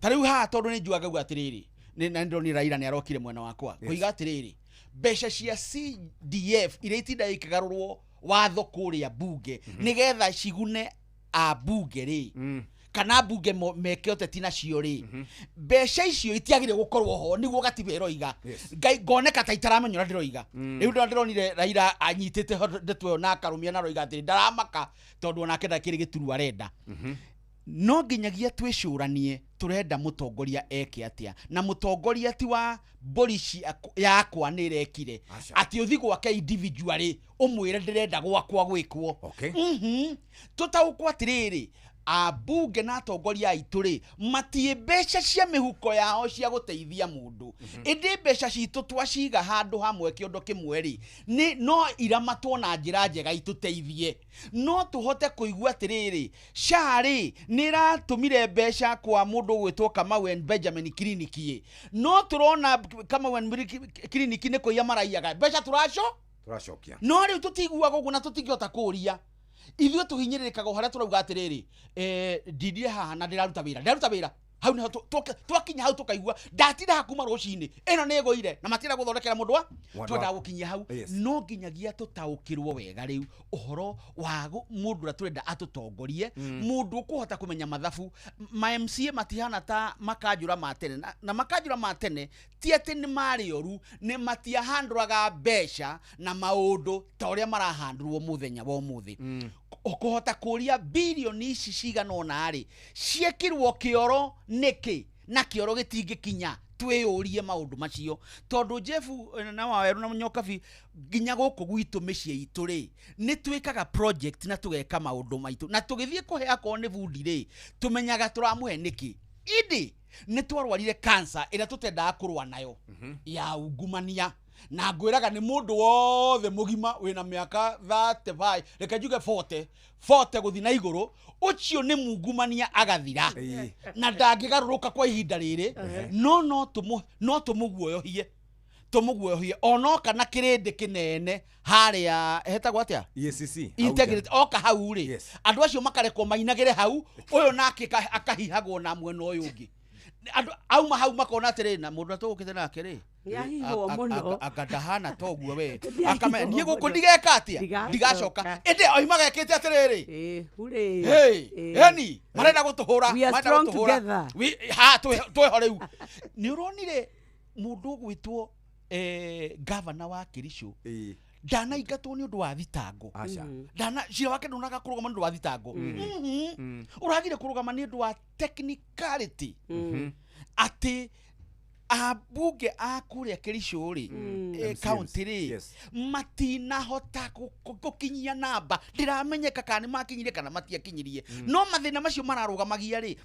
Ta rĩu haha tondũ nĩ njugaga ngauga atĩrĩrĩ, na ndĩronire Raila nĩ arokire mwena wakwa kũiga atĩrĩrĩ, mbeca cia CDF iria itindaga ikĩgarũrwo watho kũrĩa bunge nĩgetha cigune ambunge rĩ, kana mbunge meke ũteti nacio rĩ, mbeca icio itiagĩrĩire gũkorwo ho nĩguo gatiba ĩroiga. Ngai ngoneka ta itaramenya ũrĩa ndĩroiga. Rĩu ndĩronire Raila anyitĩte ndeto ĩyo na akarũmia na aroiga atĩrĩ ndaramaka tondũ onake ndakĩrĩ gĩturwa arenda. No nginyagia twĩcũranie tũrenda mũtongoria eke atĩa, na mũtongoria ti wa mbũri yakwa nĩ ĩrekire atĩ ũthi gwake individually ũmwĩre ndĩrenda gwakwa gwĩkwo. Tũtaũkwo atĩrĩrĩ, ambunge na atongoria aitũ rĩ matiĩ mbeca cia mĩhuko yao cia gũteithia mũndũ, ĩndĩ mbeca citũ twaciga handũ hamwe kĩondo kĩmwe rĩ, nĩ no iramatwo na njĩra njega itũteithie. No tũhote kũigua atĩrĩrĩ, SHA rĩ nĩ ĩratũmire mbeca kwa mũndũ ũgwĩtwo Kamau and Benjamin Clinic ĩ, no tũrona Kamau and Clinic nĩ kũiya maraiyaga mbeca tũracokia. No rĩu tũtiguaga ũguo na tũtingĩhota kũũria. Ithuĩ tũhinyĩrĩrĩkaga o harĩa tũrauga atĩrĩrĩ, ndindire haha na ndĩraruta wĩra, ndĩraruta wĩra hau nĩho twakinya hau tũkaigua ndatinda haha kuma rũcinĩ ĩno nĩ ĩgũire na matirenda gũthondekera mũndũ wa twendaga gũkinyia hau. No nginyagia tũtaũkĩrwo wega rĩu ũhoro wa mũndũ ũrĩa tũrenda atũtongorie, mũndũ ũkũhota kũmenya mathabu. Ma MCA matihana ta makanjũra ma tene, na makanjũra ma tene ti atĩ nĩ marĩ oru, nĩ matiahandũraga mbeca na maũndũ ta ũrĩa marahandũrwo mũthenya wa ũmũthĩ. Kũhota kũria birioni ici cigana ũna rĩ ciĩkĩrwo kĩoro nĩkĩ na kĩoro gĩtingĩkinya, twĩyũrie maũndũ macio tondũ Jeff na Waweru na Nyokabi nginya gũkũ gwitũ mĩciĩ itũ rĩ nĩ twĩkaga project na tũgeka maũndũ maitũ na tũgĩthiĩ kũhe akorwo nĩ bundi rĩ tũmenyaga tũramũhe nĩkĩ. Ĩndĩ nĩ twarwarire cancer ĩrĩa tũtendaga kũrũa nayo ya ungumania, na ngwĩraga nĩ mũndũ wothe mũgima wĩna mĩaka 35 reke njuge 40 gũthiĩ na igũrũ, ũcio nĩ mungumania agathira na ndangĩgarũrũka kwa ihinda rĩrĩ, no no tũmũguoyohie onoka na kĩrĩndĩ kĩnene harĩa hetagwo atĩa EACC integrity oka hau rĩ, andũ acio makarekwo mainagĩre hau, ũyũ nake akahihagwo na mwena ũyũ ũngĩ. Andũ auma hau makona atĩrĩ, na mũndũ atũgũkĩte nake rĩ akandahana toguo we akame niĩ gũkũ ndigeka atĩa ndigacoka, ĩndĩ oima gekĩte atĩrĩrĩ eni marenda gũtũhũra, ha twĩho rĩu. Nĩ ũronire Mũndũ ũgwĩtwo governor wa Kericho ndanaingatwo nĩ ũndũ wa thitango. Ndana cira wake ndunaga kũrũgama nĩ ũndũ wa thitango. Ũragire kũrũgama nĩ ũndũ wa technicality. Atĩ ambunge a kũrĩa Kericho rĩ, county rĩ, matinahota gũkinyia namba. Ndĩramenyeka kana nĩ makinyirie kana matiakinyirie. No mathĩna macio mararũgamagia rĩ,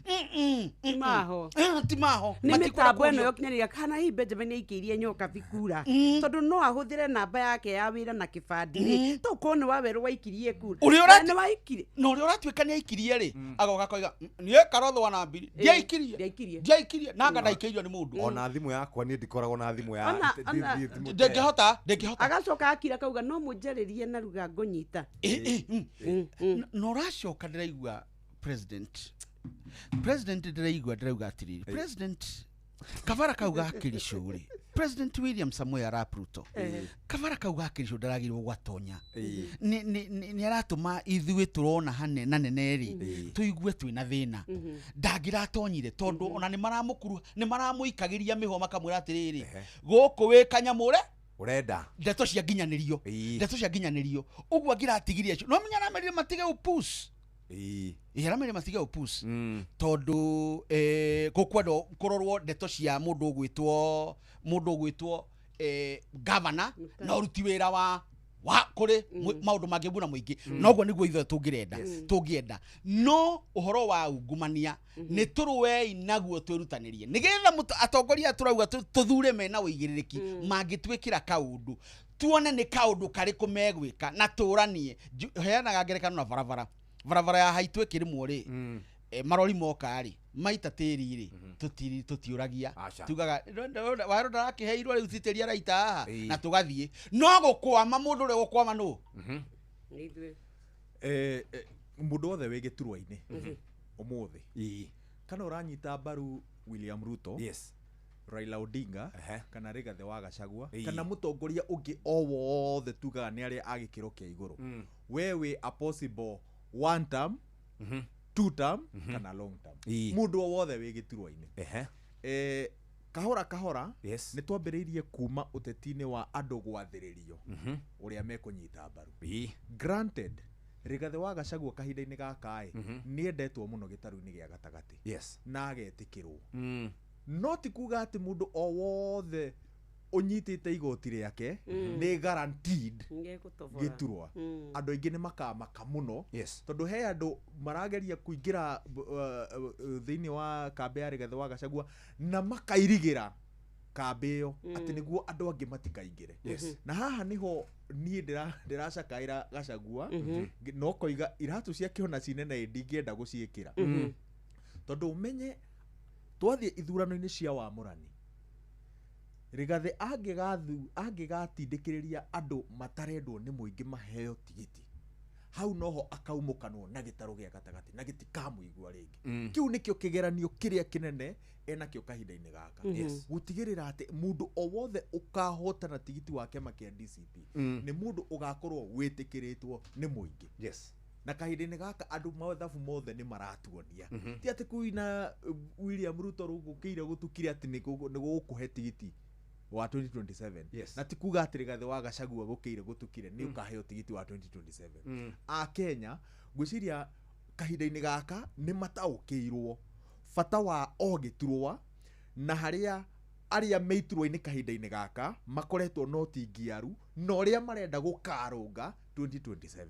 Maho. Ti maho. Nĩ mĩtambo ĩno yokinyanĩria kana hihi Benjamin nĩaikĩirie nyoka bikura tondũ no ahũthĩre namba yake ya wĩra na kĩbandĩ rĩ, to korwo nĩ wawerũ waikirie kura. Nĩ waikirie. Na ũrĩa ũratuĩka nĩ aikirie rĩ, agoka akoiga niĩ Karotho wa Nambiri ndiaikirie, ndiaikirie nanga ndaikĩirio nĩ mũndũ. Ona thimũ yakwa niĩ ndikoragwo na thimũ ya ndĩngĩhota. Agacoka akira kauga no mũnjarĩrie na ruga ngũnyita. Na ũracoka ndĩraigua president ndĩraigua ndĩrauga atĩrĩrĩ, president kabara kau ga Kericho rĩ, President William Samoei Arap Ruto, kabara kau ga Kericho ndaragĩrĩirwo gwatonya. Nĩ aratũma ithuĩ tũrona hanene nene rĩ, tũigue twĩna thĩna. Ndangĩratonyire tondũ ona nĩ maramũkuruha, nĩ maramũikagĩria mĩhwa makamwĩra atĩrĩrĩ, gũkũ wĩ kanyamũre urenda ndeto cia nginyanĩrio, ndeto cia nginyanĩrio. Ũguo angĩratigirie acio no menya aramerire matige ũpus. Aramerire matige ũpus tondũ gũkwendwo kũrorwo ndeto cia mũndũ ũgwĩtwo governor na ũruti wĩra wa kũrĩ maũndũ mangĩguna mũingĩ. Noguo nĩguo ithuĩ tũngĩrenda, tũngĩenda. No ũhoro wa ungumania nĩ tũrũei naguo twĩrutanĩrie nĩgetha atongoria tũrauga tũthure mena ũigĩrĩrĩki mangĩtwĩkĩra kaũndũ, tuone nĩ kaũndũ karĩkũ megwĩka na tũranie. Heanaga ngerekano na barabara. Barabara ya haitũ ĩkĩrĩmwo rĩ, marori moka rĩ, maita tĩri rĩ, tũtiũragia, tugaga werũ ndarakĩheirwo rĩu ti tĩri araita haha, na tũgathiĩ. No gũkwama mũndũ ũrĩa ũgũkwama nũ? Mũndũ wothe wĩ gĩturwa-inĩ ũmũthĩ, kana ũranyita mbaru William Ruto, Raila Odinga, kana Rigathi wa Gachagua, kana mũtongoria ũngĩ o wothe tugaga nĩ arĩa a gĩkĩro kĩa igũrũ, we wĩ a possible one term, two term, kana long term. Mũndũ o wothe wĩ gĩturwa-inĩ. Kahora kahora nĩ twambĩrĩirie kuma ũteti-inĩ wa andũ gwathĩrĩrio ũrĩa mekũnyita mbaru. Granted, Rigathi wa Gachagua kahinda-inĩ gaka ĩ, nĩ endetwo mũno gĩtarũ-inĩ gĩa gatagatĩ na agetĩkĩrwo. No ti kuga atĩ mũndũ o wothe ũnyitĩte igoti rĩake nĩ guaranteed gĩturwa. Andũ aingĩ nĩ makamaka mũno tondũ he andũ marageria kũingĩra thĩinĩ wa kambĩ ya Rigathi wa Gachagua na makairigĩra kambĩ ĩyo atĩ nĩguo andũ angĩ matikaingĩre. Na haha nĩho niĩ ndĩracakaĩra Gachagua, no koiga iratũ ciake ona cinene ndingĩenda gũciĩkĩra. Tondũ ũmenye twathiĩ ithurano-inĩ cia wamũrani, Rigathi angĩgatindĩkĩrĩria andũ matarendwo nĩ mũingĩ maheo tigiti, hau noho akaumũkanwo na gĩtarũ gĩa gatagatĩ na gĩtikamũigua rĩngĩ. Kĩu nĩkĩo kĩgeranio kĩrĩa kĩnene enakĩo kahinda-inĩ gaka. Gũtigĩrĩra atĩ mũndũ o wothe ũkahotana tigiti wa kĩama kĩa DCP nĩ mũndũ ũgakorwo wĩtĩkĩrĩtwo nĩ mũingĩ. Na kahinda-inĩ gaka andũ mathabu mothe nĩ maratuonia. Ti atĩ kuina William Ruto rũgũkĩire gũtukire atĩ nĩ gũkũhe tigiti wa 2027. Na ti kuga atĩ Rigathi wa Gachagua gũkĩire gũtukire nĩ ũkaheo tigiti wa 2027. A Kenya ngwĩciria kahinda-inĩ gaka nĩ mataũkĩirwo bata wa o gĩturwa na harĩa arĩa me iturwa-inĩ kahinda-inĩ gaka makoretwo no tingiaru na ũrĩa marenda gũkarũnga 2027.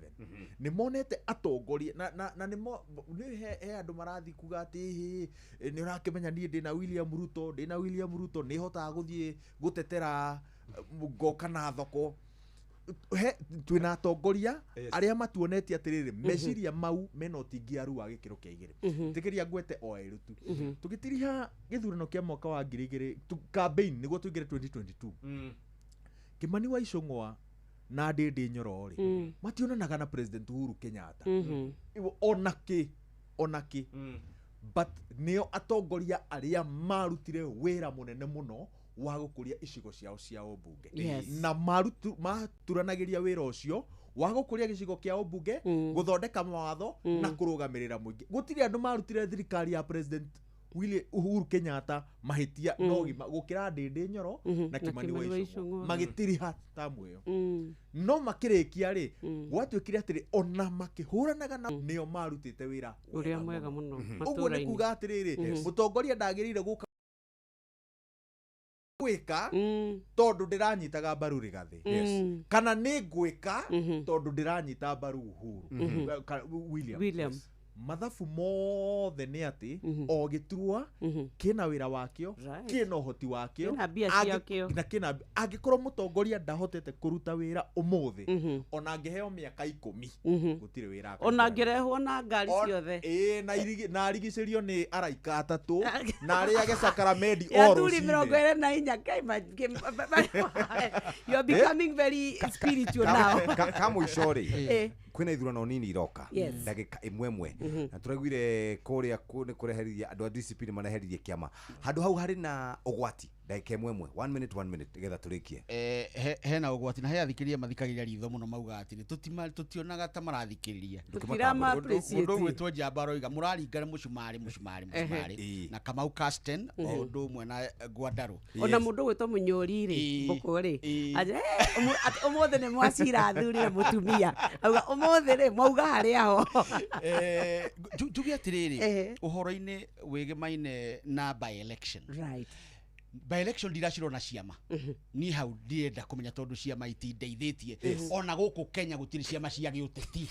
Nĩ monete atongoria na nĩ he andũ marathiĩ kuga atĩ nĩ ũrakĩmenya niĩ ndĩna William Ruto, ndĩna William Ruto nĩ hotaga gũthiĩ gũtetera ngoka na thoko. Twĩna atongoria arĩa matuonetie atĩrĩrĩ meciria mau mena ũtingiaru wa gĩkĩro kĩa igĩrĩ. Tĩkĩria ngwete o erũ tu. Tũgĩtiriha gĩthurano kĩa mwaka wa 2000 campaign nĩguo tũingĩre 2022, Kimani wa Ichung'wa na Ndindi Nyoro rĩ, mationanaga na President Uhuru Kenyatta ona kĩ, but nĩo atongoria arĩa marutire wĩra mũnene mũno wa gũkũria icigo ciao cia ũmbunge. Na maturanagĩria wĩra ũcio wa gũkũria gĩcigo kĩa ũmbunge, gũthondeka mawatho na kũrũgamĩrĩra mũingĩ. Gũtirĩ andũ marutire thirikari ya President Uhuru Kenyatta mahĩtia no gima gũkĩra Ndĩndĩ Nyoro na Kimani wa Ichung'wa magĩtiriha tamu ĩyo no makĩrĩkia rĩ gwatuĩkire atĩrĩ ona makĩhũranaga na nĩo marutĩte wĩra ũrĩa mwega mũno ũguo nĩ kuga atĩrĩrĩ mũtongoria ndagĩrĩire gũka gwĩka tondũ ndĩranyitaga mbaru Rigathĩ kana nĩ ngwĩka tondũ ndĩranyita mbaru Uhuru William. Mathabu mothe nĩ atĩ o gĩturwa kĩna wĩra wakĩo kĩna ũhoti wakĩo na kĩna angĩkorwo mũtongoria ndahotete kũruta wĩra ũmũthĩ ona angĩheo mĩaka 10 gũtirĩ wĩra ona angĩrehwo na ngari ciothe na arigicĩrio nĩ araika atatũ na arĩage sakaramedi o rũcinĩ 24 you are becoming very spiritual now. Ka mũico rĩ kwina ithurano nini iroka ndagika imwe na turaiguire kuria nĩ kũreheririe andũ a DCP nĩ mareheririe kĩama handũ hau harĩ na ũgwati ndagika imwe 1 minute 1 minute getha tũrĩkie hena ũgwati na he athikĩrĩria mathikagĩrĩria ritho mũno mauga atĩrĩ tũtionaga ta marathikĩrĩria mũndũ ũgwĩtwo Njamba aroiga mũraringana mũcumarĩ mũcumarĩ mũcumarĩ na Kamau Casten o ũndũ ũmwe na Ngwandarũ ona mũndũ ũgwĩtwo Mũnyori rĩ mbũkũ rĩ ũmũthĩ nĩ mwacira athurire mũtumia auga ũmũthĩ rĩ mwauga harĩa ho njuge atĩrĩrĩ ũhoro-inĩ wĩgemaine na by election right by election ndiracirona ciama ni hau ndirenda kũmenya tondũ ciama itindeithĩtie ona gũkũ Kenya gũtirĩ ciama cia gĩũteti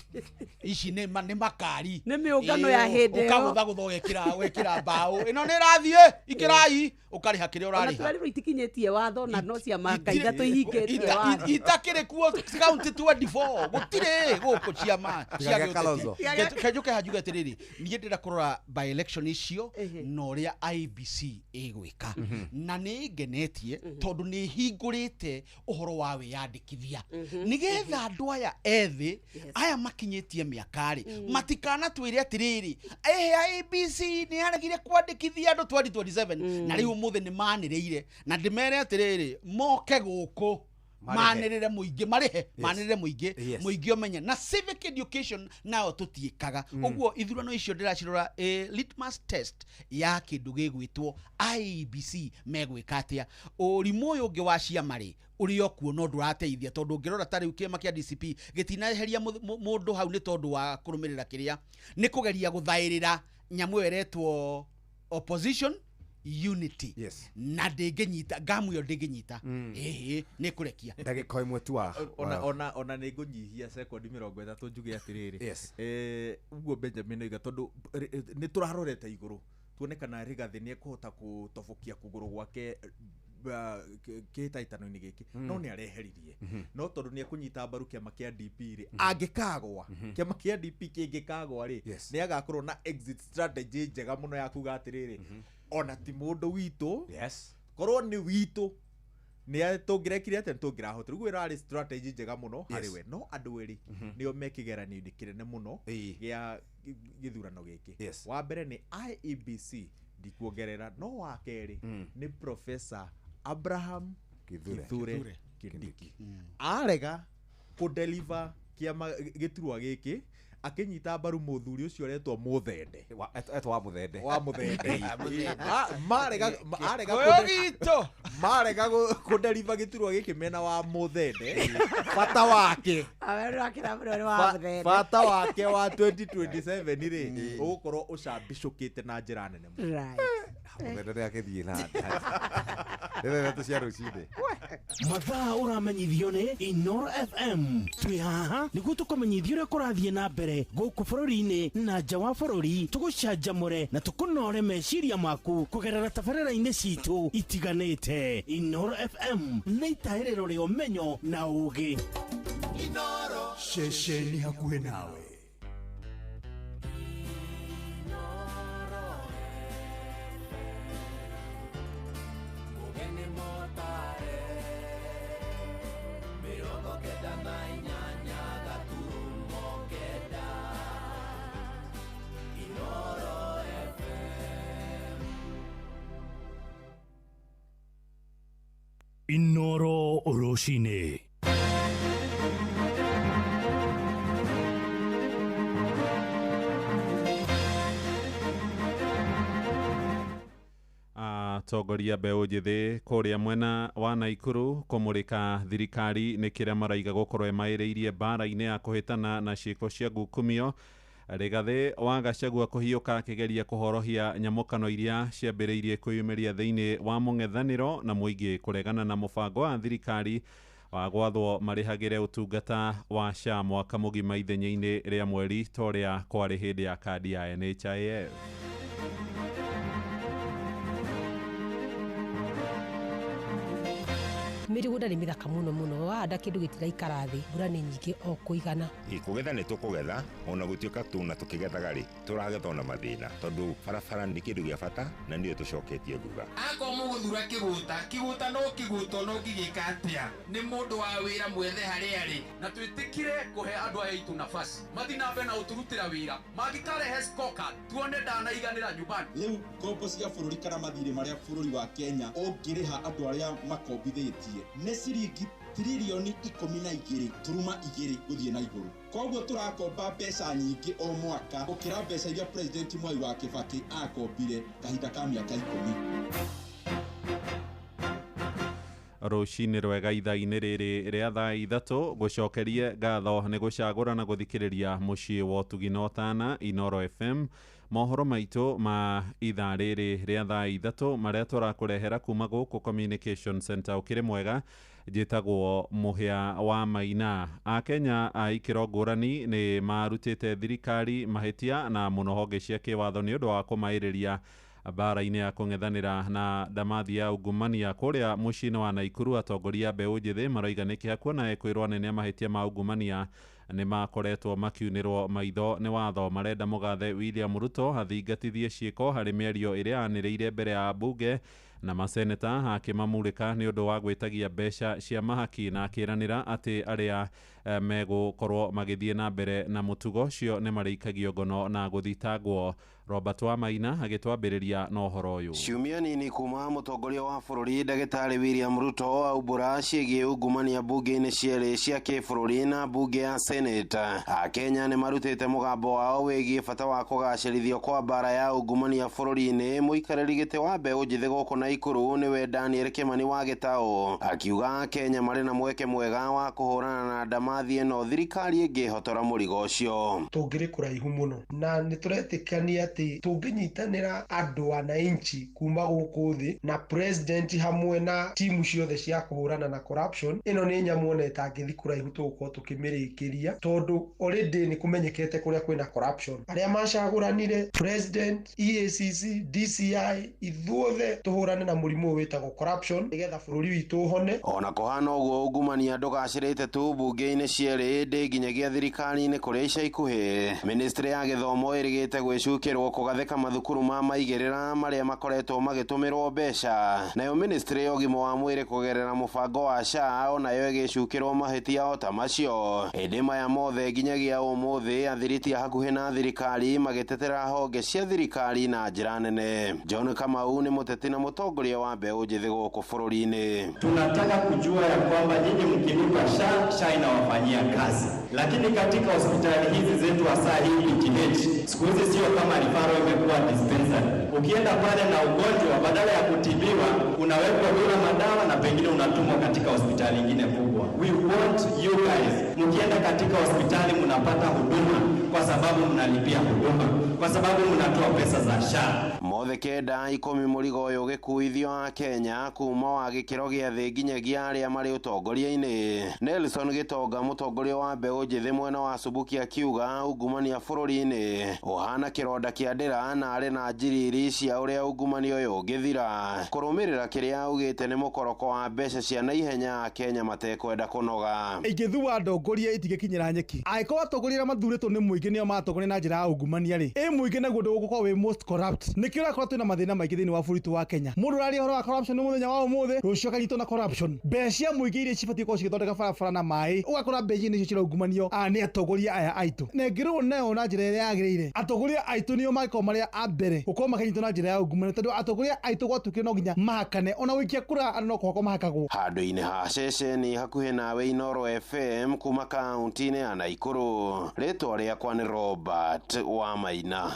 ici nĩ makari nĩ mĩũngano ya hĩndĩ ĩyo ũkagũthagũtha ũgekĩra mbaũ ĩno nĩ ĩrathiĩ ikĩrai ũkarĩha kĩrĩa ũrarĩha ona twerirwo itikinyĩtie watho na no ciama ngai ithatũ ihingĩtie watho itakĩrĩ kuo county 24 gũtirĩ gũkũ ciama cia gĩũteti kenjuke hanjuge atĩrĩrĩ niĩ ndĩrenda kũrora by election icio na ũrĩa IEBC ĩgwĩka na nĩ ngenetie tondũ nĩ hingũrĩte ũhoro wa wĩyandĩkithia nĩgetha andũ aya ethĩ aya makinyĩtie mĩaka rĩ matikanatwĩre atĩrĩrĩ IEBC nĩ yaregire kwandĩkithia andũ 2027 na rĩu ũmũthĩ nĩ manĩrĩire na ndĩmere atĩrĩrĩ moke gũkũ manĩrĩre mũingĩ marĩhe manĩrĩre mũingĩ mũingĩ ũmenye na civic education nayo tũtiĩkaga ũguo ithurano icio ndĩracirora litmus test ya kĩndũ gĩgwĩtwo IEBC megwĩka atĩa ũrimũ ũyũ ũngĩ wa ciama rĩ ũrĩ o kuo no ndũrateithia tondũ ũngĩrora ta rĩu kĩama kĩa DCP gĩtinaeheria mũndũ hau nĩ tondũ wa kũrũmĩrĩra kĩrĩa nĩ kũgeria gũthaĩrĩra nyamũ ĩyo ĩretwo opposition unity yes. Na ndĩngĩnyita ngamu ĩyo ndĩngĩnyita ĩhĩ nĩ kũrekia ndagĩka ĩmwe tu ona nĩ ngũnyihia sekondi 30 njuge atĩrĩrĩ ũguo Benjamin oiga tondũ nĩ tũrarorete igũrũ tuone kana Rigathĩ nĩ ekũhota gũtobokia kũgũrũ gwake kĩhĩtahĩtano-inĩ gĩkĩ no nĩ areheririe no tondũ nĩ ekũnyita mbaru kĩama kĩa DP rĩ angĩkagwa kĩama kĩa DP kĩngĩkagwa rĩ nĩ agakorwo na exit strategy njega mũno ya kuga atĩrĩrĩ ona ti mũndũ witũ korwo nĩ witũ nĩ tũngĩrekire atĩa tũngĩrahotire ũguo ĩrarĩ strategy njega mũno harĩ we no andũ erĩ nĩo me kĩgeranio-inĩ kĩnene mũno gĩa gĩthurano gĩkĩ wa mbere nĩ IEBC ndikuongerera no wa kerĩ nĩ Professor Abraham Kithure Kindiki arega kũdeliver kĩama gĩturwa gĩkĩ akinyita mbaru muthuri ucio aretwo Muthende etwo wa Muthende wa Muthende marega marega kudeliver giturwa giki mena wa Muthende bata wake bata wake wa 2027 ri ugukorwo ucambicukite na njira nene right Muthende nĩ akĩthiĩ na rĩrĩa cia rũcinĩ mathaa ũramenyithio nĩ Inoro FM twĩ haha nĩguo tũkũmenyithia ũrĩa kũrathiĩ na mbere gũkũ bũrũri-inĩ na nja wa bũrũri tũgũcanjamũre na tũkũnore meciria maku kũgerera tabarĩra-inĩ citũ itiganĩte. Inoro FM nĩ itahĩrĩro rĩa ũmenyo na ũũgĩ. Inoro ceceni hakuhĩ nawe. Inoro Rũcinĩ. Atongoria mbeũ njĩthĩ kũrĩa mwena wa Naikuru kũmũrĩka thirikari nĩ kĩrĩa maraiga gũkorwo ĩmaĩrĩirie mbara-inĩ ya kũhĩtana na ciĩko cia ngukumio. Rigathĩ wa Gachagua kũhiũka akĩgeria kũhorohia nyamũkano iria ciambĩrĩirie kwĩyumĩria thĩinĩ wa mũng'ethanĩro na mũingĩ kũregana na mũbango wa thirikari wa gwathwo marĩhagĩre ũtungata wa SHA mwaka mũgima ithenya-inĩ rĩa mweri ta ũrĩa kwarĩ hĩndĩ ya kandi ya NHIF. Mĩgũnda nĩ mĩthaka mũno mũno, wahanda kĩndũ gĩtiraikara thĩ, mbura nĩ nyingĩ o kũigana. Kũgetha nĩ tũkũgetha, ona gũtuĩka tuna tũkĩgethaga rĩ, tũragetha ona mathĩna, tondũ barabara nĩ kĩndũ gĩa bata na nĩyo tũcoketie thutha. Akorwo mũgũthura kĩgũta, kĩgũta no kĩgũta no kĩgĩka atĩa? Nĩ mũndũ wa wĩra mwethe harĩa arĩ. Na twĩtĩkire kũhe andũ aya aitũ nafasi mathi na mbere na gũtũrutĩra wĩra, mangĩkarehe scorecard tuone ndanaiganĩra nyumbani. Rĩu ngombo cia bũrũri kana mathirĩ marĩa bũrũri wa Kenya ũngĩrĩha andũ arĩa makombithĩtie nĩ ciringi tiririoni 12.2 gũthiĩ na igũrũ. Koguo tũrakomba mbeca nyingĩ o mwaka gũkĩra mbeca iria President Mwai wa Kibaki akombire kahinda ka mĩaka 10. Rũcinĩ rwega ithaa-inĩ rĩrĩ rĩa thaa 3 gũcokerie ngatho nĩ gũcagũra na gũthikĩrĩria mũciĩ wa ũtugi na ũtana Inoro FM. Mohoro maitũ ma ithaa rĩrĩ rĩa thaa 3 marĩa tũrakũrehera kuma gũkũ Communication Center ũkĩrĩ mwega. Njĩtagwo Mũhĩa wa Maina. Akenya a ikĩro ngũrani nĩ marutĩte thirikari mahĩtia na mũno honge cia kĩwatho nĩ ũndũ wa kũmaĩrĩria mbara-inĩ ya kũng'ethanĩra na ndamathi ya ungumania kũrĩa mũciĩ-inĩ wa Naikuru. Atongoria mbeũ njĩthĩ maroiga nĩ kĩeha kuona ekwĩrwo anene a mahĩtia ma ungumania nĩ makoretwo makiunĩrwo maitho nĩ watho. Marenda mũgathe William Ruto athingatithie ciĩko harĩ mĩario ĩrĩa anĩrĩire mbere ya mbunge na maseneta akĩmamũrĩka nĩ ũndũ wa gwĩtagia mbeca cia mahaki na akĩranĩra atĩ arĩa megũkorwo magĩthiĩ na mbere na mũtugo ũcio nĩ marĩikagio ngono na gũthitangwo. Robert Wamaina agĩtwambĩrĩria na ũhoro ũyũ. Ciumia nini kuma mũtongoria wa bũrũri ndagĩtarĩ William Ruto aumbũra ciĩgiĩ ungumania mbunge-inĩ cierĩ cia kĩbũrũri na mbunge ya Senate. Akenya nĩ marutĩte mũgambo wao wĩgiĩ bata wa kũgacĩrithio kwa mbara ya ungumania bũrũri-inĩ. Mũikarĩri gĩtĩ wa mbeũ njĩthĩ gũkũ Naikuru nĩwe Daniel Kimani wa Gĩtaũ akiuga Kenya marĩ na mweke mwega wa kũhũrana na ndamathi ĩno thirikari ĩngĩhotora mũrigo ũcio. Tũngĩrĩ kũraihu mũno na nĩtũretĩkania atĩ tũngĩnyitanĩra andũ wananchi kuma gũkũ thĩ na president hamwe na timu ciothe cia kũhũrana na corruption, ĩno nĩ nyamũ ona ĩtangĩthi kũraihu tũgũkorwo tũkĩmĩrĩkĩria, tondũ already nĩ kũmenyekete kũrĩa kwĩna corruption. Arĩa macagũranire president, EACC, DCI, ithuothe tũhũrane na mũrimũ ũyũ wĩtagwo corruption nĩgetha bũrũri witũ ũhone. Ona kũhana ũguo ungumania ndũgacĩrĩte tu mbunge-inĩ cierĩ ĩndĩ nginyagia thirikari-inĩ kũrĩa ica ikuhĩ. Ministry ya gĩthomo ĩrĩgĩte gwĩcukĩrwo kũgathĩka mathukuru ma maigĩrĩra marĩa makoretwo magĩtũmĩrwo mbeca. Nayo ministry ya ũgima wa mwĩrĩ kũgerera mũbango wa SHA onayo ĩgĩcukĩrwo mahĩtia o ta macio. Ĩndĩ maya mothe nginyagia ũmũthĩ athiriti a hakuhĩ na thirikari magĩtetera honge cia thirikari na njĩra nene. John Kamau nĩ mũteti na mũtongoria wa mbeũ njĩthĩ gũkũ bũrũri-inĩ. Tunataka kujua ya kwamba nyinyi mkilipa SHA, SHA inawafanyia kazi, lakini katika hospitali hizi zetu hasa hii PTH siku hizi sio kama referral imekuwa dispensary. Ukienda pale na ugonjwa, badala ya kutibiwa unawekwa bila madawa na pengine unatumwa katika hospitali nyingine kubwa. We want you guys, mkienda katika hospitali mnapata huduma kwa sababu mnalipia huduma, kwa sababu mnatoa pesa za SHA. Mothe 9 10 mũrigo ũyũ ũgĩkuithio a Kenya kuma wa gĩkĩro gĩa thĩ nginyagia arĩa marĩ ũtongoria-inĩ. Nelson Gĩtonga mũtongoria wa mbeũ njĩthĩ mwena wa Subuki akiuga ungumania bũrũri-inĩ ũhana kĩronda kĩa ndĩra na arĩ na njiriri cia ũrĩa ungumania ũyũ ũngĩthira. Kũrũmĩrĩra kĩrĩa augĩte nĩ mũkoroko wa mbeca cia naihenya Kenya matekwenda kũnoga. Ingĩthua ndongoria itigĩkinyĩra nyeki. Angĩkorwo atongoria arĩa mathurĩtwo nĩ mũingĩ nĩo maratongoria na njĩra ya ungumania rĩ, ĩ mũingĩ naguo ndũgũkorwo wĩ most corrupt. Nĩkĩo ũrakora twĩna mathĩna maingĩ thĩinĩ wa bũrũri wa Kenya. Mũndũ ũraria ũhoro wa corruption mũthenya wa ũmũthĩ, rũciũ akanyitwo na corruption. Mbeca cia mũingĩ iria cibatiĩ gũkorwo cigĩthondeka barabara na maĩ, ũgakora mbeca nĩcio ciraungumanio nĩ atongoria aya aitũ. Na ĩngĩrorwo nayo na njĩra ĩrĩa yagĩrĩire, atongoria aitũ nĩo mangĩkorwo marĩa a mbere gũkorwo makĩnyitwo na njĩra ya ungumania, tondũ atongoria aitũ gwatuĩkire no nginya mahakane, ona gũikia kura andũ no kũhakwo mahakagwo. Handũ-inĩ ha ceceni hakuhĩ nawe Inoro FM kuma kaunti-inĩ ya Naikuru, rĩtwa rĩakwa nĩ Robert Wamaina.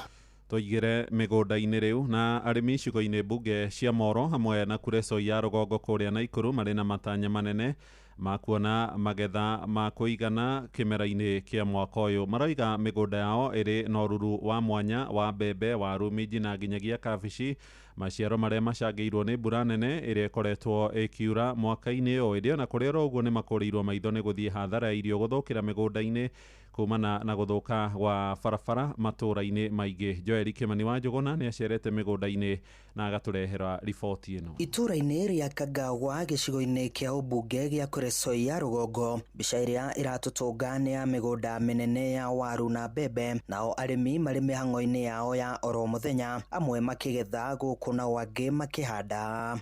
Tũingĩre mĩgũnda-inĩ rĩu na arĩmi icigo-inĩ mbunge cia Moro hamwe na Kuresoi ya rũgongo kũrĩa Naikuru marĩ na matanya manene ma kuona magetha ma kũigana kĩmera-inĩ kĩa mwaka ũyũ. Maroiga mĩgũnda yao ĩrĩ na ũruru wa mwanya wa mbembe, waru, minji na nginyagia kabici, maciaro marĩa macangĩirwo nĩ mbura nene ĩrĩa ĩkoretwo ĩkiura mwaka-inĩ ũyũ. Ĩndĩ ona kũrĩ oro ũguo nĩ makũrĩirwo maitho nĩ gũthiĩ hathara ya irio gũthũkĩra mĩgũnda-inĩ kumana na gũthũka gwa barabara matũũra-inĩ maingĩ. Joel Kĩmani wa Njũgũna nĩ acerete mĩgũnda-inĩ na agatũrehera riboti ĩno. Itũũra-inĩ rĩa Kagawa gĩcigo-inĩ kĩa ũmbunge gĩa Kuresoi ya rũgongo, mbica ĩrĩa ĩratũtũnga nĩ ya mĩgũnda mĩnene ya waru na mbembe, nao arĩmi marĩ mĩhang'o-inĩ yao ya oro mũthenya, amwe makĩgetha gũkũ nao angĩ makĩhanda.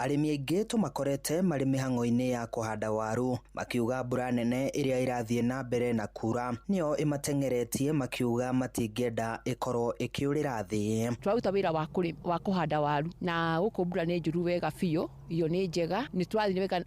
Arĩmi aingĩ tũmakorete marĩ mĩhang'o-inĩ ya kũhanda waru, makiuga mbura nene ĩrĩa ĩrathiĩ na mbere na kura nĩyo ĩmateng'eretie, makiuga matingĩenda ĩkorwo ĩkĩũrĩra thĩ. Tũraruta wĩra wa kũhanda waru na gũkũ mbura nĩ njuru wega biũ, irio nĩ njega, nĩ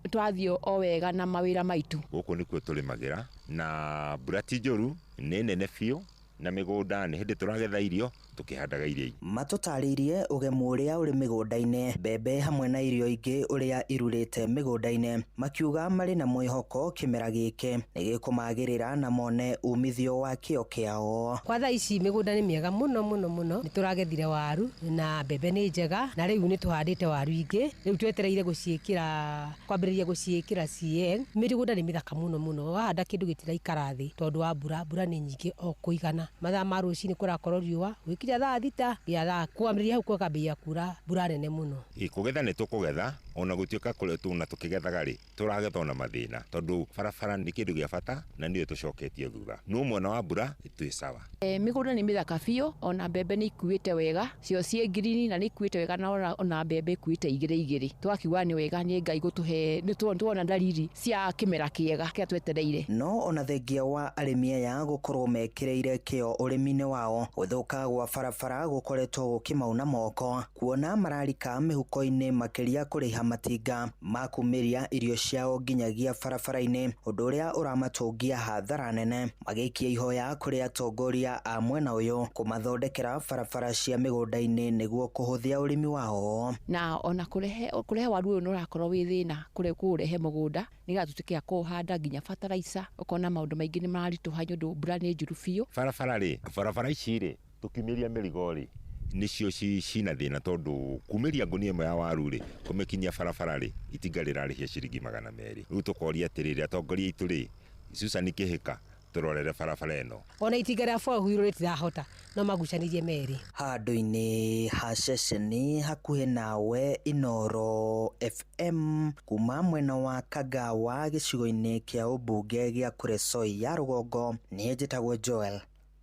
tũrathiĩ o wega na mawĩra maitũ. Gũkũ nĩkuo tũrĩmagĩra na mbura ti njũru, nĩ nene biũ na mĩgũnda nĩ hĩndĩ tũragetha irio tũkĩhandaga irio. Matũtarĩirie ũgemu ũrĩa ũrĩ mĩgũnda-inĩ, mbembe hamwe na irio ingĩ ũrĩa irurĩte mĩgũnda-inĩ, makiuga marĩ na mwĩhoko kĩmera gĩkĩ nĩ gĩkũmagĩrĩra na mone umithio wa kĩo kĩao. Kwa thaa ici mĩgũnda nĩ mĩega mũno mũno mũno, nĩ tũragethire waru na mbembe nĩ njega, na rĩu nĩ tũhandĩte waru ingĩ, rĩu twetereire gũciĩkĩra, kwambĩrĩria gũciĩkĩra CN. Mĩgũnda nĩ mĩthaka mũno mũno, wahanda kĩndũ gĩtiraikara thĩ tondũ wa mbura, mbura nĩ nyingĩ o kũigana. Mathaa ma rũcinĩ kũrakorwo riũa, gwĩkinya thaa thita nginya thaa kwambĩrĩria hau kwakambĩrĩria kura mbura nene mũno. Kũgetha nĩ tũkũgetha ona gũtuĩka kũrĩa tuna tũkĩgethaga rĩ tũragetha ona mathĩna tondũ barabara nĩ kĩndũ gĩa bata na nĩyo tũcoketie thutha, no mwena wa mbura twĩ sawa. Mĩgũnda nĩ mĩthaka biũ, ona mbembe nĩ ikuĩte wega, cio ciĩ ngirini na nĩ ikuĩte wega, na ona mbembe ikuĩte igĩrĩ igĩrĩ. Twakiuga nĩ wega nĩ Ngai gũtũhe, nĩ tuona dalili cia kĩmera kĩega kĩrĩa twetereire. No ona thengia wa arĩmi aya gũkorwo mekĩrĩire kĩo ũrĩmi-inĩ wao, gũthũka gwa barabara gũkoretwo gũkĩmauna moko, kuona mararika mĩhuko-inĩ makĩria kũrĩha matinga ma kumĩria irio ciao nginyagia barabara-inĩ, ũndũ ũrĩa ũramatũngia hathara nene, magĩikia ihoya kũrĩ atongoria a mwena ũyũ kũmathondekera barabara cia mĩgũnda-inĩ nĩguo kũhũthia ũrĩmi wao. Na ona kũrehe waru ũyũ nĩ ũrakorwo wĩ thĩna kũũrehe mũgũnda nĩgetha tũtuĩke a kũũhanda nginya fertilizer, ũkona maũndũ maingĩ nĩ maritũha nĩ ũndũ mbura nĩ njuru biũ. Barabara rĩ, barabara ici rĩ tũkiumĩria mĩrigo rĩ nĩcio cina thĩna tondũ kumĩria ngũnia ĩmwe ya waru rĩ kũmĩkinyia barabara rĩ itinga rĩrarĩhia ciringi 200. Rĩu tũkoria atĩrĩrĩ atongoria aitũ rĩ, Susan Kĩhĩka, tũrorere barabara ĩno. Ona itinga rĩa four wheel rĩtirahota, no magucanirie merĩ. Handũ-inĩ ha ceceni hakuhĩ nawe Inooro FM kuma mwena wa Kagawa gĩcigo-inĩ kĩa ũmbunge gĩa Kuresoi ya rũgongo, niĩ njĩtagwo Joel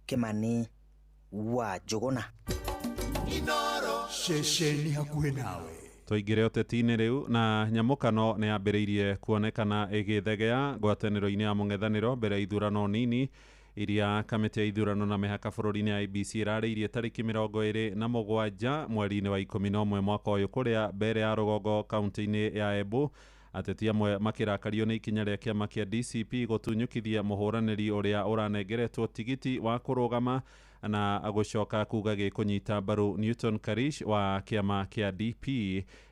Kĩmani wa Njũgũna. Inooro ceceni hakuhĩ nawe. Tũingĩre ũteti-inĩ rĩu na nyamũkano nĩ yambĩrĩirie kuonekana ĩgĩthegea ngwatanĩro-inĩ ya mũng'ethanĩro mbere ya ithurano nini iria kamĩtĩ ya ithurano na mĩhaka bũrũri-inĩ ya IEBC ĩrarĩirie tarĩki 27 mweri-inĩ wa 11 mwaka ũyũ kũrĩa mbere ya rũgongo kaunti-inĩ ya Embu. Ateti amwe makĩrakario nĩ ikinya rĩa kĩama kĩa DCP gũtunyũkithia mũhũranĩri ũrĩa ũranengeretwo tigiti wa kũrũgama na gũcoka kuga gĩkũnyita mbaru Newton Karish wa kĩama kĩa DP.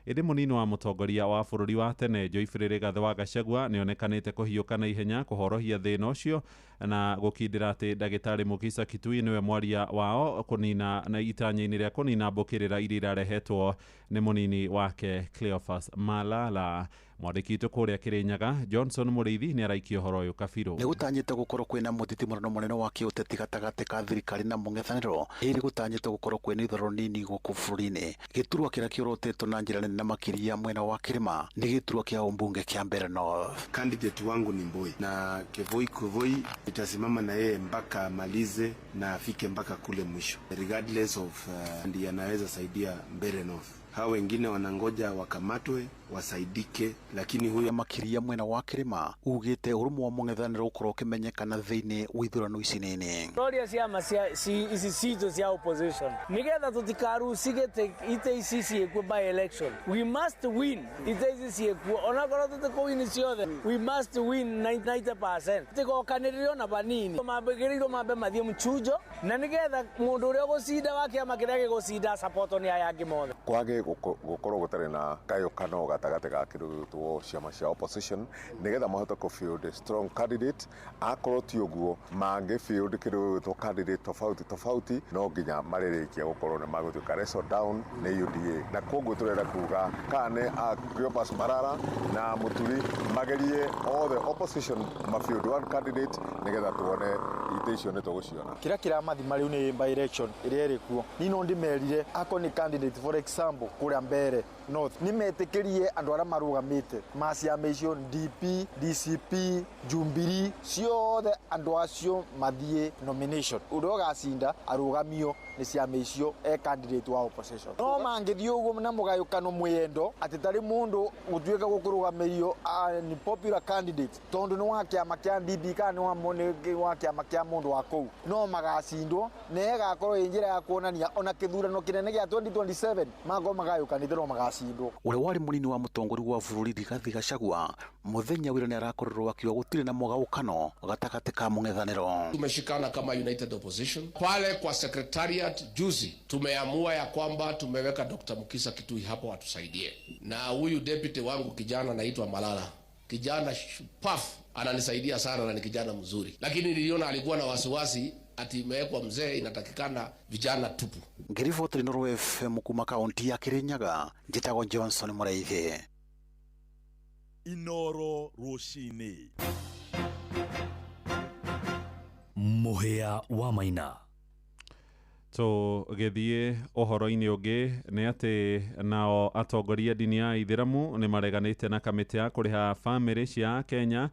Ĩndĩ mũnini wa mũtongoria wa bũrũri wa tene Joyfrey Rigathĩ wa Gachagua nĩonekanĩte kũhiũka na ihenya kũhorohia thĩna ũcio na gũkindĩra atĩ ndagĩtarĩ Mukisa Kitui nĩwe mwaria wao kũnina na itanya-inĩ rĩa kũnina mbũkĩrĩra iria irarehetwo nĩ mũnini wake Cleophas Malala. Mwandĩki witũ kũrĩa Kĩrĩnyaga Johnson Mũrĩithi nĩ araikia ũhoro ũyũ kabirũ. Nĩ gũtanyĩte gũkorwo kwĩna mũthitimũrano mũnene wa kĩũteti gatagatĩ ka thirikari na mũng'ethanĩro ĩrĩ gũtanyĩte gũkorwo kwĩna ithurano nini gũkũ bũrũri-inĩ. Gĩturwa kĩrĩa kĩorotĩtwo na njĩra nene makĩria mwena wa kĩrĩma nĩ gĩturwa kĩa ũmbunge kĩa Mbeere North. Candidate wangu ni Mboi na Kevoi Kevoi itasimama na yeye mpaka amalize na afike mpaka kule mwisho regardless of ndiye anaweza saidia Mbeere North. Hao wengine wanangoja wakamatwe wasaidike, lakini huyo makiria mwena wa kirima ugite urumu wa mung'ethaniro ukorwo ukimenyekana thiini wa ithurano ici nini. Roria ciama ici citũ cia opposition nigetha tutikarucige ite ici ciĩkuo by election, we must win ite ici ciĩkuo, onakorwo tũtikũwini ciothe, we must win 90%. Tigokanĩrĩrio na vanini, mambĩgĩrĩirwo mambe mathiĩ mchujo na nigetha mũndũ ũrĩa ũgũcinda wa kĩama kĩrĩa gĩgũcinda support nĩ aya angĩ mothe. Kwage gukorwo gutari na gayukano gatagatĩ ga kĩndũ gĩgwĩtwo ciama cia opposition nigetha mahote kũ field strong candidate. Akorwo ti ũguo mangĩ field kĩndũ gĩgwĩtwo candidate tofauti tofauti, no nginya marĩrĩkia gũkorwo nĩ magũtuĩka wrestle down nĩ UDA. Na koguo tũrenda kuga kana nĩ a Cleophas Malala na Muturi magerie all the opposition ma field one candidate nigetha tuone ite icio nĩ tũgũciona. Kĩrĩa kĩramathima rĩu nĩ by election ĩrĩa ĩrĩ kuo. Niĩ no ndĩmerire akorwo nĩ candidate, for example, kũrĩa Mbeere North, nĩ metĩkĩrie andũ arĩa marũgamĩte ma ciama icio DP, DCP, Jubilee, ciothe andũ acio mathiĩ nomination. Ũrĩa ũgacinda arũgamio nĩ ciama icio e candidate wa opposition. No mangĩthiĩ ũguo na mũgayũkano mwĩyendo atĩ tarĩ mũndũ gũtuĩka gũkũrũgamĩrio ni popular candidate tondũ nĩ wa kĩama kĩa DP kana nĩ wa kĩama kĩa mũndũ wa kũu, no magacindwo na ĩgakorwo ĩ njĩra ya kuonania ona kĩthurano kĩnene gĩa 2027 makorwo magayũkanĩte no magacindwo. Ũrĩa warĩ mũnini wa mũtongoria wa bũrũri Rigathi Gachagua mũthenya wĩra nĩ arakorirwo akiuga gũtirĩ na mũgayũkano gatagatĩ ka mũng'ethanĩro. Tumeshikana kama United Opposition pale kwa secretariat juzi, tumeamua ya kwamba tumeweka Dr. Mukisa Kitui hapo atusaidie, na huyu deputy wangu kijana anaitwa Malala, kijana shupafu, ananisaidia sana na ni kijana mzuri, lakini niliona alikuwa na wasiwasi ati imewekwa mzee, inatakikana vijana tupu. Ngiriboti Inooro FM kuma kaunti ya Kirinyaga, njitagwo Johnson Mũraithi. Inooro rũcinĩ. Mũhĩa wa Maina. Tũgĩthiĩ ũhoro-inĩ ũngĩ nĩ atĩ nao atongoria ndini ya Ithĩramu nĩ mareganĩte na kamĩtĩ ya kũrĩha bamĩrĩ cia Kenya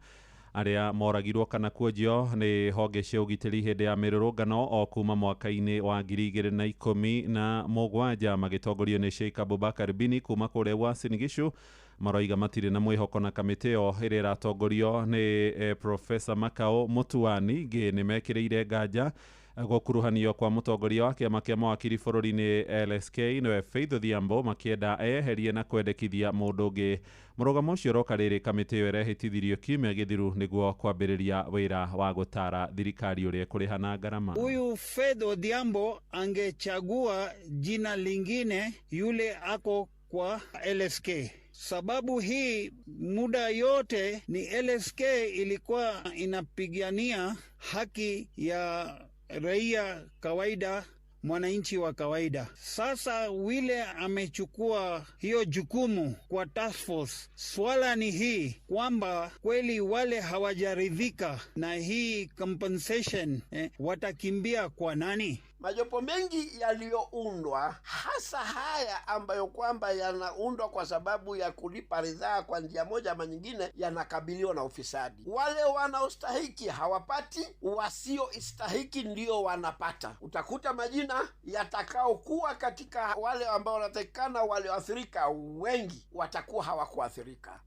arĩa moragirwo kana kuonjio nĩ honge cia ũgitĩri hĩndĩ ya mĩrũrũngano o kuma mwaka-inĩ wa 2017 magĩtongorio nĩ Sheikh Abubakar Bini kuma kũrĩa Uasin Gishu. Maroiga matirĩ na mwĩhoko na kamĩtĩ ĩyo ĩrĩa ĩratongorio nĩ Professor Makau Mutua. Ningĩ nĩ mekĩrĩire nganja gũkuruhanio kwa mũtongoria wa kĩama kĩa mawakiri bũrũri-inĩ LSK nĩwe Faith Odhiambo, makĩenda eyeherie na kwendekithia mũndũ ũngĩ. Mũrũgamo ũcio ũroka rĩrĩ kamĩtĩ ĩyo ĩrehĩtithirio kiumia gĩthiru nĩguo kwambĩrĩria wĩra wa gũtara thirikari ũrĩa ĩkũrĩha na ngarama. Huyu Faith Odhiambo angechagua jina lingine, yule ako kwa LSK. Sababu hii muda yote ni LSK ilikuwa inapigania haki ya raia kawaida, mwananchi wa kawaida. Sasa wile amechukua hiyo jukumu kwa task force. Swala ni hii kwamba kweli wale hawajaridhika na hii compensation, watakimbia kwa nani? Majopo mengi yaliyoundwa, hasa haya ambayo kwamba yanaundwa kwa sababu ya kulipa ridhaa kwa njia moja ama nyingine, yanakabiliwa na ufisadi. Wale wanaostahiki hawapati, wasioistahiki ndio wanapata. Utakuta majina yatakaokuwa katika wale ambao wanatakikana, walioathirika wengi watakuwa hawakuathirika.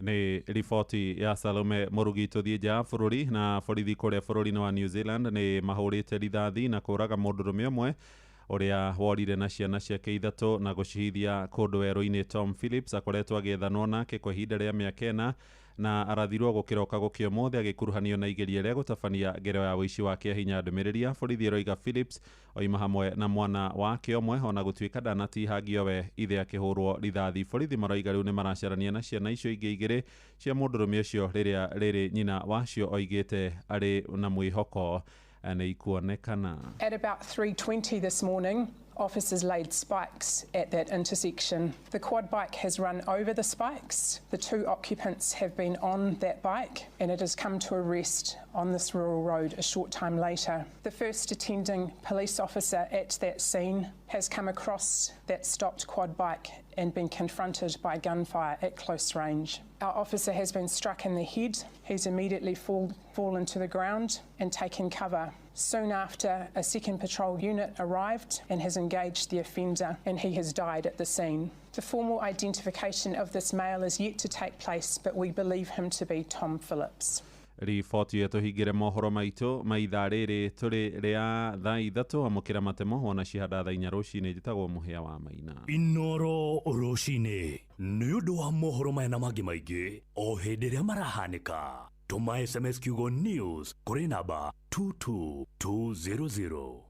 Nĩ riboti ya Salome Mũrugi. Tũthiĩ nja ya bũrũri na borithi kũrĩa bũrũri-inĩ wa New Zealand nĩ mahũrĩte rithathi na kũraga mũndũrũme ũmwe ũrĩa worire na ciana ciake ithatũ na gũcihithia kũndũ werũ-inĩ. Tom Phillips akoretwo agĩethanwo nake kwa ihinda rĩa mĩaka 4 na arathirwo gũkĩroka gũkĩa ũmũthĩ agĩkuruhanio na igeria rĩa gũtabania ngero ya ũici wa kĩahinya. Ndũmĩrĩri ya borithi ĩroiga Phillips oima hamwe na mwana wake ũmwe, ona gũtuĩka ndanatihangio we ithe akĩhũrwo rithathi. Borithi maroiga rĩu nĩ maracarania na ciana icio ingĩ igĩrĩ cia mũndũrũme ũcio rĩrĩa rĩrĩ nyina wacio oigĩte arĩ na mwĩhoko nĩ ikuonekana. At about 3:20 this morning, officers laid spikes at that intersection. The quad bike has run over the spikes. The two occupants have been on that bike and it has come to a rest on this rural road a short time later. The first attending police officer at that scene has come across that stopped quad bike and been confronted by gunfire at close range. Our officer has been struck in the head. He's immediately fallen to the ground and taken cover. Soon after, a second patrol unit arrived and has engaged the offender, and he has died at the scene. The formal identification of this male is yet to take place, but we believe him to be Tom Phillips. Riboti ĩyo tũhingĩre mohoro maitũ ma ithaa rĩrĩ tũrĩ rĩa thaa 3 amũkĩra matemo wona cihanda thaa 4 rũcinĩ. Njĩtagwo Mũhĩa wa Maina. Inoro rũcinĩ nĩ ũndũ wa mohoro maya na mangĩ maingĩ o hĩndĩ ĩrĩa marahanĩka. Tũma SMS kiugo news kũrĩ namba 22200.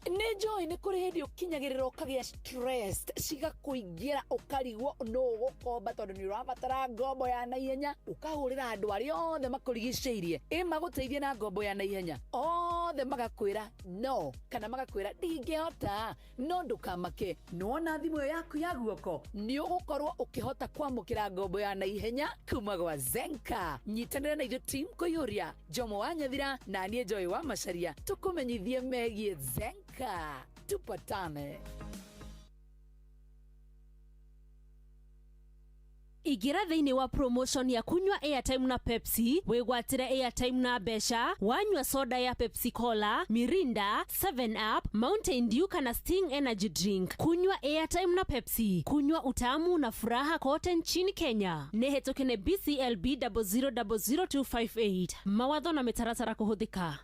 Nĩ njũĩ nĩ kũrĩ hĩndĩ ũkinyagĩrĩra ũkagĩa stress cigakũingĩra ũkarigwo nũ ũgũkomba tondũ nĩ ũrabatara ngombo ya naihenya, ũkahũrĩra andũ arĩa othe makũrigicĩirie ĩ magũteithie na ngombo ya naihenya, othe magakwĩra no kana magakwĩra ndingĩhota. No ndũkamake, nĩwona thimũ ĩyo yaku ya guoko nĩ ũgũkorwo ũkĩhota kwamũkĩra ngombo ya naihenya kuma gwa Zenka. Nyitanĩra na ithuĩ team kũiyũria Jomo wa Nyathira na niĩ Joy wa Macharia tũkũmenyithie megiĩ Zenka. Tupatane. Ingĩra thĩinĩ wa promotion ya kunywa airtime na Pepsi wĩgwatĩre airtime na mbeca wanyua soda ya Pepsi Cola, Mirinda, 7 Up, Mountain Dew kana Sting Energy Drink. Kunywa airtime na Pepsi, kunywa utamu na furaha kote nchini Kenya. Nĩ hetũke nĩ BCLB 0000258. Mawatho na mĩtaratara kũhũthĩka.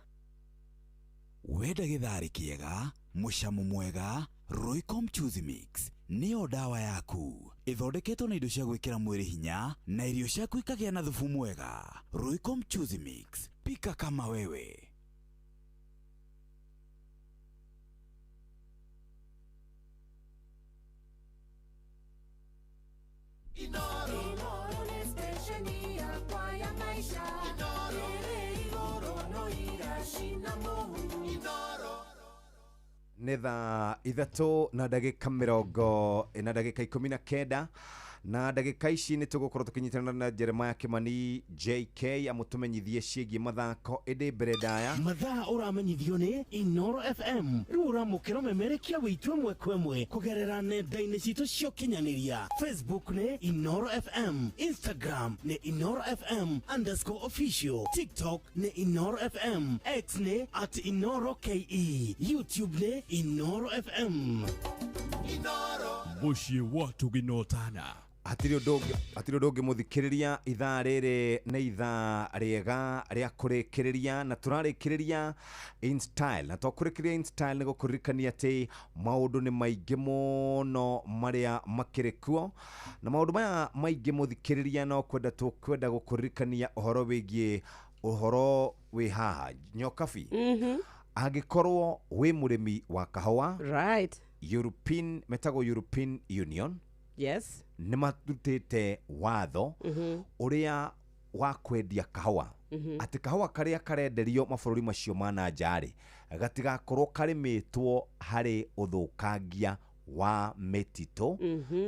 Wenda gĩtharĩ kĩega, mũcamo mwega, Royco Mchuzi Mix nĩyo ndawa yaku. Ĩthondeketwo na indo cia gwĩkĩra mwĩrĩ hinya na irio ciaku ikagĩa na thubu mwega. Royco Mchuzi Mix, pika kama wewe. Inoro nĩ station yakwa ya maisha. Ĩrĩ igũrũ no iracina mũhu. Nĩ thaa 3 na ndagĩka 19 na ndagĩka ici nĩ tũgũkorwo tũkĩnyitanĩra na Jeremiah Kimani JK amũtũmenyithie ciĩgiĩ mathako ĩndĩ mbere ndaya. Mathaa ũramenyithio nĩ Inoro FM. Rĩu ũramũkĩra ũmemerekia wĩitũ ĩmwe kwa ĩmwe kũgerera nenda-inĩ citũ cia ũkinyanĩria. Facebook nĩ Inoro FM, Instagram nĩ Inoro FM _official, TikTok nĩ Inoro FM, X nĩ @InoroKE, YouTube nĩ Inoro FM. Mũciĩ wa Tũginotana. Hatirĩ ũndũ ũngĩ mũthikĩrĩria, ithaa rĩrĩ nĩ ithaa rĩega rĩa kũrĩkĩrĩria na tũrarĩkĩrĩria in style, na twakũrĩkĩrĩria in style nĩ gũkũririkania atĩ maũndũ nĩ maingĩ mũno marĩa makĩrĩ kuo, na maũndũ maya maingĩ mũthikĩrĩria no kwenda tũkwenda gũkũririkania ũhoro wĩgiĩ ũhoro wĩ haha Nyokabi. Angĩkorwo wĩ mũrĩmi wa kahũa, right, European, metagwo European Union, yes, nĩ marutĩte watho ũrĩa wa kwendia kahũa, atĩ kahũa karĩa karenderio mabũrũri macio ma na nja rĩ gatigakorwo karĩmĩtwo harĩ ũthũkangia wa mĩtitũ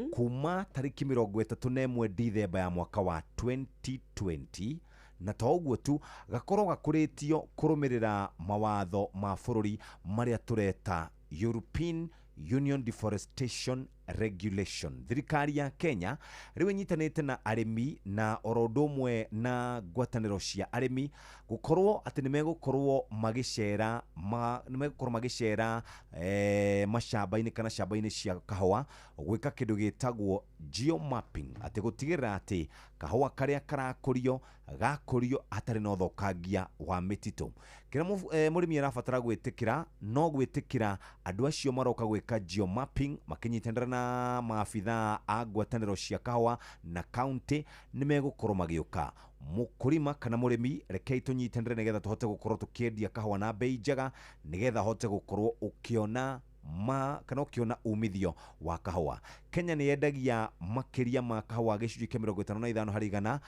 kuma tarĩki 31 Dithemba ya mwaka wa 2020, na to ũguo tu gakorwo gakũrĩtio kũrũmĩrĩra mawatho ma bũrũri marĩa tũreta European Union Deforestation Regulation. Thirikari ya Kenya rĩu ĩnyitanĩte na arĩmi na oro ũndũ ũmwe na ngwatanĩro cia arĩmi gũkorwo atĩ nĩ megũkorwo magĩcera macamba-inĩ kana camba-inĩ cia kahũa gwĩka kĩndũ gĩtagwo geomapping, atĩ gũtigĩrĩra atĩ kahũa karĩa karakũrio gakũrio hatarĩ na ũthũkangia wa mĩtitũ. Kĩrĩa mũrĩmi arabatara gwĩtĩkĩra no gwĩtĩkĩra andũ acio maroka gwĩka geomapping makĩnyitanĩra na maabithaa a ngwatanĩro cia kahũa na kaunti nĩ megũkorwo magĩũka. Mũkũrima kana mũrĩmi, rekei tũnyitanĩre nĩgetha tũhote gũkorwo tũkĩendia kahũa na bei njega, nĩgetha hote gũkorwo ũkĩona kana ũkĩona umithio wa kahũa. Kenya nĩ yendagia makĩria ma kahũa gĩcunjĩ kĩa 55 harĩ igana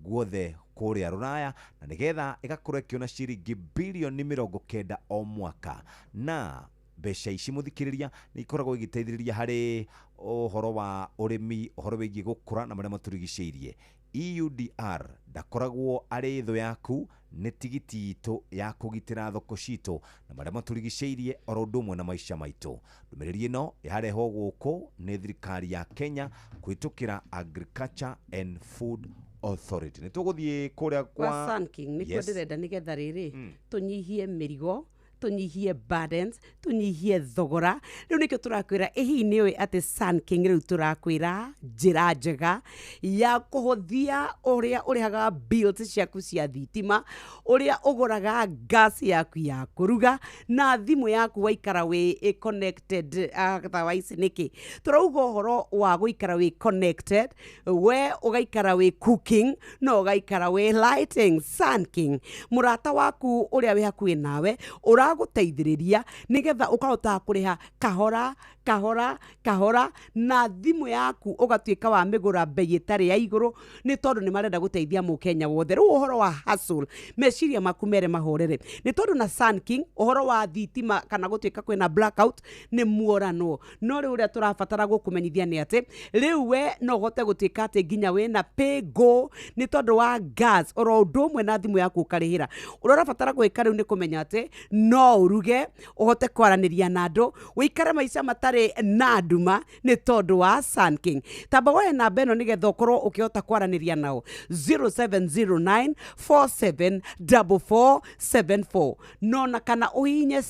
guothe kũrĩa Rũraya, na nĩgetha ĩgakorwo ĩkĩona ciringi birioni 90 o mwaka, na mbeca ici mũthikĩrĩria nĩ ikoragwo igĩteithĩrĩria harĩ Ũhoro wa ũrĩmi, ũhoro wĩgiĩ gũkũra na marĩa matũrigicĩirie. EUDR ndakoragwo arĩ thũ yaku, nĩ tigiti itũ ya kũgitĩra thoko citũ na marĩa matũrigicĩirie oro ũndũ ũmwe na maica maitũ. Ndũmĩrĩri ĩno yarehwo gũkũ nĩ thirikari ya Kenya kũhĩtũkĩra Agriculture and Food Authority. Nĩ tũgũthiĩ kũrĩa kwa kwa Sun King nĩkuo Yes. ndĩrenda nĩgetha rĩrĩ tũnyihie mĩrigo, tũnyihie burdens, tũnyihie thogora. Rĩu nĩkĩo tũrakwĩra ĩ hihi nĩ ũĩ atĩ Sun King rĩu tũrakwĩra njĩra njega ya kũhũthia ũrĩa ũrĩhaga bills ciaku cia thitima, ũrĩa ũgũraga gas yaku ya kũruga na thimũ yaku waikara wĩ connected. Otherwise nĩkĩ tũrauga ũhoro wa gũikara wĩ connected, we ũgaikara wĩ cooking no ũgaikara wĩ lighting? Sun King, mũrata waku ũrĩa wĩ hakuhĩ nawe, ũragũteithĩrĩria nĩgetha ũkahota kũrĩha kahora kahora kahora na thimũ yaku ũgatuĩka wa mĩgũra mbei ĩtarĩ ya igũrũ, nĩ tondũ nĩ marenda gũteithia mũkenya wothe. Rĩu ũhoro wa hustle, meciria maku mere mahorere, nĩ tondũ na Sun King ũhoro wa thitima kana gũtuĩka kwĩna blackout nĩ muoranwo. No rĩu ũrĩa tũrabatara gũkũmenyithia nĩ atĩ rĩu we no ũhote gũtuĩka atĩ nginya wĩna pay go nĩ tondũ wa gas oro ũndũ ũmwe na thimũ yaku ũkarĩhĩra. Ũrĩa ũrabatara gwĩka rĩu nĩ kũmenya atĩ no ũruge, ũhote kwaranĩria na andũ, ũikare maica matarĩ na nduma nĩ tondũ wa Sun King. Tamba woe namba ĩno nĩgetha ũkorwo ũkĩhota kwaranĩria nao, 0709 474474, no na kana ũhihinye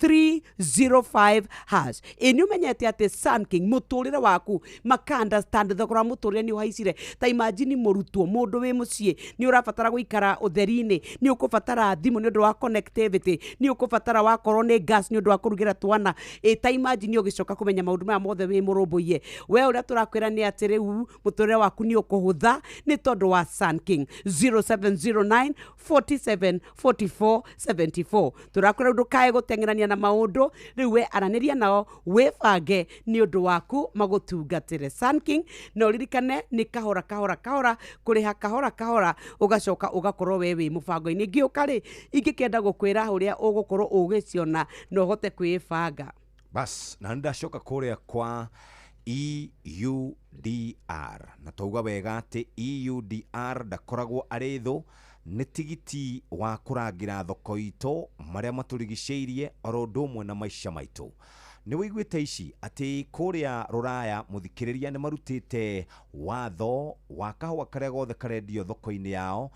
*305#. Ĩ nĩ ũmenyete atĩ Sun King mũtũrĩre waku maka understand thogora wa mũtũrĩre nĩ ũhaicire. Ta imagine mũrutwo, mũndũ wĩ mũciĩ, nĩ ũrabatara gũikara ũtheri-inĩ, nĩ ũkũbatara thimũ nĩ ũndũ wa connectivity, nĩ ũkũbatara wakorwo nĩ gas nĩ ũndũ wa kũrugĩra twana. Ĩ ta imagine ũgĩcoka kũmenya maũndũ maya mothe wĩ mũrũmbũiye we. Ũrĩa tũrakwĩra nĩ atĩ rĩu mũtũrĩre waku nĩ ũkũhũtha nĩ tondũ wa Sun King, 0709 47 44 74. Tũrakwĩra rĩu ndũkae gũteng'erania na maũndũ. Rĩu we aranĩria nao, wĩbange nĩ ũndũ waku magũtungatĩre. Sun King, na ũririkane nĩ kahora kahora kahora, kũrĩha kahora kahora, ũgacoka ũgakorwo we wĩ mũbango-inĩ. Ngĩũka rĩ, ingĩkenda gũkwĩra ũrĩa ũgũkorwo ũgĩciona na ũhote kwĩbanga. Bas, na ndacoka kũrĩa kwa EUDR, na twauga wega atĩ EUDR ndakoragwo arĩ thũ, nĩ tigiti wa kũrangĩra thoko itũ, marĩa matũrigicĩirie oro ũndũ ũmwe na maica maitũ. Nĩ wĩiguĩte ici atĩ kũrĩa rũraya, mũthikĩrĩria, nĩ marutĩte watho wa kahũa karĩa gothe karendio thoko-inĩ yao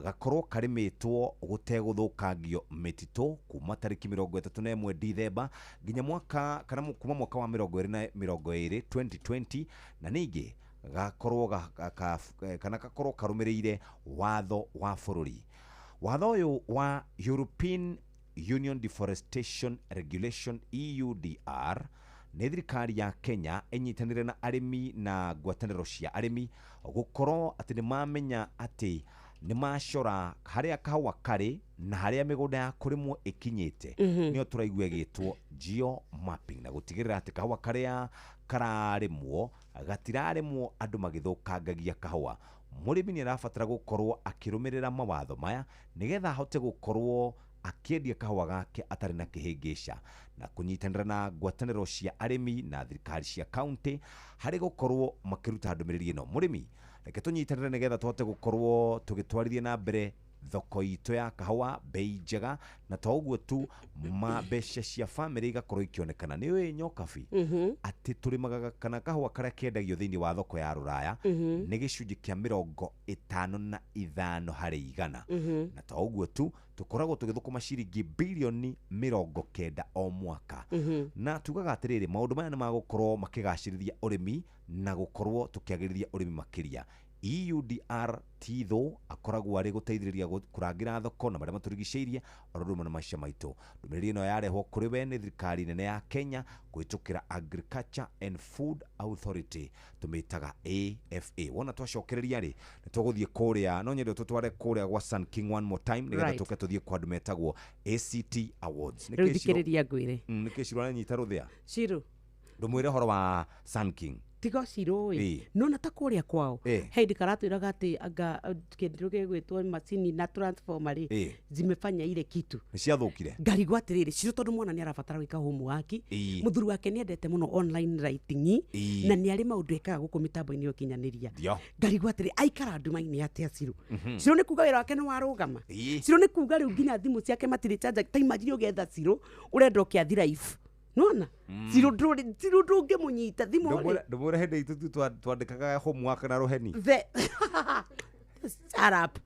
gakorwo karĩmĩtwo gũtegũthũkangio mĩtitũ kuma tarĩki 31 Dithemba nginya mwaka kana kuma mwaka wa 2020, 2020, na ningĩ gakorwo kana gakorwo karũmĩrĩire watho wa bũrũri. Watho ũyũ wa European Union Deforestation Regulation, EUDR, nĩ thirikari ya Kenya ĩnyitanĩre na arĩmi na ngwatanĩro cia arĩmi gũkorwo atĩ nĩ mamenya atĩ nĩ macora harĩa kahũa karĩ na harĩa mĩgũnda ya kũrĩmwo ĩkinyĩte. Nĩyo tũraigua ĩgĩtwo geo mapping, na gũtigĩrĩra atĩ kahũa karĩa kararĩmwo gatirarĩmwo andũ magĩthũkangagia kahũa. Mũrĩmi nĩ arabatara gũkorwo akĩrũmĩrĩra mawatho maya nĩgetha ahote gũkorwo akĩendia kahũa gake atarĩ na kĩhĩngĩca, na kũnyitanĩra na ngwatanĩro cia arĩmi na thirikari cia kaunti harĩ gũkorwo makĩruta ndũmĩrĩri ĩno. Mũrĩmi, reke tũnyitanĩre nĩgetha tũhote gũkorwo tũgĩtwarithia na mbere thoko itũ ya kahũa, bei njega, na to ũguo tu, ma mbeca cia bamĩrĩ igakorwo ikĩonekana. Nĩ ũĩ nyokabi atĩ tũrĩmaga kana kahũa karĩa kendagio thĩinĩ wa thoko ya rũraya nĩ gĩcunjĩ kĩa 55%. Na to ũguo tu, tũkoragwo tũgĩthũkũma ciringi bilioni 90 o mwaka. Na tugaga atĩrĩrĩ, maũndũ maya nĩ magũkorwo makĩgacĩrithia ũrĩmi na gũkorwo tũkĩagĩrithia ũrĩmi makĩria. EUDR ti thũ, akoragwo arĩ gũteithĩrĩria kũrangĩra thoko na marĩa matũrigicĩirie oro ũndũ ũmwe na maica maitũ. Ndũmĩrĩri ĩno yarehwo kũrĩ we nĩ thirikari nene ya Kenya kũhĩtũkĩra Agriculture and Food Authority, tũmĩtaga AFA. Wona twacokereria rĩ, nĩ tũgũthiĩ kũrĩa, no nyende tũtware kũrĩa gwa Sun King one more time nĩgetha tũke tũthiĩ kwa andũ metagwo ACT Awards. Rĩu thikĩrĩria ngwĩre. Nĩkĩ Ciro aranyita rũthĩa? Ciro. Ndũmwĩre ũhoro wa Sun King. Tiga Cirũ ĩ. Nona ta kũrĩa kwao hĩndĩ karatwĩraga atĩ anga kĩndũ gĩgwĩtwo macini na transformer rĩ zimefanya ile kitu. Nĩ ciathũkire. Ngarigwo atĩrĩrĩ, Cirũ, tondũ mwana nĩ arabatara gwĩka homework, mũthuri wake nĩ endete mũno online writing na nĩ arĩ maũndũ ekaga gũkũ mĩtambo-inĩ ya ũkinyanĩria. Ngarigwo atĩrĩ, aikara nduma-inĩ atĩa Cirũ? Cirũ nĩ kuga wĩra wake nĩ warũgama. Cirũ nĩ kuga rĩu nginya thimũ ciake matirĩ charger. Ta imagine ũgetha Cirũ ũrenda ũkĩathi live, nona Cirũ ndũrĩ, Cirũ ndũngĩmũnyita thimũ rĩ. Ndũmwĩre hĩndĩ itũ tu twandĩkaga homework na rũheni. The Shut up.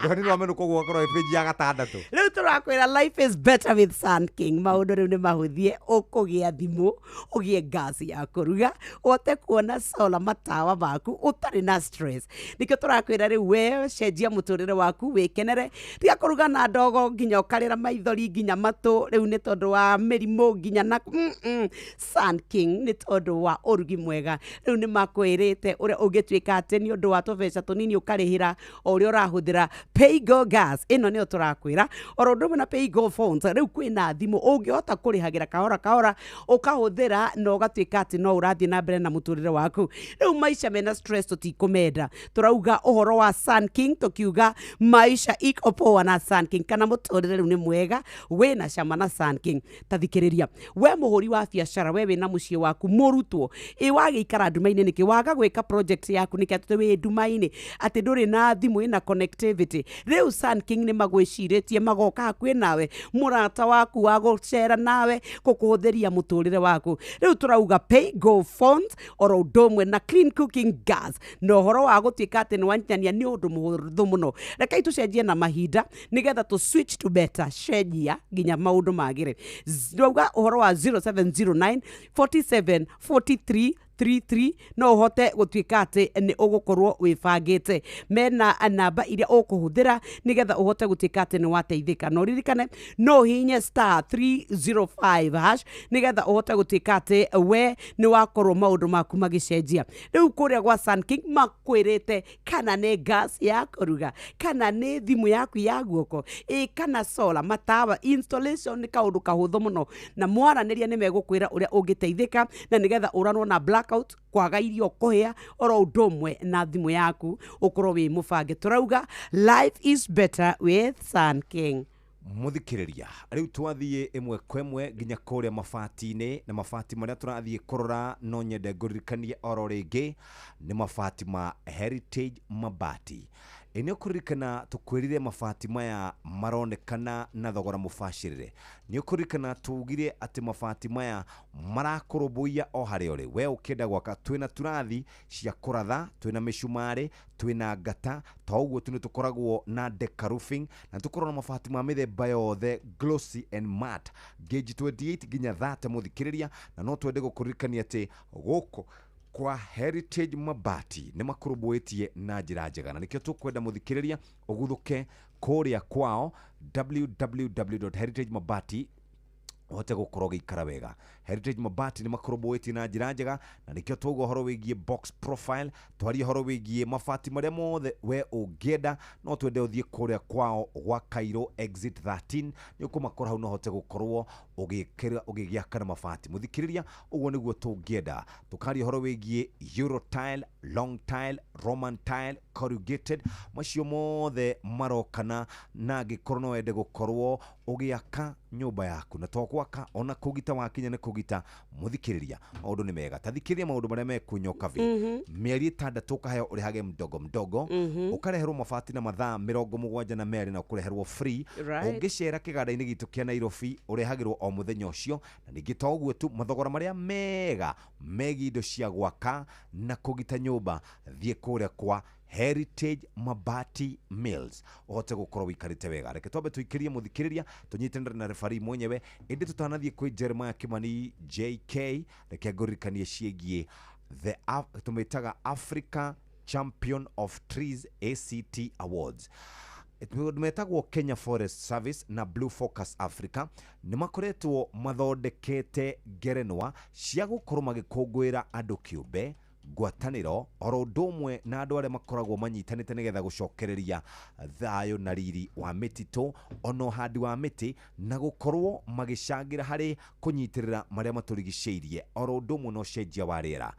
Rũheni rwa menũka ũguo ũgakorwo ĩ page ya gatandatũ. Rĩu tũrakwĩra life is better with Sun King. Maũndũ rĩu nĩ mahũthie, ũkũgĩa thimũ, ũgĩe gas ya kũruga, ũhote kuona solar matawa maku ũtarĩ na stress. Nĩkĩo tũrakwĩra rĩu we cenjia mũtũrĩre waku, wĩkenere, tiga kũruga na ndogo nginya ũkarĩra maithori nginya matũ rĩu nĩ tondũ wa mĩrimũ nginya na Sun King nĩ tondũ wa ũrugi mwega. Rĩu nĩ makwĩrĩte ũrĩa ũngĩtuĩka atĩ nĩ ũndũ wa tũbeca tũnini ũkarĩhĩra o ũrĩa ũrahũthĩra Paygo gas ĩno nĩyo tũrakwĩra, oro ũndũ ũmwe na Paygo phones. Rĩu kwĩna thimũ ũngĩhota kũrĩhagĩra kahora kahora, ũkahũthĩra na ũgatuĩka atĩ no ũrathiĩ na mbere na mũtũrĩre waku. Rĩu maica mena stress tũtikũmenda. Tũrauga ũhoro wa Sun King, tũkiuga maisha iko poa na Sun King, kana mũtũrĩre rĩu nĩ mwega wĩna cama na Sun King. Ta thikĩrĩria we mũhũri wa biacara, we wĩna mũciĩ waku, mũrutwo ĩ wagĩikara nduma-inĩ nĩkĩ? Waga gwĩka project yaku nĩkĩ atĩ wĩ nduma-inĩ, atĩ ndũrĩ na thimũ ĩna connectivity? Rĩu Sun King nĩ magwĩcirĩtie, magoka hakuhĩ nawe, mũrata waku wa gũcera nawe gũkũhũthĩria mũtũrĩre waku. Rĩu tũrauga Pay Go phones oro ũndũ ũmwe na clean cooking gas na ũhoro wa gũtuĩka atĩ nĩ wanyitania nĩ ũndũ mũhũthũ mũno. Rekei tũcenjie na mahinda nĩgetha tũ switch to better, cenjia nginya maũndũ magĩre. Ndauga ũhoro wa 0709 47 43 33, no ũhote gũtuĩka atĩ nĩ ũgũkorwo wĩbangĩte mena namba iria ũkũhũthĩra nĩgetha ũhote gũtuĩka atĩ nĩ wateithĩka. Na ũririkane no ũhihinye *305# nĩgetha ũhote gũtuĩka atĩ we nĩ wakorwo maũndũ maku magĩcenjia. Rĩu kũrĩa gwa Sun King makwĩrĩte kana nĩ gas ya kũruga, kana nĩ thimũ yaku ya guoko ĩ, kana solar matawa installation, nĩ kaũndũ kahũthũ mũno, na mwaranĩria nĩ megũkwĩra ũrĩa ũngĩteithĩka na nĩgetha ũranwo na blackout, kwaga irio, kũhĩa, oro ũndũ ũmwe na thimũ yaku ũkorwo wĩ mũbange. Tũrauga life is better with Sun King. Muthikĩrĩria, rĩu twathiĩ ĩmwe kwa ĩmwe nginya kũrĩa mabati-inĩ, na mabati marĩa tũrathiĩ kũrora, no nyende ngũririkanie oro rĩngĩ nĩ mabati ma Heritage Mabati. Ĩ nĩ ũkũririkana tũkwĩrire mabati maya maronekana na thogora mũbacĩrĩre? Nĩ ũkũririkana tugire atĩ mabati maya marakũrũmbũiya o harĩa ũrĩ we ũkĩenda gwaka? Twĩna turathi cia kũratha, twĩna mĩcumarĩ, twĩna ngata, to ũguo tu, nĩ tũkoragwo na deca roofing na tũkoragwo na mabati ma mĩthemba yothe, glossy and matte, gauge 28 nginya 30. Mũthikĩrĩria, na no twende gũkũririkania atĩ gũkũ kwa Heritage Mabati nĩ makũrũmbũĩtie na njĩra njega, na nĩkĩo tũkwenda mũthikĩrĩria ũguthũke kũrĩa kwao www.heritagemabati ũhote gũkorwo ũgĩikara wega. Heritage Mabati nĩ makũrũmbũĩtie na njĩra njega, na nĩkĩo twauga ũhoro wĩgiĩ box profile, twarie ũhoro wĩgiĩ mabati marĩa mothe we ũngĩenda. No twende ũthiĩ kũrĩa kwao gwa Cairo exit 13, nĩ ũkũmakora hau na ũhote gũkorwo ũgĩkĩra ũgĩgĩaka na mabati. Mũthikĩrĩria, ũguo nĩguo tũngĩenda. Tũkaria ũhoro wĩgiĩ euro tile, long tile, Roman tile, corrugated, macio mothe marokana, na angĩkorwo no wende gũkorwo ũgĩaka nyũmba yaku, na to gwaka, ona kũgita wakinya nĩ kũgita. Mũthikĩrĩria, maũndũ nĩ mega. Ta thikĩrĩria maũndũ marĩa mekunyoka vi. Mĩeri 6 ũkaheo ũrĩhage mdogo mdogo, ũkareherwo mabati na mathaa 72 na ũkũreherwo free. Ũngĩcera kĩganda-inĩ gitũ kĩa Nairobi, ũrehagĩrwo o mũthenya ũcio. Na ningĩ to ũguo tu, mathogora marĩa mega megiĩ indo cia gwaka na kũgita nyũmba, thiĩ kũrĩa kwa Heritage Mabati Mills ũhote gũkorwo wĩikarĩte wega. Reke twambe tũikĩrie mũthikĩrĩria, tũnyitanĩre na refari mwenyewe. Ĩndĩ tũtanathiĩ kwĩ Jeremiah Kimani JK, reke ngũririkanie ciĩgiĩ the tũmĩtaga Africa Champion of Trees ACT Awards. Metagwo Kenya Forest Service na Blue Focus Africa nĩ makoretwo mathondekete ngerenwa cia gũkorwo magĩkũngũĩra andũ kĩũmbe. Ngwatanĩro oro ũndũ ũmwe na andũ arĩa makoragwo manyitanĩte nĩgetha gũcokereria thayũ na riri wa mĩtitũ ona ũhandi wa mĩtĩ na gũkorwo magĩcangĩra harĩ kũnyitĩrĩra marĩa matũrigicĩirie oro ũndũ ũmwe na ũcenjia wa rĩera.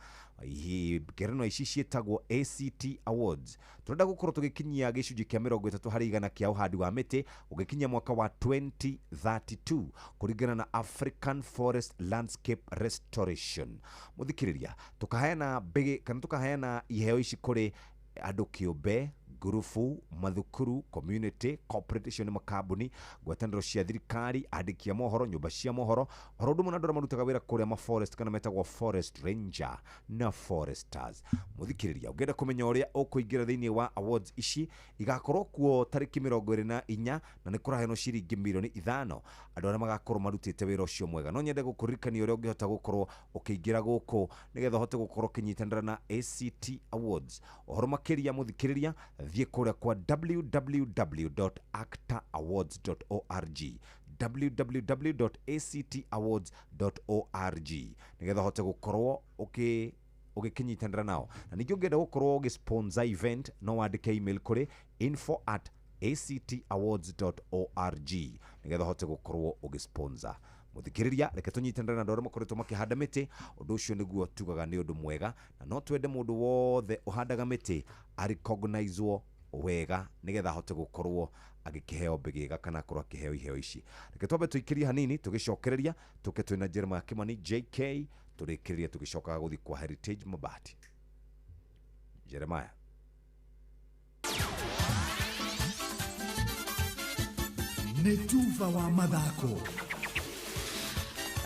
Ngerenwa ici ciĩtagwo ACT Awards. Tũrenda gũkorwo tũgĩkinyia gĩcunjĩ kĩa 30% kĩa ũhandi wa mĩtĩ ũgĩkinyia mwaka wa 2032 kũringana na African Forest Landscape Restoration. Mũthikĩrĩria, tũkaheana mbĩgĩ kana tũkaheana iheo ici kũrĩ andũ kĩũmbe, ngurubu, mathukuru, community, corporate, icio nĩ makambuni, ngwatanĩro cia thirikari, andĩki a mohoro, nyũmba cia mohoro, oro ũndũ ũmwe na andũ arĩa marutaga wĩra kũrĩa ma forest kana metagwo forest ranger na foresters. Mũthikĩrĩria, ũngĩenda kũmenya ũrĩa ũkũingĩra thĩinĩ wa awards ici, igakorwo kuo tarĩki 24 na nĩ kũraheanwo ciringi mirioni 5 andũ arĩa magakorwo marutĩte wĩra ũcio mwega. No nyende gũkũririkania ũrĩa ũngĩhota gũkorwo ũkĩingĩra gũkũ nĩgetha ũhote gũkorwo ũkĩnyitanĩra na ACT Awards. Ũhoro makĩria mũthikĩrĩria, thiĩ kũrĩa kwa www.actaawards.org, www.actawards.org nĩgetha ũhote gũkorwo ũgĩkĩnyitanĩra nao. Na ningĩ ũngĩenda gũkorwo ũgĩsponsor event, no wandĩke email kũrĩ info@actawards.org nĩgetha ũhote gũkorwo ũgĩsponsor. Mũthikĩrĩria, reke tũnyitanĩre na andũ arĩa makoretwo makĩhanda mĩtĩ. Ũndũ ũcio nĩguo tugaga nĩ ũndũ mwega, na no twende mũndũ wothe ũhandaga mĩtĩ arecognizwo wega nĩgetha ahote gũkorwo agĩkĩheo mbĩgĩga kana akorwo akĩheo iheo ici. Reke twambe tũikĩrie hanini, tũgĩcokereria tũke twĩna Jeremiah Kimani JK, tũrĩkĩrĩria tũgĩcokaga gũthiĩ kwa Heritage Mabati. Jeremiah. Nĩ tuba wa mathako.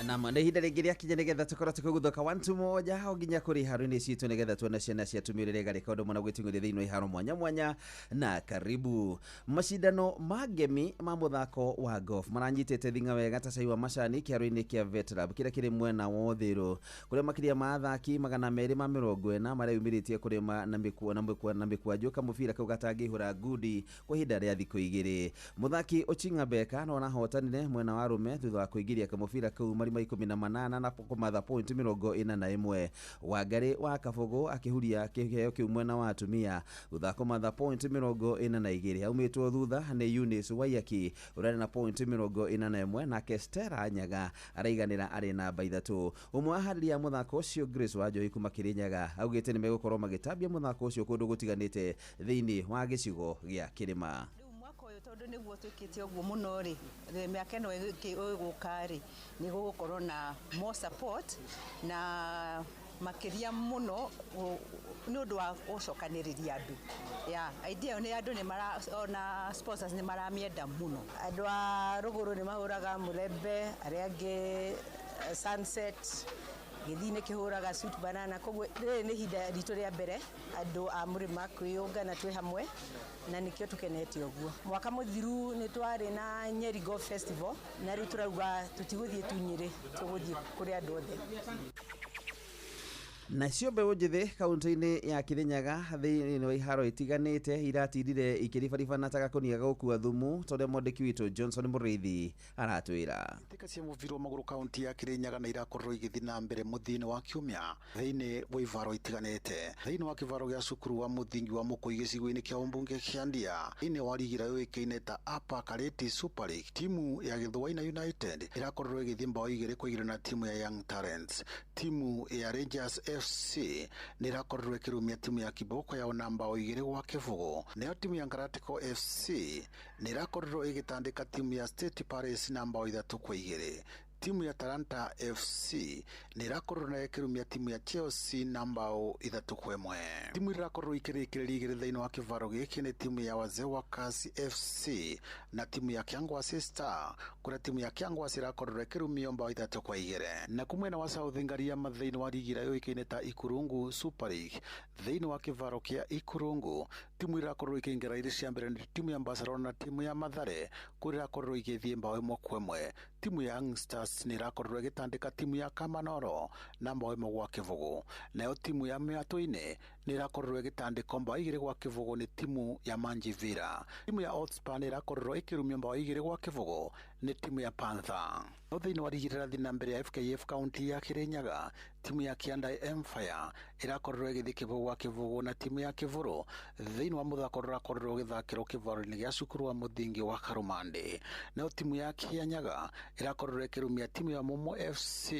Nam nä ihinda rĩngĩ rĩakinya nĩgetha tũkorwo tũkĩguthũka 1 2 1 o nginya kũrĩ iharo-inĩ citũ nĩgetha tuone ciana cia tumĩrĩre garĩka ũndũ mũna gwĩtung'ũria thĩinĩ wa iharo mwanya mwanya. Na karibu macindano ma ngemi ma mũthako wa golf maranyitĩte thing'a wega ta cai wa macani kĩharo-inĩ kĩa Vetlab kĩrĩa kĩrĩ mwena wa Uthiru, kũrĩa makĩria ma athaki 240 mareyumĩrĩtie kũrĩma na mĩkwa na mĩkwa na mĩkwanjũ kamũbira kau gatangĩihũra ngundi kwa ihinda rĩa thikũ 2. Mũthaki Ochinga Beka no arahotanire mwena wa arũme thutha wa kũingĩria kamũbira kau marima 18 na kũmatha point 41. Wangari wa Kabũgũ akĩhuria kĩheo kĩu mwena wa atumia thutha wa kũmatha point 42, aumĩtwo thutha nĩ Eunice Waiyaki ũrĩa arĩ na point 41, nake Stella Nyaga araiganĩra arĩ namba 3. Ũmwe wa aharĩria a mũthako ũcio, Grace Wanjohi kuma Kĩrĩnyaga, augĩte nĩ megũkorwo magĩtambia mũthako ũcio kũndũ gũtiganĩte thĩinĩ wa gĩcigo gĩa kĩrĩma. Tondũ nĩguo twĩkĩte ũguo mũno rĩ, mĩaka ĩno ĩgũka rĩ, nĩ gũgũkorwo na more support na makĩria mũno nĩ ũndũ wa gũcokanĩrĩria andũ. Yeah, idea ĩyo nĩ andũ nĩ mara, ona sponsors nĩ maramĩenda mũno. Andũ a rũgũrũ nĩ mahũraga mũrembe, arĩa angĩ sunset, gĩthii kĩhũraga sweet banana. Koguo rĩrĩ nĩ ihinda ritũ rĩa mbere andũ a mũrĩma kwĩyũngana twĩ hamwe, na nĩkĩo tũkenete ũguo. Mwaka mũthiru nĩ twarĩ na Nyeri Golf Festival, na rĩu tũrauga tũtigũthiĩ tu Nyĩrĩ, tũgũthiĩ kũrĩ andũ othe. Nacio mbeũ njĩthĩ kaunti-inĩ ya Kĩrĩnyaga thĩinĩ wa iharo itiganĩte iratindire ikĩribaribana ta gakũnia ga gũkua thumu, ta ũrĩa mwandĩki witũ Johnson Mũrĩithi aratwĩra. Mbĩtĩka cia mũbira wa magũrũ kaunti ya Kĩrĩnyaga nĩ irakorirwo igĩthiĩ na mbere mũthia-inĩ wa kiumia thĩinĩ wa ivaro itiganĩte. Thĩinĩ wa kĩvaro gĩa cukuru wa mũthingi wa Mũkũi gĩcigo-inĩ kĩa ũmbunge kĩa Ndia, thĩinĩ wa rigi ĩrĩa yũĩkaine ta Upper Kareti Super League, timu ya Gĩthũaina United ĩrakorirwo ĩgĩthiĩ mbao 2-2 na timu ya Young Talents. Timu ya Rangers FC nĩ ĩrakorirwo ĩkĩrumia timu ya Kiboko yao na mbao 2-0. Nayo timu ya Ngaratiko FC nĩ ĩrakorirwo ĩgĩtandĩka timu ya State Paris na mbao 3-2. Timu ya Talanta FC nĩ ĩrakorirwo nayo ĩkĩrumia timu ya Chelsea na mbao 3-1. Timu irakorirwo ikĩrĩkĩrĩria 2 thĩinĩ wa kĩvaro gĩkĩ nĩ timu ya Wazee wa Kasi FC na timu ya Kyangwasi Star, kũrĩa timu ya Kyangwasi ĩrakorirwo ĩkĩrumio mbao 3-2. Na kumwena wa South Ngariama thĩinĩ wa rigi ĩrĩa yũĩkaine ta Ikurungu Super League, thĩinĩ wa kĩvaro kĩa Ikurungu, timu irakorirwo ikĩingĩra irĩ cia mbere nĩ timu ya Barcelona na timu ya Mathare, kũrĩa irakorirwo igĩthiĩ mbao 1-1. Timu ya Young Stars nĩ ĩrakorirwo ĩgĩtandĩka timu ya Kamanoro na mbao 1-0. Nayo timu ya Mĩatũ-inĩ nĩ ĩrakorirwo ĩgĩtandĩkwo mbao 2-0 nĩ timu ya Manjivira. Timu ya Hotspur nĩ ĩrakorirwo ĩkĩrumio mbao 2-0. Nĩ timu ya Panther. No thĩinĩ wa rigi ĩrĩa ĩrathiĩ na mbere ya FKF kaunti ya Kirinyaga, timu ya Kianda Empire ĩrakorirwo ĩgĩthiĩ kĩbũgũ gwa kĩbũgũ na timu ya Kĩbũrũ thĩinĩ wa mũthako ũrĩa ũrakorirwo ũgĩthakĩrwo kĩvaro-inĩ gĩa cukuru wa mũthingi wa Karumande. Nayo timu ya Kianyaga ĩrakorirwo ĩkĩrumia timu ya Mumo FC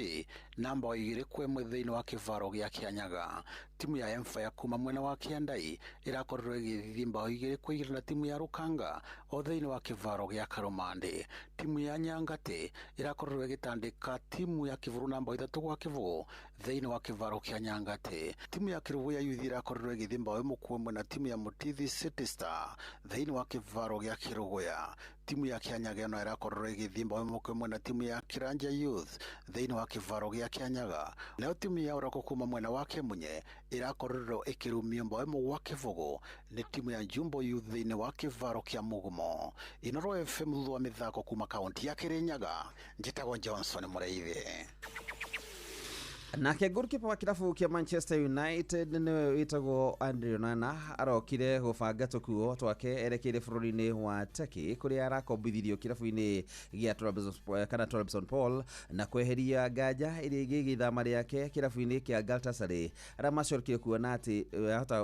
namba 2-1 thĩinĩ wa kĩvaro gĩa Kianyaga. Timu ya Empire kuma mwena wa Kiandai ĩrakorirwo ĩgĩthiĩ mbao 2-2 na timu ya Rukanga o thĩinĩ wa kĩvaro gĩa Karumande. Timu ya Nyangate ĩrakorirwo ĩgĩtandĩka timu ya Kĩbũrũ namba 3-0 thĩinĩ wa kĩvaro kĩa Nyangate. Timu ya Kĩrũgũya Youth ĩrakorirwo ĩgĩthiĩ mbao 1-1 na timu ya Mutithi City Star thĩinĩ wa kĩvaro gĩa Kĩrũgũya. Timu ya Kianyaga no ĩrakorirwo ĩgĩthiĩ mbao 1-1 na timu ya Kiranja Youth thĩinĩ wa kĩvaro gĩa Kianyaga. Nayo timu ya Oroko kuma mwena wa Kĩmunye ĩrakorirwo ĩkĩrumio mbao 1-0 nĩ timu ya Jumbo Youth thĩinĩ wa kĩvaro kĩa Mugumo. Inoro FM thutha wa mĩthako kuma kaunti ya Kirinyaga, njĩtagwo Johnson Mũrĩithi. Nake goalkeeper wa kirabu kia Manchester United niwe witagwo Andre Onana arokire gubanga tukuo twake erekeire bũrũri-inĩ wa Turkey kuria arakombithirio kirabu-inĩ gĩa Trabzonspor kana Trabzonspor na kweheria nganja ĩrĩa ĩngĩgiĩ ithama rĩake kirabu-inĩ kĩa Galatasaray arĩa macorokire kuona atĩ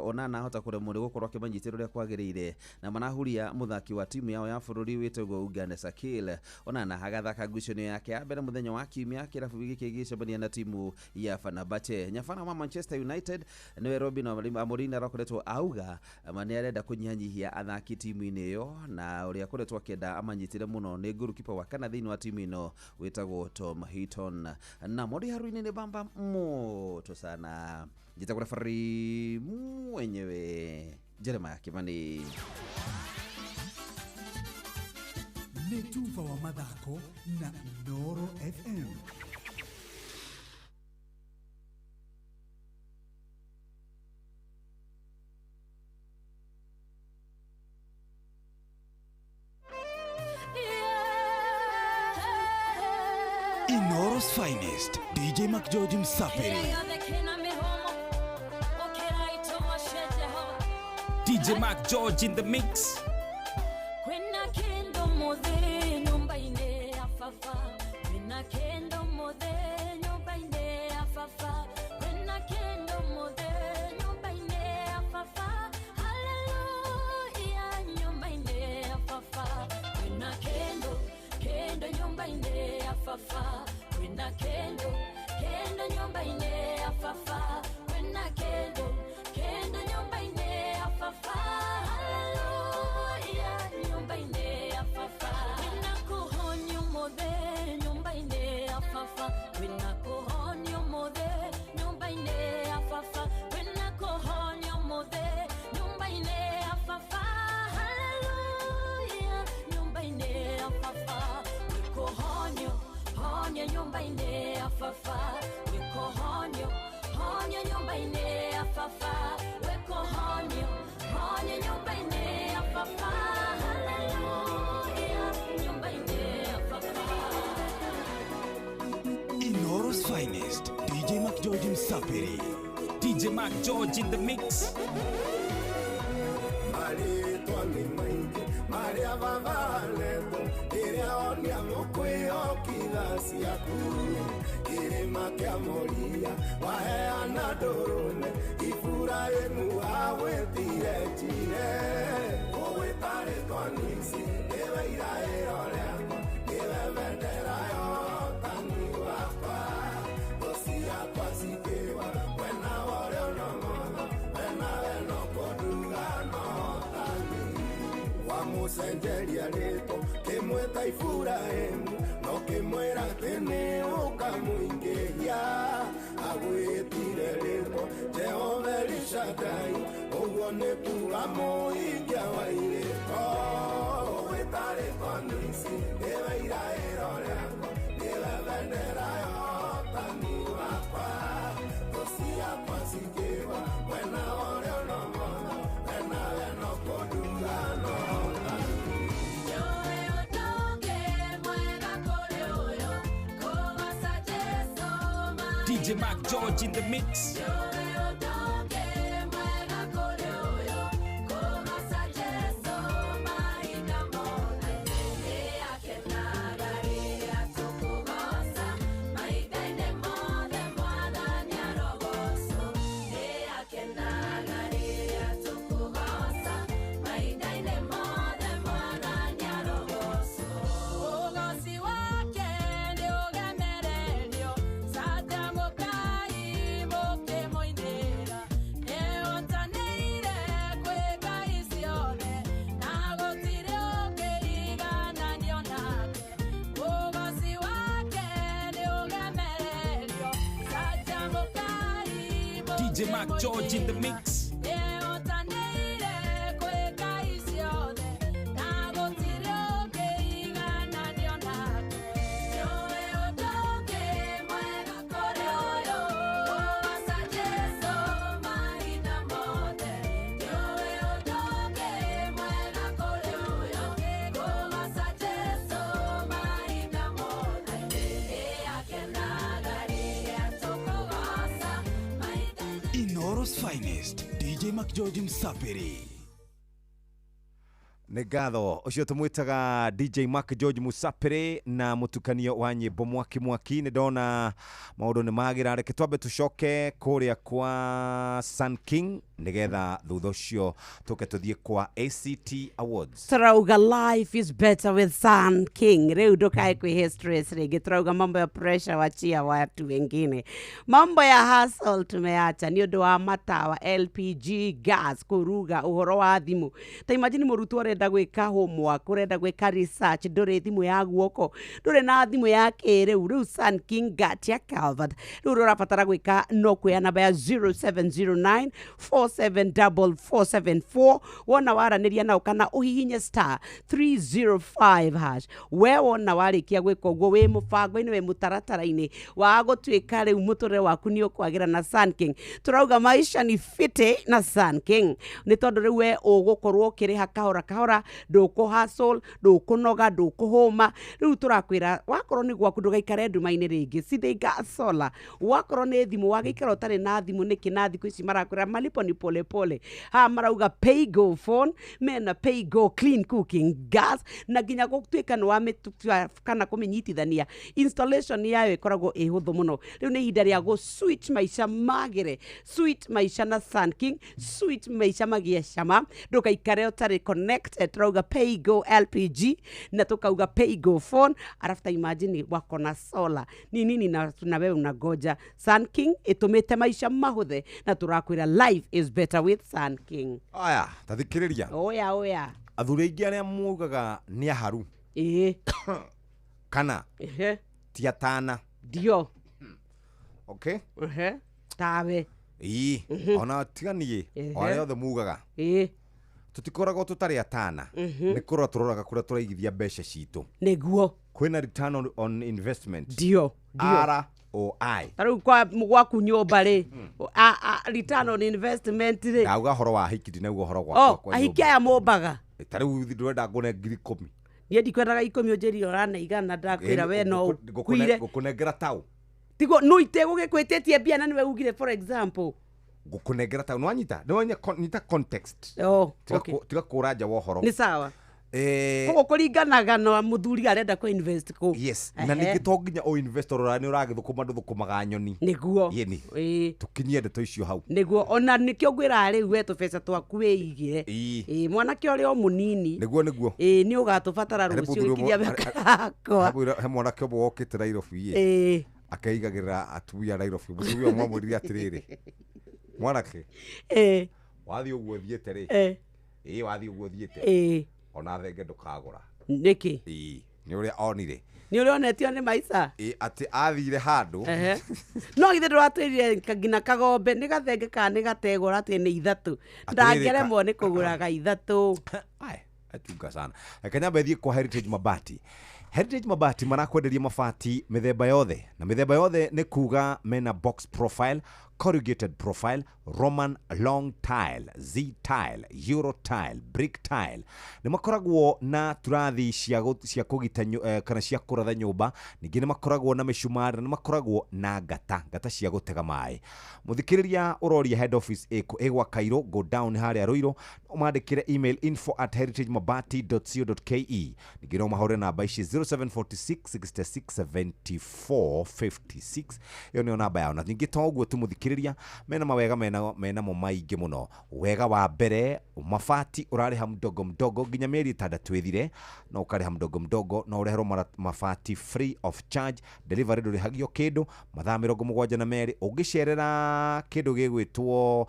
Onana ahota kũremwo nĩ gũkorwo akĩmanyitĩra ũrĩa kwagĩrĩire na manahuria mũthaki wa timu yao ya bũrũri wĩtagwo Uganda Sakil. Onana agathaka ngucanio yake ya mbere mũthenya wa kiumia kirabu gĩkĩ gĩgĩcemania na timu ya Fenerbahce. Nyabana wa Manchester United niwe Robin Amorim arakoretwo auga ma nĩ arenda kũnyihanyihia athaki timu-inĩ ĩyo na ũrĩa akoretwo akĩenda amanyitĩre mũno nĩ goalkeeper wa kana thĩinĩ wa timu ĩno wĩtagwo Tom Heaton. Na modi haruini nĩ bamba moto sana. Njĩtagwo referee mwenyewe Jeremiah Kimani. Nĩ tuba wa mathako na Inooro FM. Inoro's finest, DJ McGeorge Msafiri. DJ McGeorge in the mix. Inoro's finest, DJ McGeorge Msafiri. DJ McGeorge in the mix. Musenjeria rĩtwa kĩmwĩta Iburahĩmu no kĩmwĩra atĩ nĩ ũkamũingĩhia agwĩtire rĩtwa Jehova Elishadai ũguo nĩ kuga mũhingia wa irĩko ũgwĩta rĩtwa Nisi nĩwe iraĩro rĩakwa nĩwe bendera ya ũhotani wakwa thũ ciakwa cikĩgwa mwena ũrĩa no motho mwena we no kũnduga no. DJ McGeorge in the mix. DJ Mark George in the mix. Nĩehotanĩire kwĩ ngai ciothe, na gũtirĩ ũngĩ igananio nake. Nĩũĩ ũndũ ũngĩ mwega kũrĩ ũyũ, kũgoca Jesũ mahinda mothe. Nĩũĩ ũndũ ũngĩ mwega kũrĩ ũyũ, kũgoca Jesũ mahinda mothe. Ĩ akenaga rĩrĩa tũkũgoca mahinda. Inooro's finest, DJ McGeorge Msapiri. Nĩ ngatho ũcio tũmwĩtaga DJ Mark George Musapĩrĩ na mũtukanio wa nyĩmbo mwaki mwaki. Nĩ ndona maũndũ nĩ magĩra, reke twambe tũcoke kũrĩa kwa Sun King nĩgetha thutha ũcio tũke tũthiĩ kwa ACT Awards. Turauga life is better with Sun King. Rĩu ndũkae kwĩhe stress rĩngĩ. Turauga mambo ya pressure wachia watu wengine, mambo ya hustle tumeacha nĩ ũndũ wa matawa, LPG gas, kũruga, ũhoro wa thimũ. Ta imagine mũrutwo ũrenda gwĩka homework, ũrenda gwĩka research, ndũrĩ thimũ ya guoko, ndũrĩ na thimũ ya kĩrĩu. Rĩu Sun King gatia covered. Rĩu ũrĩa ũrabatara gwĩka no kuoya namba ya 0709 474474, wona waranĩria nao kana ũhihinye star 305 hash. We wona warĩkia gwĩka ũguo, wĩ mũbango-inĩ, wĩ mũtaratara-inĩ wa gũtuĩka rĩu mũtũrĩre waku nĩ ũkwagĩra na Sun King. Tũrauga maisha ni fiti na Sun King, nĩ tondũ rĩu we ũgũkorwo ũkĩrĩha kahora kahora, ndũkũ hustle, ndũkũnoga, ndũkũhũma. Rĩu tũrakwĩra wakorwo nĩ gwaku ndũgaikare nduma-inĩ rĩngĩ. See, they got solar. Wakorwo nĩ thimũ, wagĩikara ũtarĩ na thimũ nĩkĩ? Na thikũ ici marakwĩra malipo ni polepole. Haha marauga pay go phone, mena pay go clean cooking gas, na nginya gũtuĩka nĩ wamĩtua kana kũmĩnyitithania, installation yayo ĩkoragwo ĩ hũthũ mũno. Rĩu nĩ ihinda rĩa gũ switch maica magĩre, switch maica na Sun King, switch maica magĩe cama, ndũgaikare ũtarĩ connected. Tũrauga pay go LPG na tukauga pay go phone, alafu ta imagine wako na solar ni nini na wewe unangoja. Sun King ĩtũmĩte maica mahũthe na tũrakwĩra life is better with Sun King. Aya, tathikĩrĩria. Oya oya. Athuri aingĩ arĩa mugaga nĩ aharu ĩĩ kana ehe ti atana. Ndio. Okay. Ehe, tawe. Ĩĩ, ona tiganie Ehe. o arĩa othe mugaga ĩĩ tũtikoragwo tũtarĩ atana, nĩ kũrora tũroraga kũrĩa tũraigithia mbeca citũ. Nĩguo. Kwĩna return on investment. Ndio, ndio. ROI. Ta rĩu gwaku nyũmba rĩ, return on investment rĩ? Ndauga ũhoro wa ahiki, ndinauga ũhoro gwakwa oh kwa ahiki nyũmba. Aya mũmbaga. Ta rĩu ndĩrenda ngũne 10,000. Niĩ ndikwendaga 10, ũnjĩrire ũrana igana, ndakwĩra we no ũkuire. Ngũkũnengera tau. Tiguo no itegũgĩkwĩtĩtie mbia na nĩwe ugire, for example. Ngũkũnengera tau, nĩwanyita, nĩwanyita context. Oh, Tiga okay. tiga kũra nja wa ũhoro. Nĩ sawa. Koguo kũringanaga na mũthuri arenda kũ invest kũ. Yes, na ningĩ to nginya ũ invest rora nĩ ũragĩthũkũma, ndũthũkũmaga nyoni. Nĩguo. Yeni. Ĩĩ. Tũkinyie ndeto icio hau. Nĩguo, ona nĩkĩo ngwĩraga rĩu we tũbeca twaku wĩigĩre. Ĩĩ. Ĩĩ, mwanake ũrĩa o mũnini. Nĩguo, nĩguo. Ĩĩ, nĩ ũgatũbatara He rũciũ mũthuri ũmwe- gĩkinyia mĩaka yakwa. He mwanake ũmwe wokĩte Nairobi ĩ, Ĩĩ. akeigagĩrĩra atumia Nairobi. Mũtumia ũmwe amwĩrire atĩrĩrĩ, mwanake, Ĩĩ. wathiĩ ũguo ũthiĩte rĩ, Ĩĩ. ĩĩ, wathiĩ ũguo ũthiĩte, Ĩĩ. ona thenge ndũkagũra. Nĩkĩ? Ĩĩ, nĩ ũrĩa onire. Nĩ ũrĩa onetio nĩ maica. Ĩĩ, atĩ athire handũ. Ehe. No githĩ ndũratwĩrire nginya kagombe nĩ gathenge kana nĩ gategwa, ũratwĩrire nĩ ithatũ. Ndangĩremwo nĩ kũgũraga ithatũ. Atunga sana. Reke nyambe thiĩ kwa Heritage Mabati. Heritage Mabati marakwenderia mabati mĩthemba yothe, na mĩthemba yothe nĩ kuga mena box profile, corrugated profile, Roman long tile, Z tile, Euro tile, brick tile. Nĩ makoragwo na turathi cia kũgita kana cia kũratha nyũmba. Ningĩ nĩ makoragwo na mĩcumarĩ, na nĩ makoragwo na ngata cia gũtega maĩ. Mũthikĩrĩria ũroria head office ĩkũ? Ĩ gwa Cairo, go down harĩa Ruiru. Ũmandĩkĩre email info@heritagemabati.co.ke. Ningĩ no mahũre namba ici 0746 66 74 56, ĩyo nĩyo namba yao. Na ningĩ to ũguo tu, mũthikĩrĩria, mena mawega menamo maingĩ mũno. Wega wa mbere, mabati ũrarĩha mdogo mdogo nginya mĩeri 6 ĩthire, no ũkarĩha mdogo mdogo, no ũreherwo mabati free of charge, delivery ndũrĩhagio kĩndũ, mathaa 72. Ũngĩcerera kĩndũ gĩgwĩtwo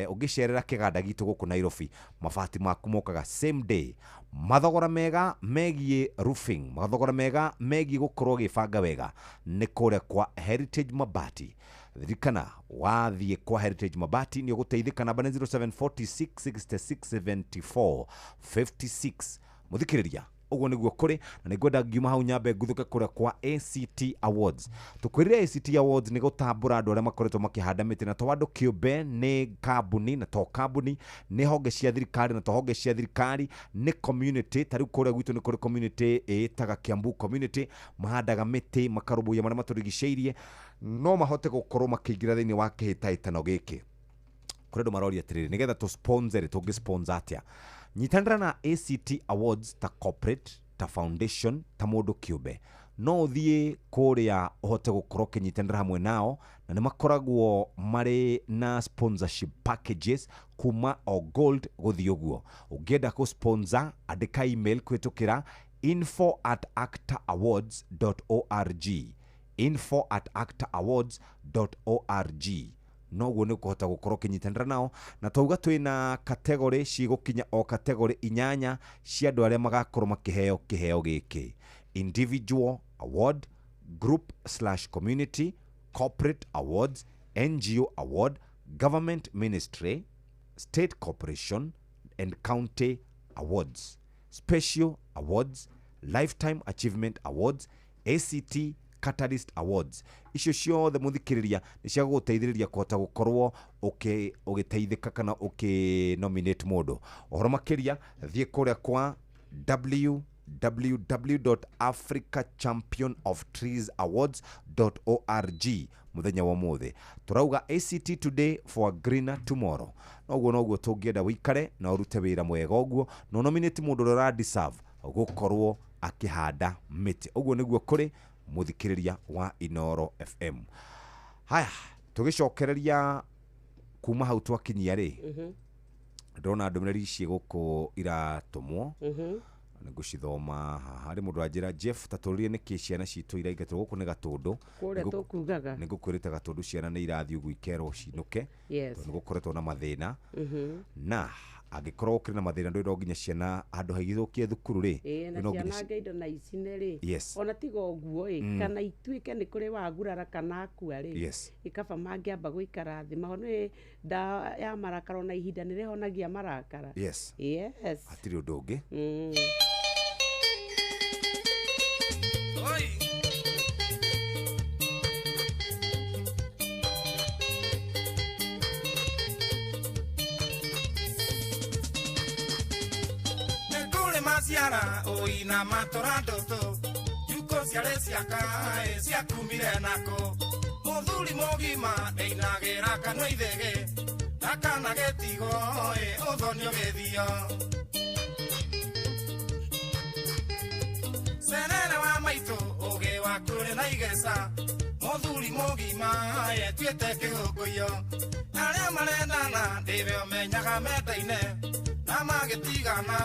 ũngĩcerera kĩganda gitũ gũkũ Nairobi, mabati maku mokaga same day. Mathogora mega megiĩ roofing, mathogora mega megiĩ gũkorwo gĩbanga wega nĩ kũrĩa kwa Heritage Mabati. Ririkana wathiĩ kwa Heritage Mabati nĩ ũgũteithĩka. Namba nĩ 0746 66 74 56. Mũthikĩrĩria, ũguo nĩguo kũrĩ, na nĩngwenda ngiuma hau nyambe nguthũke kũrĩa kwa ACT Awards. Tũkwĩrire ACT Awards nĩ gũtambũra andũ arĩa makoretwo makĩhanda mĩtĩ, na to andũ kĩũmbe, nĩ kambuni, na to kambuni, nĩ honge cia thirikari, na to honge cia thirikari, nĩ community. Ta rĩu kũrĩa gwitũ nĩ kũrĩ community ĩtaga Kiambu community, mahandaga mĩtĩ, makarũmbũiya marĩa matũrigicĩirie. No mahote gũkorwo makĩingĩra thĩinĩ wa kĩhĩtahĩtano gĩkĩ. Kũrĩ andũ maroria atĩrĩrĩ, nĩgetha tũ sponsor, tũngĩ sponsor atĩa? Nyitanĩra na ACT Awards ta corporate, ta foundation, ta mũndũ kĩũmbe. No ũthiĩ kũrĩa ũhote gũkorwo ũkĩnyitanĩra hamwe nao, na nĩ makoragwo marĩ na sponsorship packages kuma o gold gũthiĩ ũguo. Ũngĩenda kũ sponsor, andĩka email kũhĩtũkĩra info@actaawards.org, info@actaawards.org. Noguo nĩ ũkũhota gũkorwo ũkĩnyitanĩra nao. Na twauga twĩna category cigũkinya o category inyanya cia andũ arĩa magakorwo makĩheo kĩheo gĩkĩ: individual award, group/community, corporate awards, NGO award, government ministry, state corporation and county awards, special awards, lifetime achievement awards, ACT Catalyst Awards. Icio ciothe, mũthikĩrĩria, nĩ cia gũgũteithĩrĩria kũhota gũkorwo ũgĩteithĩka kana ũkĩ nominate mũndũ. Ũhoro makĩria, thiĩ kũrĩa kwa www.africachampionoftreesawards.org. Mũthenya wa ũmũthĩ tũrauga ACT today for a greener tomorrow. Noguo noguo tũngĩenda wĩikare na ũrute wĩra mwega ũguo, na nominate mũndũ ũrĩa ũra deserve gũkorwo akĩhanda mĩtĩ. Ũguo nĩguo kũrĩ, mũthikĩrĩria wa Inoro FM. Haya, tũgĩcokereria kuma hau twakinyia rĩ, ndĩrona ndũmĩrĩri ici gũkũ iratũmwo, nĩngũcithoma haha. Harĩ mũndũ anjĩra, "Jeff, tatũrĩrie nĩkĩ ciana citũ iraingatwo gũkũ nĩ Gatũndũ." Kũrĩa tũkugaga. Nĩngũkwĩrĩte Gatũndũ ciana nĩ irathiĩ ũguo ikerwo cinũke, tondũ nĩ gũkoretwo na mathĩna. Na angĩkorwo gũkĩrĩ na mathĩna, ndũĩ no nginya ciana handũ haigithũkie thukuru rĩ, Ĩĩ, na no nginya ciana indo na icine rĩ, ona tiga ũguo ĩ, kana ituĩke nĩ kũrĩ wagurara kana akua rĩ, ĩkaba mangĩamba gũikara thĩ maho nĩ ndawa ya marakara, ona ihinda nĩ rĩhonagia marakara. Yes. Hatirĩ ũndũ ũngĩ. Oi. Nĩkũrĩ maciara ũina matũra ndũtũ njukũ ciarĩ ciakaĩ ciakumire nako mũthuri mũgima ndeinagĩra kanua ithĩgĩ ndakana gĩtigo ĩ ũthonio gĩthio cerere wa maitũ ũgĩ waku ũrĩ na igeca mũthuri mũgima etuĩte kĩgũkũiyo arĩa marendana ndĩwe ũmenyaga mendaine na magĩtigana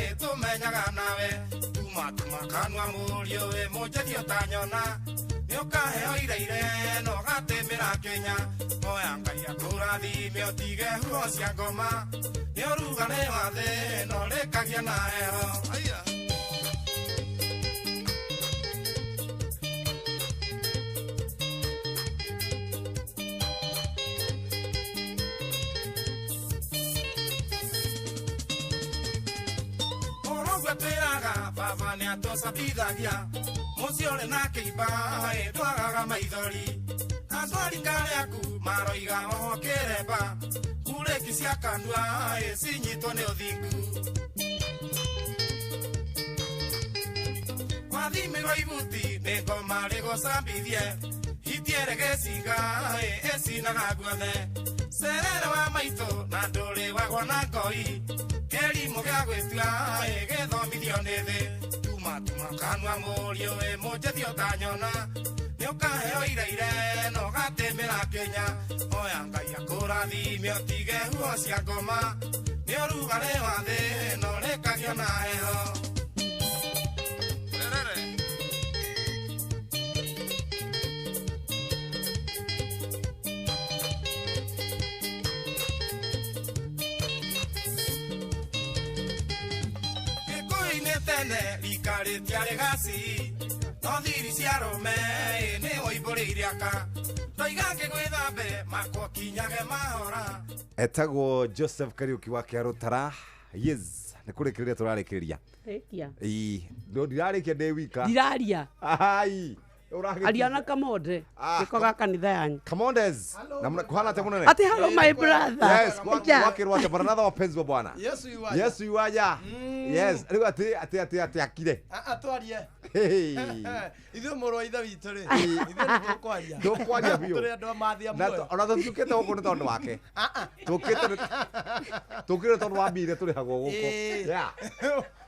ĩ tũmenyaga nawe tuma tuma kanua mũriũ ĩ mũnjethi ũtanyona nĩũkaheo iraire na ũgatĩmĩra Kenya moya Ngai akũrathime ũtige huho cia ngoma nĩ ũrugarĩ wa thĩ na ũrĩkagia na heho. Aya. Ũrũgwe twĩraga baba nĩ atũcabithagia mũciĩ ũrĩ na kĩimba ĩ ndwagaga maithori atwari karĩaku maroiga oho kĩremba kurĩki cia kanua ĩ cinyitwo nĩ ũthingu wathimĩrwo ibuti nĩ ngoma rĩgũcambithie hitiere gĩcinga ĩ ĩcinaga guothe cerere wa maitũ na ndũrĩ wagwa na ngoi kĩrimũ gĩa gwĩtua ĩ gĩthomithio nĩ thĩ tuma tuma kanua mũriũ ĩ mũnjethi ũtanyona nĩũkaheo iraire na ũgatĩmĩra Kenya oya Ngai akũrathime ũtige huho cia ngoma nĩ ũrugarĩ wa thĩ na ũrĩkagio na heho. Terere. Gĩkũyũ-inĩ tene rika rĩtiarĩ gaci no thiri cia arũme ĩ nĩ woimbũrĩire aka Ndoiga ngĩgwĩtha mbere makwa kinyage mahora. Etagwo Joseph Kariuki wa Kĩarũtara. Yes, nĩ kũrĩkĩrĩria tũrarĩkĩrĩria. Rĩkia. Ĩĩ, no ndirarĩkia ndĩ wika. Ndiraria. Ai. Aria na Kamonde. Gĩko ga kanitha yanyu. Kamondes. Na kuhana atĩa mũnene? Ati hello my brother. Yes, gwakĩrwo atĩa maranatha wapenzi wa Bwana. Yesu iwaja. Yesu iwaja. Yes, rĩu atĩ akire. Atwarie. Ithuĩ mũrũ wa ithe witũ rĩ, ithuĩ nĩ tũkwaria. Tũkwaria biũ. Tũrĩ andũ a mathia muoyo. Ona tũtiũkĩte gũkũ nĩ tondũ wake. Tũkĩte tondũ wa mbia iria tũrĩhagwo gũkũ. Yeah.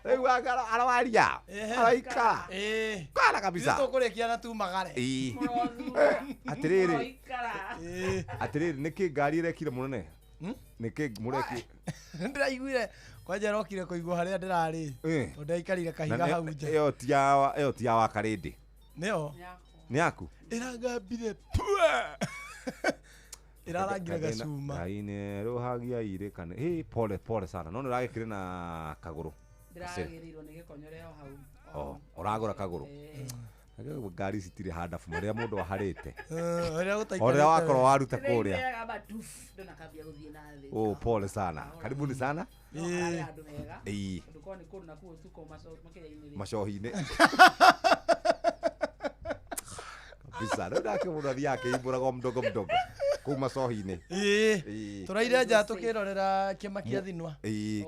Rĩu arawaria. Araikara. Kara kabisa. Ithuĩ tũkũrĩkia na tumagare. Atĩrĩrĩ. Atĩrĩrĩ, nĩkĩ ngari ĩrekire mũnene? Nĩkĩ mũreki? Ndĩraiguire kwanja rokire kũigua harĩa ndĩrarĩ. Tondũ ndaikarire kahiga hau nja. Ĩyo ti ya Wakarĩndĩ. Nĩyo. Nĩ yaku? Ĩrangambire pua. Ĩrarangire gacuma. Ngai nĩ rũhagia irĩ kana. Hĩ, pole pole sana. No nĩ ũragĩkire na kagũrũ. Ndĩragĩrĩirwo nĩ gĩkonyore o hau. Oh, ũragũra kagũrũ. Ngari citirĩ handabu marĩa mũndũ aharĩte. O rĩrĩa wakorwo waruta kũrĩa. Oh, pole sana. Karibuni sana. Ĩĩ. Macohi-inĩ. Kabisa. Rĩu nake mũndũ athiaga akĩimbũraga o mdogo mdogo kũu macohi-inĩ. Ĩĩ. Tũraire nja tũkĩrorera kĩama kĩa Thinwa. Ĩĩ.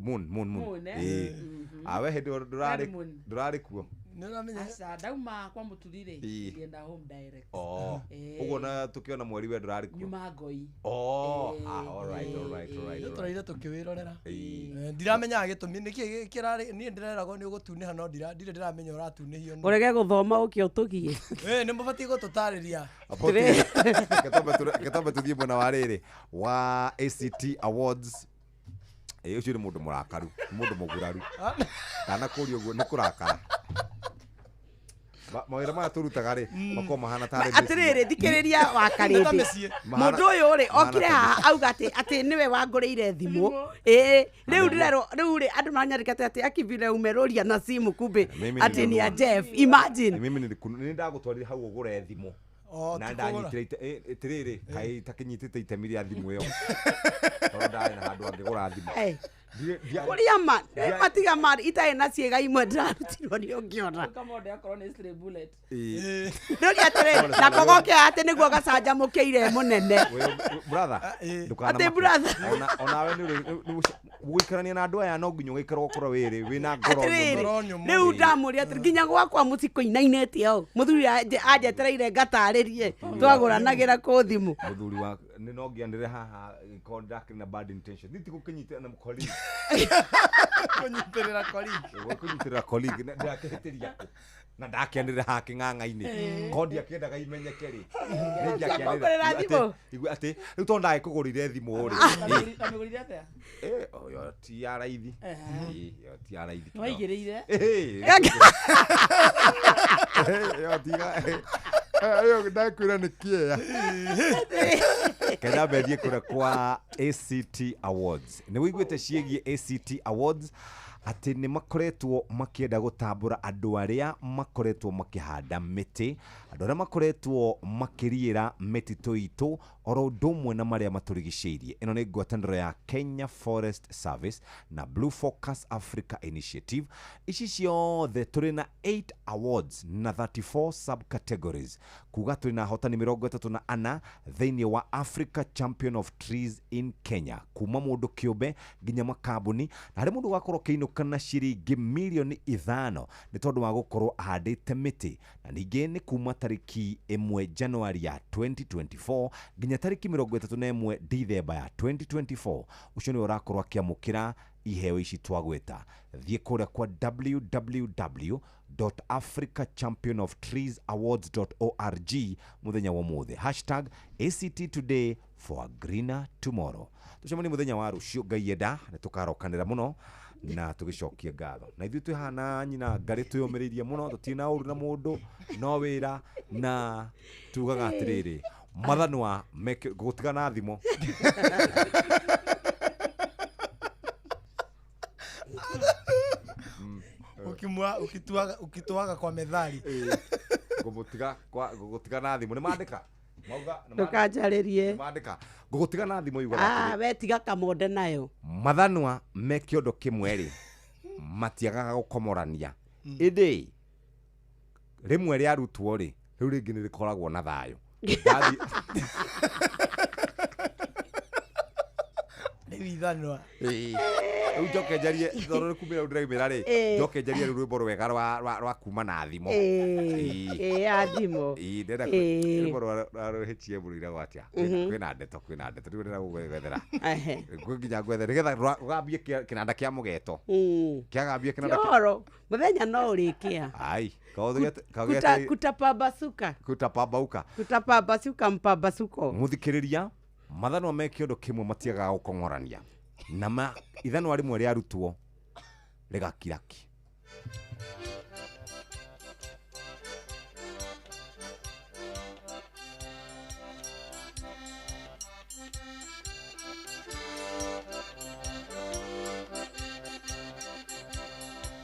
Moon. Ĩĩ. Awe hĩndĩ ĩyo ndũrarĩ kuo. Aca ndauma kwa mũturi rĩ, ngĩenda home direct. Oh. Ũguo na tũkĩona mweri we ndũrarĩ kuo. Nyuma ngoi. Oh, all right. Tũraire tũkĩwĩrorera. Ndiramenyaga gĩtũmi nĩkĩ kĩrarĩ niĩ ndĩreragwo nĩ ũgũtunĩha no ndirĩ ndĩramenya ũratunĩhio nũ. Ũrege gũthoma ũke ũtũgie. Nĩ mũbatiĩ gũtũtarĩria. Gĩtombe tũthiĩ mwena wa rĩrĩ wa ACT Awards. Ũcio nĩ mũndũ mũrakaru, mũndũ mũguraru. Ndanakũria ũguo nĩ kũrakara. Mawĩra maya tũrutaga rĩ makoragwo mahana tarĩ Atĩrĩrĩ, thikĩrĩria Wakarĩndĩ. Mũndũ ũyũ rĩ okire haha auga atĩ nĩwe wangũrĩire thimũ. Ĩĩ, rĩu ndĩrerwo rĩu rĩ andũ maranyandĩka atĩ akivile umeroria na simu kumbe atĩ nĩ ya Jeff. Imagine. Mimi nĩ ndagũtwarire hau ũgũre thimũ. Na ndanyitire atĩrĩrĩ, kaĩ itakĩnyitĩte itemi rĩa thimũ ĩyo. Tondũ ndarĩ na handũ angĩgũra thimũ. Kũrĩa ma matiga ma itarĩ na ciĩga imwe ndĩrarutirwo nĩ ũngĩona. Kamonde akorwo nĩ stray bullet. Ndũria atĩrĩrĩ, nako goke atĩ nĩguo gacanjamũkĩire mũnene. Brother, Atĩ brother. Onawe nĩ gũikarania na andũ aya no nginya ũgaikara ũkorwo wĩna ngoro nyũmũ. Rĩu ndamũria atĩrĩ, nginya gwakwa mũciĩ kũinainĩte ũũ. Mũthuri anjetereire ngatarĩrie twagũranagĩra kũ thimũ. Mũthuri wa nĩ no ngĩanĩre haha korwo ndakĩrĩ na bad intention. Niĩ ti gũkĩnyitĩrĩra na colleague. Kũnyitĩrĩra colleague. Kũnyitĩrĩra colleague ndakĩhĩtĩria kũ. Na ndakĩanĩrĩra haha kĩng'ang'a-inĩ. Korwo ndiakĩendaga imenyeke rĩ. Nĩ ingĩakĩanĩrĩra. Igua atĩ rĩu tondũ ndagĩkũgũrĩire thimũ rĩ. Wamĩgũrire atĩa? Ĩyo ti ya raithi. Ĩyo ti ya raithi. Nĩwaigĩrĩire? Ĩyo tiga. Ĩyo ndakwĩra nĩ kĩeya. Kenda mbethie kũrĩa kwa ACT Awards. Nĩ wĩiguĩte ciĩgiĩ ACT Awards atĩ nĩ makoretwo makĩenda gũtambũra andũ arĩa makoretwo makĩhanda mĩtĩ, andũ arĩa makoretwo makĩriĩra mĩtitũ itũ oro ũndũ ũmwe na marĩa matũrigicĩirie. Ĩno nĩ ngwatanĩro ya Kenya Forest Service na Blue Focus Africa Initiative. Ici ciothe tũrĩ na 8 awards na 34 subcategories. Kuga tũrĩ na ahotani 34 thĩinĩ wa Africa Champion of Trees in Kenya, kuma mũndũ kĩũmbe nginya makambuni, na harĩ mũndũ ũgakorwo akĩinũka na ciringi mirioni 5 nĩ tondũ wa gũkorwo ahandĩte mĩtĩ. Na ningĩ nĩ kuma tarĩki 1 Januari ya 2024 nginya tarĩki 31 Dithemba ya 2024. Ũcio nĩwe ũrakorwo akĩamũkĩra iheo ici twagwĩta. Thiĩ kũrĩa kwa www.africachampionoftreesawards.org mũthenya wa ũmũthĩ. Hashtag ACT Today for a greener tomorrow. Tũcemanie mũthenya wa rũciũ Ngai enda, nĩ tũkarokanĩra mũno na tũgĩcokie ngatho. Na ithuĩ twĩhana nyina ngarĩ twĩyũmĩrĩirie mũno, tũtirĩ na ũru na mũndũ, no wĩra, na tugaga atĩrĩrĩ, mathanwa gũtigana thimũ. Ukituaga kwa methali. Ngũmũtiga ngũgũtiga na thimũ. Nĩ mandĩka? Mauga Ndũkanjarĩrie. Nĩ mandĩka. Ngũgũtiga na thimũ yugaga Ah, atĩrĩ, we tiga kamonde nayo. Mathanwa me kĩondo kĩmwe rĩ, matiagaga gũkomorania. Ĩndĩ rĩmwe rĩarutwo rĩ, rĩu rĩngĩ nĩ rĩkoragwo na thayũ. Rĩu ithanwa. Ĩĩ. Rĩu njoke njarie tondũ nĩ kumĩra rĩu ndĩraumĩra rĩ, Ĩĩ. njoke njarie rĩu rwĩmbo rwega rwa kuma na thimũ. Ĩĩ, ĩĩ, ya thimũ. Ĩĩ, ndĩrenda Ĩĩ. rwĩmbo rwa HM rũiragwo atĩa? Kwĩna ndeto, kwĩna ndeto, rĩu ndĩrenda gũgwethera. Ehe. Kwĩ nginya ngwethere nĩgetha rũgambie kĩnanda kĩa mũgeto. Kĩagambie kĩnanda kĩa Ũhoro mũthenya no ũrĩkĩa. Ai, Kutapambasuka. Kutapambauka. Kutapambasuka mpambasuko. Mũthikĩrĩria, mathanwa me kĩondo kĩmwe matiagaga gũkong'orania. Na ma ithanwa rĩmwe rĩarutwo rĩgakiraki.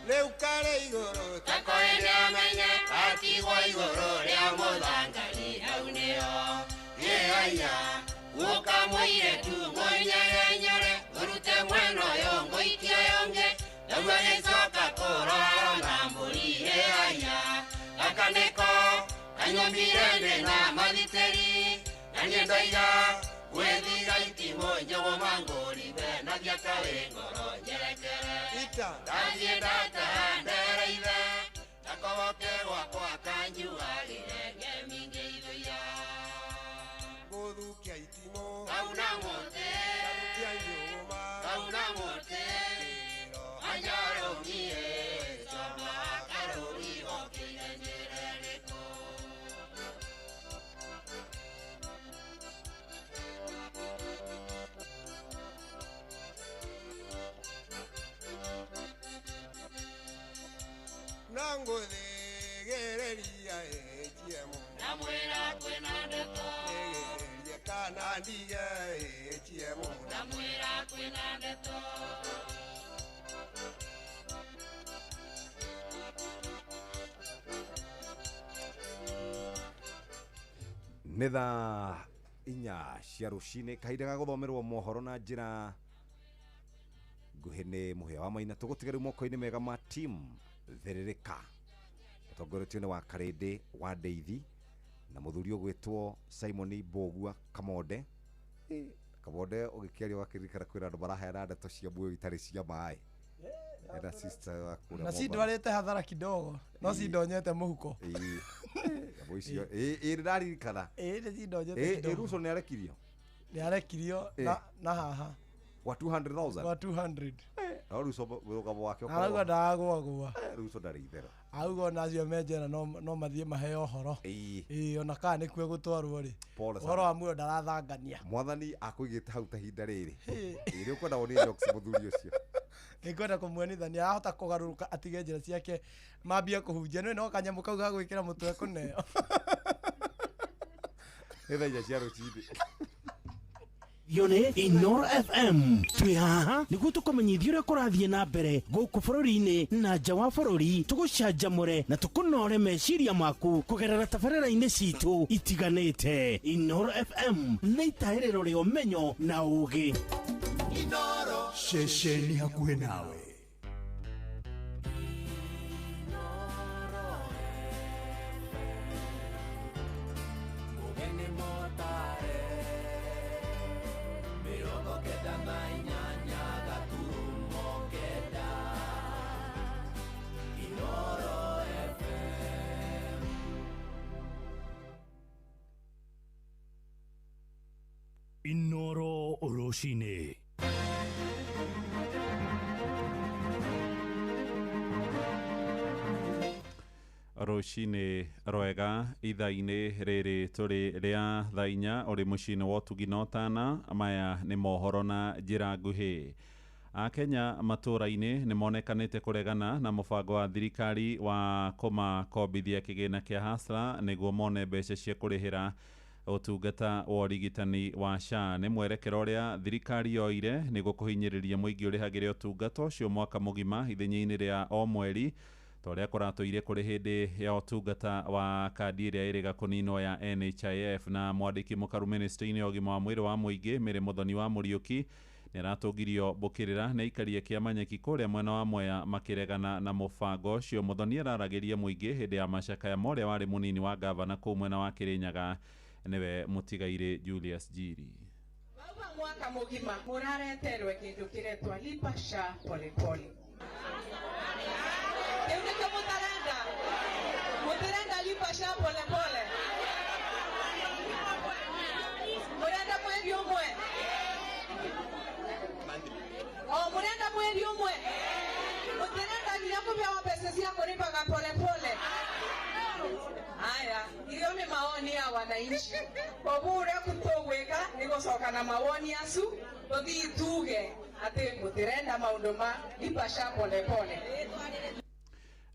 Rĩu karĩ igũrũ takoĩ nĩamenye gatigwo igũrũ rĩa mũthangari hau nĩho ĩhaiya gũka mũirĩtu mũnyerenyere ũrute mwena ũyũ ngũikia ũyũ ũngĩ naguo gĩcoka kũrorwo na mbũri ĩhaiya gaka nĩko kanyomire ndĩ na mathitĩri na niĩ ndoiga gwĩthiga itimũ njũgũma ngũribe na thiaka wĩ ngoro njerekere ndathiĩ ndataha ndereithe ndakogoke gwakwa kanjuagĩre ngemi ngĩithuia ngũthukia itimũ kauna mũtĩ ndathukia njũgũma kauna mũtĩ anjarũmie coma karũri gokĩire njĩra ĩrĩkũ. Nangũthĩgĩrĩria HM ndamwĩra kwĩna ndeto thĩgĩrĩrie kana ndige HM ndamwĩra kwĩna ndeto. Nĩ thaa 4 cia rũcinĩ, kahinda ga gũthomerwo mohoro na njĩra nguhĩ nĩ Mũhĩa wa Maina. Tũgũtiga rĩu moko-inĩ mega ma team Thĩrĩrĩka, ũtongoretio nĩ wa Karĩndĩ wa Ndeithi na mũthuri ũgwĩtwo Simon Mbũgua Kamonde. Kamonde ũgĩkĩaria ũgakĩririkana kwĩna andũ maraheana ndeto cia muoyo itarĩ cia maĩ. Ena sister wa kũrĩa Na Mombatha. cindwarĩte hathara kidogo no cindonyete mũhuko. Ĩĩ. Nyamũ icio ĩĩ, ĩĩ, nĩndaririkana. Ĩĩ, nĩ cindonyete Ĩĩ, kidogo. Ruto nĩ arekirio. Nĩ arekirio na haha Wa 200,000. Wa 200. No Ruto mũrũgamo wake Arauga ndagwagwa. Ruto ndarĩ itherũ. Auga ona acio me njera no mathiĩ maheo ũhoro. Ĩĩ, ona kana nĩkuo gũtwarwo rĩ. Pole sana. Ũhoro wa muoyo ndarathangania. Mwathani akũigĩte hau ta ihinda rĩrĩ. Ĩĩ, nĩ ũkwenda wonie jokes mũthuri ũcio. Nĩngwenda kũmuonithania ahota kũgarũrũka atige njĩra ciake mambie kũhunjia nĩ no kanyamũ kau ga gwĩkĩra mũtwe kũneo. Nĩ thaa 4 cia rũcinĩ. Yo nĩ Inoro FM twĩ haha nĩguo tũkũmenyithia ũrĩa kũrathiĩ na mbere gũkũ bũrũri-inĩ na nja wa bũrũri, tũgũcanjamũre na tũkũnore meciria maku kũgerera tabarĩra-inĩ citũ itiganĩte. Inoro FM nĩ itahĩrĩro rĩa ũmenyo na ũũgĩ. Ceceni hakuhĩ nawe. Inoro rũcinĩ. Rũcinĩ rwega ithaa-inĩ rĩrĩ tũrĩ rĩa thaa 4 ũrĩ mũciĩ-inĩ wa ũtugi na ũtana. Maya nĩ mohoro na njĩra nguhĩ. Akenya matũũra-inĩ nĩ monekanĩte kũregana na mũbango wa thirikari wa kũmakombithia kĩgĩna kĩa Hustler nĩguo mone mbeca cia kũrĩhĩra ũtungata wa ũrigitani wa SHA. Nĩ mwerekera ũrĩa thirikari yoire nĩguo kũhinyĩrĩria mũingĩ ũrĩhagĩre ũtungata ũcio mwaka mũgima ithenya-inĩ rĩa o mweri. Ta ũrĩa kũratũire kũrĩ hĩndĩ ya ũtungata wa kandi ĩrĩa ĩrĩga kũninwo ya NHIF. Na mwandĩki mũkaru ministry-inĩ ya ũgima wa mwĩrĩ wa mũingĩ Mary Muthoni wa Mũriũki nĩaratũngirio mbũkĩrĩra nĩ aikaria kĩama nyeki kũrĩa mwena wa Mwea makĩregana na mũbango ũcio. Muthoni araragĩria mũingĩ hĩndĩ ya macakaya ma ũrĩa warĩ mũnini wa gavana kũu mwena wa Kĩrĩnyaga, nĩwe mũtigairĩ Julius Njiri. Mauga mwaka mugima murareterwe kindu kiretwa lipa SHA polepole. Kiu nikio mutarenda, mutirenda lipa SHA polepole, murenda mweri umwe o murenda mweri umwe, mutirenda nginya kubewa mbeca cia kuripaga polepole. Haya, iyo ni maoni ya wananchi. Koguo uria tugwika ni gucoka na mawoni acu tuthii tuge ati mutirenda maundu ma lipa SHA polepole.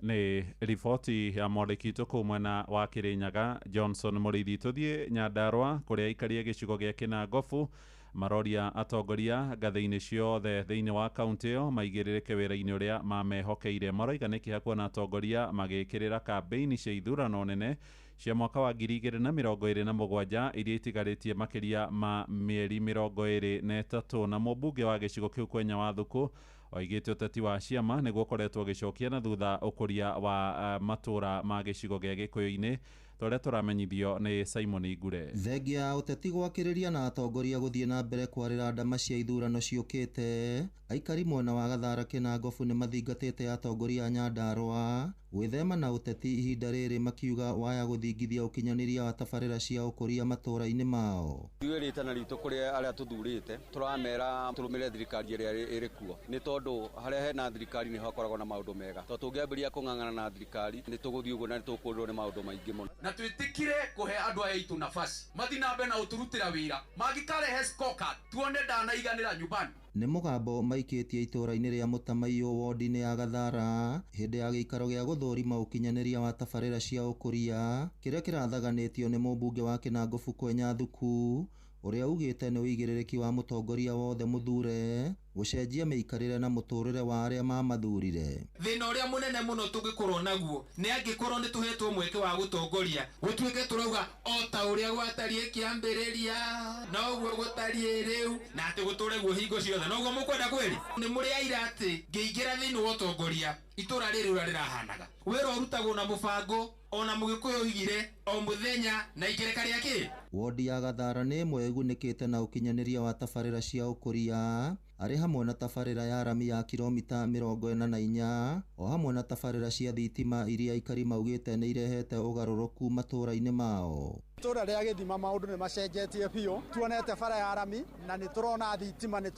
Nĩ riboti ya mwandĩki witũ kũu mwena wa Kĩrĩnyaga Johnson Mũrĩithi. Tũthiĩ Nyandarũa kũrĩa aikaria gĩcigo gĩa Kĩnangobu maroria atongoria ngathĩ-inĩ ciothe thĩinĩ wa kaunti ĩyo maigĩrĩrĩke wĩra-inĩ ũrĩa mamehokeire. Maroiga nĩ kĩeha kuona atongoria magĩkĩrĩra kambĩini cia ithurano nene cia mwaka wa 2027 iria itigarĩtie makĩria ma mĩeri 23. Na mũmbunge wa gĩcigo kĩu Kwenya wa Thuku oigĩte ũteti wa ciama nĩguo ũkoretwo ũgĩcokia na thutha ũkũria wa matũra ma gĩcigo gĩa Gĩkũyũ-inĩ, ta ũrĩa tũramenyithio nĩ Simon Ngure. Thengia ya ũteti gwakĩrĩria na atongoria gũthiĩ na mbere kwarĩra ndama cia ithurano ciũkĩte, aikari mwena wa Gathara Kĩnangobu nĩ mathingatĩte atongoria a Nyandarũa gwĩthema na ũteti ihinda rĩrĩ, makiuga waya gũthingithia ũkinyanĩria wa tabarĩra cia ũkũria matũra-inĩ mao. Ithuĩ rĩtana ritũ kũrĩ arĩa tũthurĩte tũramera tũrũmĩrĩre thirikari ĩrĩa ĩrĩ kuo, nĩ tondũ harĩa hena thirikari nĩho hakoragwo na maũndũ mega. Tondũ tũngĩambĩrĩria kũng'ang'ana na thirikari nĩ tũgũthiĩ ũguo na nĩ tũkũrĩrwo nĩ maũndũ maingĩ mũno. Na twĩtĩkire kũhe andũ aya aitũ nafasi mathi na mbere na ũtũrutĩra wĩra, mangĩkarehe scorecard tuone ndanaiganĩra nyumbani. Nĩ mũgambo maikĩtie itũra-inĩ rĩa Mũtamaiyũ wodi-inĩ ya Gathara hĩndĩ ya gĩikaro gĩa gũthũrima ũkinyanĩria wa tabarĩra cia ũkũria kĩrĩa kĩrathaganĩtio nĩ mũmbunge wa Kĩnangobu Kwenya Thuku, ũrĩa ugĩte nĩ ũigĩrĩrĩki wa mũtongoria wothe mũthure gũcenjia mĩikarĩre na mũtũrĩre wa arĩa mamathurire. Thĩna ũrĩa mũnene mũno tũngĩkorwo naguo nĩ angĩkorwo nĩ tũhetwo mweke wa gũtongoria gũtuĩke tũrauga o ta ũrĩa gwatariĩ kĩambĩrĩria noguo gũtariĩ rĩu, na atĩ gũtũre guo hingo ciothe noguo mũkwenda kweri. Nĩ mũrĩ aira atĩ ngĩingĩra thĩinĩ wa ũtongoria itũra rĩrĩ ũrĩa rĩrahanaga, wĩra ũrutagwo na mũbango ona mũgĩkũyũ oigire o mũthenya na ikereka rĩa kĩ. Wodi ya Gathara nĩ ĩmwe ĩgunĩkĩte na ũkinyanĩria wa tabarĩra cia ũkũria arĩ hamwe na tabarĩra ya rami ya kilomita 44 o hamwe na tabarĩra cia thitima iria aikari maugĩte nĩ irehete ũgarũrũku matũra-inĩ mao. Itũra rĩa Gĩthima maũndũ nĩ macenjetie biũ, tuonete bara ya rami na nĩ tũrona thitima nĩ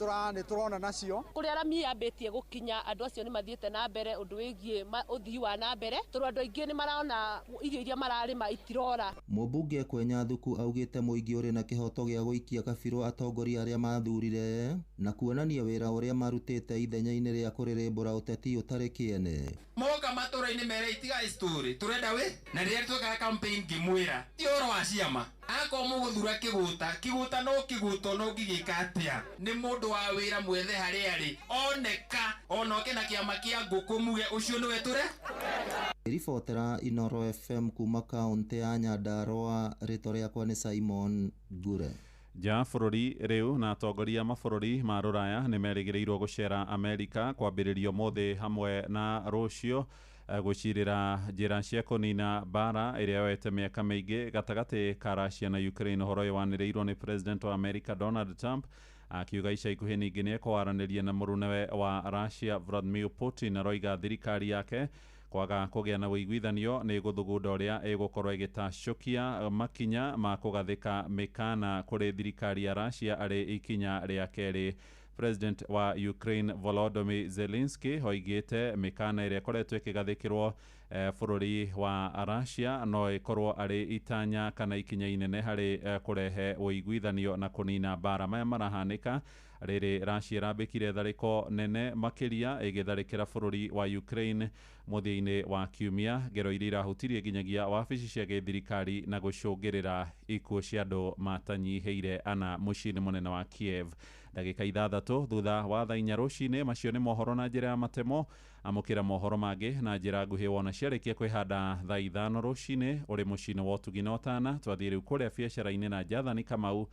tũrona nacio. Kũrĩa rami yambĩtie gũkinya andũ acio nĩ mathiĩte na mbere ũndũ wĩgiĩ ũthii wa na mbere, tondũ andũ aingĩ nĩ marona irio iria mararĩma itirora. Mũmbunge Kwenya Thuku augĩte mũingĩ ũrĩ na kĩhoto gĩa gũikia kabirũ atongoria arĩa mathurire na kuonania wĩra ũrĩa marutĩte ithenya-inĩ rĩa kũrĩrĩmbũra ũteti ũtarĩ kĩene. Moka matũra-inĩ mere itigai story tũrenda wĩ na rĩrĩa twekaga campaign ngĩmwĩra ti ũhoro wa ciama, akorwo mũgũthura kĩgũta kĩgũta no kĩgũta no ngĩgĩka atĩa, nĩ mũndũ wa wĩra mwethe harĩa arĩ oneka onoke na kĩama kĩa ngũkũ muge ũcio nĩwe tũre. Ribotera Inoro FM kuma kaunti ya Nyandarũa, rĩtwa rĩakwa nĩ Simon Ngure. Nja bũrũri rĩu na atongoria mabũrũri ma rũraya nĩ merĩgĩrĩirwo gũcera Amerika kwambĩrĩria ũmũthĩ hamwe na rũciũ gũcirĩra njĩra cia kũnina mbara ĩrĩa yoete mĩaka mĩingĩ gatagatĩ ka Russia na Ukraine. Ũhoro ũyũ wanĩrĩirwo nĩ President wa America Donald Trump akiuga ica ikuhĩ ningĩ nĩ ekwaranĩria na mũrũnewe wa Russia Vladimir Putin. Aroiga thirikari yake kwaga kũgĩa na ũiguithanio nĩ gũthugunda ũrĩa ĩgũkorwo ĩgĩtacũkia makinya ma kũgathĩka mĩkana kũrĩ thirikari ya Russia arĩ ikinya rĩa kerĩ. President wa Ukraine Volodymyr Zelensky oigĩte mĩkana ĩrĩa ĩkoretwo ĩkĩgathĩkĩrwo bũrũri wa Russia no ĩkorwo arĩ itanya kana ikinya inene harĩ kũrehe ũiguithanio na kũnina mbara. Maya marahanĩka rĩrĩ Russia ĩrambĩkire tharĩko nene makĩria ĩgĩtharĩkĩra bũrũri wa Ukraine mũthia-inĩ wa kiumia, ngero iria irahutirie nginyagia wabici cia gĩthirikari na gũcũngĩrĩra ikuũ cia andũ matanyihĩire ana mũciĩ-inĩ mũnene wa Kiev. Ndagĩka 6 thutha wa thaa 4 rũcinĩ. Macio nĩ mohoro na njĩra ya matemo. Amũkĩra mohoro mangĩ na njĩra nguhĩ wona ciarĩkia kwĩhanda thaa 5 rũcinĩ ũrĩ mũciĩ-inĩ wa ũtugi na ũtana. Twathiĩ rĩu kũrĩa biacara-inĩ na Jathani Kamau.